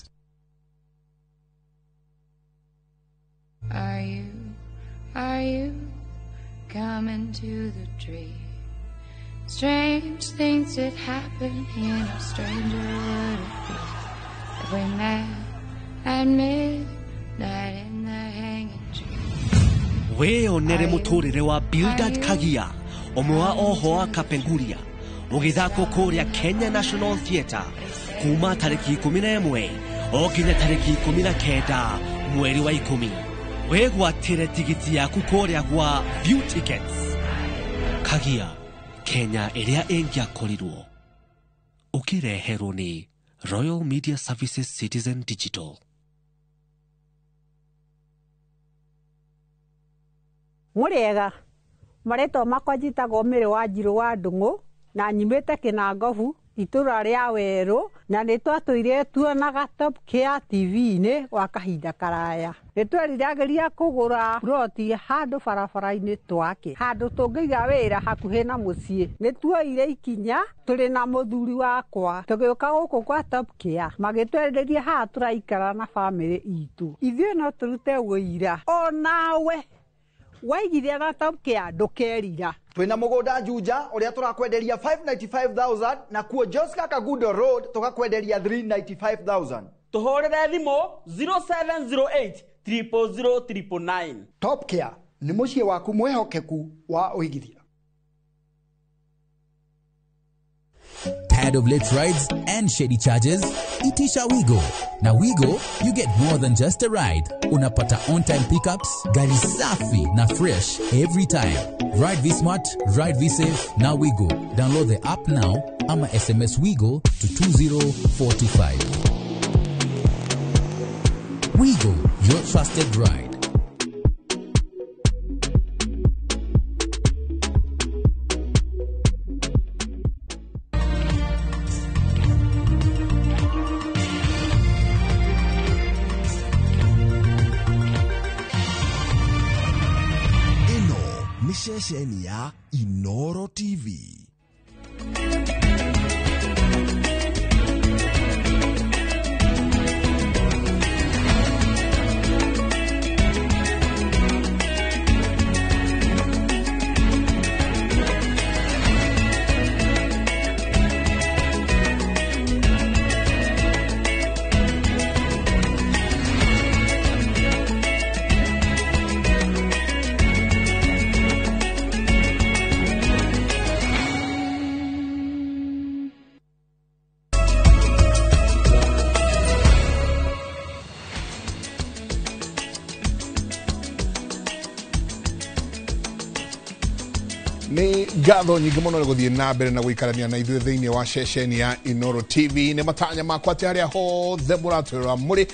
Are you coming to the tree? Strange things did happen here, no stranger would it be if we met at midnight in the hanging tree. Wĩyonere mũtũrĩre wa Bildad Kagia ũmwe wa oho wa Kapenguria ũgĩthakwo kũrĩa Kenya National Theatre kuma tarĩki 11 o nginya tarĩki 19 mweri wa 10. Wĩgwatĩre tigiti yaku kũrĩa gwa View Tickets. Kagia, Kenya ĩrĩa ĩngĩakorirwo. Ũkĩreherwo nĩ Royal Media Services Citizen Digital. Mũrĩega, marĩtwa makwa njĩtagwo Mĩrĩ wa Njirũ wa Ndung'u na nyumĩte Kĩnangobu itũra rĩa Werũ na nĩ twatũire tuonaga Top Care TV-inĩ gwa kahinda karaya. Nĩ tweriragĩria kũgũra ploti handũ barabara-inĩ twake, handũ tũngĩiga wĩra hakuhĩ na mũciĩ. Nĩ tuoire ikinya tũrĩ na mũthuri wakwa tũgĩũka gũkũ kwa Top Care, magĩtwenderia haha tũraikara na bamĩrĩ itũ. Ithuĩ no tũrute wũira onawe waigithia na Top Care ndũkerira. Twina mũgũnda Juja ũrĩa tũrakwenderia 595,000 na kuo Joska Kagundo Road tũgakwenderia 395,000. Tũhũrĩre thimũ 0708 000 999. Top Care nĩ mũciĩ waku mwĩhokeku wa ũigithia. Tired of late rides and shady charges? Itisha Wigo. Na Wigo, you get more than just a ride. Unapata on-time pickups, gari safi na fresh every time. Ride V-Smart, ride V-Safe, na Wigo. Download the app now ama SMS Wigo to 20425. Wigo, your trusted ride. Ceceni ya Inoro TV. Nĩ ngatho nyingĩ mũno nĩ gũthiĩ na mbere na gũikarania na ithuĩ thĩinĩ wa ceceni ya Inoro TV. Nĩ matanya makwa atĩ harĩa hothe mũratwĩrora mũrĩ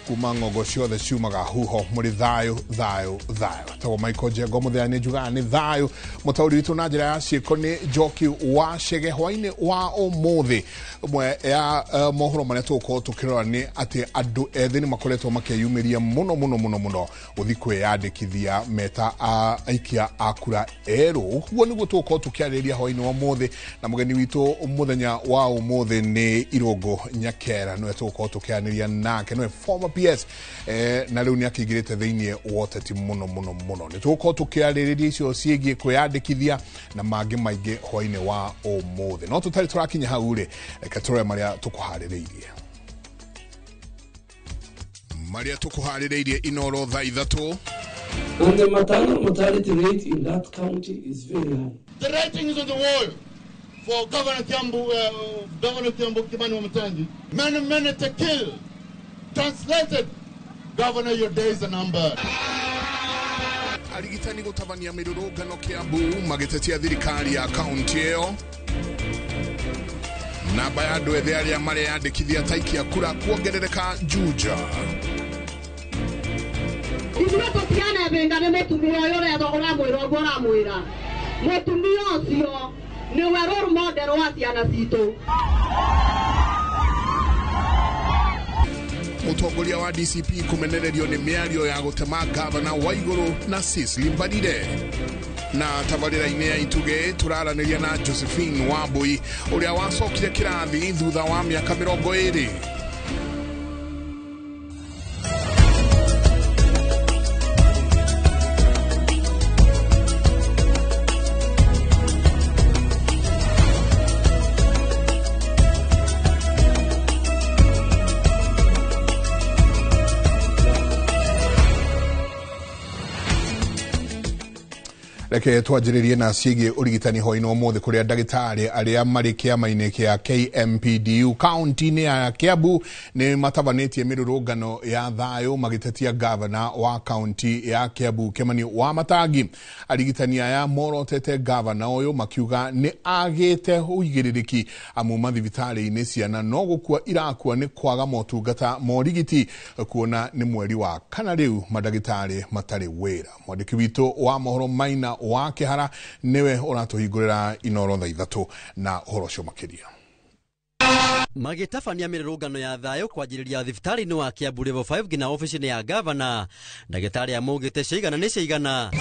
Kuma ng'ongo ciothe ciumaga huho mũrĩ thayũ thayũ thayũ. Tagwo Michael Njengo mũthenya nĩ njugaga nĩ thayũ. Mũtaũri witũ na njĩra ya ciĩko nĩ Njoki wa Chege. Hwaĩ-inĩ wa ũmũthĩ ĩmwe ya mohoro marĩa tũgũkorwo tũkĩrora nĩ atĩ andũ ethĩ nĩ makoretwo makĩyumĩria mũno mũno mũno mũno gũthiĩ kwĩyandĩkithia meta aikia a kura erũ. Ũguo nĩguo tũgũkorwo tũkĩarĩrĩria hwaĩ-inĩ wa ũmũthĩ, na mũgeni witũ mũthenya wa ũmũthĩ nĩ Irũngũ Nyakera, nĩwe tũgũkorwo tũkĩaranĩria nake, nĩwe former PS na rĩu nĩ akĩingĩrĩte thĩinĩ wa ũteti mũno mũno mũno. Nĩ tũgũkorwo tũkĩarĩrĩria icio ciĩgiĩ kwĩyandĩkithia na mangĩ maingĩ hwaĩ-inĩ wa ũmũthĩ. No tũtarĩ tũrakinya hau rĩ, reke tũrore marĩa tũkũharĩrĩirie. Marĩa tũkũharĩrĩirie Inoro thaa 3. And the maternal mortality rate in that county is very high. The writing is on the wall for Governor Kiambu, Governor Kiambu Kimani Wamatangi. Many, many to kill. Translated, Governor, your days are numbered. Arigitani gũtabania mĩrũrũngano Kiambu magĩtetia thirikari ya kaunti ĩyo. Namba ya andũ ethĩ arĩa mareyandĩkithia ta aikia kura kuongerereka Juja. Ithuĩ tũtigane thĩna nĩ mũtumia ũyũ ũretwo ũramwĩra ũguo ũramwĩra. Mũtumia ũcio nĩwe role model wa ciana citũ. Mũtongoria wa DCP kũmenererio nĩ mĩario ya gũtema gavana Waiguru na Cecily Mbarire. Na tabarĩra-inĩ ya Itugĩ tũraranĩria na Josephine Wambui ũrĩa wacokire kĩrathi thutha wa mĩaka 20. Reke twanjĩrĩrie na ciĩgiĩ ũrigitani hwaĩ-inĩ wa ũmũthĩ kũrĩa ndagĩtarĩ arĩa marĩ kĩama-inĩ kĩa KMPDU kaunti-inĩ ya Kiambu nĩ matabanĩtie mĩrũrũngano ya thayũ magĩtetia gavana wa kaunti ya Kiambu Kimani Wamatangi. Arigitani aya morotete gavana ũyũ makiuga nĩ agĩte ũigĩrĩrĩki amu mathibitarĩ-inĩ ciana no gũkua irakua nĩ kwaga motungata ma ũrigiti, kuona nĩ mweri wa kana rĩu mandagĩtarĩ matarĩ wĩra. Mwandĩki witũ wa mohoro Maina wa Kĩhara nĩwe ũratũhingũrĩra Inoro thaa 3 na ũhoro ũcio makĩria. Magĩtabania mĩrũrũngano ya thayũ kwanjĩrĩria thibitarĩ-inĩ wa Kiambu Level 5 nginya obici-inĩ ya gavana. Ndagĩtarĩ amaugĩte ciigana nĩ ciigana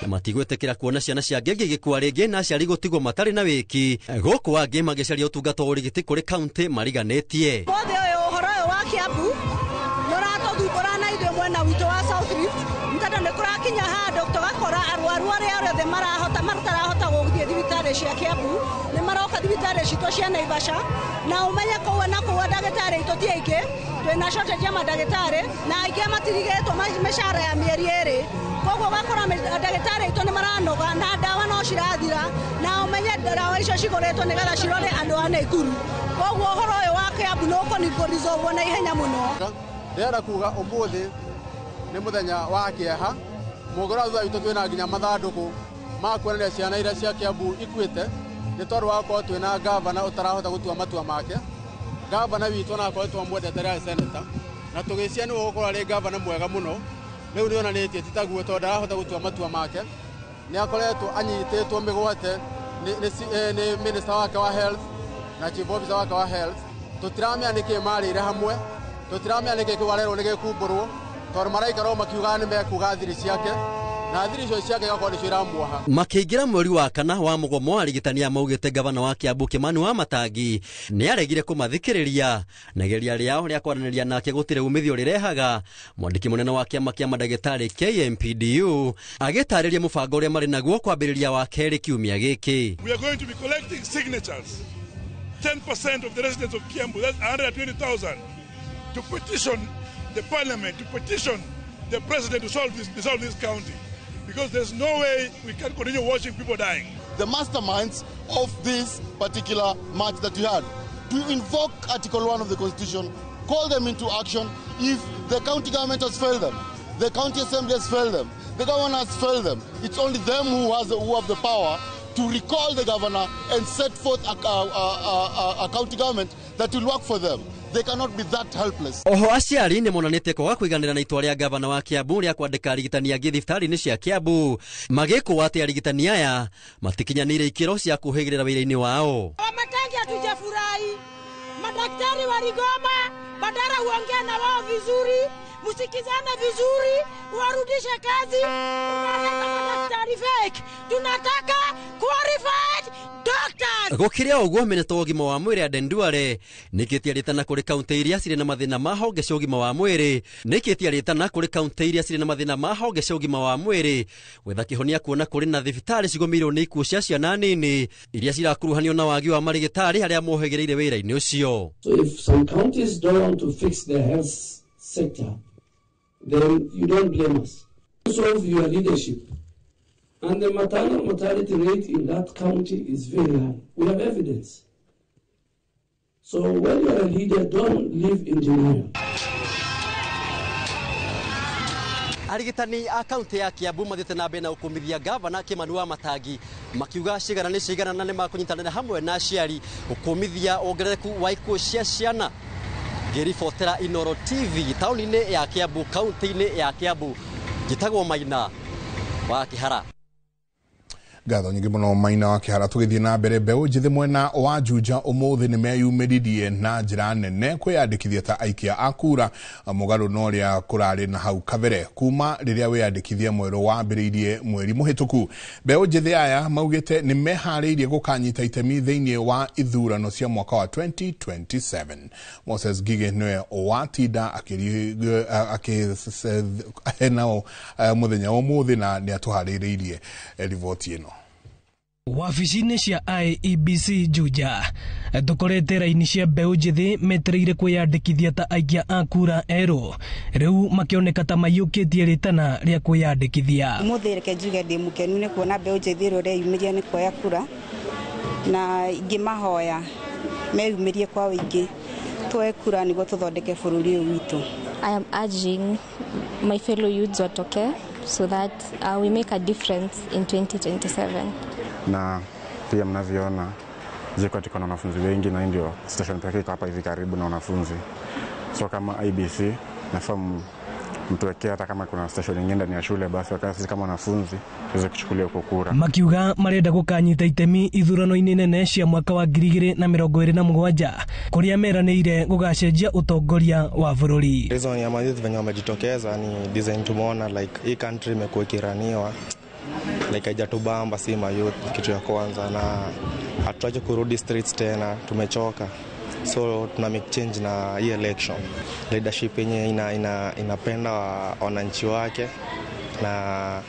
na matigwĩtĩkĩra kuona ciana cia ngenge igĩkua rĩngĩ na aciari gũtigwo matarĩ na wĩki, gũkũ angĩ magĩcaria ũtungata wa ũrigiti kũrĩ kaunti mariganĩtie. Ũmũthĩ ũyũ ũhoro ũyũ wa Kiambu nĩ ũratũthumbũra na ithuĩ mwena witũ wa South Rift, tondũ nĩ kũrakinya handũ tũgakora arwaru arĩa othe marahota matarahota gũthiĩ thibitarĩ cia Kiambu nĩ maroka thibitarĩ citũ cia Naivasha, na ũmenye kũu na kũu ndagĩtarĩ aitũ ti aingĩ, twĩna shortage ya mandagĩtarĩ na aingĩ matirigĩtwo mĩcara ya mĩeri 2, koguo ũgakora ndagĩtarĩ aitũ nĩ maranoga na ndawa no cirathira, na ũmenye ndawa icio cigũrĩtwo nĩgetha cirore andũ a Naikuru, koguo ũhoro ũyũ wa Kiambu nĩ ũkũresolvwo na ihenya mũno. Ndĩrenda kuga ũmũthĩ nĩ mũthenya wa kĩeha. Mũngĩrora thutha witũ twĩna nginya mathandũkũ ma kuonania ciana iria cia Kiambu ikuĩte nĩ tondũ wa gũkorwo twĩna gavana ũtarahota gũtua matua make. Gavana witũ ona akoretwo amwendete rĩarĩ seneta, na tũgĩcia nĩwe ũgũkorwo arĩ gavana mwega mũno. Rĩu nĩ onanĩtie ti taguo tondũ ndarahota gũtua matua make. Nĩ akoretwo anyitĩtwo mĩgwate nĩ minister wake wa health na chief officer wake wa health. Tũtiramenya nĩkĩ marĩire hamwe, tũtiramenya nĩkĩ kĩu arerwo nĩ gĩkumbũrwo, tondũ maraikara o makiugaga nĩ mekuga thiri ciake na thiri icio ciake igakorwo nĩcio iramuoha. Makĩingĩra mweri wa kana wa mũgomo, arigitani amaugĩte gavana wa Kiambu Kimani Wamatangi nĩ aregire kũmathikĩrĩria na igeria rĩao rĩa kwaranĩria nake gũtirĩ umithio rĩrehaga. Mwandĩki mũnene wa kĩama kĩa mandagĩtarĩ KMPDU agĩtarĩria mũbango ũrĩa marĩ naguo kwambĩrĩria wa kerĩ kiumia gĩkĩ. We are going to be collecting signatures, 10% of the residents of Kiambu, that's 120,000, to petition the parliament, to petition the president to dissolve this county, because there's no way we can continue watching people dying. The masterminds of this particular march that we had, to invoke Article 1 of the Constitution, call them into action if the county government has failed them, the county assembly has failed them, the governor has failed them. It's only them who have the power to recall the governor and set forth a county government that will work for them. They cannot be that helpless. Oho aciari nĩ monanĩtie kwaga kũiganĩra na itua rĩa gavana wa Kiambu rĩa kwandĩka arigitani angĩ thibitarĩ-inĩ cia Kiambu, magĩkũa atĩ arigitani aya matikinyanĩire ikĩro cia kũhĩgĩrĩra wĩra-inĩ wao. Wamatangi hatujafurahi, madaktari waligoma, badala uongea na wao vizuri, msikizane vizuri, warudishe kazi. Unaleta madaktari fake, tunataka qualified doctors. Gũkĩrĩ o ũguo, minista wa ũgima wa mwĩrĩ Aden Duale nĩkĩtie rĩtana kũrĩ kaunti iria cirĩ na mathĩna ma honge cia ũgima wa mwĩrĩ nĩkĩtie rĩtana kũrĩ kaunti iria cirĩ na mathĩna ma honge cia ũgima wa mwĩrĩ gwetha kĩhonia kuona kũrĩ na thibitarĩ cigũmĩirwo nĩ ikuũ cia ciana nini iria cirakuruhanio na wagi wa marĩgĩtarĩ arĩa mohĩgĩrĩire wĩra-inĩ ũcio. So if some counties don't want to fix their health sector, then you don't blame us. Solve your leadership. And the maternal mortality rate in that county is very high. We have evidence. So when you are a leader, don't live in denial. Arigitani a kaunti ya Kiambu mathiĩte na mbere na gũkũmithia gavana Kimani wa Matangi makiuga cigana nĩ cigana na nĩ makũnyitanĩra hamwe na aciari gũkũmithia wongerereku wa ikuũ cia ciana. Ngĩribotera Inoro TV taũni-inĩ ya Kiambu, kaunti-inĩ ya Kiambu, njĩtagwo Maina wa Kĩhara. Ngatho nyingĩ mũno Maina wa Kĩhara. Tũgĩthiĩ na mbere, mbeũ njĩthĩ mwena wa Juja ũmũthĩ nĩ meyumĩririe na njĩra nene kwĩyandĩkithia ta aikia a kura mũgarũ na ũrĩa kũrarĩ na hau kabere kuma rĩrĩa wĩyandĩkithia mwerũ wambĩrĩirie mweri mũhĩtũku. Mbeũ njĩthĩ aya maugĩte nĩ meharĩirie gũkanyita itemi thĩinĩ wa ithurano cia mwaka wa 2027. Moses Ngige nĩwe watinda akĩ nao mũthenya wa ũmũthĩ na nĩ atũharĩrĩirie riboti ĩno. Wabici-inĩ cia IEBC Juja tũkorete raini cia mbeũ njĩthĩ metereire kwĩyandĩkithia ta aikia a kura erũ, rĩu makĩoneka ta maiyũkĩtie rĩtana rĩa kwĩyandĩkithia. Ũmũthĩ reke njuge ndĩ mũkenu nĩ kuona mbeũ njĩthĩ ĩrĩa ũreyumĩria nĩ kuoya kura, na ingĩmahoya meyumĩrie kwa ũingĩ tuoe kura nĩguo tũthondeke bũrũri ũyũ witũ. I am urging my fellow youths watoke so that we make a difference in 2027. Na pia mnavyoona JKUAT tuko na wanafunzi wengi na ndio station pekee iko hapa hivi karibu na wanafunzi. So kama IBC nafaa mtuwekee hata kama kuna station nyingine ndani ya shule, basi wakati sisi kama wanafunzi tuweze kuchukulia huko kura. Makiuga marenda gukanyita itemi ithurano-inĩ nene cia mwaka wa 2027 kuria meranĩire gugacenjia utongoria wa bũrũri. Reason ya mayouth venye wamejitokeza ni design tumeona like hii country imekuwa ikiraniwa like haijatubamba si mayouth kitu ya kwanza, na hatutaki kurudi streets tena, tumechoka. So tuna make change na hii election. Leadership yenye inapenda wananchi wake, na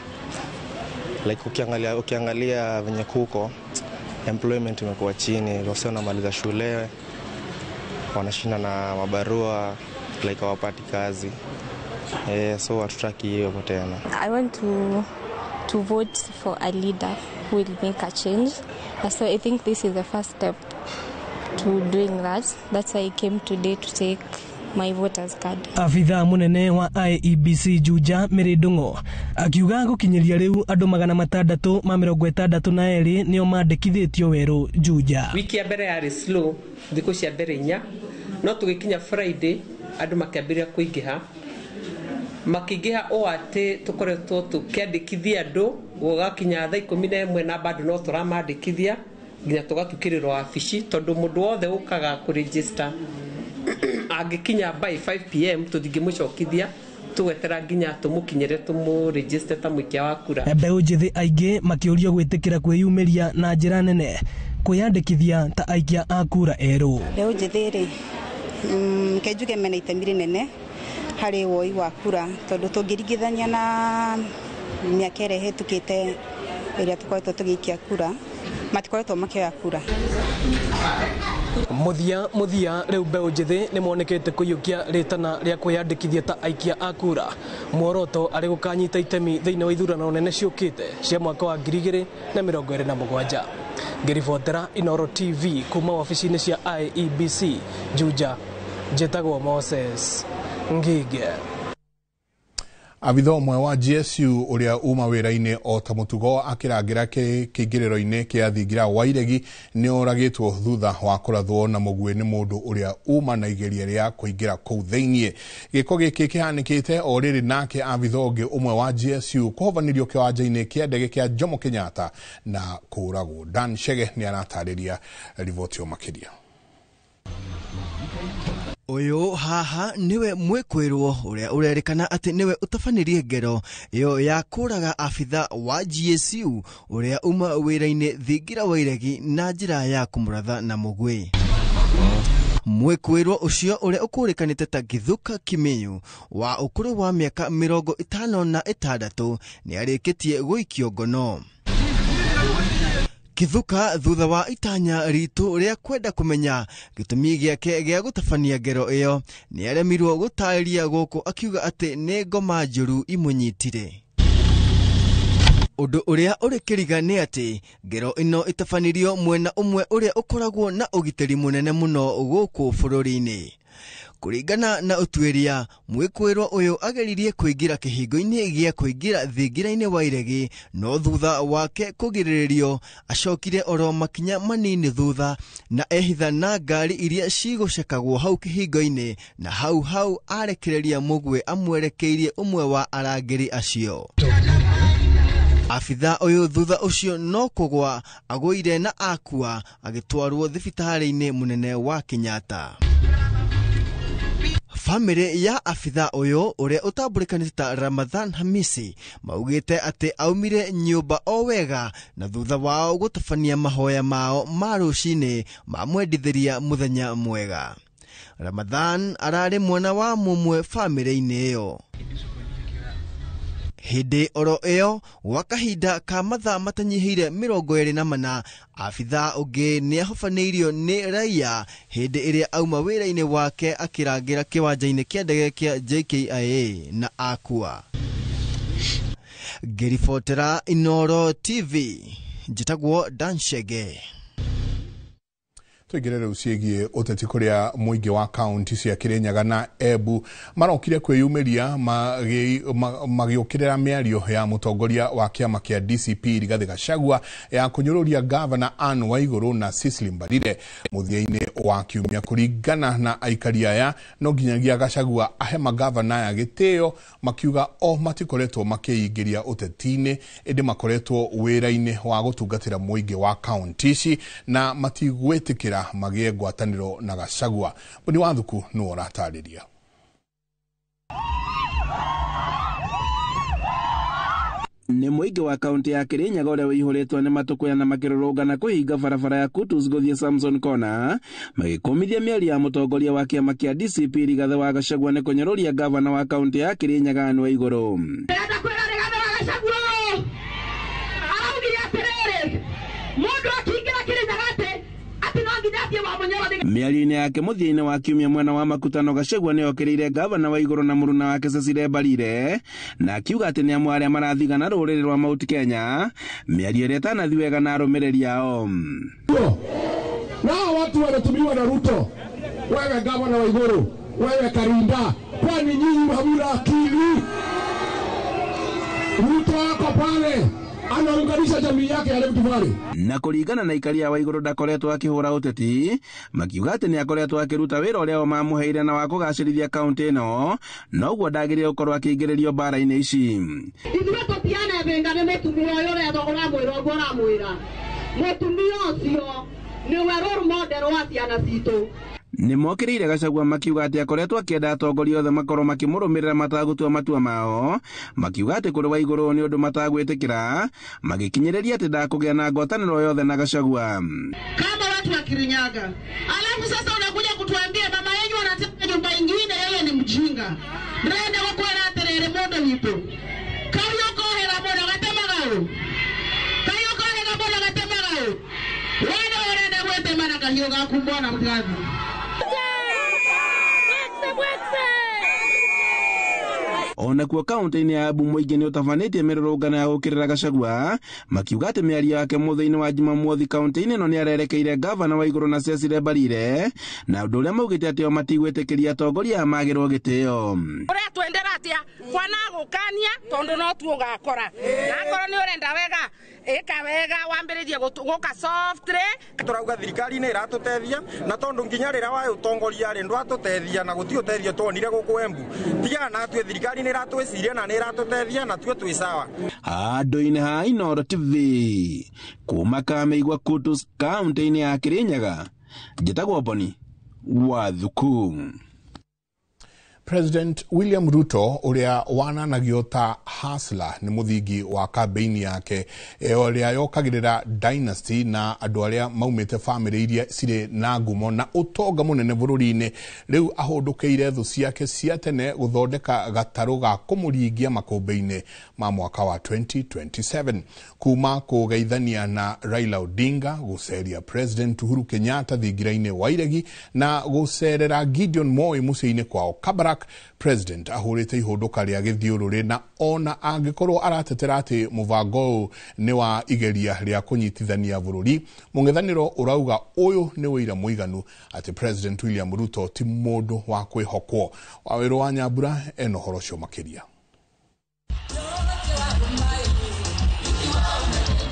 like ukiangalia venye kuko employment imekuwa chini, wasio wanamaliza shule wanashinda na mabarua like hawapati kazi. So hatutaki hiyo tena. I want to vote for a leader who will make a change. So I think this is the first step to doing that. That's why I came today to take my voter's card. Afitha munene wa IEBC Juja Mary Ndung'u akiuga gukinyiria riu andu 662 nio mandikithitio weru Juja. Wiki ya mbere yari slow, thiku cia mbere inya, no tugikinya Friday andu makiambiria kuingiha, makiingiha o ati tukoretwo tukiandikithia andu gugakinya thaa 11 na bado no turamandikithia nginya tugatukĩrĩrwo wabici, tondu mundu wothe ukaga kũregister angĩkinya by 5 pm tũtingĩmũcokithia, tũgwetera nginya tũmũkinyĩre tũmũregister ta mũikia wa kura. Mbeũ njĩthĩ aingĩ makĩũrio gwĩtĩkĩra kwĩyumĩria na njĩra nene kwĩyandĩkithia ta aikia a kura erũ. Mbeũ njĩthĩ rĩ, reke njuge mena itemi rĩnene harĩ woi wa kura, tondũ tũngĩringithania na mĩaka ĩrĩa ĩhĩtũkĩte ĩrĩa tũkoretwo tũgĩikia kura, matikoretwo makĩoya kura. Muthia riu mbeũ njĩthĩ nĩ monekete kũiyũkia rĩtana rĩa kwĩyandĩkithia ta aikia a kura, muoroto arĩ gũkanyita itemi thĩinĩ wa ithurano nene ciũkĩte cia mwaka wa 2027. Ngĩribotera Inoro TV kuma wabici-inĩ cia IEBC Juja, njĩtagwo Moses Ngige. Abitha ũmwe wa GSU ũrĩa uma wĩra-inĩ o ta mũtugo akĩrangĩra kĩingĩrĩro-inĩ kĩa thingira wa Iregi nĩ oragĩtwo thutha wa kũrathwo na mũguĩ nĩ mũndũ ũrĩa uma na igeria rĩa kũingĩra kũu thĩiniĩ. Gĩko gĩkĩ kĩhanĩkĩte o rĩrĩ nake abitha ũngĩ ũmwe wa GSU kũhovanĩrio kĩwanja-inĩ kĩa ndege kĩa Jomo Kenyatta na kũũragwo. Dan Chege nĩ aratarĩria riboti ĩyo makĩria. Ũyũ haha nĩwe mwĩkwĩrwo ũrĩa ũrerĩkana atĩ nĩwe ũtabanirie ngero ĩyo ya kũraga abitha wa GSU ũrĩa uma wĩra-inĩ thingira wa Iregi na njĩra ya kũmũratha na mũguĩ. Mwĩkwĩrwo ũcio ũrĩa ũkũrĩkanĩte ta Githuka Kiminyu wa ũkũrũ wa mĩaka 56 nĩ arĩkĩtie gũikio ngono. Kithuka thutha wa itanya ritũ rĩa kwenda kũmenya gĩtũmi gĩake gĩa gũtabania ngero ĩyo nĩ aremirwo gũtarĩria gũkũ akiuga atĩ nĩ ngoma njũru imũnyitire. Ũndũ ũrĩa ũrĩ kĩriga nĩ atĩ ngero ĩno ĩtabanirio mwena ũmwe ũrĩa ũkoragwo na ũgitĩri mũnene mũno gũkũ bũrũri-inĩ. Kũringana na ũtuĩria, mwĩkwĩrwo ũyũ ageririe kũingĩra kĩhingo-inĩ gĩa kũingĩra thingira-inĩ wa Iregi, no thutha wake kũgirĩrĩrio acokire oro makinya manini thutha na ehitha na ngari iria cigũcekagwo hau kĩhingo-inĩ, na hau hau arekereria mũguĩ amwerekeirie ũmwe wa arangĩri acio. Abitha ũyũ thutha ũcio no kũgwa agũire na akua agĩtwarwo thibitarĩ-inĩ mũnene wa Kenyatta. Famĩlĩ ya abitha ũyũ ũrĩa ũtambũrĩkanĩte ta Ramadhan Hamisi maugĩte atĩ aumire nyũmba o wega na thutha wao gũtabania mahoya mao ma rũcinĩ mamwendithĩria mũthenya mwega. Ramadhan ararĩ mwana wa mũmwe famĩlĩ-inĩ ĩyo. Hĩndĩ oro ĩyo gwa kahinda ka mathaa matanyihĩire 24 abitha ũngĩ nĩahobanĩirio nĩ raia hĩndĩ ĩrĩa auma wĩra-inĩ wake akĩrangĩra kĩwanja-inĩ kĩa ndege kĩa JKIA na akua. Ngĩribotera Inooro TV, njĩtagwo Dan Chege. Tuingire riu ciĩgiĩ ũteti kũrĩa mũingĩ wa kaunti cia Kirinyaga na Embu marokire kwĩyumĩria magĩũkĩrĩra mĩario ya mũtongoria wa kĩama kĩa DCP Rigathĩ Gachagua ya kũnyũrũria gavana Anne Waigũrũ na Cecily Mbarire mũthia-inĩ wa kiumia. Kũringana na aikari aya, no nginyagia Gachagua ahe magavana aya gĩtĩo, makiuga o matikoretwo makĩingĩria ũteti-inĩ ĩndĩ makoretwo wĩra-inĩ wa gũtungatĩra mũingĩ wa kaunti ici na matigwĩtĩkĩra magĩe ngwatanĩro na Gachagua. Mũni wa Thuku nĩwe ũratarĩria. Nĩ mũingĩ wa kaunti ya Kirinyaga ũrĩa ũihũrĩtwo nĩ matũkũya na makĩrũrũngana kũhinga barabara ya Kutus gũthiĩ Samson Corner magĩkũmithia mĩario ya mũtongoria wa kĩama kĩa DCP Rigathĩ wa Gachagua nĩ kũnyũrũria gavana wa kaunti ya Kirinyaga Anne Waigũrũ. Ndĩrenda kwĩra Rigathĩ wa Gachagua araugire atĩrĩrĩ, mũndũ akĩingĩra Kirinyaga atĩ no nginya athiĩ wa Mũnyoro. Mĩario-inĩ yake mũthia-inĩ wa kiumia mwena wa Makutano, Gachagua nĩ okĩrĩire gavana wa Igũrũ na mũruna wake Cecily Mbarire na akiuga atĩ nĩ amwe arĩa marathigana rũrĩrĩ rwa Mount Kenya, mĩario ĩrĩa ĩtanathiĩ wega na arũmĩrĩri ao. Nao watu wanatumiwa na Ruto, wewe gavana wa Igũrũ, wewe Karinda, kwani nyinyi hamuna akili? Ruto ako pale anaunganisha jamii yake ya Rift Valley. Na kũringana na ikaria wa Igũrũ ndakoretwo akĩhũra ũteti, makiuga atĩ nĩ akoretwo akĩruta wĩra ũrĩa o mamũheire na wa kũgacĩrithia kaunti ĩno, noguo ndagĩrĩire gũkorwo akĩingĩrĩrio mbara-inĩ ici. Ithuĩ tũtianebĩnga nĩ mũtumia ũyũ ũretwo ũramwĩra ũguo ũramwĩra. Mũtumia ũcio nĩwe role model wa ciana citũ. Nĩ mokĩrĩire Gachagua makiuga atĩ akoretwo akĩenda atongoria othe makorwo makĩmũrũmĩrĩra matagũtua matua mao, makiuga atĩ kũrĩ Waigũrũ nĩ ũndũ matagwĩtĩkĩra, magĩkinyĩrĩria atĩ ndakũgĩa na ngwatanĩro yothe na Gachagua. Kama watu wa Kirinyaga, alafu sasa unakuja kutuambia mama yenyu anataka nyumba ingine, yeye ni mjinga. Ndĩrenda gũkwĩra atĩrĩrĩ mũndũ witũ, kahiũ kohĩga mũno gatemaga ũ, kahiũ kohĩga mũno gatemaga ũ, we nĩwe ũrenda gwĩtema na kahiũ gaku mbona mũtigathiĩ. Ona Onakuo kaunti-inĩ ya Embu mũingĩ nĩ ũtabanĩtie mĩrũrũngano ya gũũkĩrĩra Gachagua, makiuga atĩ mĩario yake mũthĩ-inĩ wa Jumamothi kaunti-inĩ ĩno nĩ arerekeire gavana wa Igũrũ na Cecily Mbarire, na ũndũ ũrĩa maugĩte atĩ o matigwĩtĩkĩria atongoria aya magĩrwo gĩtĩo. Ũretwendera atĩa kwana gũkania tondũ no tu ũgakora, na akorwo nĩ ũrenda wega ĩka wega wambĩrĩrie gũka softly. Tũrauga thirikari nĩ ĩratũteithia, na tondũ nginya rĩrĩa wa ũtongoria rĩ ndwatũteithia na gũtirĩ ũteithio tuonire gũkũ Embu, tigaga na atue thirikari nĩ ĩratwĩciria na nĩ ĩratũteithia na tuo twĩ sawa. Handũ-inĩ ha Inooro TV kuma Kamĩigua Kutus kaunti-inĩ ya Kirinyaga, njĩtagwo Boni wa Thuku. President William Ruto uria wananagio ta hustler ni muthingi wa kambeini yake uria yokagirira dynasty na andu aria maumite family iria ciri na ngumo na utonga munene bururi-ini, riu ahundukiire thu ciake cia tene guthondeka gataru ga kumuringia makumbi-ini ma mwaka wa 2027 kuma kugeithania na Raila Odinga, guceria President Uhuru Kenyatta thingira-ini wa iregi na gucerera Gideon Moi muciĩ-inĩ kwao Kabarak. President ahurite ihunduka ria githiururi na ona angikorwo aratetera ati mubango uyu ni wa igeria ria kunyitithania bururi, mung'ethaniro urauga uyu ni wira muiganu ati President William Ruto ti mundu wa kwihokwo. Wawiru wa Nyambura eno horo cio makiria.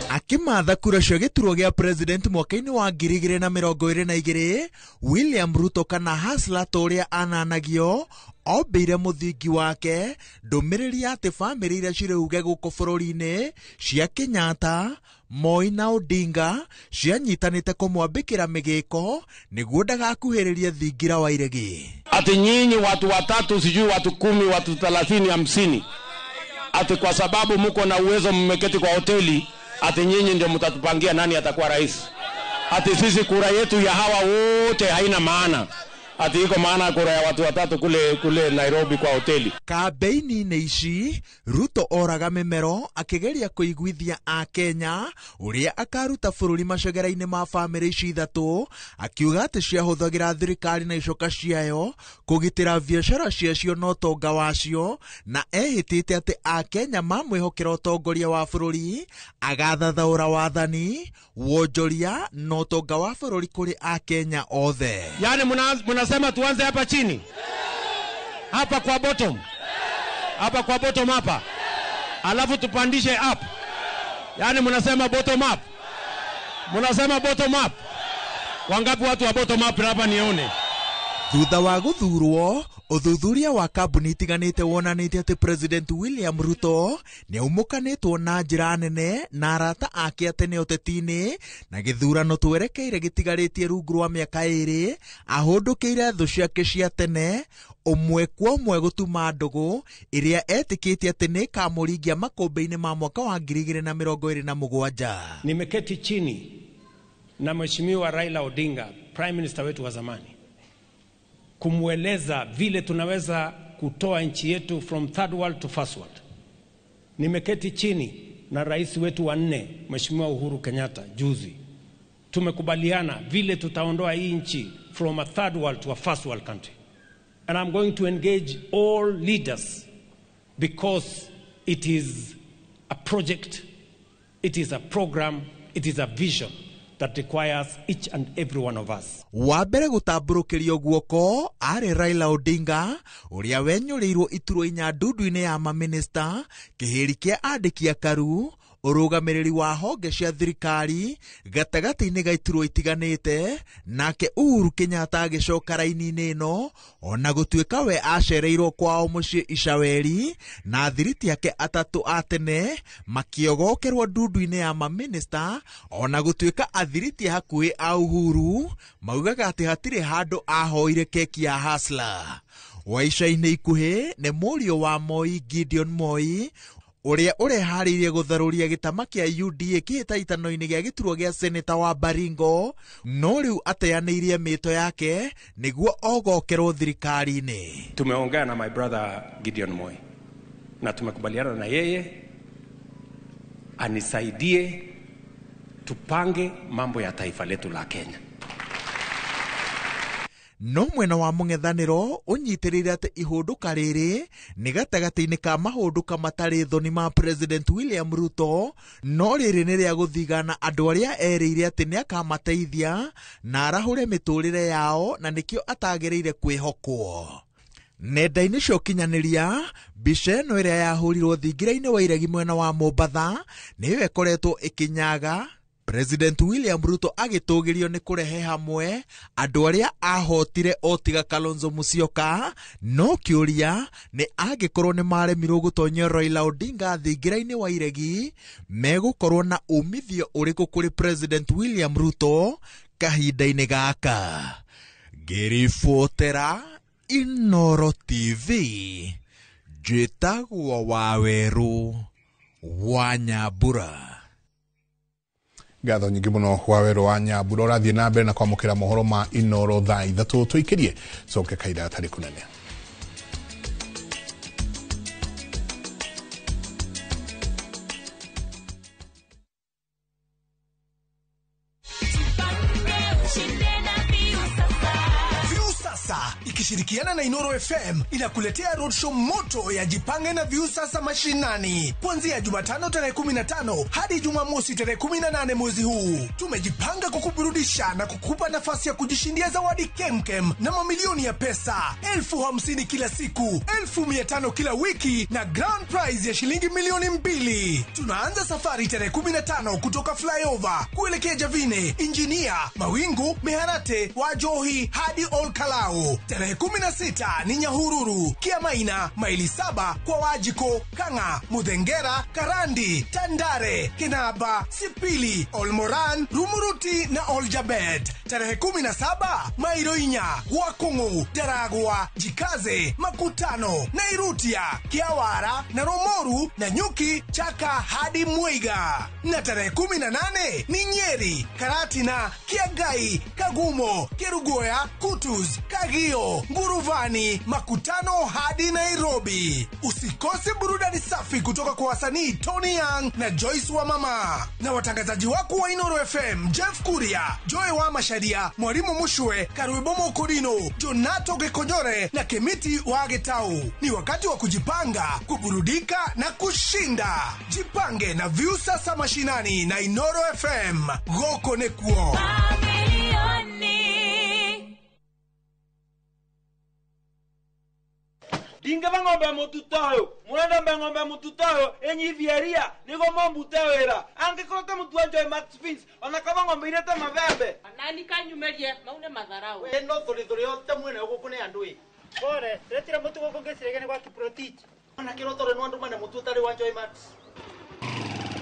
Akimatha kura cia gĩturwa gĩa president mwaka-inĩ wa 2022, William Ruto kana Hustler ta ũrĩa ananagio ombĩire mũthingi wake ndũmĩrĩri ya atĩ bamĩrĩ iria cirĩ uge gũkũ bũrũri-inĩ cia Kenyatta, Moi na Odinga cianyitanĩte kũmwambĩkĩra mĩgĩko nĩguo ndagakuhĩrĩrie thingira wa iregi. Ati nyinyi watu watatu, sijui watu 10, watu 30, 50, ati kwa sababu muko na uwezo mmeketi kwa hoteli, ati nyinyi ndio mtatupangia nani atakuwa rais. Ati sisi kura yetu ya hawa wote haina maana. Ati iko maana kura ya watu watatu kule Nairobi kwa hoteli. Kambeini-inĩ ici Ruto oraga mĩmero akĩgeria kũiguithia Akenya ũrĩa akaruta bũrũri macegera-inĩ ma bamĩrĩ ici ithatũ, akiuga atĩ ciahũthagĩra thirikari na icoka ciayo kũgitĩra biacara ciacio na ũtonga wacio, na ehĩtĩte atĩ Akenya mamwĩhokera ũtongoria wa bũrũri agathathaũra wathani, wonjoria na ũtonga wa bũrũri kũrĩ Akenya othe. Yani mnasema tuanze hapa chini, hapa kwa bottom, hapa kwa bottom hapa, alafu tupandishe up. Yani mnasema bottom up, mnasema bottom up. Wangapi watu wa bottom up hapa nione? Thutha wa guthurwo, uthuthuria wa kambuni itiganĩte wonanĩtie atĩ President William Ruto nĩaumũkanĩtwo na njĩra nene na arata ake a tene ũteti-inĩ, na gĩthurano twerekeire gĩtigarĩtie rungu rwa mĩaka 2 ahũndũkĩire thũ ciake cia tene ũmwe kwa ũmwe gũtuma ndũgũ ĩrĩa etĩkĩtie atĩ nĩĩkamũringia makũmbĩ-inĩ ma mwaka wa 2027. Nimeketi chini na Mheshimiwa Raila Odinga, Prime Minister wetu wa zamani, kumweleza vile tunaweza kutoa nchi yetu from third world to first world. Nimeketi chini na rais wetu wa 4 Mheshimiwa Uhuru Kenyatta juzi. Tumekubaliana vile tutaondoa hii nchi from a third world to a first world country. And I'm going to engage all leaders because it is a project, it is a program, it is a vision that requires each and every one of us. Wa mbere gũtambũrũkĩrio guoko arĩ Raila Odinga ũrĩa wenyũrĩirwo iturwa inya ndundu-inĩ ya mamĩnĩsta, kĩhĩri kĩa andĩki akaru, ũrũgamĩrĩri wa honge cia thirikari gatagatĩ-inĩ ga iturwa itiganĩte, nake Uhuru Kenyatta agĩcoka raini-inĩ ĩno ona gũtuĩka we acereirwo kwao mũciĩ Icaweri na athiriti ake atatũ a tene makĩogokerwo ndundu-inĩ ya mamĩnĩsta, ona gũtuĩka athiriti hakuhĩ a Uhuru maugaga atĩ hatirĩ handũ ahoire keki ya Hustler. Wa ica-inĩ ikuhĩ nĩ mũriũ wa Moi Gideon Moi ũrĩa ũreharĩirie gũtharũria gĩtama kĩa UDA kĩhĩtahĩtano-inĩ gĩa gĩturwa gĩa seneta wa Baringo, no rĩu ateanĩirie mĩto yake nĩguo ogokerwo thirikari-inĩ. Tumeongea na my brother Gideon Moi na tumekubaliana na yeye anisaidie tupange mambo ya taifa letu la Kenya. No mwena wa mũng'ethanĩro ũnyitĩrĩire atĩ ihũndũka rĩrĩ nĩ gatagatĩ-inĩ ka mahũndũka matarĩ thoni ma President William Ruto, no rĩrĩ nĩ rĩa gũthigana andũ arĩa erĩire atĩ nĩ akamateithia na arahũre mĩtũrĩre yao na nĩkĩo atagĩrĩire kwĩhokwo. Nenda-inĩ cia ũkinyanĩria, mbica ĩno ĩrĩa yahũrirwo thingira-inĩ wa iregi mwena wa Mombatha nĩyo ĩkoretwo ĩkĩnyaga President William Ruto agĩtũgĩrio nĩ kũrehe hamwe andũ arĩa ahotire o tiga Kalonzo Musyoka, no kĩũria nĩ angĩkorwo nĩ maremirwo gũtonyia Raila Odinga thingira-inĩ wa iregi, megũkorwo na umithio ũrĩkũ kũrĩ President William Ruto kahinda-inĩ gaka. Ngĩribotera Inoro TV, njĩtagwo Wawerũ wa Nyambura. Ngatho nyingĩ mũno Wawerũ wa Nyambura. Ũrathiĩ na mbere na kwamũkĩra mohoro ma Inoro thaa 3 tũikĩrie coke kahinda gatarĩ kũnene. Ikishirikiana na Inoro FM inakuletea roadshow moto ya Jipange na Viusasa mashinani kuanzia Jumatano tarehe 15 hadi Jumamosi tarehe 18 mwezi huu. Tumejipanga kukuburudisha na kukupa nafasi ya kujishindia zawadi kemkem na mamilioni ya pesa, 50,000 kila siku, 500,000 kila wiki na grand prize ya shilingi 2,000,000. Tunaanza safari tarehe 15 kutoka Flyover kuelekea Javine, Injinia, Mawingu, Meharate, Wajohi hadi Olkalao. Tarehe 16 ni Nyahururu, Kiamaina, maili 7 kwa Wajiko, Kanga, Muthengera, Karandi, Tandare, Kinaba, Sipili, Olmoran, Rumuruti na Oljabet. Tarehe 17 Mairoinya, Wakungu, Daragwa, Jikaze, Makutano, Nairutia, Kiawara na Romoru na Nyuki, Chaka hadi Mwiga. Na tarehe 18 ni Nyeri, Karatina, Kiagai, Kagumo, Kerugoya, Kutus, Kagio, Nguruvani, Makutano hadi Nairobi. Usikose burudani safi kutoka kwa wasanii Tony Young na Joyce wa Mama, na watangazaji wako wa Inoro FM Jeff Kuria, Joy wa Masharia, Mwalimu Mushwe, Karuibomo Korino, Jonato Gekonyore na Kemiti wa Getau. Ni wakati wa kujipanga, kuburudika na kushinda. Jipange na Viusasa mashinani na Inoro FM. Goko nekuo. Ndingeva ng'ombe mututoyo murenda mbe ng'ombe mututoyo enyithieria nigo mombute wira angikorwo te mutu wa Joy Max Fins ona kaba ng'ombe irete mabembe nani kanyumerie maune matharau we no thuri yote mwene guku ni andu i pore retira mutu guku ngicirege gwa Kiprotich ona kirotore no andu mane mutu utari wa Joy Max.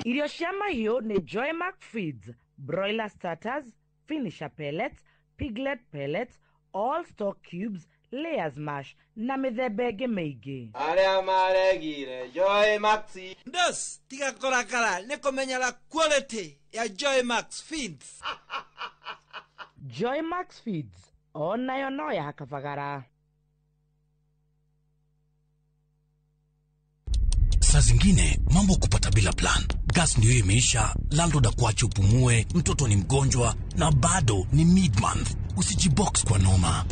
Irio cia mahiũ nĩ Joy Max Feeds, broiler starters, finisher pellets, piglet pellets, all stock cubes, layers mash na mĩthemba ĩngĩ mĩingĩ. Arĩa maregire Joy Max ndos tiga kũrakara nĩ kũmenyera quality ya Joy Max Feeds. Joy Max Feeds onayo no ya Kabagara. Saa zingine mambo kupata bila plan. Gas ndio imeisha, landlord akuache upumue, mtoto ni mgonjwa na bado ni mid-month. Usijibox kwa noma.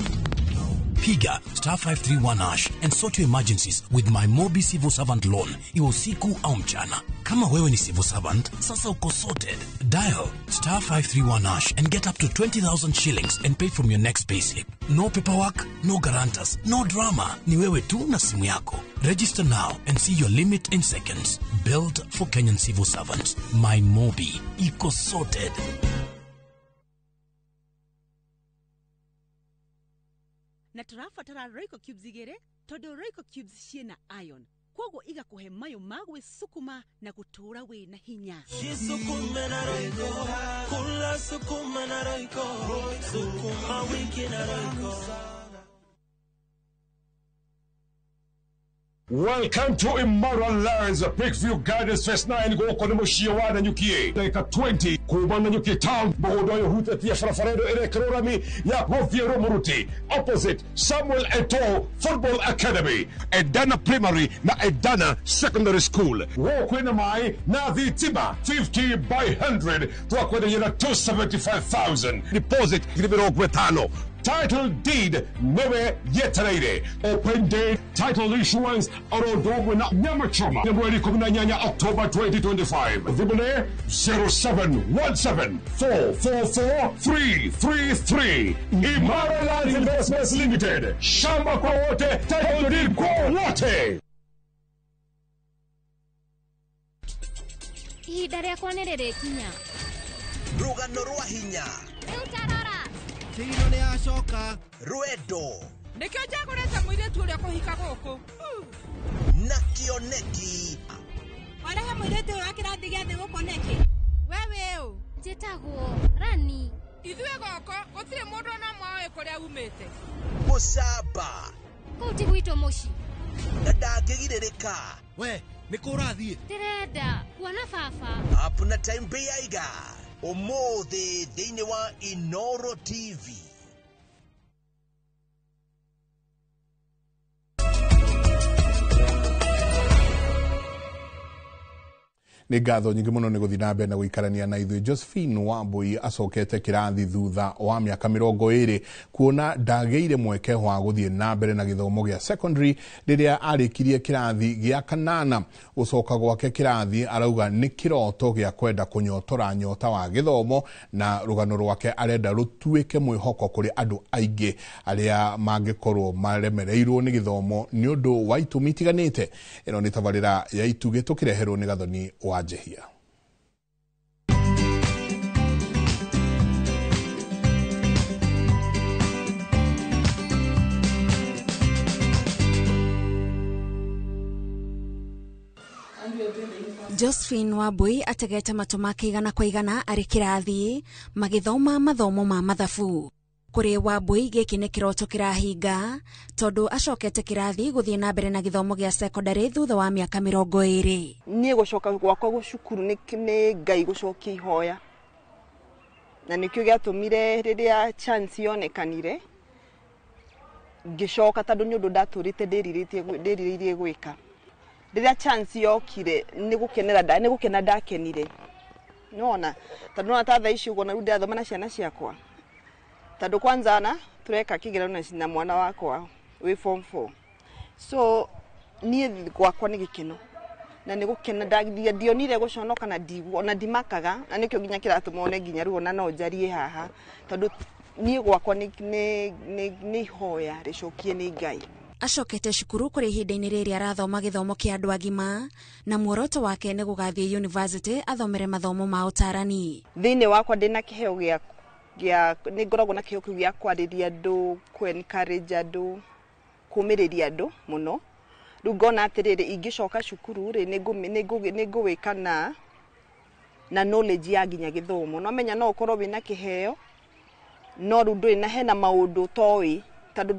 Piga star 531 hash and sort your emergencies with my Mobi Civil Servant Loan. Iwe usiku au mchana. Kama wewe ni civil servant, sasa uko sorted. Dial star 531 hash and get up to 20,000 shillings and pay from your next payslip. No paperwork, no guarantors, no drama. Ni wewe tu na simu yako. Register now and see your limit in seconds. Built for Kenyan civil servants. My Mobi. Iko sorted. Na tũrabatara Royco cubes igĩrĩ tondũ Royco cubes ciĩna iron koguo igakuhe mayo ma gwĩsukuma na gũtũũra wĩna hinya. Jisukume na Royco, kula sukuma na Royco, sukuma wiki na Royco. Welcome to Immoral Lands, Peakview Gardens Phase 9 gũkũ nĩ mũciĩ wa Nanyuki. Ndagĩka 20 kuma Nanyuki town mũgũnda ũyũ ũhutĩtie barabara ĩno ĩrekĩrwo rami ya gũthiĩ Rumuruti, opposite Samuel Eto'o Football Academy, Edana Primary na Edana Secondary School. Gũkũ kwĩna maĩ na thitima 50 by 100 twakwenderia na 275,000 deposit 50,000. Title deed nĩwe yetereire. Open day title issuance oro ũndũ ũmwe na nyama choma nĩ mweri 18 October 2025. Thimũ nĩ 0717 444 333. Imara Lands Investments Limited, shamba kwa wote, title deed kwa wote. Ihinda rĩakwa nĩ rĩrĩkinya. Rũgano rwa hinya. Rĩu tarora. Kĩrino nĩ yacoka. Rwendo. Nĩkĩo njagũrĩte mũirĩtu ũrĩa kũhika gũkũ. Na kĩoneki. Warehe mũirĩtu ũyũ wa kĩrathi gĩa thĩ gũkũ nĩkĩ? We wĩ ũ? Njĩtagwo Rani. Ithuĩ gũkũ gũtirĩ mũndũ ona ũmwe ũĩ kũrĩa umĩte. Mũcamba. Kũu ti gwitũ mũciĩ. Na ndangĩgirĩrĩka. We nĩ kũ ũrathiĩ? Ndĩrenda kuona baba. Up na time Beiga. Ũmũthĩ thĩinĩ wa Inoro TV. Nĩ ngatho nyingĩ mũno nĩ gũthiĩ na mbere na gũikarania na ithuĩ. Josephine Wambui acokete kĩrathi thutha wa mĩaka 20 kuona ndagĩire mweke wa gũthiĩ na mbere na gĩthomo gĩa secondary rĩrĩa arĩkirie kĩrathi gĩa kanana. Gũcoka gwake kĩrathi arauga nĩ kĩroto gĩa kwenda kũnyotora nyota wa gĩthomo, na rũgano rwake arenda rũtuĩke mwĩhoko kũrĩ andũ aingĩ arĩa mangĩkorwo maremereirwo nĩ gĩthomo nĩ ũndũ wa itũmi itiganĩte. Ĩno nĩ tabarĩra ya Itugĩ tũkĩreherwo nĩ Gathoni wa Njehia. Josephine Wambui ategete matũ make igana kwa igana arĩ kĩrathi magĩthoma mathomo ma mathabu. Kũrĩ Wambui gĩkĩ nĩ kĩroto kĩrahinga tondũ acokete kĩrathi gũthiĩ na mbere na gĩthomo gĩa secondary thutha wa mĩaka 20. Niĩ gũcoka gwakwa gũcukuru nĩ Ngai gũcokia ihoya, na nĩkĩo gĩatũmire rĩrĩa chance yonekanire ngĩcoka, tondũ nĩ ũndũ ndatũrĩte ndĩrirĩirie gwĩka. Rĩrĩa chance yokire nĩ gũkena ndakenire, nĩwona, tondũ nĩwona ta thaa ici ũguo na rĩu ndĩrathoma na ciana ciakwa, tondũ kwanza na tureka kĩgeranio na mwana wakwa wĩ form 4. So niĩ gwakwa nĩ gĩkeno na nĩ gũkena, ndionire gũconoka na ona ndimakaga, na nĩkĩo nginya kĩratũma one nginya rĩu ona no njarie haha, tondũ niĩ gwakwa nĩ ihoya rĩcokie nĩ Ngai. Acokete cukuru kũrĩ ihinda-inĩ rĩrĩ arathoma gĩthomo kĩa andũ agima, na muoroto wake nĩ gũgathiĩ university athomere mathomo ma ũtarani. Thĩinĩ wakwa ndĩna kĩheo gĩa nĩ ngoragwo na kĩheo kĩu gĩa kwarĩria andũ, kũ encourage andũ, kũmĩrĩria andũ mũno. Rĩu ngona atĩrĩrĩ, ingĩcoka cukuru rĩ, nĩ ngũwĩka na knowledge ya nginya gĩthomo. No menya no ũkorwo wĩna kĩheo, no rĩu ndũrĩ na hena maũndũ ũtoĩ tondũ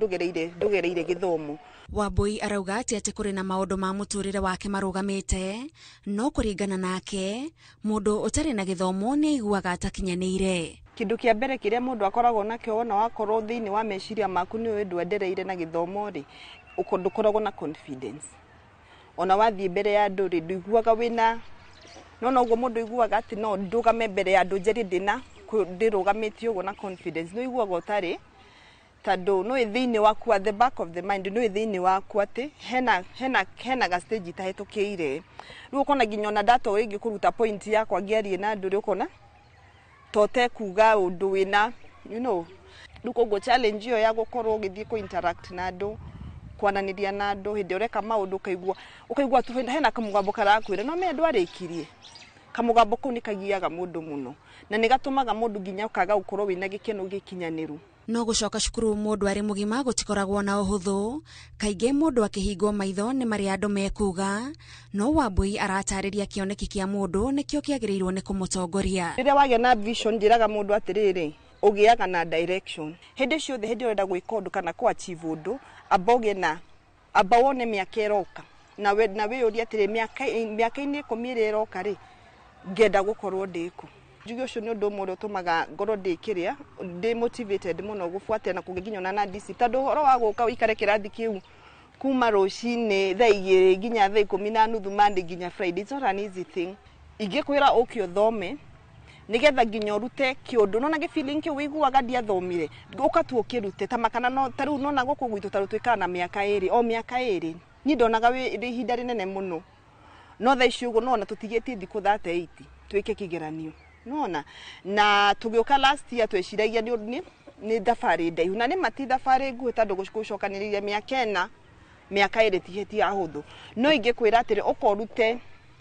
ndũgereire gĩthomo. Wambui arauga atĩ kũrĩ na maũndũ ma mũtũrĩre wake marũgamĩte, no kũringana nake mũndũ ũtarĩ na gĩthomo nĩ aiguaga atakinyanĩire. Kĩndũ kĩa mbere kĩrĩa mũndũ akoragwo nakĩo wona wakorwo thĩinĩ wa meciria maku nĩ ũĩ ndwendereire na gĩthomo rĩ, ndũkoragwo na confidence. Ona wathiĩ mbere ya andũ rĩ, ndũiguaga wĩna no noguo mũndũ aiguaga atĩ no ndũgame mbere ya andũ njarie ndĩna ndĩrũgamĩtie ũguo na confidence, nĩ ũiguaga ũtarĩ, tondũ nĩ thĩinĩ waku at the back of the mind, nĩ thĩinĩ waku atĩ hena ga stage itahĩtũkĩire. Rĩu ũkona nginya ona ndatoĩ rĩngĩ kũruta point yakwa ngĩarie na andũ rĩ, ũkona tote kuga ũndũ wĩna you know. Rĩu koguo challenge ĩyo ya gũkorwo ũgĩthiĩ kũ interact na andũ, kwananĩria na andũ, hĩndĩ ũreka maũndũ ũkaigua tu hena kamũgambo karakwĩra no menya ndwarĩkirie. Kamũgambo kau nĩ kagiaga mũndũ mũno na nĩ gatũmaga mũndũ nginya ũkaga gũkorwo wĩna gĩkeno gĩkinyanĩru. No gũcoka cukuru mũndũ arĩ mũgima gũtikoragwo na ũhũthũ, kaingĩ mũndũ akĩhingwo maitho nĩ marĩa andũ mekuga, no Wambui aratarĩria kĩoneki kĩa mũndũ nĩkĩo kĩagĩrĩirwo nĩ kũmũtongoria. Rĩrĩa wagĩa na vision, njĩraga mũndũ atĩrĩrĩ, ũgĩaga na direction hĩndĩ ciothe. Hĩndĩ ũrenda gwĩka ũndũ kana kũ achieve ũndũ, amba ũgĩe na amba wone mĩaka ĩroka, na wĩyũrie atĩrĩ, mĩaka-inĩ 10 ĩrĩa ĩroka rĩ, ngenda gũkorwo ndĩkũ. Njuge ũcio nĩ ũndũ ũmwe ũrĩa ũtũmaga ngorwo ndĩ kĩrĩa ndĩ motivated mũno gũbuatĩra na kũgĩa nginya ona na DC, tondũ ũhoro wa gũka ũikare kĩrathi kĩu kuma rũcinĩ thaa 2 nginya thaa 10:30 Monday nginya Friday, it's not an easy thing. Ingĩkwĩra ũke ũthome Nigetha nginya ũrute kĩũndũ nona gĩ feeling kĩu wĩiguaga ndiathomire ũkatua ũkĩrute ta makana no ta rĩu nona gũkũ gwitũ ta rĩu twĩkaga na mĩaka ĩrĩ o mĩaka ĩrĩ niĩ ndonaga wĩ ihinda rĩnene mũno no thaa ici ũguo nona tũtigĩtie thikũ 38 twĩke kĩgeranio nona na tũgĩũka last year tweciragia nĩ thabarĩ ndaihu na nĩ mati thabarĩ nguhĩ tondũ gũcokanĩrĩria mĩaka ĩna mĩaka ĩrĩ ti ahũthũ no ingĩkwĩra atĩrĩ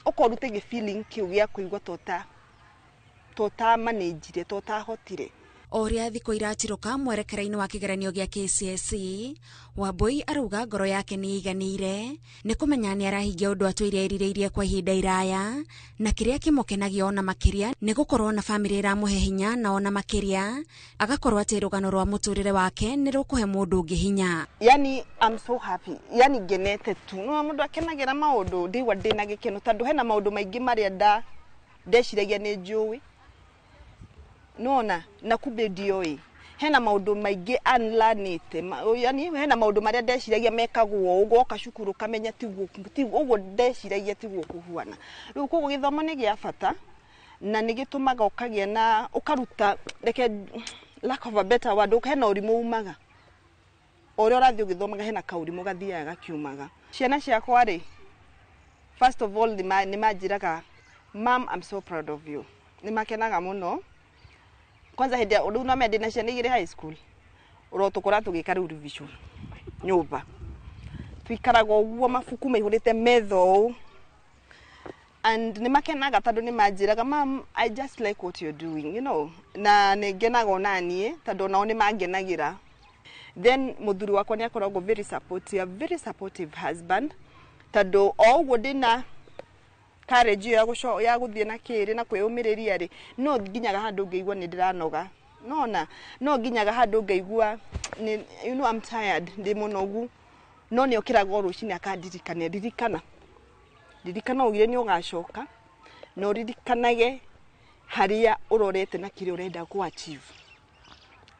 ũkorute gĩ feeling kĩu gĩa kũigua tota managire tota hotire. O ũrĩa thikũ iratirũka mwerekera-inĩ wa kĩgeranio gĩa KCSE, Wambui arauga ngoro yake nĩ ĩiganĩire nĩ kũmenya nĩ arahingia ũndũ atũire erirĩirie kwa ihinda iraya, na kĩrĩa kĩmũkenagia ona makĩria nĩ gũkorwo na bamĩrĩ ĩramũhe hinya, na ona makĩria agakorwo atĩ rũgano rwa mũtũrĩre wake nĩ rũkũhe mũndũ ũngĩ hinya. Yani I'm so happy, yani ngenete tu no mũndũ akenagĩra maũndũ ndĩigua ndĩna gĩkeno tondũ hena maũndũ maingĩ marĩa ndeciragia nĩ njũĩ nona na kumbe ndioĩ hena maũndũ maingĩ unlearnĩte, yani hena maũndũ marĩa ndeciragia mekagwo ũguo woka cukuru ũkamenya tiguo ũguo ndeciragia tiguo kũhuana. Rĩu koguo gĩthomo nĩ gĩa bata na nĩ gĩtũmaga ũkagĩa na ũkaruta reke lack of a better word hena ũrimũ umaga o ũrĩa ũrathiĩ ũgĩthomaga hena kaũrimũ gathiaga gakiumaga. Ciana ciakwa rĩ, first of all nĩ manjĩraga mom I'm so proud of you, nĩ makenaga mũno. Kwanza hĩndĩ ya rĩu no mende na ciana igĩrĩ high school ũrotũkora tũgĩka rĩu revision nyũmba tuikaraga ũguo mabuku maihũrĩte metha ũũ and nĩ makenaga tondũ nĩ manjĩraga mom I just like what you're doing, you know, na nĩ ngenaga ona niĩ tondũ onao nĩ mangenagĩra. Then mũthuri wakwa nĩ akoragwo very supportive, very supportive husband tondũ o ũguo ndĩna courage ya ya gũthiĩ na kĩrĩ na kwĩyũmĩrĩria rĩ no nginyaga handũ ngĩigua nĩ ndĩranoga nona no nginyaga handũ ngĩigua you know I'm tired ndĩ mũnogu no nĩ okĩraga o rũcinĩ akandirikania ririkana ugire nĩ ũgacoka na ũririkanage harĩa ũrorete na kĩrĩa ũrenda kũ achieve.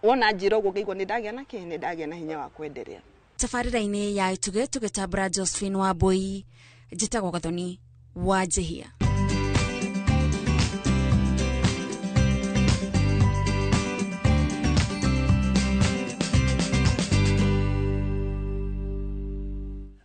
Wona njĩra ũguo ngĩigua nĩ ndagĩa na kĩĩ nĩ ndagĩa na hinya wa kwenderea. Tabarĩra-inĩ ya Ituge tũgĩtambũra Josephine Wambui, njĩtagwo Gathoni Wajihia.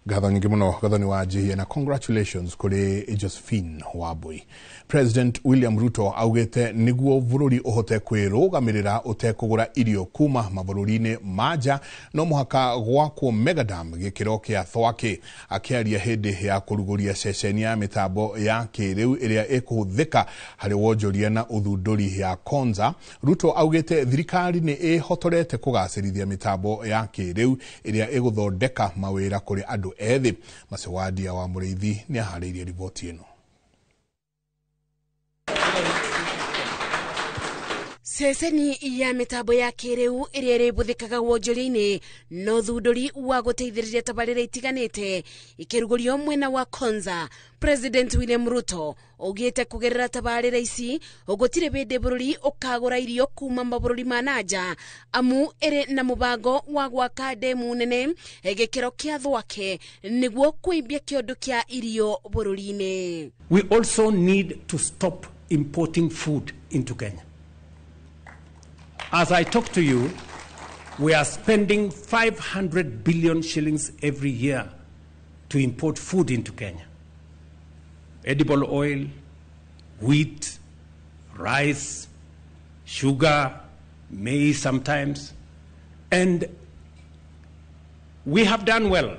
Ngatho nyingĩ mũno Gathoni Wajihia na congratulations kũrĩ Josephine Wambui. President William Ruto augĩte nĩguo bũrũri ũhote kwĩrũgamĩrĩra ũtekũgũra irio kuma mabũrũri-inĩ ma nja no mũhaka gwakwo megadam gĩkĩro kĩa Thwake. Akĩaria hĩndĩ ya kũrugũria ceceni ya mĩtambo ya kĩrĩu ĩrĩa ĩkũhũthĩka harĩ wonjoria na ũthundũri ya Konza, Ruto augĩte thirikari nĩ ĩhotorete kũgacĩrithia mĩtambo ya kĩrĩu ĩrĩa ĩgũthondeka mawĩra kũrĩ andũ ethĩ. Macewadia wa Mũrĩithi nĩ aharĩirie riboti ĩno. Ceceni ya mĩtambo ya kĩrĩu ĩrĩa ĩrĩbũthĩkaga wonjoria-inĩ na ũthundũri wa gũteithĩrĩria tabarĩra itiganĩte ikĩrugũrio mwena wa Konza, President William Ruto augĩte kũgerera tabarĩra ici gũtirĩ hĩndĩ bũrũri ũkagũra irio kuma mabũrũri ma nanja amu ĩrĩ na mũbango wa gwaka ndemu nene gĩkĩro kĩa Thwake nĩguo kũimbia kĩondo kĩa irio bũrũri-inĩ. We also need to stop importing food into Kenya. As I talk to you, we are spending 500 billion shillings every year to import food into Kenya. Edible oil, wheat, rice, sugar, maize sometimes. And we have done well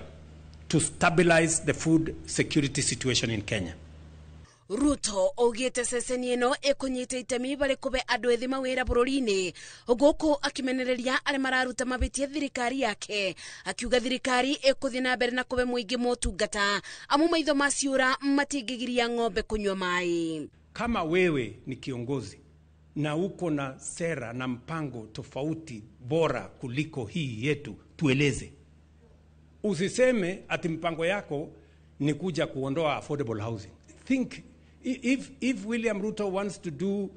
to stabilize the food security situation in Kenya. Ruto augĩte ceceni ĩno ĩkũnyita itemi barĩ kũbe andũ ethĩ mawĩra bũrũri-inĩ gũkũ akĩmenereria arĩa mararuta mabĩtia thirikari yake akiuga thirikari ĩkũthiĩ na mbere na kũbe mũingĩ motungata amu maitho maciũra matingĩgiria ng'ombe kũnyua maĩ. Kama wewe ni kiongozi na uko na sera na mpango tofauti bora kuliko hii yetu, tueleze. Usiseme ati mpango yako ni kuja kuondoa affordable housing. Think if William Ruto wants to do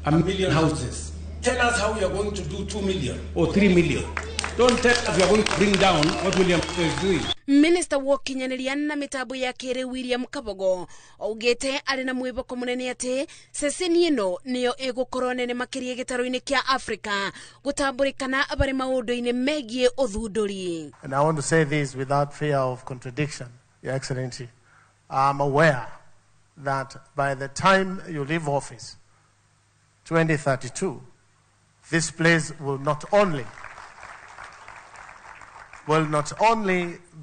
1 million houses, tell us how you are going to do 2 million or 3 million. Don't tell us you are going to bring down what William Ruto is doing. Minister wa ũkinyanĩria na mĩtambo ya kĩrĩu William Kabogo augĩte arĩ na mwĩhoko mũnene atĩ ceceni ĩno nĩyo ĩgũkorwo nene makĩria gĩtarũ-inĩ kĩa Afrika gũtambũrĩkana barĩ maũndũ-inĩ megiĩ ũthundũri. And I want to say this without fear of contradiction, Your Excellency. I'm aware that by the time you leave office, 2032, this place will not only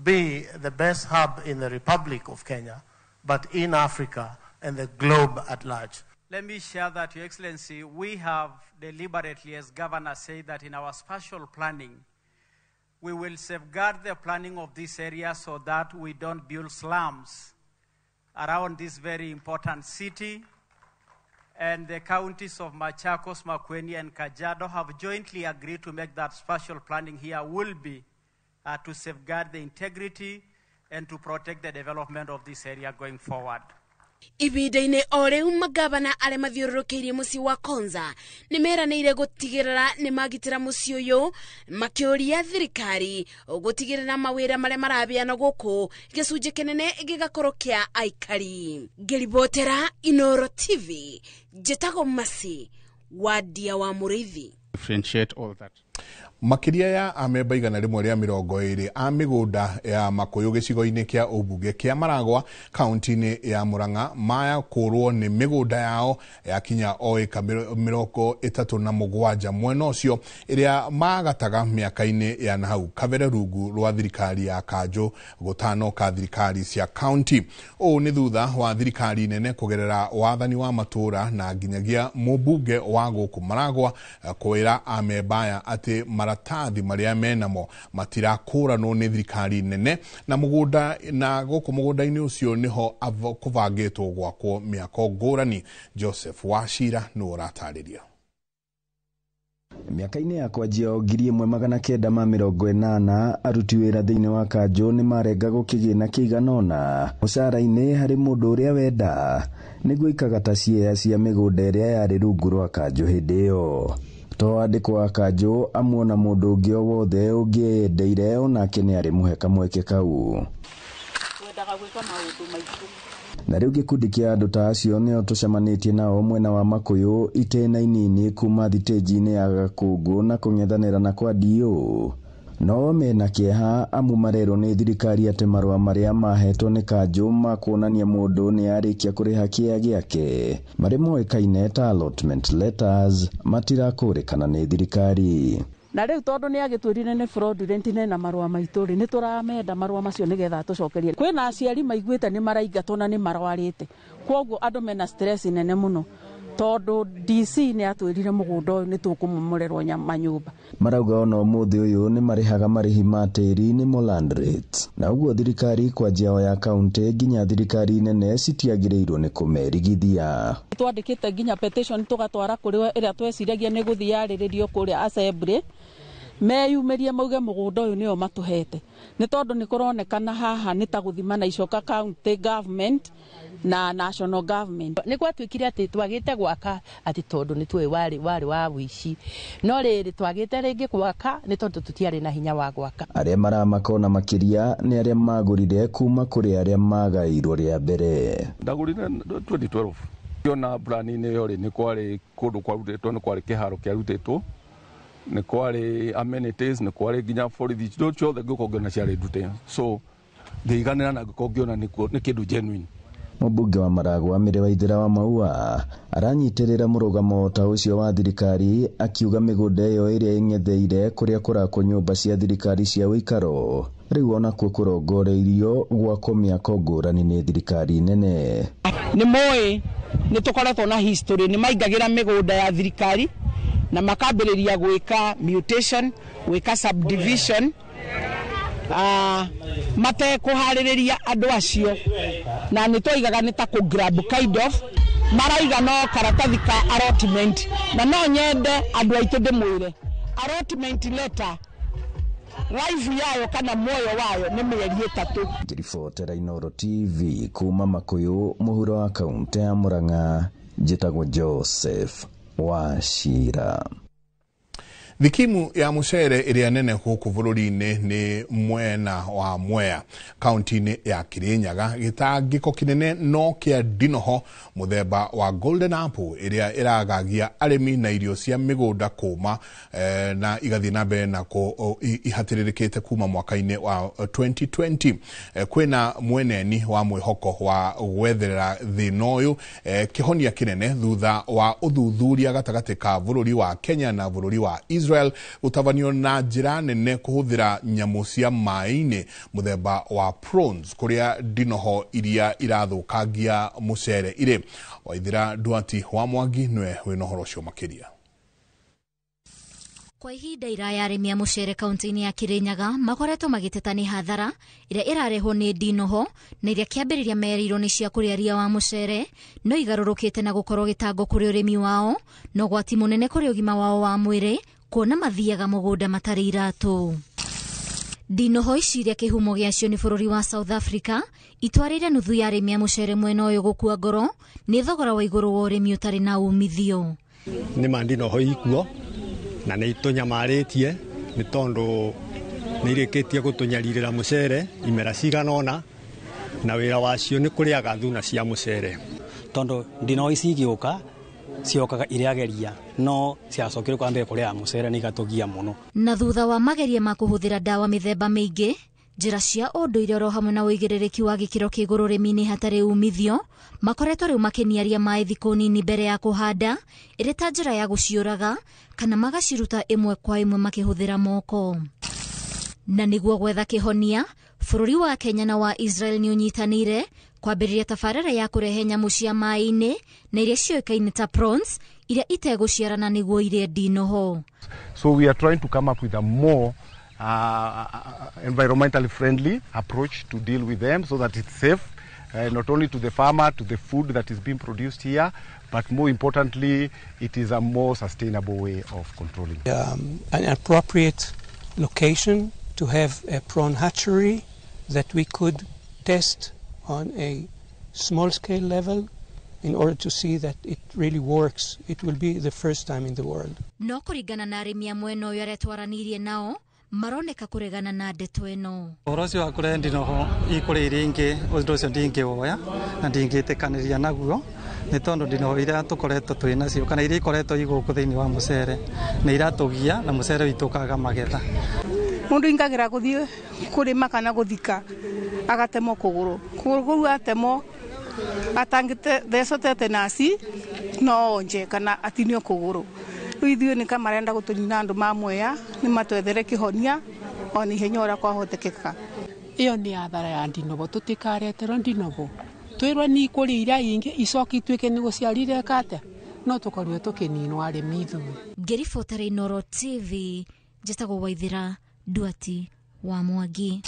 be the best hub in the Republic of Kenya, but in Africa and the globe at large. Let me share that, Your Excellency, we have deliberately, as Governor said, that in our spatial planning, we will safeguard the planning of this area so that we don't build slums around this very important city. And the counties of Machakos, Makueni, and Kajiado have jointly agreed to make that spatial planning here will be to safeguard the integrity and to protect the development of this area going forward. Ihinda-inĩ o rĩu magavana arĩa mathiũrũrũkĩirie mũciĩ wa Konza nĩ meranĩire gũtigĩrĩra nĩ magitĩra mũciĩ ũyũ, makĩũria thirikari gũtigĩrĩra mawĩra marĩa maraheanwo gũkũ gĩcunjĩ kĩnene gĩgakorwo kĩa aikari. Ngĩribotera Inooro TV, njĩtagwo Mercy Wandia wa Mũrĩithi. Differentiate all that. Makĩria ya amemba 120 a mĩgũnda ya Makũyũ gĩcigo-inĩ kĩa ũmbunge kĩa Maragwa kaunti-inĩ ya Murang'a maya kũrwo nĩ mĩgũnda yao yakinya o ĩka 37 mwena ũcio ĩrĩa magataga mĩaka-inĩ ya nahau kabere rungu rwa thirikari ya kanjũ gũtano ka thirikari cia kaunti. Ũũ nĩ thutha wa thirikari nene kũgerera wathani wa matũũra na nginyagia mũmbunge wa gũkũ Maragwa kwĩra amemba aya atĩ maratathi marĩa menamo matirakũranwo nĩ thirikari nene na mũgũnda na gũkũ mũgũnda-inĩ ũcio nĩho kũbangĩtwo gwakwo mĩako ngũrani. Joseph Wachira nĩwe ũratarĩria. Mĩaka-inĩ ya kwanjia 1980 aruti wĩra thĩinĩ wa kanjũ nĩ marengagwo kĩgĩna kĩigana ũna mũcara-inĩ harĩ mũndũ ũrĩa wenda nĩguo ikagata ciea cia mĩgũnda ĩrĩa yarĩ rungu rwa kanjũ hĩndĩ ĩyo. To andĩkwo a kanjũ amuona mũndũ ũngĩ o wothe ũngĩendeire onake nĩ arĩ mũhe kamweke kau. Na rĩu gĩkundi kĩa andũ ta acio nĩo tũcemanĩtie nao mwena wa Makũyũ itĩna inini kuma thitĩnji-inĩ ya Gakũngũ na kũng'ethanĩra na kwa DO. No mena kĩeha amu marerwo nĩ thirikari atĩ marũa marĩa mahetwo nĩ kanjũ ma kuonania mũndũ nĩ arĩkia kũrĩha kĩea gĩake marĩ moĩkaine ta allotment letters matirakũrĩkana nĩ thirikari. Na rĩu tondũ nĩ agĩtwĩrire nĩ fraudulent na marũa maitũ rĩ, nĩ tũramenda marũa macio nĩgetha atũcokerie. Kwĩna aciari maiguĩte nĩ maraingatwo na nĩ marwarĩte, kwoguo andũ mena stress nene mũno tondũ DC nĩ atwĩrire mũgũnda ũyũ nĩ tũkũmomorerwo manyũmba. Marauga ona ũmũthĩ ũyũ nĩ marĩhaga marĩhi ma tĩri nĩmo land rates, na ũguo thirikari kwanjia o ya kaunti nginya thirikari nene citiagĩrĩirwo nĩ kũmerigithia. Twandĩkĩte nginya petition tũgatwara kũrĩ ĩrĩa tweciragia nĩ gũthiĩ yarĩrĩrio kũrĩa assembly meyumĩrie mauge mũgũnda ũyũ nĩo matũhete, nĩ tondũ nĩ kũronekana haha nĩ ta gũthima na icoka county government na national government. Nĩ gwatuĩkire atĩ twagĩte gwaka atĩ tondũ nĩ tuoĩ warĩ wa wĩici, no rĩrĩ twagĩte rĩngĩ gwaka nĩ tondũ tũtiarĩ na hinya wa gwaka. Arĩa maramaka ona makĩria nĩ arĩa magũrire kuma kũrĩ arĩa magairwo rĩa mbere. Ndagũrire 2012 ona plani-inĩ ĩyo rĩ, nĩ kwarĩ kũndũ kwarutĩtwo, nĩ kwarĩ kĩharo kĩarutĩtwo, nĩ kwarĩ amenities, nĩ kwarĩ nginya borithi ciothe ngĩũka ngĩona ciarĩ ndute, so ngĩiganĩra na ngĩkorwo ngĩona nĩ kĩndũ genuine. Mũmbunge wa Maragwa Mĩrĩ Waithera wa Maua aranyitĩrĩra mũrũgamo ta ũcio wa thirikari akiuga mĩgũnda ĩyo ĩrĩa ĩng'etheire kũrĩa kũrakwo nyũmba cia thirikari cia ũikaro rĩu onakuo kũrongoreirio gwakwo mĩako ngũrani nĩ thirikari nene. Nĩ moĩ nĩ tũkoretwo na history, nĩ maingagĩra mĩgũnda ya thirikari na makambĩrĩria gwĩka mutation, gwĩka subdivision matekũharĩrĩria andũ acio, na nĩ twaigaga nĩ ta kũ grab kind of maraiga no karatathi ka allotment, na no nyende andũ aitũ ndĩmwĩre allotment letter life yayo kana muoyo wayo nĩ mĩeri 3. Ngĩribotera Inooro TV kuma Makũyũ mũhuro wa kaunti ya Murang'a, njĩtagwo Joseph Wachira. Thikimu ya mucere ĩrĩa nene gũkũ bũrũri-inĩ nĩ mwena wa Mwea kaunti-inĩ ya Kirinyaga. Gĩtangĩko kĩnene no kĩa ndinoho mũthemba wa Golden Apple ĩrĩa ĩragagia arĩmi na irio cia mĩgũnda kũma na igathiĩ na mbere na ihatĩrĩrĩkĩte kuma mwaka-inĩ wa 2020. Kwĩna mweneni wa mwĩhoko wa gwetherera thĩna ũyũ kĩhonia kĩnene thutha wa ũthuthuria gatagatĩ ka bũrũri wa Kenya na bũrũri wa Israel gũtabanio na njĩra nene kũhũthĩra nyamũ cia maĩ-inĩ mũthemba wa prawns kũrĩa ndinoho iria irathũkangia mũcere irĩ. Waithira Nduati wa Mwangi nĩwe wĩna ũhoro ũcio makĩria. Kwa ihinda iraya arĩmi a mũcere kaunti-inĩ ya Kirinyaga makoretwo magĩteta nĩ hathara ĩrĩa ĩrarehwo nĩ ndinoho na iria kĩambĩrĩria merirwo nĩ cia kũrĩa ria wa mũcere no igarũrũkĩte na gũkorwo gĩtango kũrĩ ũrĩmi wao na ũgwati mũnene kũrĩ ũgima wao wa mwĩrĩ kuona mathiaga mũgũnda matarĩ iratũ. Ndinoho ici iria kĩhumo gĩacio nĩ bũrũri wa South Africa itwarĩire nuthu ya arĩmi a mũcere mwena ũyũ gũkua ngoro nĩ thogora wa igũrũ wa ũrĩmi ũtarĩ na umithio. Nĩ ma ndinoho ikuo na nä itånyamarä nä tondå nä irä kä tie gå tå nyarirä ra må cere imera cigana ona na wä ra wacio nä kå rä aga thuna cia må cere. Tondå ndinoho ici igä å ka ciokaga irageria no ciacokire kwambia kå rä a må cere nä igatå gia må no. Na thutha wa mageria ma kå hå thä ra ndawa mä themba mä ingä njĩra cia ũndũire oro hamwe na ũigĩrĩrĩki wa gĩkĩro kĩa igũrũ ũrĩmi-inĩ hatarĩ umithio makoretwo rĩu makĩniaria maĩ thikũ nini mbere ya kũhanda ĩrĩ ta njĩra ya gũciũraga kana magaciruta ĩmwe kwa ĩmwe makĩhũthĩra moko. Na nĩguo gwetha kĩhonia, bũrũri wa Kenya na wa Israel nĩ ũnyitanĩire kwambĩrĩria tabarĩra ya kũrehe nyamũ cia maĩ-inĩ na iria ciũĩkaine ta prawns iria itegũciarana nĩguo irĩe ndinoho. So we are trying to come up with a more environmentally friendly approach to deal with them so that it's safe not only to the farmer, to the food that is being produced here, but more importantly, it is a more sustainable way of controlling. An appropriate location to have a prawn hatchery that we could test on a small scale level in order to see that it really works. It will be the first time in the world. No kũringana na arĩmi a mwena ũyũ arĩa twaranĩirie nao maroneka kũregana na ndeto ĩno. Ũhoro ũcio wa kũrehe ndinoho ikũrĩa iria ingĩ, ũndũ ũcio ndingĩwoya na ndingĩtĩkanĩria naguo nĩ tondũ ndinoho iria tũkoretwo twĩ nacio kana iria ikoretwo igũkũ thĩinĩ wa mũcere nĩ iratũgia na mũcere witũ ũkaga magetha. Mũndũ ingagĩra gũthiĩ kũrĩma kana gũthika agatemwo kũgũrũ, kũgũrũ kũu atemwo atangĩthecwo tetenasi no onje kana atinio kũgũrũ. Rĩu ithuĩ nĩ ka marenda gũtũnina andũ ma Mwea nĩ matwethere kĩhonia ona ihenya ũrĩa kwahotekeka. Ĩyo nĩ athara ya ndinobo, tũtikareterwo ndinobo twĩrwo nĩ ikũrĩa iria ingĩ icoke ituĩke nĩ gũciarire kate no tũkorirwo tũkĩninwo arĩmi ithuĩ. Ngĩribotera Inooro TV njĩtagwo Waithira Nduati wa Mwangi.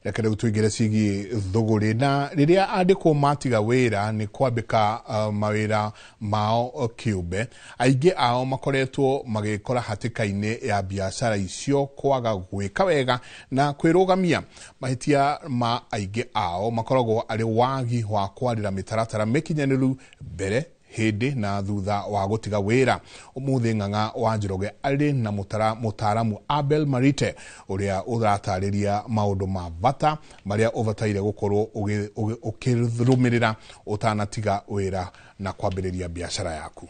Reke rĩu tũingĩre ciĩgiĩ thũgũrĩ na rĩrĩa andĩkwo matiga wĩra nĩ kwambĩka mawĩra mao kĩũmbe, aingĩ ao makoretwo magĩkora hatĩka-inĩ ya biacara icio kwaga gwĩka wega na kwĩrũgamia. Mahĩtia ma aingĩ ao makoragwo arĩ wagi wa kwarĩra mĩtaratara mĩkinyanĩru mbere hĩndĩ na thutha wa gũtiga wĩra. Ũmũthĩ Ng'ang'a wa Njoroge arĩ na mũtaaramu Abel Marite ũrĩa ũratarĩria maũndũ ma bata marĩa ũbataire gũkorwo ũkĩrũmĩrĩra ũtanatiga wĩra na kwambĩrĩria biacara yaku.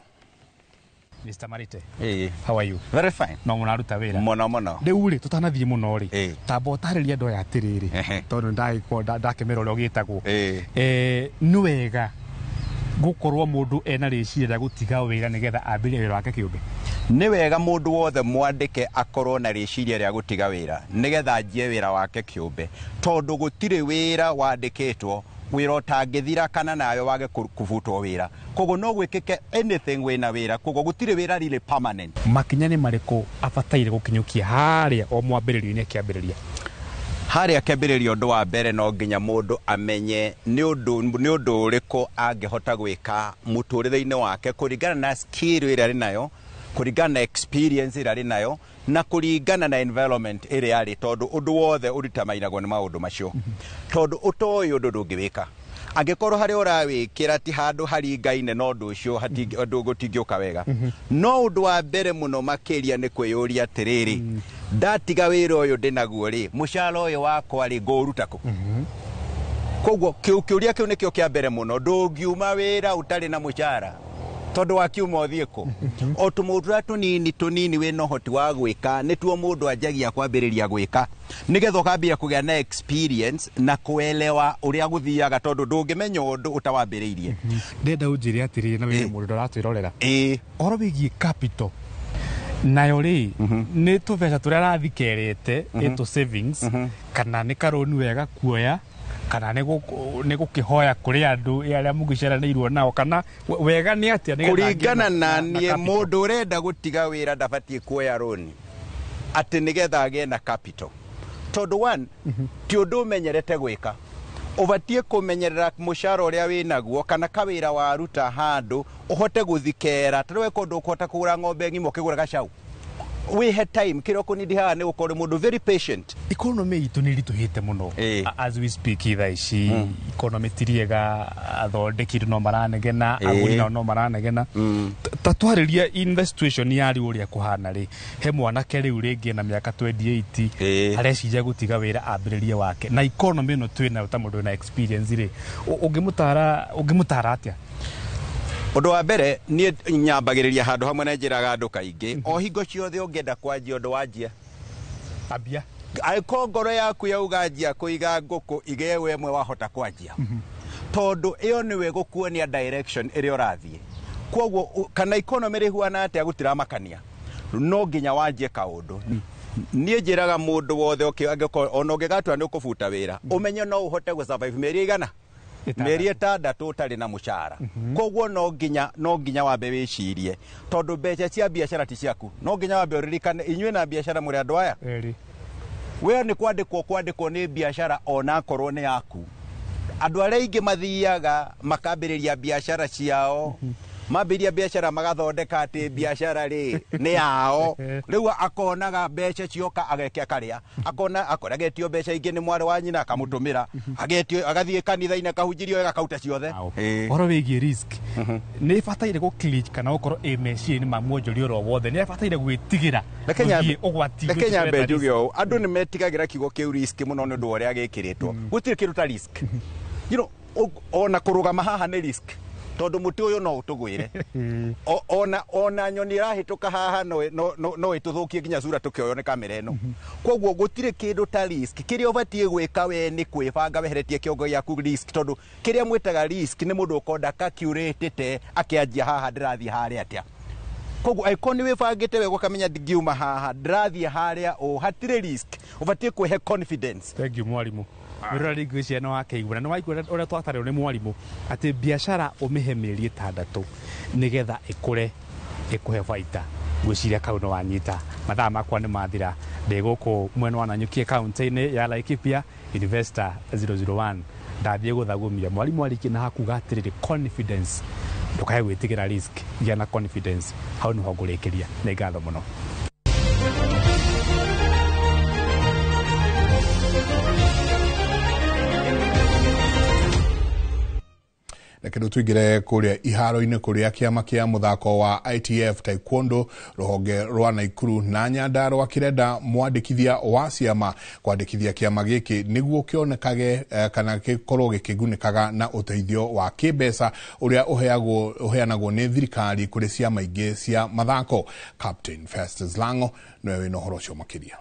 Mr. Marite. Hey. How are you? Very fine. No mũraruta wĩra. Mũno mũno. Rĩu rĩ tũtanathiĩ mũno rĩ tamba ũtarĩrie andũ aya atĩrĩrĩ tondũ ndagĩkorwo ndakĩmera ũrĩa ũgĩtagwo. Nĩ wega gukorwo mundu ena rĩciria rĩa gũtiga wĩra nĩgetha ambĩrĩrie wĩra wake kĩũmbe. Nĩ wega mũndũ wothe mwandĩke akorwo na rĩciria rĩa gũtiga wĩra nĩgetha anjie wĩra wake kĩũmbe, tondũ gũtirĩ wĩra wandĩkĩtwo wĩra ũtangĩthira kana nawe wage kũbutwo wĩra. Koguo no gwĩkĩke anything wĩna wĩra, koguo gũtirĩ wĩra really permanent. Makinya nĩ marĩkũ abataire gũkinyũkia harĩa o mwambĩrĩrio-inĩ akĩambĩrĩria? Harĩa akĩambĩrĩria ũndũ wa mbere no nginya mũndũ amenye nĩ ũndũ ũrĩkũ angĩhota gwĩka mũtũrĩre-inĩ wake kũringana na skill ĩrĩa arĩ nayo, Kũringana na experience ĩrĩa arĩ nayo na kũringana na environment ĩrĩa arĩ, tondũ ũndũ wothe ũritamainagwo nĩ maũndũ macio, tondũ ũtoĩ ũndũ ndũngĩwĩka. Angĩkorwo harĩa ũrawĩkĩra ti handũ haringaine na ũndũ ũcio, ũndũ gũtingĩũka wega. No ũndũ wa mbere mũno makĩria nĩ kwĩyũria atĩrĩrĩ, ndatiga wĩra ũyũ ndĩnaguo rĩ, mũcara ũyũ wakwa rĩ, ngũũruta kũ? Koguo kĩũria kĩu nĩkĩo kĩa mbere mũno. Ndũngiuma wĩra ũtarĩ na mũcara, tondũ wakiuma ũthiĩ kũ? O tũmaũndũ tũrĩa tũnini tũnini wĩna ũhoti wa gwĩka nĩtuo mũndũ anjagia kwambĩrĩria gwĩka, nĩgetha ũkambia kũgĩa na experience na kuelewa ũrĩa gũthiaga, tondũ ndũngĩmenya ũndũ ũtawambĩrĩirie. Ndenda ũnjĩre atĩrĩrĩ, na wĩre mũndũ ũratwĩrorera ũhoro wĩgiĩ capital nayo rĩ, nĩ tũbeca tũrĩa arathikerete ĩtũ savings, kana nĩ karũni wega kuoya, kana nĩ gũkĩhoya kũrĩ andũ arĩa mũgĩciaranĩirwo nao, kana wega nĩ atĩa nĩgetha Kũringana angĩe na na niĩ, capital? Mũndũ ũrenda gũtiga wĩra ndabatiĩ kuoya rũni atĩ nĩgetha agĩe na capital, tondũ one, ti ũndũ ũmenyerete gwĩka. Ũbatiĩ kũmenyerera mũcara ũrĩa wĩnaguo kana kawĩra waruta handũ ũhote gũthikera. Tarĩu weka ũndũ ũkũhota kũgũra ng'ombe ng'ima ũkĩgũra gacau, wĩhe time. Kĩrĩa ũkũnindi haha nĩ gũkorwo ũrĩ mũndũ very patient. Economy itũ nĩ ĩritũhĩte mũno as we speak thaa ici. Economy ti riega, athondeki no maranegena, agũri nao no maranegena. Ta twarĩria in the situation ya rĩu ũrĩa kũhana rĩ, he mwanake rĩu rĩngĩ na mĩaka 28 areciria gũtiga wĩra ambĩrĩrie wake, na economy ĩno twĩ nayo, ta mũndũ wĩna experience rĩ, ũngĩmũtara atĩa? Ũndũ wa mbere, niĩ nyambagĩrĩria handũ hamwe na njĩraga andũ kaingĩ, o hingo ciothe ũngĩenda kwanjia ũndũ, wanjia. Ambia. Angĩkorwo ngoro yaku yauga njia kũiga ngũkũ, ige we ĩmwe wahota kwanjia, tondũ ĩyo nĩwe gũkuonia direction ĩrĩa ũrathiĩ. Koguo kana economy rĩhuana atĩa, gũtiramakania, no nginya wanjie kaũndũ. Niĩ njĩraga mũndũ wothe angĩkorwo ona ũngĩgatua nĩ ũkũbuta wĩra, ũmenye no ũhote gũ-survive mĩeri ĩigana, mĩeri 6 ũtarĩ na mũcara. Koguo no nginya wambe wĩcirie, tondũ mbeca cia biacara ti ciaku. No nginya wambe ũririkane inyuĩ na biacara mũrĩ andũ aya. Erĩ. We nĩ kwandĩkwo nĩ biacara onakorwo nĩ yaku. Andũ arĩa aingĩ mathiaga makambĩrĩria biacara ciao, mambĩrĩria biacara magathondeka atĩ biacara rĩ nĩ yao. Rĩu akonaga mbeca cioka ageke akarĩa, akona akora agetio mbeca ingĩ nĩ mwarĩ wa nyina akamũtũmĩra, agetio agathiĩ kanitha-inĩ akahunjĩrio wega akauta ciothe. Ũhoro wĩgiĩ risk, nĩ ĩbataire gũ kana gũkorwo ĩ meciria-inĩ ma mwonjoria oro wothe, nĩ abataire gwĩtigĩra gũthiĩ ũgwati? Reke nyambe njuge ũũ, andũ nĩ metigagĩra kiugo kĩu risk mũno nĩ ũndũ wa ũrĩa gĩkĩrĩtwo. Gũtirĩ kĩndũ ta risk. Ona kũrũgama haha nĩ risk, tondũ mũtĩ ũyũ no ũtũgwĩre. Ona nyoni ĩrahĩtũka haha no ĩtũthũkie nginya cura tũkĩoywo nĩ kamera ĩno. Koguo gũtirĩ kĩndũ ta risk. Kĩrĩa ũbatiĩ gwĩka we nĩ kwĩbanga weheretie kĩongo gĩaku risk, tondũ kĩrĩa mwĩtaga risk nĩ mũndũ ũkonda calculatĩte akĩanjia haha ndĩrathiĩ harĩa atĩa. Koguo angĩkorwo nĩ wĩbangĩte wega ũkamenya ndingiuma haha ndĩrathiĩ harĩa ũ, hatirĩ risk. Ũbatiĩ kwĩhe confidence. Thank you, mwarimũ. Mwĩroreri, ngwĩciria nĩ wakĩigua na nĩ waigua ũrĩa twatarĩrwo nĩ mwarimũ atĩ biacara ũmĩhe mĩeri 6 nĩgetha ĩkũre ĩkũhe baita. Ngwĩciria kau nĩ wanyita. Mathaa makwa nĩ mathira. Ndĩ gũkũ mwena wa Nanyuki, kaunti-inĩ ya Laikipia, Investor 001. Ndathiĩ gũthagũmia mwarimũ arĩkie na hakuga atĩrĩrĩ, confidence, ndũkae gwĩtigĩra risk, gĩa na confidence. Hau nĩho ngũrĩkĩria. Nĩ ngatho mũno. Reke rĩu tũingĩre kũrĩa iharo-inĩ, kũrĩa kĩama kĩa mũthako wa ITF Taekwondo rũhonge rwa Naikuru na Nyandarũa kĩrenda mwandĩkithia wa ciama kwandĩkithia kĩama gĩkĩ nĩguo kĩonekage kana gĩkorwo gĩkĩgunĩkaga na ũteithio wa kĩmbeca ũrĩa ũheagwo ũheanagwo nĩ thirikari kũrĩ ciama ingĩ cia mathako. Captain Festus Lango nĩwe wĩna ũhoro ũcio makĩria.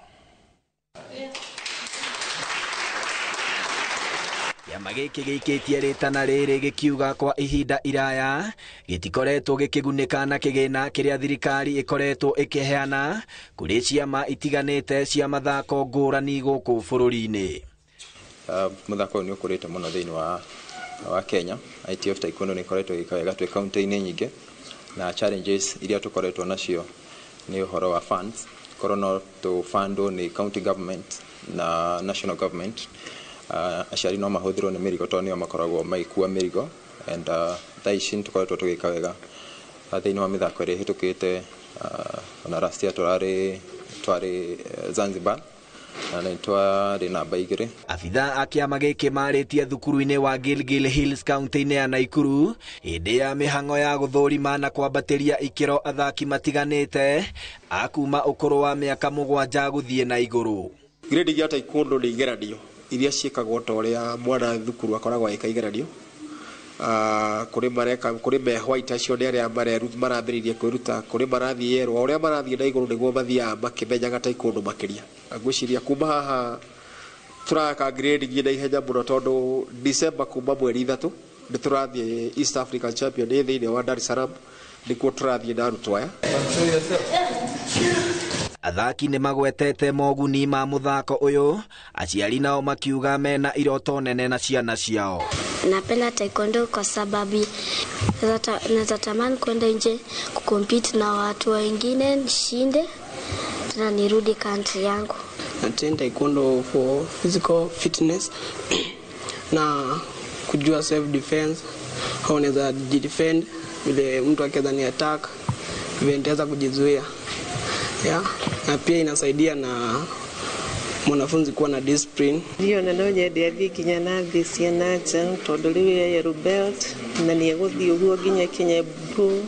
Kĩama gĩkĩ gĩikĩtie rĩtana rĩrĩ gĩkiuga kwa ihinda iraya gĩtikoretwo gĩkĩgunĩka na kĩgĩna kĩrĩa thirikari ĩkoretwo ĩkĩheana kũrĩ ciama itiganĩte cia mathako ngũrani gũkũ bũrũri-inĩ. Mũthako ũyũ nĩ ũkũrĩte mũno thĩinĩ wa Kenya. ITF Taekwondo nĩ ĩkoretwo ĩgĩka wega twĩ kaunti-inĩ nyingĩ, na challenges iria tũkoretwo nacio nĩ ũhoro wa funds, korwo no tũbandwo nĩ county government na national government. Aciari no mahũthĩrwo nĩ mĩrigo tondũ nĩo makoragwo magĩkua mĩrigo, and thaa ici nĩ tũkoretwo tũgĩka wega thĩinĩ wa mĩthako ĩrĩa ĩhĩtũkĩte. Ona last year tũrarĩ twarĩ Zanzibar na nĩ twarĩ namba 2. Abithaa a kĩama gĩkĩ marĩtie thukuru-inĩ wa Gilgil Hills kaunti-inĩ ya Naikuru hĩndĩ ya mĩhang'o ya gũthũrima na kwambatĩria ikĩro athaki matiganĩte a kuma ũkũrũ wa mĩaka 7 gũthiĩ na igũrũ. Grade ya taekwondo nĩ igeranio iria ciĩkagwo ta ũrĩa mwana thukuru akoragwo agĩka igeranio. Kũrĩ mareka kũrĩ me white acio nĩ arĩa marambĩrĩria kwĩruta, kũrĩ marathiĩ yerũ, o ũrĩa marathiĩ na igũrũ nĩguo mathiaga makĩmenyaga taekwondo makĩria. Ngwĩciria kuma haha tũraka grade nginya ihenya mũno tondũ December kuma mweri 3 nĩ tũrathiĩ East African Champion thĩinĩ wa Dar es Salaam, nĩkuo tũrathiĩ na arutwo aya. Athaki nĩ magwetete moguni ma mũthako ũyũ, aciari nao makiuga mena iroto nene na ciana ciao. Napenda taekwondo kwa sababu naweza tamani kwenda nje kucompete na watu wengine nishinde tena nirudi country yangu. Na train taekwondo for physical fitness na kujua self defense, au naweza jidefend vile mtu akiweza ni attack vile nitaweza kujizuia. Yeah, na pia inasaidia na mwanafunzi kuwa na discipline. Ndio na no nyende athie nginya na thĩ cia na nja tondũ rĩu e yellow belt na nĩ egũthiĩ ũguo nginya kinye blue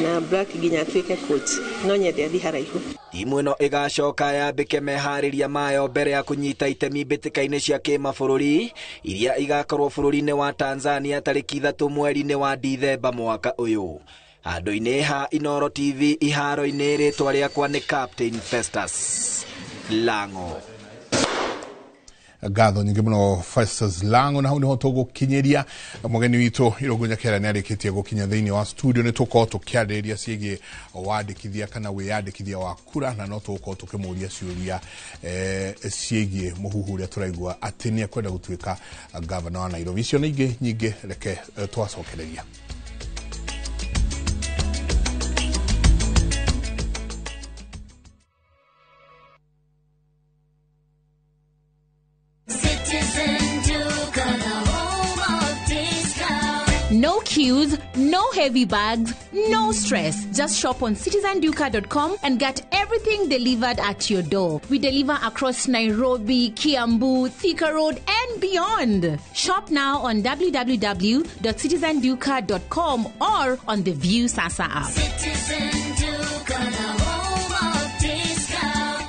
na black nginya atuĩke coach. No nyende athie haraihu. Timu ĩno ĩgacoka yambĩke meharĩria mayo mbere ya kũnyita itemi mbĩtĩka-inĩ cia kĩmabũrũri iria igakorwo bũrũri-inĩ wa Tanzania tarĩki 3 mweri-inĩ wa Dithemba mwaka ũyũ. Handũ-inĩ ha Inooro TV iharo-inĩ rĩtwa rĩakwa nĩ Captain Festus Lango. Ngatho nyingĩ mũno Festus Lango, na hau niho tũgũkinyĩria mũgeni witũ Irũngũ Nyakera nĩ arĩkĩtie gũkinya thĩinĩ wa studio. Nĩ tũkorwo tũkĩarĩrĩria ciĩgiĩ wandĩkithia kana wĩyandĩkithia wa kura, na no tũgũkorwo tũkĩmũria ciũria ciĩgiĩ mũhuhu ũrĩa tũraigua atĩ nĩ ekwenda gũtuĩka gavana wa Nairobi. Icio nĩ ingĩ nyingĩ, reke twacokereria. No queues, no heavy bags, no stress. Just shop on citizenduka.com and get everything delivered at your door. We deliver across Nairobi, Kiambu, Thika Road, and beyond. Shop now on www.citizenduka.com or on the View Sasa app. Citizen Duka, the home of discount.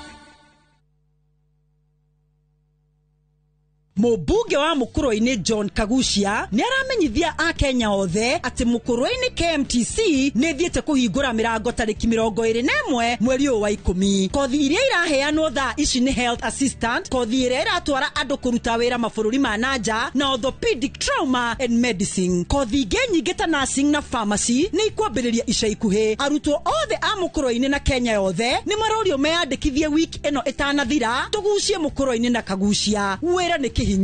Mũmbunge wa Mũkũrwe-inĩ John Kagucia nĩ aramenyithia akenya othe atĩ Mũkũrwe-inĩ KMTC nĩ ĩthiĩte kũhingũra mĩrango tarĩki 21 mweri ũyũ wa 10. Kothi iria iraheanwo thaa ici nĩ health assistant, kothi ĩrĩa ĩratwara andũ kũruta wĩra mabũrũri ma nanja, na orthopedic trauma and medicine. Kothi ingĩ nyingĩ ta nursing na pharmacy nĩ ikwambĩrĩria ica ikuhĩ. Arutwo othe a Mũkũrwe-inĩ na Kenya yothe nĩ marorio meyandĩkithie wiki ĩno ĩtanathira, tũgucie Mũkũrwe-inĩ na Kagucia. Wĩra nĩ kĩhinyio.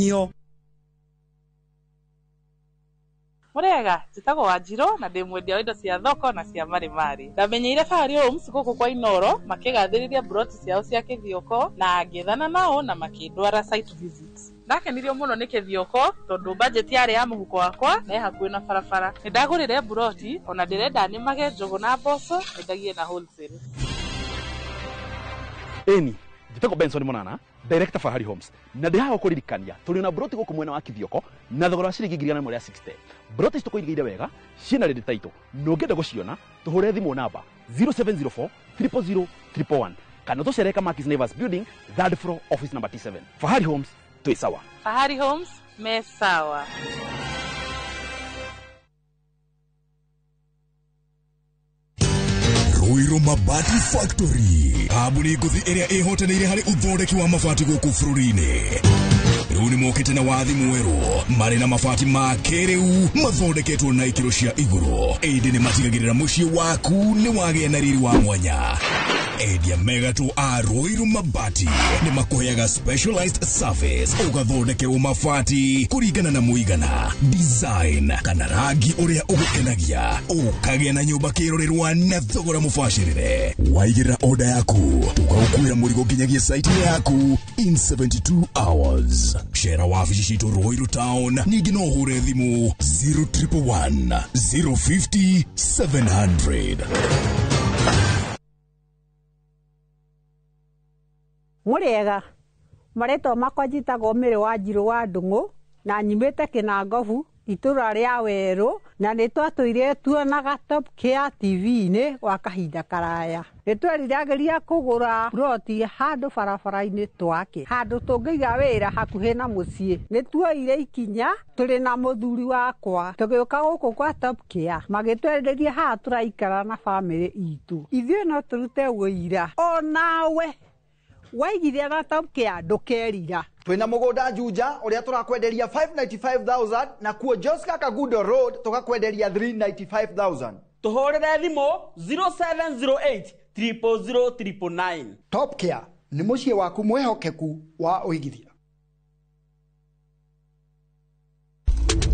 Mũrega, njĩtagwo Wanjirũ na ndĩ mwendia wa indo cia thoko na cia marĩmarĩ. Ndamenyeire Fahari Homes gũkũ kwa Inooro makĩgathĩrĩria broti ciao cia Kĩthioko na ngĩethana nao na makĩndwara site visit. Ndakenirio mũno nĩ Kĩthioko tondũ budget yarĩ ya mũhuko wakwa na ĩ hakuhĩ na barabara. Nĩndagũrire broti ona ndĩrenda nĩmage njũgũ na mboco nyendagie na wholesale. Ĩni, njĩtagwo Benson Monana, Director Fahari Homes, na ndĩ haha gũkũririkania tũrĩ na broti gũkũ mwena wa Kĩthioko na thogora wa ciringi 160. Broti ici tũkũigĩire wega ciĩna ready title, na ũngĩenda gũciona tũhũre thimũ namba 0704 000 111 kana tũcerere Kamakis Naivas Building, third floor, office number T7. Fahari Homes, twĩ sawa. Fahari Homes, me sawa. Ruiru Mabati Factory, kambuni ngũthi ĩrĩa ĩhotanĩire harĩ ũthondeki wa mabati gũkũ bũrũri-inĩ. Rĩu nĩ mokĩte na wathi mwerũ marĩ na mabati ma kĩrĩu mathondeketwo na ikĩro cia igũrũ, ĩndĩ nĩ matigagĩrĩra mũciĩ waku nĩ wagĩa na riri wa mwanya. Endia megatũ a Ruiru Mabati nĩ makũheaga specialized service, ũgathondekerwo mabati kũringana na mũigana, design kana rangi ũrĩa ũgũkenagia, ũkagĩa na nyũmba kĩrorerwa na thogora mũbacĩrĩre. Waigĩrĩra order yaku tũgagũkuĩra mũrigo nginyagia site yaku in 72 hours. Cera wabici citũ Ruiru Town, ningĩ no ũhũre thimũ 0111 050 700. Mũrĩega, marĩtwa makwa njĩtagwo Mary Wanjirũ wa Ndung'u na nyumĩte Kĩnangobu itũra rĩa Werũ na nĩ twatũire tuonaga Top Care TV-inĩ gwa kahinda karaya. Nĩ tweriragĩria kũgũra ploti handũ barabara-inĩ twake, handũ tũngĩiga wĩra hakuhĩ na mũciĩ. Nĩ tuoire ikinya tũrĩ na mũthuri wakwa tũgĩũka gũkũ kwa Top Care, magĩtwenderia haha tũraikara na bamĩrĩ itũ. Ithuĩ no tũrute ũira onawe waigithia na Top Care ndũkerira. Twina mugunda Juja uria turakwenderia 595,000 na kuo Joska Kagudo Road tukakwenderia 395,000. Tuhurire thimu 0708 000 999. Top Care ni muciĩ waku mwihokeku wa uigithia.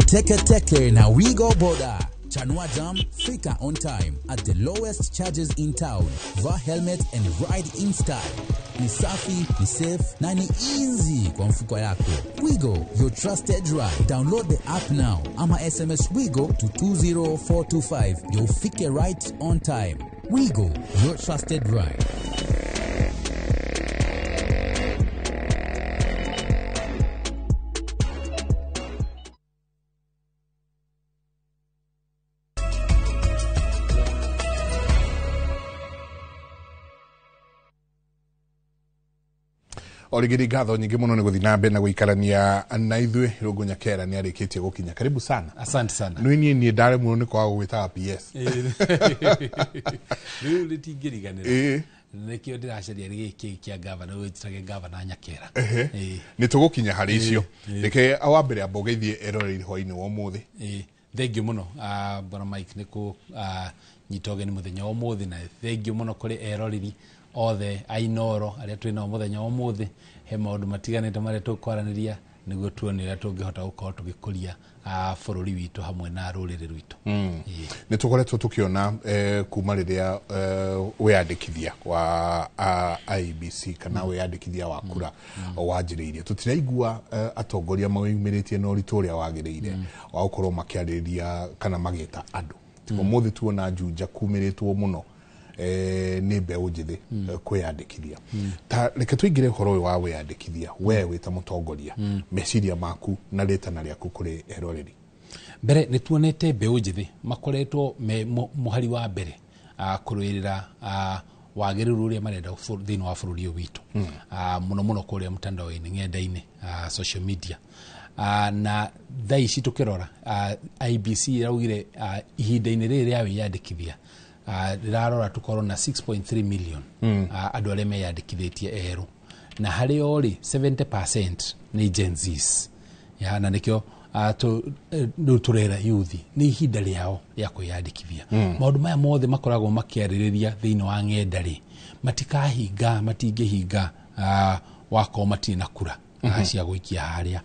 Teke Teke na Wigo Boda. Chanua Jam, fika on time at the lowest charges in town. Vaa helmet and ride in style. Ni safi, ni safe na ni easy kwa mfuko yako. Wigo, your trusted ride. Download the app now ama SMS Wigo to 20425. You'll fike right on time. Wigo, your trusted ride. Origiri ngatho nyingi muno ni guthi na mbere na guikarania na ithuĩ. Irũngũ Nyakera nĩ arĩkĩtie gũkinya. Karibu sana. Asante sana. Nĩ niĩ ndaremwo nĩ kwaga gũgwĩtaga PS. Rĩu rĩtingĩriganĩra. Nĩkĩo ndĩracaria gĩkĩ kĩa gavana, wĩtage gavana Nyakera. Nĩ tũgũkinya harĩ icio. Reke wa mbere amba ũgeithie eroreri hwainĩ wa ũmũthĩ. Thengiũ mũno bwana Mike nĩ kũnyita ũgeni mũthenya wa ũmũthĩ, na thengiũ mũno kũrĩ eroreri othe a Inooro arĩa twĩ nao mũthenya wa ũmũthĩ. He maũndũ matiganĩte marĩa tũkwaranĩria nĩguo tuone ũrĩa tũngĩhota gũkorwo tũgĩkũria bũrũri witũ hamwe na rũrĩrĩ rwitũ. Nĩ tũkoretwo tũkĩona kuma rĩrĩa wĩyandĩkithia wa IEBC kana wĩyandĩkithia wa kura wanjĩrĩirie, tũtiraigua atongoria mayumĩrĩtie na ũritũ ũrĩa wagĩrĩire wa gũkorwo makĩarĩrĩria kana magĩta andũ. Ũmũthĩ tuona Juja kumĩrĩtwo mũno nĩ mbeũ njĩthĩ kwĩyandĩkithia. Ta reke tũingĩre ũhoro ũyũ wa wĩyandĩkithia, we wĩ ta mũtongoria, meciria maku na rĩtana rĩaku kũrĩ eroreri. Mbere nĩ tuonete mbeũ njĩthĩ makoretwo me mũhari wa mbere kũrũĩrĩra wagĩrĩru ũrĩa marenda thĩinĩ wa bũrũri ũyũ witũ, mũno mũno kũrĩa mtandao-inĩ, ng'enda-inĩ, social media. Na thaa ici tũkĩrora IEBC ĩraugire ihinda-inĩ rĩrĩ rĩa wĩyandĩkithia rĩrarora tũkorwo na 6.3 million andũ arĩa meyandĩkithĩtie erũ, na harĩ o rĩ 70% nĩ Gen Zs. Ya, na nĩkĩo rĩu tũrera yuthi nĩ ihinda rĩao rĩa kwĩyandĩkithia. Maũndũ maya mothe makoragwo makĩarĩrĩria thĩinĩ wa ng'enda rĩ, matikahinga, matingĩhinga wakorwo matirĩ na kura cia gũikia harĩa.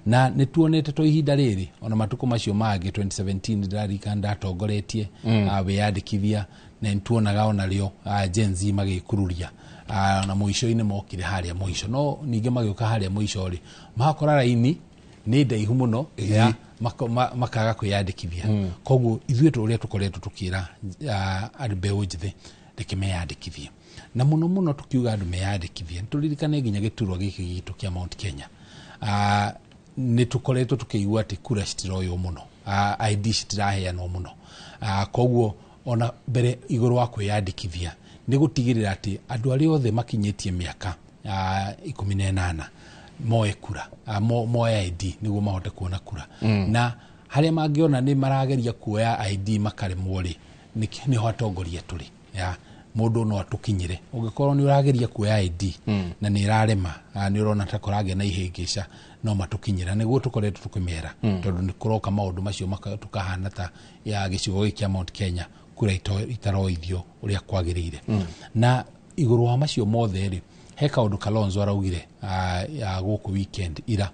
Na nĩ tuonete to ihinda rĩrĩ ona matukũ macio mangĩ 2017 ndĩraririkana ndatongoretie wĩyandĩkithia, na nĩ tuonaga ona rĩo Gen Z magĩkururia na mũico-inĩ mokire harĩa mũico, no ningĩ magĩũka harĩa mũico rĩ magakora raini nĩ ndaihu mũno ya makaga kwĩyandĩkithia. Koguo ithuĩ ũrĩa tũkoretwo tũkĩra andũ mbeũ njĩthĩ reke meyandĩkithie, na mũno mũno tũkiuga andũ meyandĩkithie nĩtũririkane nginya gĩturwa gĩkĩ gitũ kĩa Mount Kenya. Nĩ tũkoretwo tũkĩigua atĩ kura citiroywo mũno, ID citiraheanwo mũno, koguo ona mbere igũrũ wa kwĩyandĩkithia nĩ gũtigĩrĩra atĩ andũ arĩa othe makinyĩtie mĩaka 18 moe kura, moe ID nĩguo mahote kuona kura. Na harĩa mangĩona nĩ marageria kuoya ID makaremwo rĩ, nĩho atongoria tũrĩ. Ya, mũndũ no atũkinyĩre ũngĩkorwo nĩ ũrageria kuoya ID na nĩ ĩrarema, nĩ ũrona ta kũragĩa na ihĩngĩca, no matũkinyĩra. Nĩguo tũkoretwo tũkĩmera, tondũ nĩ kũroka maũndũ macio tũkahana ta ya gĩcigo gĩkĩ kĩa Mount Kenya kura itaroithio ũrĩa kwagĩrĩire. Na igũrũ wa macio mothe rĩ, he kaũndũ Kalonzo araugire gũkũ weekend ira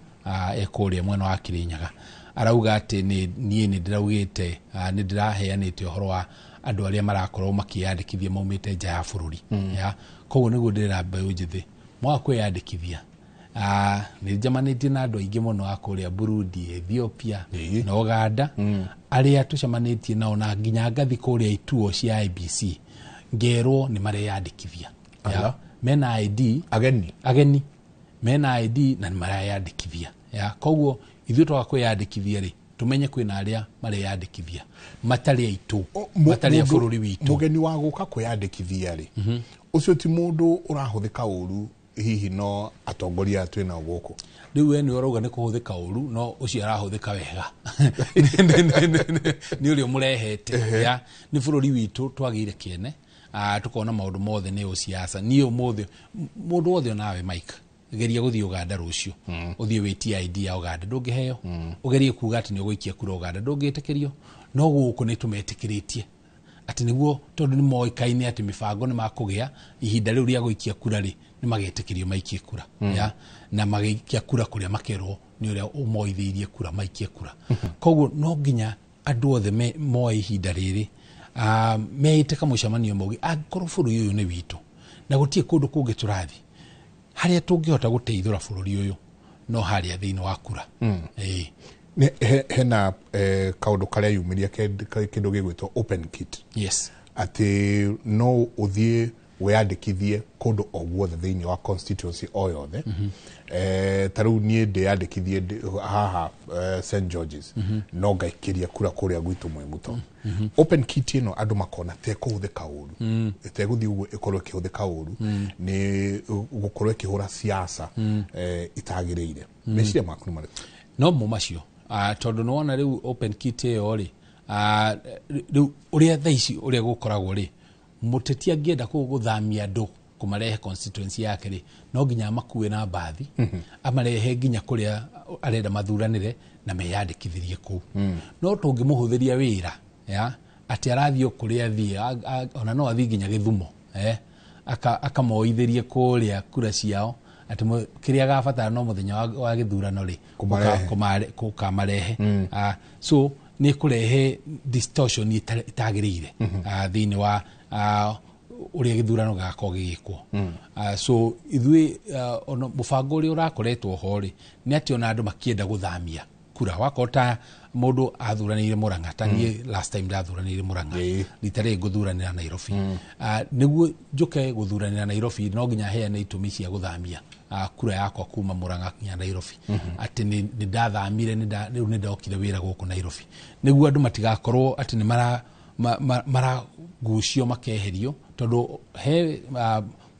ekũrĩa mwena wa Kirinyaga, arauga atĩ niĩ nĩ ndĩraugĩte nĩ ndĩraheanĩte ũhoro wa andũ arĩa marakorwo makĩyandĩkithia maumĩte nja ya bũrũri. Ya, koguo nĩguo ndĩrera mbeũ njĩthĩ mwaga kwĩyandĩkithia. Nĩ njamanĩtie na andũ aingĩ mũno a kũrĩa Burundi, Ethiopia na Uganda, arĩa tũcemanĩtie nao na nginya ngathi kũrĩa ituo cia IEBC ngerwo nĩ mareyandĩkithia. Mena ID. Ageni. Ageni mena ID na nĩ mareyandĩkithia. Ya koguo ithuĩ twaga kwĩyandĩkithia rĩ, tũmenye kwĩna arĩa mareyandĩkithia matarĩ aitũ, matarĩ a bũrũri witũ. Mũgeni wa gũka kwĩyandĩkithia rĩ, ũcio ti mũndũ ũrahũthĩka ũru hihi no atongoria aya twĩnao gũkũ? Rĩu we nĩwe ũrauga nĩ kũhũthĩka ũru, no ũcio arahũthĩka wega nĩ ũrĩa ũmũrehete. Ya nĩ bũrũri witũ twagĩire kĩene, tũkona maũndũ mothe nĩ ũciaca. Niĩ ũmũthĩ mũndũ wothe onawe Mike, geria gũthiĩ Uganda rũciũ, ũthiĩ wĩtie ID ya Uganda, ndũngĩheo. Ũgerie kuga atĩ nĩ ũgũikia kura Uganda, ndũngĩtĩkĩrio. No gũkũ nĩ tũmetĩkĩrĩtie atĩ nĩguo, tondũ nĩ moĩkaine atĩ mĩbango nĩ makũgĩa ihinda rĩu rĩa gũikia kura rĩ, nĩ magetĩkĩrio maikie kura. Ya na magĩikia kura kũrĩa makerwo nĩ ũrĩa ũmoithĩirie kura maikie kura. Koguo no nginya andũ othe moe ihinda rĩrĩ, meĩte kamũcemanio mauge angĩkorwo bũrũri ũyũ nĩ witũ na gũtirĩ kũndũ kũngĩ tũrathiĩ harĩa tũngĩhota gũteithũra bũrũri ũyũ no harĩa thĩinĩ wa kura. Ĩĩ. Hena kaũndũ karĩa yumĩria kĩndũ gĩgwĩtwo open kit. Yes. Atĩ no ũthiĩ wĩyandĩkithie kũndũ o guothe thĩinĩ wa constituency o yothe. Ta rĩu niĩ ndĩyandĩkithie haha St George's, no ngaikĩria kura kũrĩa gwitũ Mwĩmuto. Open kit ĩno andũ makona tekũhũthĩka ũru, ĩtegũthiĩ ũguo ĩkorwo ĩkĩhũthĩka ũru, nĩ gũkorwo ĩkĩhũra siasa itagĩrĩire. Meciria maku nĩ marĩkũ? No mo macio, tondũ nĩwona rĩu open kit ĩyo rĩ, rĩu ũrĩa thaa ici ũrĩa gũkoragwo rĩ, mũteti angĩenda gũthamia andũ kũmarehe constituency yake rĩ, no nginya amakue na mbathi, amarehe nginya kũrĩa arenda mathuranĩre na meyandĩkithĩrie kũu. No tũngĩmũhũthĩria wĩra ya atĩ arathiĩ o kũrĩa athiĩ, ona no athiĩ nginya Gĩthumo, akamoithĩrie kũrĩa kura ciao, atĩ kĩrĩa agabatara no mũthenya wa gĩthurano rĩ kũmarehe. So nĩ kũrehe distortion itagĩrĩire thĩinĩ wa ũrĩa gĩthurano gĩgakorwo gĩgĩkwo. So ithuĩ ona mũbango ũrĩa ũrakoretwo ho rĩ, nĩ atĩ ona andũ makĩenda gũthamia kura, wakorwo ta mũndũ athuranĩire Murang'a, ta niĩ last time ndathuranĩire Murang'a, rita rĩrĩ ngũthuranĩra Nairobi. Nĩguo njũke gũthuranĩra Nairobi no nginya heane itũmi cia gũthamia kura yakwa kuma Murang'a nginya Nairobi, atĩ nĩ ndathamire, rĩu nĩ ndokire wĩra gũkũ Nairobi, nĩguo andũ matigakorwo atĩ nĩ maragucio makeherio. Tondũ he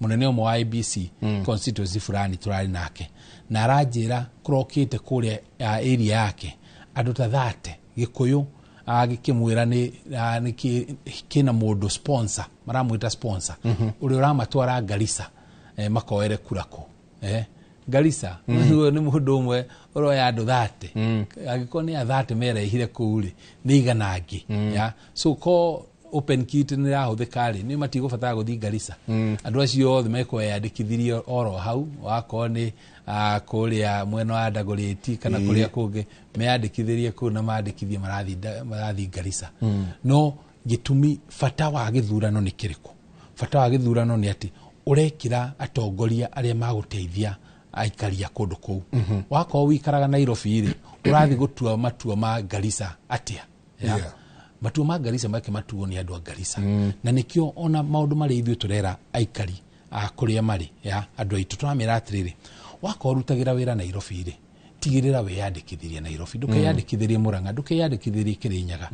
mũnene ũmwe wa ABC constituency fulani tũrarĩ nake, na aranjĩra kũrokĩte kũrĩa area yake andũ ta 30 Gĩkũyũ, gĩkĩmwĩra nĩ kĩna mũndũ sponsor, maramwĩta sponsor, ũrĩa ũramatwara Garissa, makoere kura kũu. Garissa nĩ mũndũ ũmwe ũroya andũ 30, angĩkorwo nĩ a 30 merehire kũu rĩ, nĩ igana angĩ. Ya so ko open kit nĩ ĩrahũthĩka rĩ, nĩ matigũbatara gũthiĩ Garissa. Andũ acio othe mekweyandĩkithirie oro hau, wakorwo nĩ kũrĩa mwena wa Dagoretti kana kũrĩa kũngĩ, meyandĩkithĩrie kũu na mandĩkithie marathiĩ Garissa. No gĩtũmi bata wa gĩthurano nĩ kĩrĩkũ? Bata wa gĩthurano nĩ atĩ ũrekĩra atongoria arĩa magũteithia aikari a kũndũ kũu. Wakorwo wĩikaraga Nairobi rĩ, ũrathiĩ gũtua matua ma Garissa atĩa? Matua ma Garissa make matuo nĩ andũ a Garissa. Na nĩkĩo ona maũndũ marĩa ithuĩ tũrera aikari a kũrĩa marĩ, ya andũ aitũ tũramera atĩrĩrĩ, wakorwo ũrutagĩra wĩra Nairobi rĩ, tigĩrĩra wĩyandĩkithĩrie Nairobi, ndũkeyandĩkithĩrie Murang'a, ndũkeyandĩkithĩrie Kĩrĩnyaga.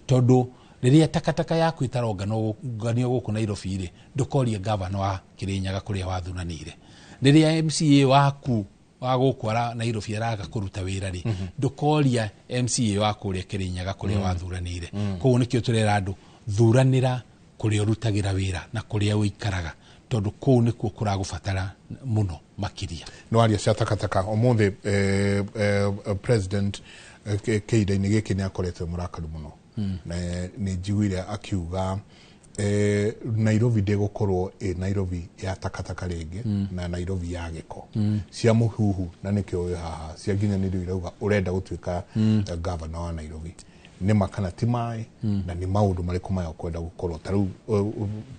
Tondũ rĩrĩa takataka yaku ĩtaronganio gũkũ Nairobi rĩ, ndũkorie gavana wa Kĩrĩnyaga kũrĩa wathuranĩire. Rĩrĩa MCA waku wa gũkũ Nairobi araga kũruta wĩra rĩ, ndũkoria MCA wa kũrĩa Kĩrĩnyaga kũrĩa wathuranĩire. Koguo nĩkĩo tũrera andũ, thuranĩra kũrĩa ũrutagĩra wĩra na kũrĩa ũikaraga, tondũ kũu nĩkuo kũragũbatara mũno makĩria. No aria cia takataka ũmũthĩ, president kĩhinda-inĩ gĩkĩ nĩ akoretwo mũrakaru mũno. Nĩ njiguire akiuga Nairobi ndĩgũkorwo ĩ Nairobi ya takataka rĩngĩ, na Nairobi ya gĩko cia mũhuhu, na nĩkĩo wĩ haha cia nginyanĩrio irauga ũrenda gũtuĩka gavana wa Nairobi. Nĩ ma kana ti maĩ, na nĩ maũndũ marĩkũ maya ũkwenda gũkorwo ta rĩu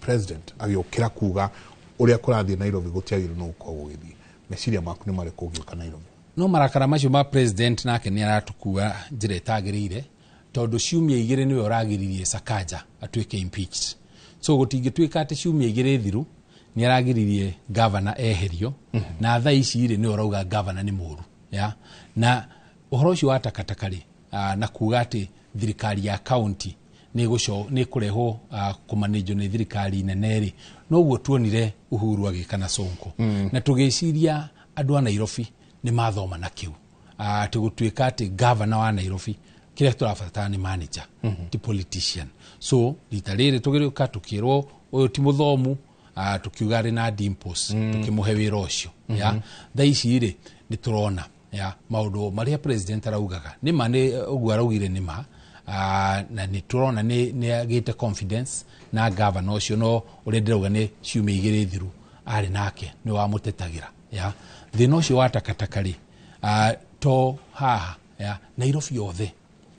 president agĩũkĩra kuga ũrĩa kũrathiĩ Nairobi gũtiagĩrĩirwo nĩ gũkorwo gũgĩthiĩ? Meciria maku nĩ marĩkũ ũgĩũka Nairobi? No marakara macio ma president nake nĩ aratukua njĩra ĩtagĩrĩire, tondũ ciumia igĩrĩ nĩwe ũragiririe Sakaja atuĩke impeached. So gũtingĩtuĩka atĩ ciumia igĩrĩ thiru Nĩ aragiririe gavana eherio, na thaa ici rĩ, nĩwe ũrauga gavana nĩ mũru ya. Na ũhoro ũcio wa takataka rĩ, na kuga atĩ thirikari ya county nĩ ĩkũrehwo kũmanĩnjwo nĩ thirikari nene rĩ, noguo tuonire Uhuru agĩka na Sonko. Na tũgĩciria andũ a Nairobi nĩ mathoma na kĩu, atĩ gũtuĩka atĩ gavana wa Nairobi, kĩrĩa tũrabatara nĩ manager, ti politician. So rita rĩrĩ tũgĩũka tũkĩrwo ũyũ ti mũthomu, tukiuga arĩ na dimples, tukĩmũhe wĩra ũcio ya. Thaa ici rĩ, nĩ tũrona ya maũndũ marĩa president araugaga nĩ ma, nĩ ũguo araugire nĩ ma, na nĩ tũrona nĩ agĩte confidence na gavana ũcio. No ũrĩa ndĩrauga nĩ ciumia 2 thiru arĩ nake nĩ wamũtetagĩra ya. Thĩna ũcio wa takataka rĩ, to haha ya Nairobi yothe,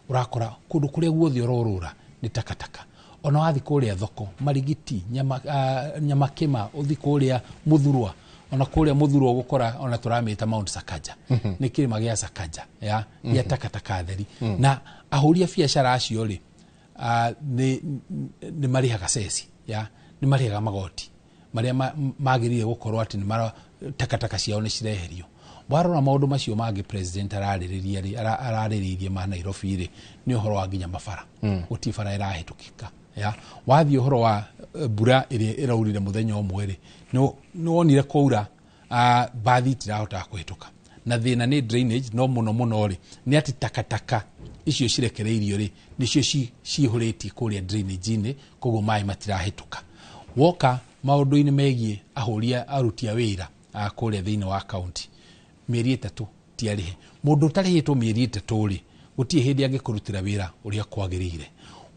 ũrakora kũndũ kũrĩa guothe ũrorũra nĩ takataka. Ona wathi kũrĩa thoko Marigiti, nyama kĩma, ũthi kũrĩa Mũthurwa, ona kũrĩa Mũthurwa ũgũkora ona tũramĩta Mount Sakaja, nĩ kĩrĩma gĩa Sakaja ya gĩa takataka theri. Na ahũri a biacara acio rĩ, nĩ marĩhaga ceci ya, nĩ marĩhaga magoti marĩa magĩrĩire gũkorwo atĩ nĩ mara takataka ciao nĩ cireherio. Warora maũndũ macio mangĩ president ararĩrĩria rĩ, ararĩrĩirie ma Nairobi rĩ, nĩ ũhoro wa nginya mabara, gũtirĩ bara ĩrahĩtũkĩka ya. Wathiĩ ũhoro wa mbura ĩrĩa ĩraurire mũthenya ũmwe rĩ, nĩ wonire kwaura, bathi itirahotaga kũhĩtũka, na thĩna nĩ drainage. No mũno mũno rĩ, nĩ atĩ takataka icio cirekereirio rĩ, nĩcio cihũrĩtie kũrĩa drainage-inĩ, koguo maĩ matirahĩtũka. Woka maũndũ-inĩ megiĩ ahũri aruti a wĩra kũrĩa thĩinĩ wa county, mĩeri 3 ti arĩhe. Mũndũ ũtarĩhĩtwo mĩeri 3 rĩ, gũtirĩ hĩndĩ angĩkũrutĩra wĩra ũrĩa kwagĩrĩire.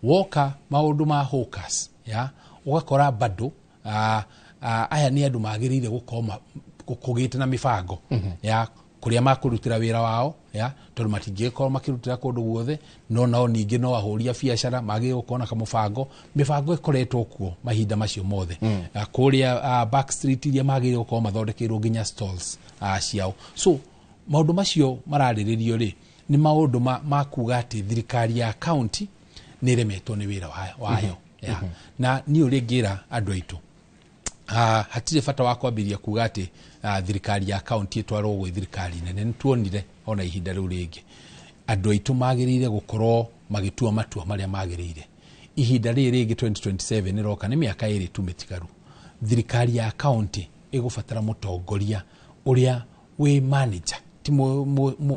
Woka maũndũ ma hawkers ya, ũgakora bado aya nĩ andũ magĩrĩire gũkorwo kũgĩte na mĩbango ya kũrĩa makũrutĩra wĩra wao ya, tondũ matingĩkorwo makĩrutĩra kũndũ guothe. No nao ningĩ no ahũri a biacara magĩrĩirwo gũkorwo na kamũbango. Mĩbango ĩkoretwo kuo mahinda macio mothe. Kũrĩa back street iria magĩrĩirwo gũkorwo mathondekeirwo nginya stalls ciao. So maũndũ macio mararĩrĩrio rĩ, nĩ maũndũ ma kuga atĩ thirikari ya county nĩ ĩremetwo nĩ wĩra wayo ya. Na niĩ ũrĩa ingĩra andũ aitũ, hatirĩ bata wa kwambĩrĩria kuga atĩ thirikari ya county ĩtwarwo gwĩ thirikari nene. Nĩ tuonire ona ihinda rĩu rĩngĩ andũ aitũ magĩrĩire gũkorwo magĩtua matua marĩa magĩrĩire. Ihinda rĩrĩ rĩngĩ 2027 ĩroka, nĩ mĩaka 2 tu mĩtigaru. Thirikari ya county ĩgũbatara mũtongoria ũrĩa wĩ manager, ti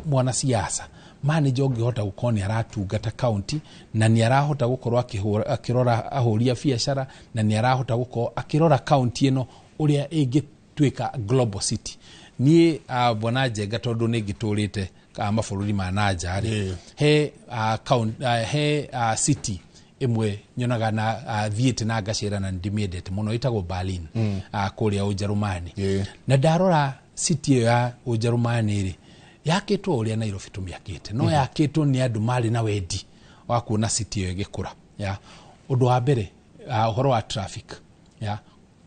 mwanasiasa. Manager ũngĩhota gũkorwo nĩ aratungata county, na nĩ arahota gũkorwo akĩrora ahũri a biacara, na nĩ arahota gũkorwo akĩrora county ĩno ũrĩa ĩngĩtuĩka global city. Niĩ, bwana Njenga, tondũ nĩ ngĩtũrĩte mabũrũri ma nanja rĩ, he he city ĩmwe nyonaga na thiĩte na ngacera na ndĩmĩendete mũno, ĩtagwo Berlin, kũrĩa Ũnjerũmani. Na ndarora city ĩyo ya Ũnjerũmani rĩ, yakĩtwo ũrĩa Nairobi tũmĩakĩte, no yakĩtwo nĩ andũ marĩ na wendi wa kuona city ĩyo ĩgĩkũra ya. Ũndũ wa mbere, ũhoro wa traffic ya,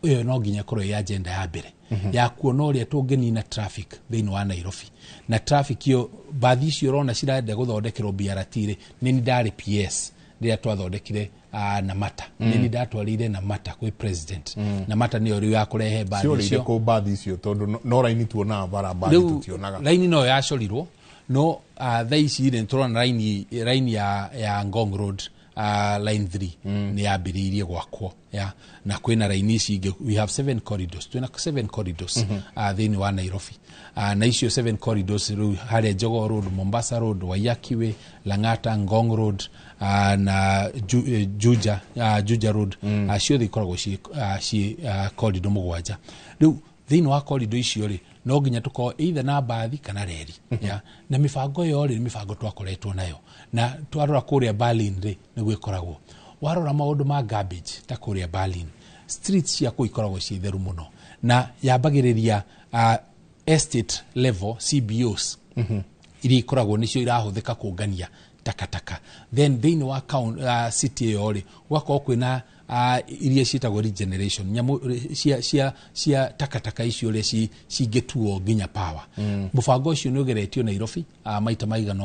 ĩyo no nginya ĩkorwo ĩ agenda ya mbere ya kuona ũrĩa tũngĩnina traffic thĩinĩ wa Nairobi. Na traffic ĩyo, bathi icio ũrona cirenda gũthondekerwo BRT rĩ, nĩ ndarĩ PS rĩrĩa twathondekire Namata. Nĩ ndatwarĩire Namata kwĩ president. Namata nĩyo rĩu ya kũrehe bathi ciorĩire icio. Kũ bathi icio? Tondũ no raini tuonaga bara, bathi Rĩu tũtionaga. Raini no yacorirwo, no thaa ici rĩ, nĩtũrona raini ya Ngong Road, line 3 nĩ yambĩrĩirie gwakwo ya, na kwĩna raini ici ingĩ. We have seven corridors, twĩna seven corridors thĩinĩ wa Nairobi, na icio seven corridors rĩu harĩa Jogoo Road, Mombasa Road, Waiyaki Way, Lang'ata, Ngong Road, na Juja Road, ciothe ikoragwo ciĩ corridor 7. Rĩu thĩinĩ wa corridor icio rĩ, no nginya tũkorwo either na bathi kana reri ya. Na mĩbango ĩyo rĩ, nĩ mĩbango twakoretwo nayo. Na twarora kũrĩa Berlin rĩ, nĩguo ĩkoragwo. Warora maũndũ ma garbage ta kũrĩa Berlin, streets cia kũu ikoragwo ciĩ theru mũno, na yambagĩrĩria estate level CBOs iria ikoragwo nĩcio irahũthĩka kũngania takataka. Then thĩinĩ wa city ĩyo rĩ, gũgakorwo kwĩna iria ciĩtagwo regeneration, nyamũ cia takataka icio ũrĩa cingĩtuo nginya power. Mũbango ũcio nĩ ũgeretio Nairobi maita maigana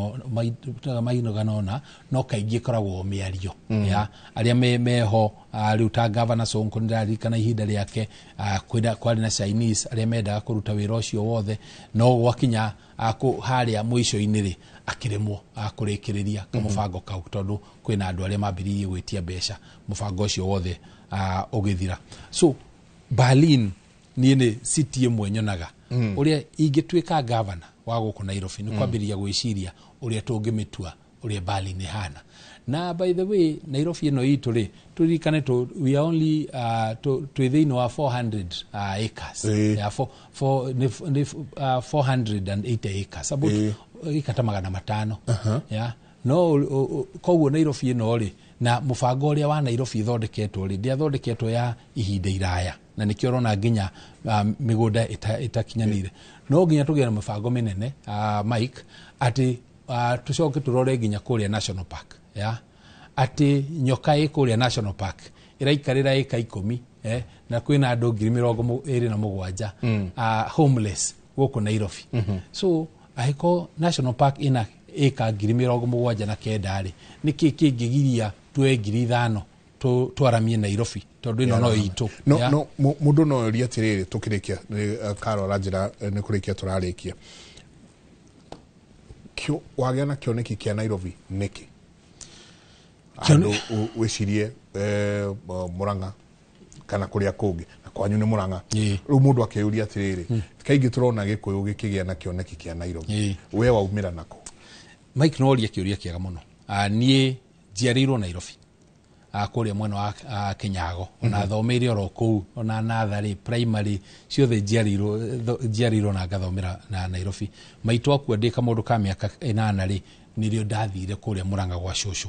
ũna, no kaingĩ ĩkoragwo mĩario ya arĩa meho. Rĩu ta Governor Sonko, nĩndĩraririkana ihinda rĩake kwarĩ na Chinese arĩa mendaga kũruta wĩra ũcio wothe, no gwakinya harĩa mũico-inĩ rĩ, akĩremwo kũrĩkĩrĩria kamũbango kau, tondũ kwĩna andũ arĩa mambĩrĩirie gwĩtia mbeca, mũbango ũcio wothe ũgĩthira. So Berlin niĩ nĩ city ĩmwe nyonaga ũrĩa ingĩtuĩka governor wa gũkũ Nairobi, nĩ kwambĩrĩria gwĩciria ũrĩa tũngĩmĩtua ũrĩa Berlin ĩhana. Na by the way, Nairobi ĩno itũ rĩ, tũririkane we are only twĩ thĩinĩ wa 400 acres. Yeah, 480 acres, about ĩka ta 500. Yeah. No koguo Nairobi ĩno rĩ, na mũbango ũrĩa wa Nairobi ĩthondeketwo rĩ, ndĩathondeketwo ya ihinda iraya, na nĩkĩo ũrona nginya mĩgũnda ĩtakinyanĩire. No nginya tũgĩe na mĩbango mĩnene, Mike, atĩ tũcoke tũrore nginya kũrĩa National Park, ya atĩ nyoka ĩ kũrĩa National Park ĩraikarĩra ĩka 10, na kwĩna andũ 27,000 homeless gũkũ Nairobi. So angĩkorwo National Park ĩna ĩka 79,000 rĩ, nĩkĩ kĩngĩgiria tuoe 5,000 twaramie Nairobi, tondũ ĩno no itũ? No no mũndũ no orie atĩrĩrĩ, tũkĩrĩkia, Carol aranjĩra nĩ kũrĩkia tũrarĩkia, wagĩa na kĩoneki kĩa Nairobi nĩkĩ? Handũ wĩcirie Murang'a kana kũrĩa kũngĩ, na kwanyu nĩ Murang'a. Rĩu mũndũ akeyũria atĩrĩrĩ, kaingĩ tũrona Gĩkũyũ gĩkĩgĩa na kĩoneki kĩa Nairobi, we waumĩra nako? Mike, no ũrie kĩũria kĩega mũno. Niĩ njiarĩirwo Nairobi, kũrĩa mwena wa Kinyago, ona thomeire oro kũu, ona natharĩ, primary ciothe njiarĩirwo na ngathomera na Nairobi. Maitũ akua ndĩ kamũndũ ka mĩaka 8 rĩ, nĩrĩo ndathire kũrĩa Murang'a gwa cũcũ.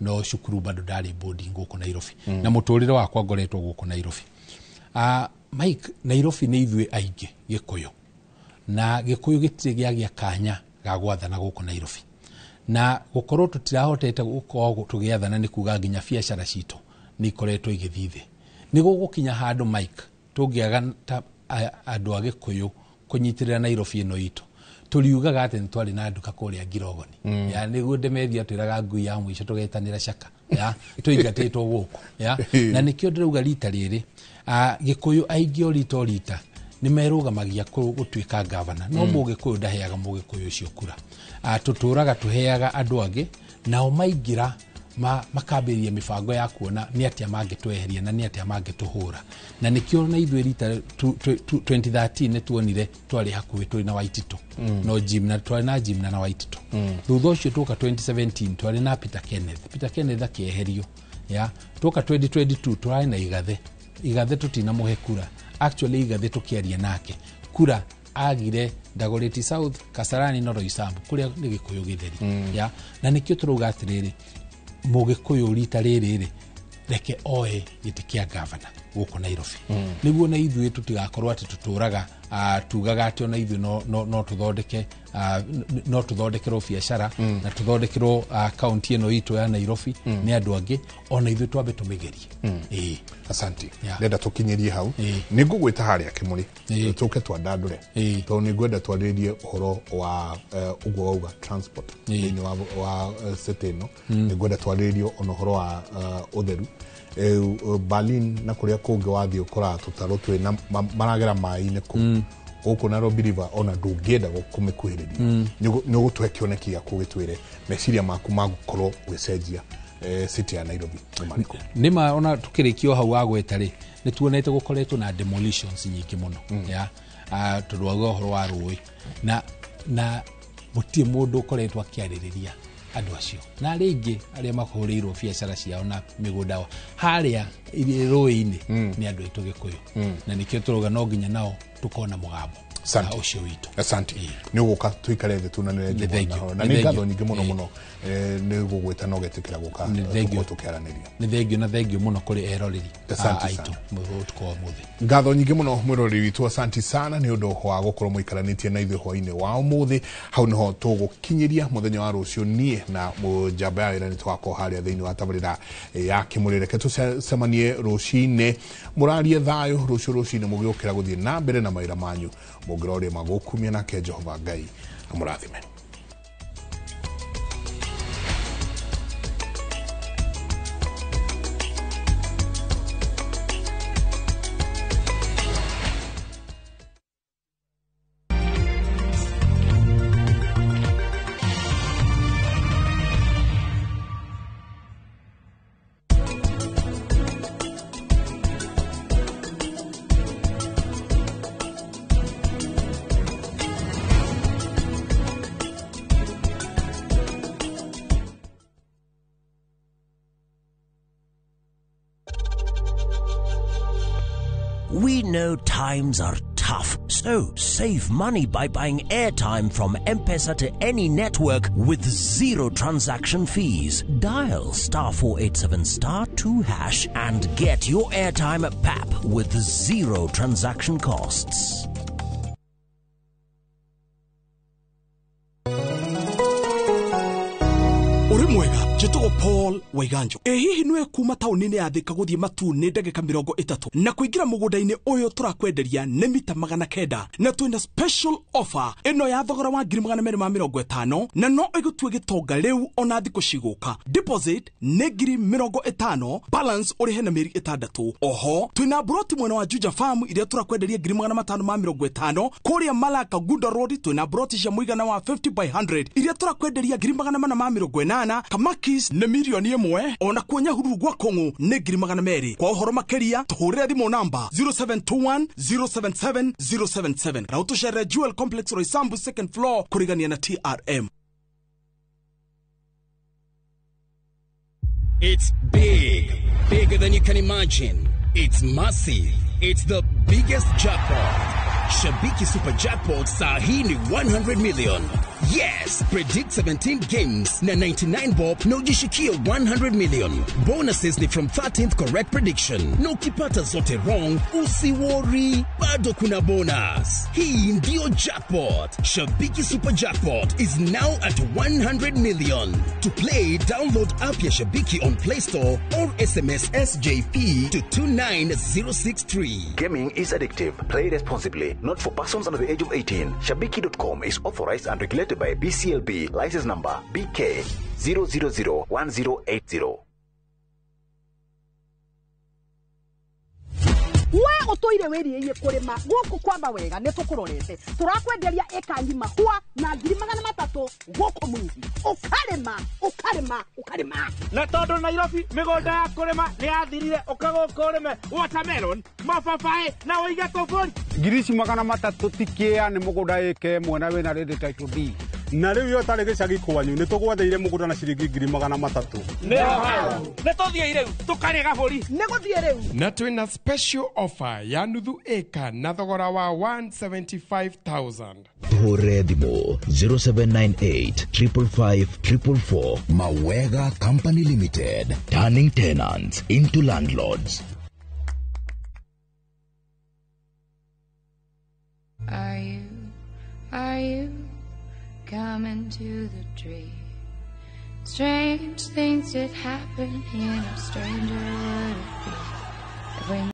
No cukuru bado ndarĩ boarding gũkũ Nairobi, na mũtũrĩre wakwa ngoretwo gũkũ Nairobi. Mike, Nairobi nĩ ithuĩ aingĩ Gĩkũyũ, na Gĩkũyũ gĩtirĩ gĩagĩa kanya ga gwathana gũkũ Nairobi, na gũkorwo tũtirahotete gũkorwo tũgĩathana nĩ kuga nginya biacara citũ nĩ ikoretwo igĩthiĩ thĩ. Nĩ gũgũkinya handũ, Mike, tũngĩaga ta andũ a Gĩkũyũ kũnyitĩrĩra Nairobi ĩno itũ, tũriugaga atĩ nĩ twarĩ na nduka kũrĩa Ngirogoni, ya nĩguo Ndemethi atwĩraga ngui ya mũico tũgetanĩra caka, ya tũingatĩtwo gũkũ, ya na nĩkĩo ndĩrauga rita rĩrĩ Gĩkũyũ aingĩ o rita o rita nĩ merũgamagia gũtuĩka gavana, no Mũgĩkũyũ ndaheaga Mũgĩkũyũ ũcio kura. Tũtũraga tũheaga andũ angĩ, nao maingĩra makambĩrĩria mĩbango ya kuona nĩ atĩa mangĩtweheria na nĩ atĩa mangĩtũhũra. Na nĩkĩo na ithuĩ rita 2013 nĩ tuonire twarĩ hakuhĩ, tũrĩ na Waititũ, no Jim na twarĩ na Jim na Waititũ. Thutha ũcio tũka 2017 twarĩ na Peter Kenneth, Peter Kenneth akĩeherio. Ya tũka 2022 tũrarĩ na Igathe, Igathe tũtinamũhe kura. Actually Igathe tũkĩaria nake kura agire Dagoretti South, Kasarani na Roysambu, kũrĩa nĩ Gĩkũyũ gĩtheri. Ya na nĩkĩo tũrauga atĩrĩrĩ, Mũgĩkũyũ rita rĩrĩ rĩ, reke oe gĩtĩ kĩa gavana gũkũ Nairobi, nĩguo na ithuĩ tũtigakorwo atĩ tũtũraga tugaga atĩ ona ithuĩ no tũthondeke, no tũthondekerwo biacara na tũthondekerwo kaunti ĩno itũ ya Nairobi nĩ andũ angĩ, ona ithuĩ twambe tũmĩgerie. Ĩĩ. Asanti. Ndenda tũkinyĩrie hau, nĩ ngũgwĩta harĩa Kĩmũrĩ tũke twandandũre, tondũ nĩ ngwenda twarĩrĩrie ũhoro wa ũguo wauga transport thĩinĩ wa city ĩno. Nĩ ngwenda twarĩrĩrie ona ũhoro wa ũtheru. Berlin na kũrĩa kũngĩ wathiĩ ũkoraga tũtarũ twĩna maragera maĩ-inĩ kũu. Gũkũ Nairobi River ona ndũngĩenda kũmĩkuhĩrĩria. Nĩ ũgũtũhe kĩoneki gĩaku, ũgĩtwĩre meciria maku ma gũkorwo ũgĩcenjia city ya Nairobi nĩ marĩkũ. Nĩma ona tukĩrĩkia o hau wagweta rĩ, nĩ tuonete gũkoretwo na demolitions nyingĩ mũno, ya tondũ wauga ũhoro wa rũĩ, na gũtirĩ mũndũ ũkoretwo akĩarĩrĩria andũ acio na rĩngĩ arĩa mahũrĩirwo biacara ciao na mĩgũnda harĩa rũĩ-inĩ nĩ andũ aitũ Gĩkũyũ, na nĩkĩo tũrauga no nginya nao tũkona mũgambo. Asante. Ũcio witũ. Asante. Nĩ ũgũka tũikare thĩ tunanĩre. Nĩ thengiũ. Na Nĩ nĩ thengiũ. ngatho nyingĩ mũno mũno, nĩ gũgwĩta na ũgetĩkĩra gũka Nĩ thengiũ. tũkorwo tũkĩaranĩria. Nĩ thengio, na thengio mũno kũrĩ eroreri Asante aitũ ũtukũ wa ũmũthĩ. Ngatho nyingĩ mũno mwĩroreri witũ, asanti sana nĩ ũndũ wa gũkorwo mũikaranĩtie na ithuĩ hwainĩ wa ũmũthĩ. Hau nĩho tũgũkinyĩria. Mũthenya wa rũciũ niĩ na njamba ya wĩra nĩ tũgakorwo harĩa thĩinĩ wa tabarĩra ya Kĩmũrĩ. Reke tũcemanie rũcinĩ, mũrarie thayũ rũciũ rũcinĩ mũgĩũkĩra gũthiĩ na mbere na mawĩra manyu, mũngĩrorĩa magũkumia, nake Jehova Ngai amũrathime. We know times are tough, so save money by buying airtime from M-Pesa to any network with zero transaction fees. Dial *487 *2# and get your airtime at PAP with zero transaction costs. Ũrĩ mwega, njĩtagwo Paul Waiganjo. Ĩ hihi nĩwe kuma taũni-inĩ ya Thĩka gũthiĩ Matu nĩ ndagĩka 30, na kũingĩra mũgũnda-inĩ ũyũ tũrakwenderia nĩ mita 900, na twĩna special offer ĩno ya thogora wa 250,000, na no ĩgũtue gĩtonga rĩu ona thikũ cigũka. Deposit nĩ 50,000, balance ũrĩhe na mĩeri 6. Oho twĩna mburoti mwena wa Juja Farm iria tũrakwenderia 550,000. Kũrĩa Malaka Gunda Road twĩna mburoti cia mũigana wa 50 by 100 iria tũrakwenderia 480,000. Kamakis nĩ 1,000,000, ona kuo Nyahururu gwa Kũng'ũ nĩ 200,000. Kwa ũhoro makĩria tũhũrĩre thimũ namba 0721 077 077 na ũtũcerere Jewel Complex, Roysambu second floor, kũrigania na TRM. It's big, bigger than you can imagine. It's massive. It's the biggest jackpot. Shabiki Super Jackpot saa hii ni 100 million. Yes, predict 17 games na 99 bob na ujishikie 100 million. Bonuses ni from 13th correct prediction. Na ukipata zote wrong, usiworry, bado kuna bonus. Hii ndio jackpot. Shabiki Super Jackpot is now at 100 million. To play, download app ya Shabiki on Play Store or SMS SJP to 29063. Gaming is addictive. Play responsibly. Not for persons under the age of 18. Shabiki.com is authorized and regulated by BCLB. License number BK 0001080. We ũtũire wĩrirĩirie kũrĩma gũkũ kwamba wega, nĩ tũkũrorete, tũrakwenderia ĩka ng'ima hwa na 300,000 gũkũ Mwingi, ũkarĩma ũkarĩma ũkarĩma. Na tondũ Nairobi mĩgũnda ya kũrĩma nĩ yathirire, ũka gũkũ ũrĩme watermelon, mababaĩ na ũige tũbũri. 300,000 ti kĩa nĩ mũgũnda ĩka ĩmwe na wĩna ready title deed. Na rĩu iyo ũtarĩ gĩcagi kwanyu nĩ tũgwathĩire mũgũnda na ciringi 300,000. Nĩ tũthiĩ rĩu tũkarĩe gabũri. Nĩ gũthiĩ rĩu. Na twĩna special offer ya nuthu ĩka na thogora wa 175,000. Hũre thimũ 0798 555 444. Mawega Company Limited, turning tenants into landlords. Are you coming to the tree? Strange things did happen here, no stranger would it be if we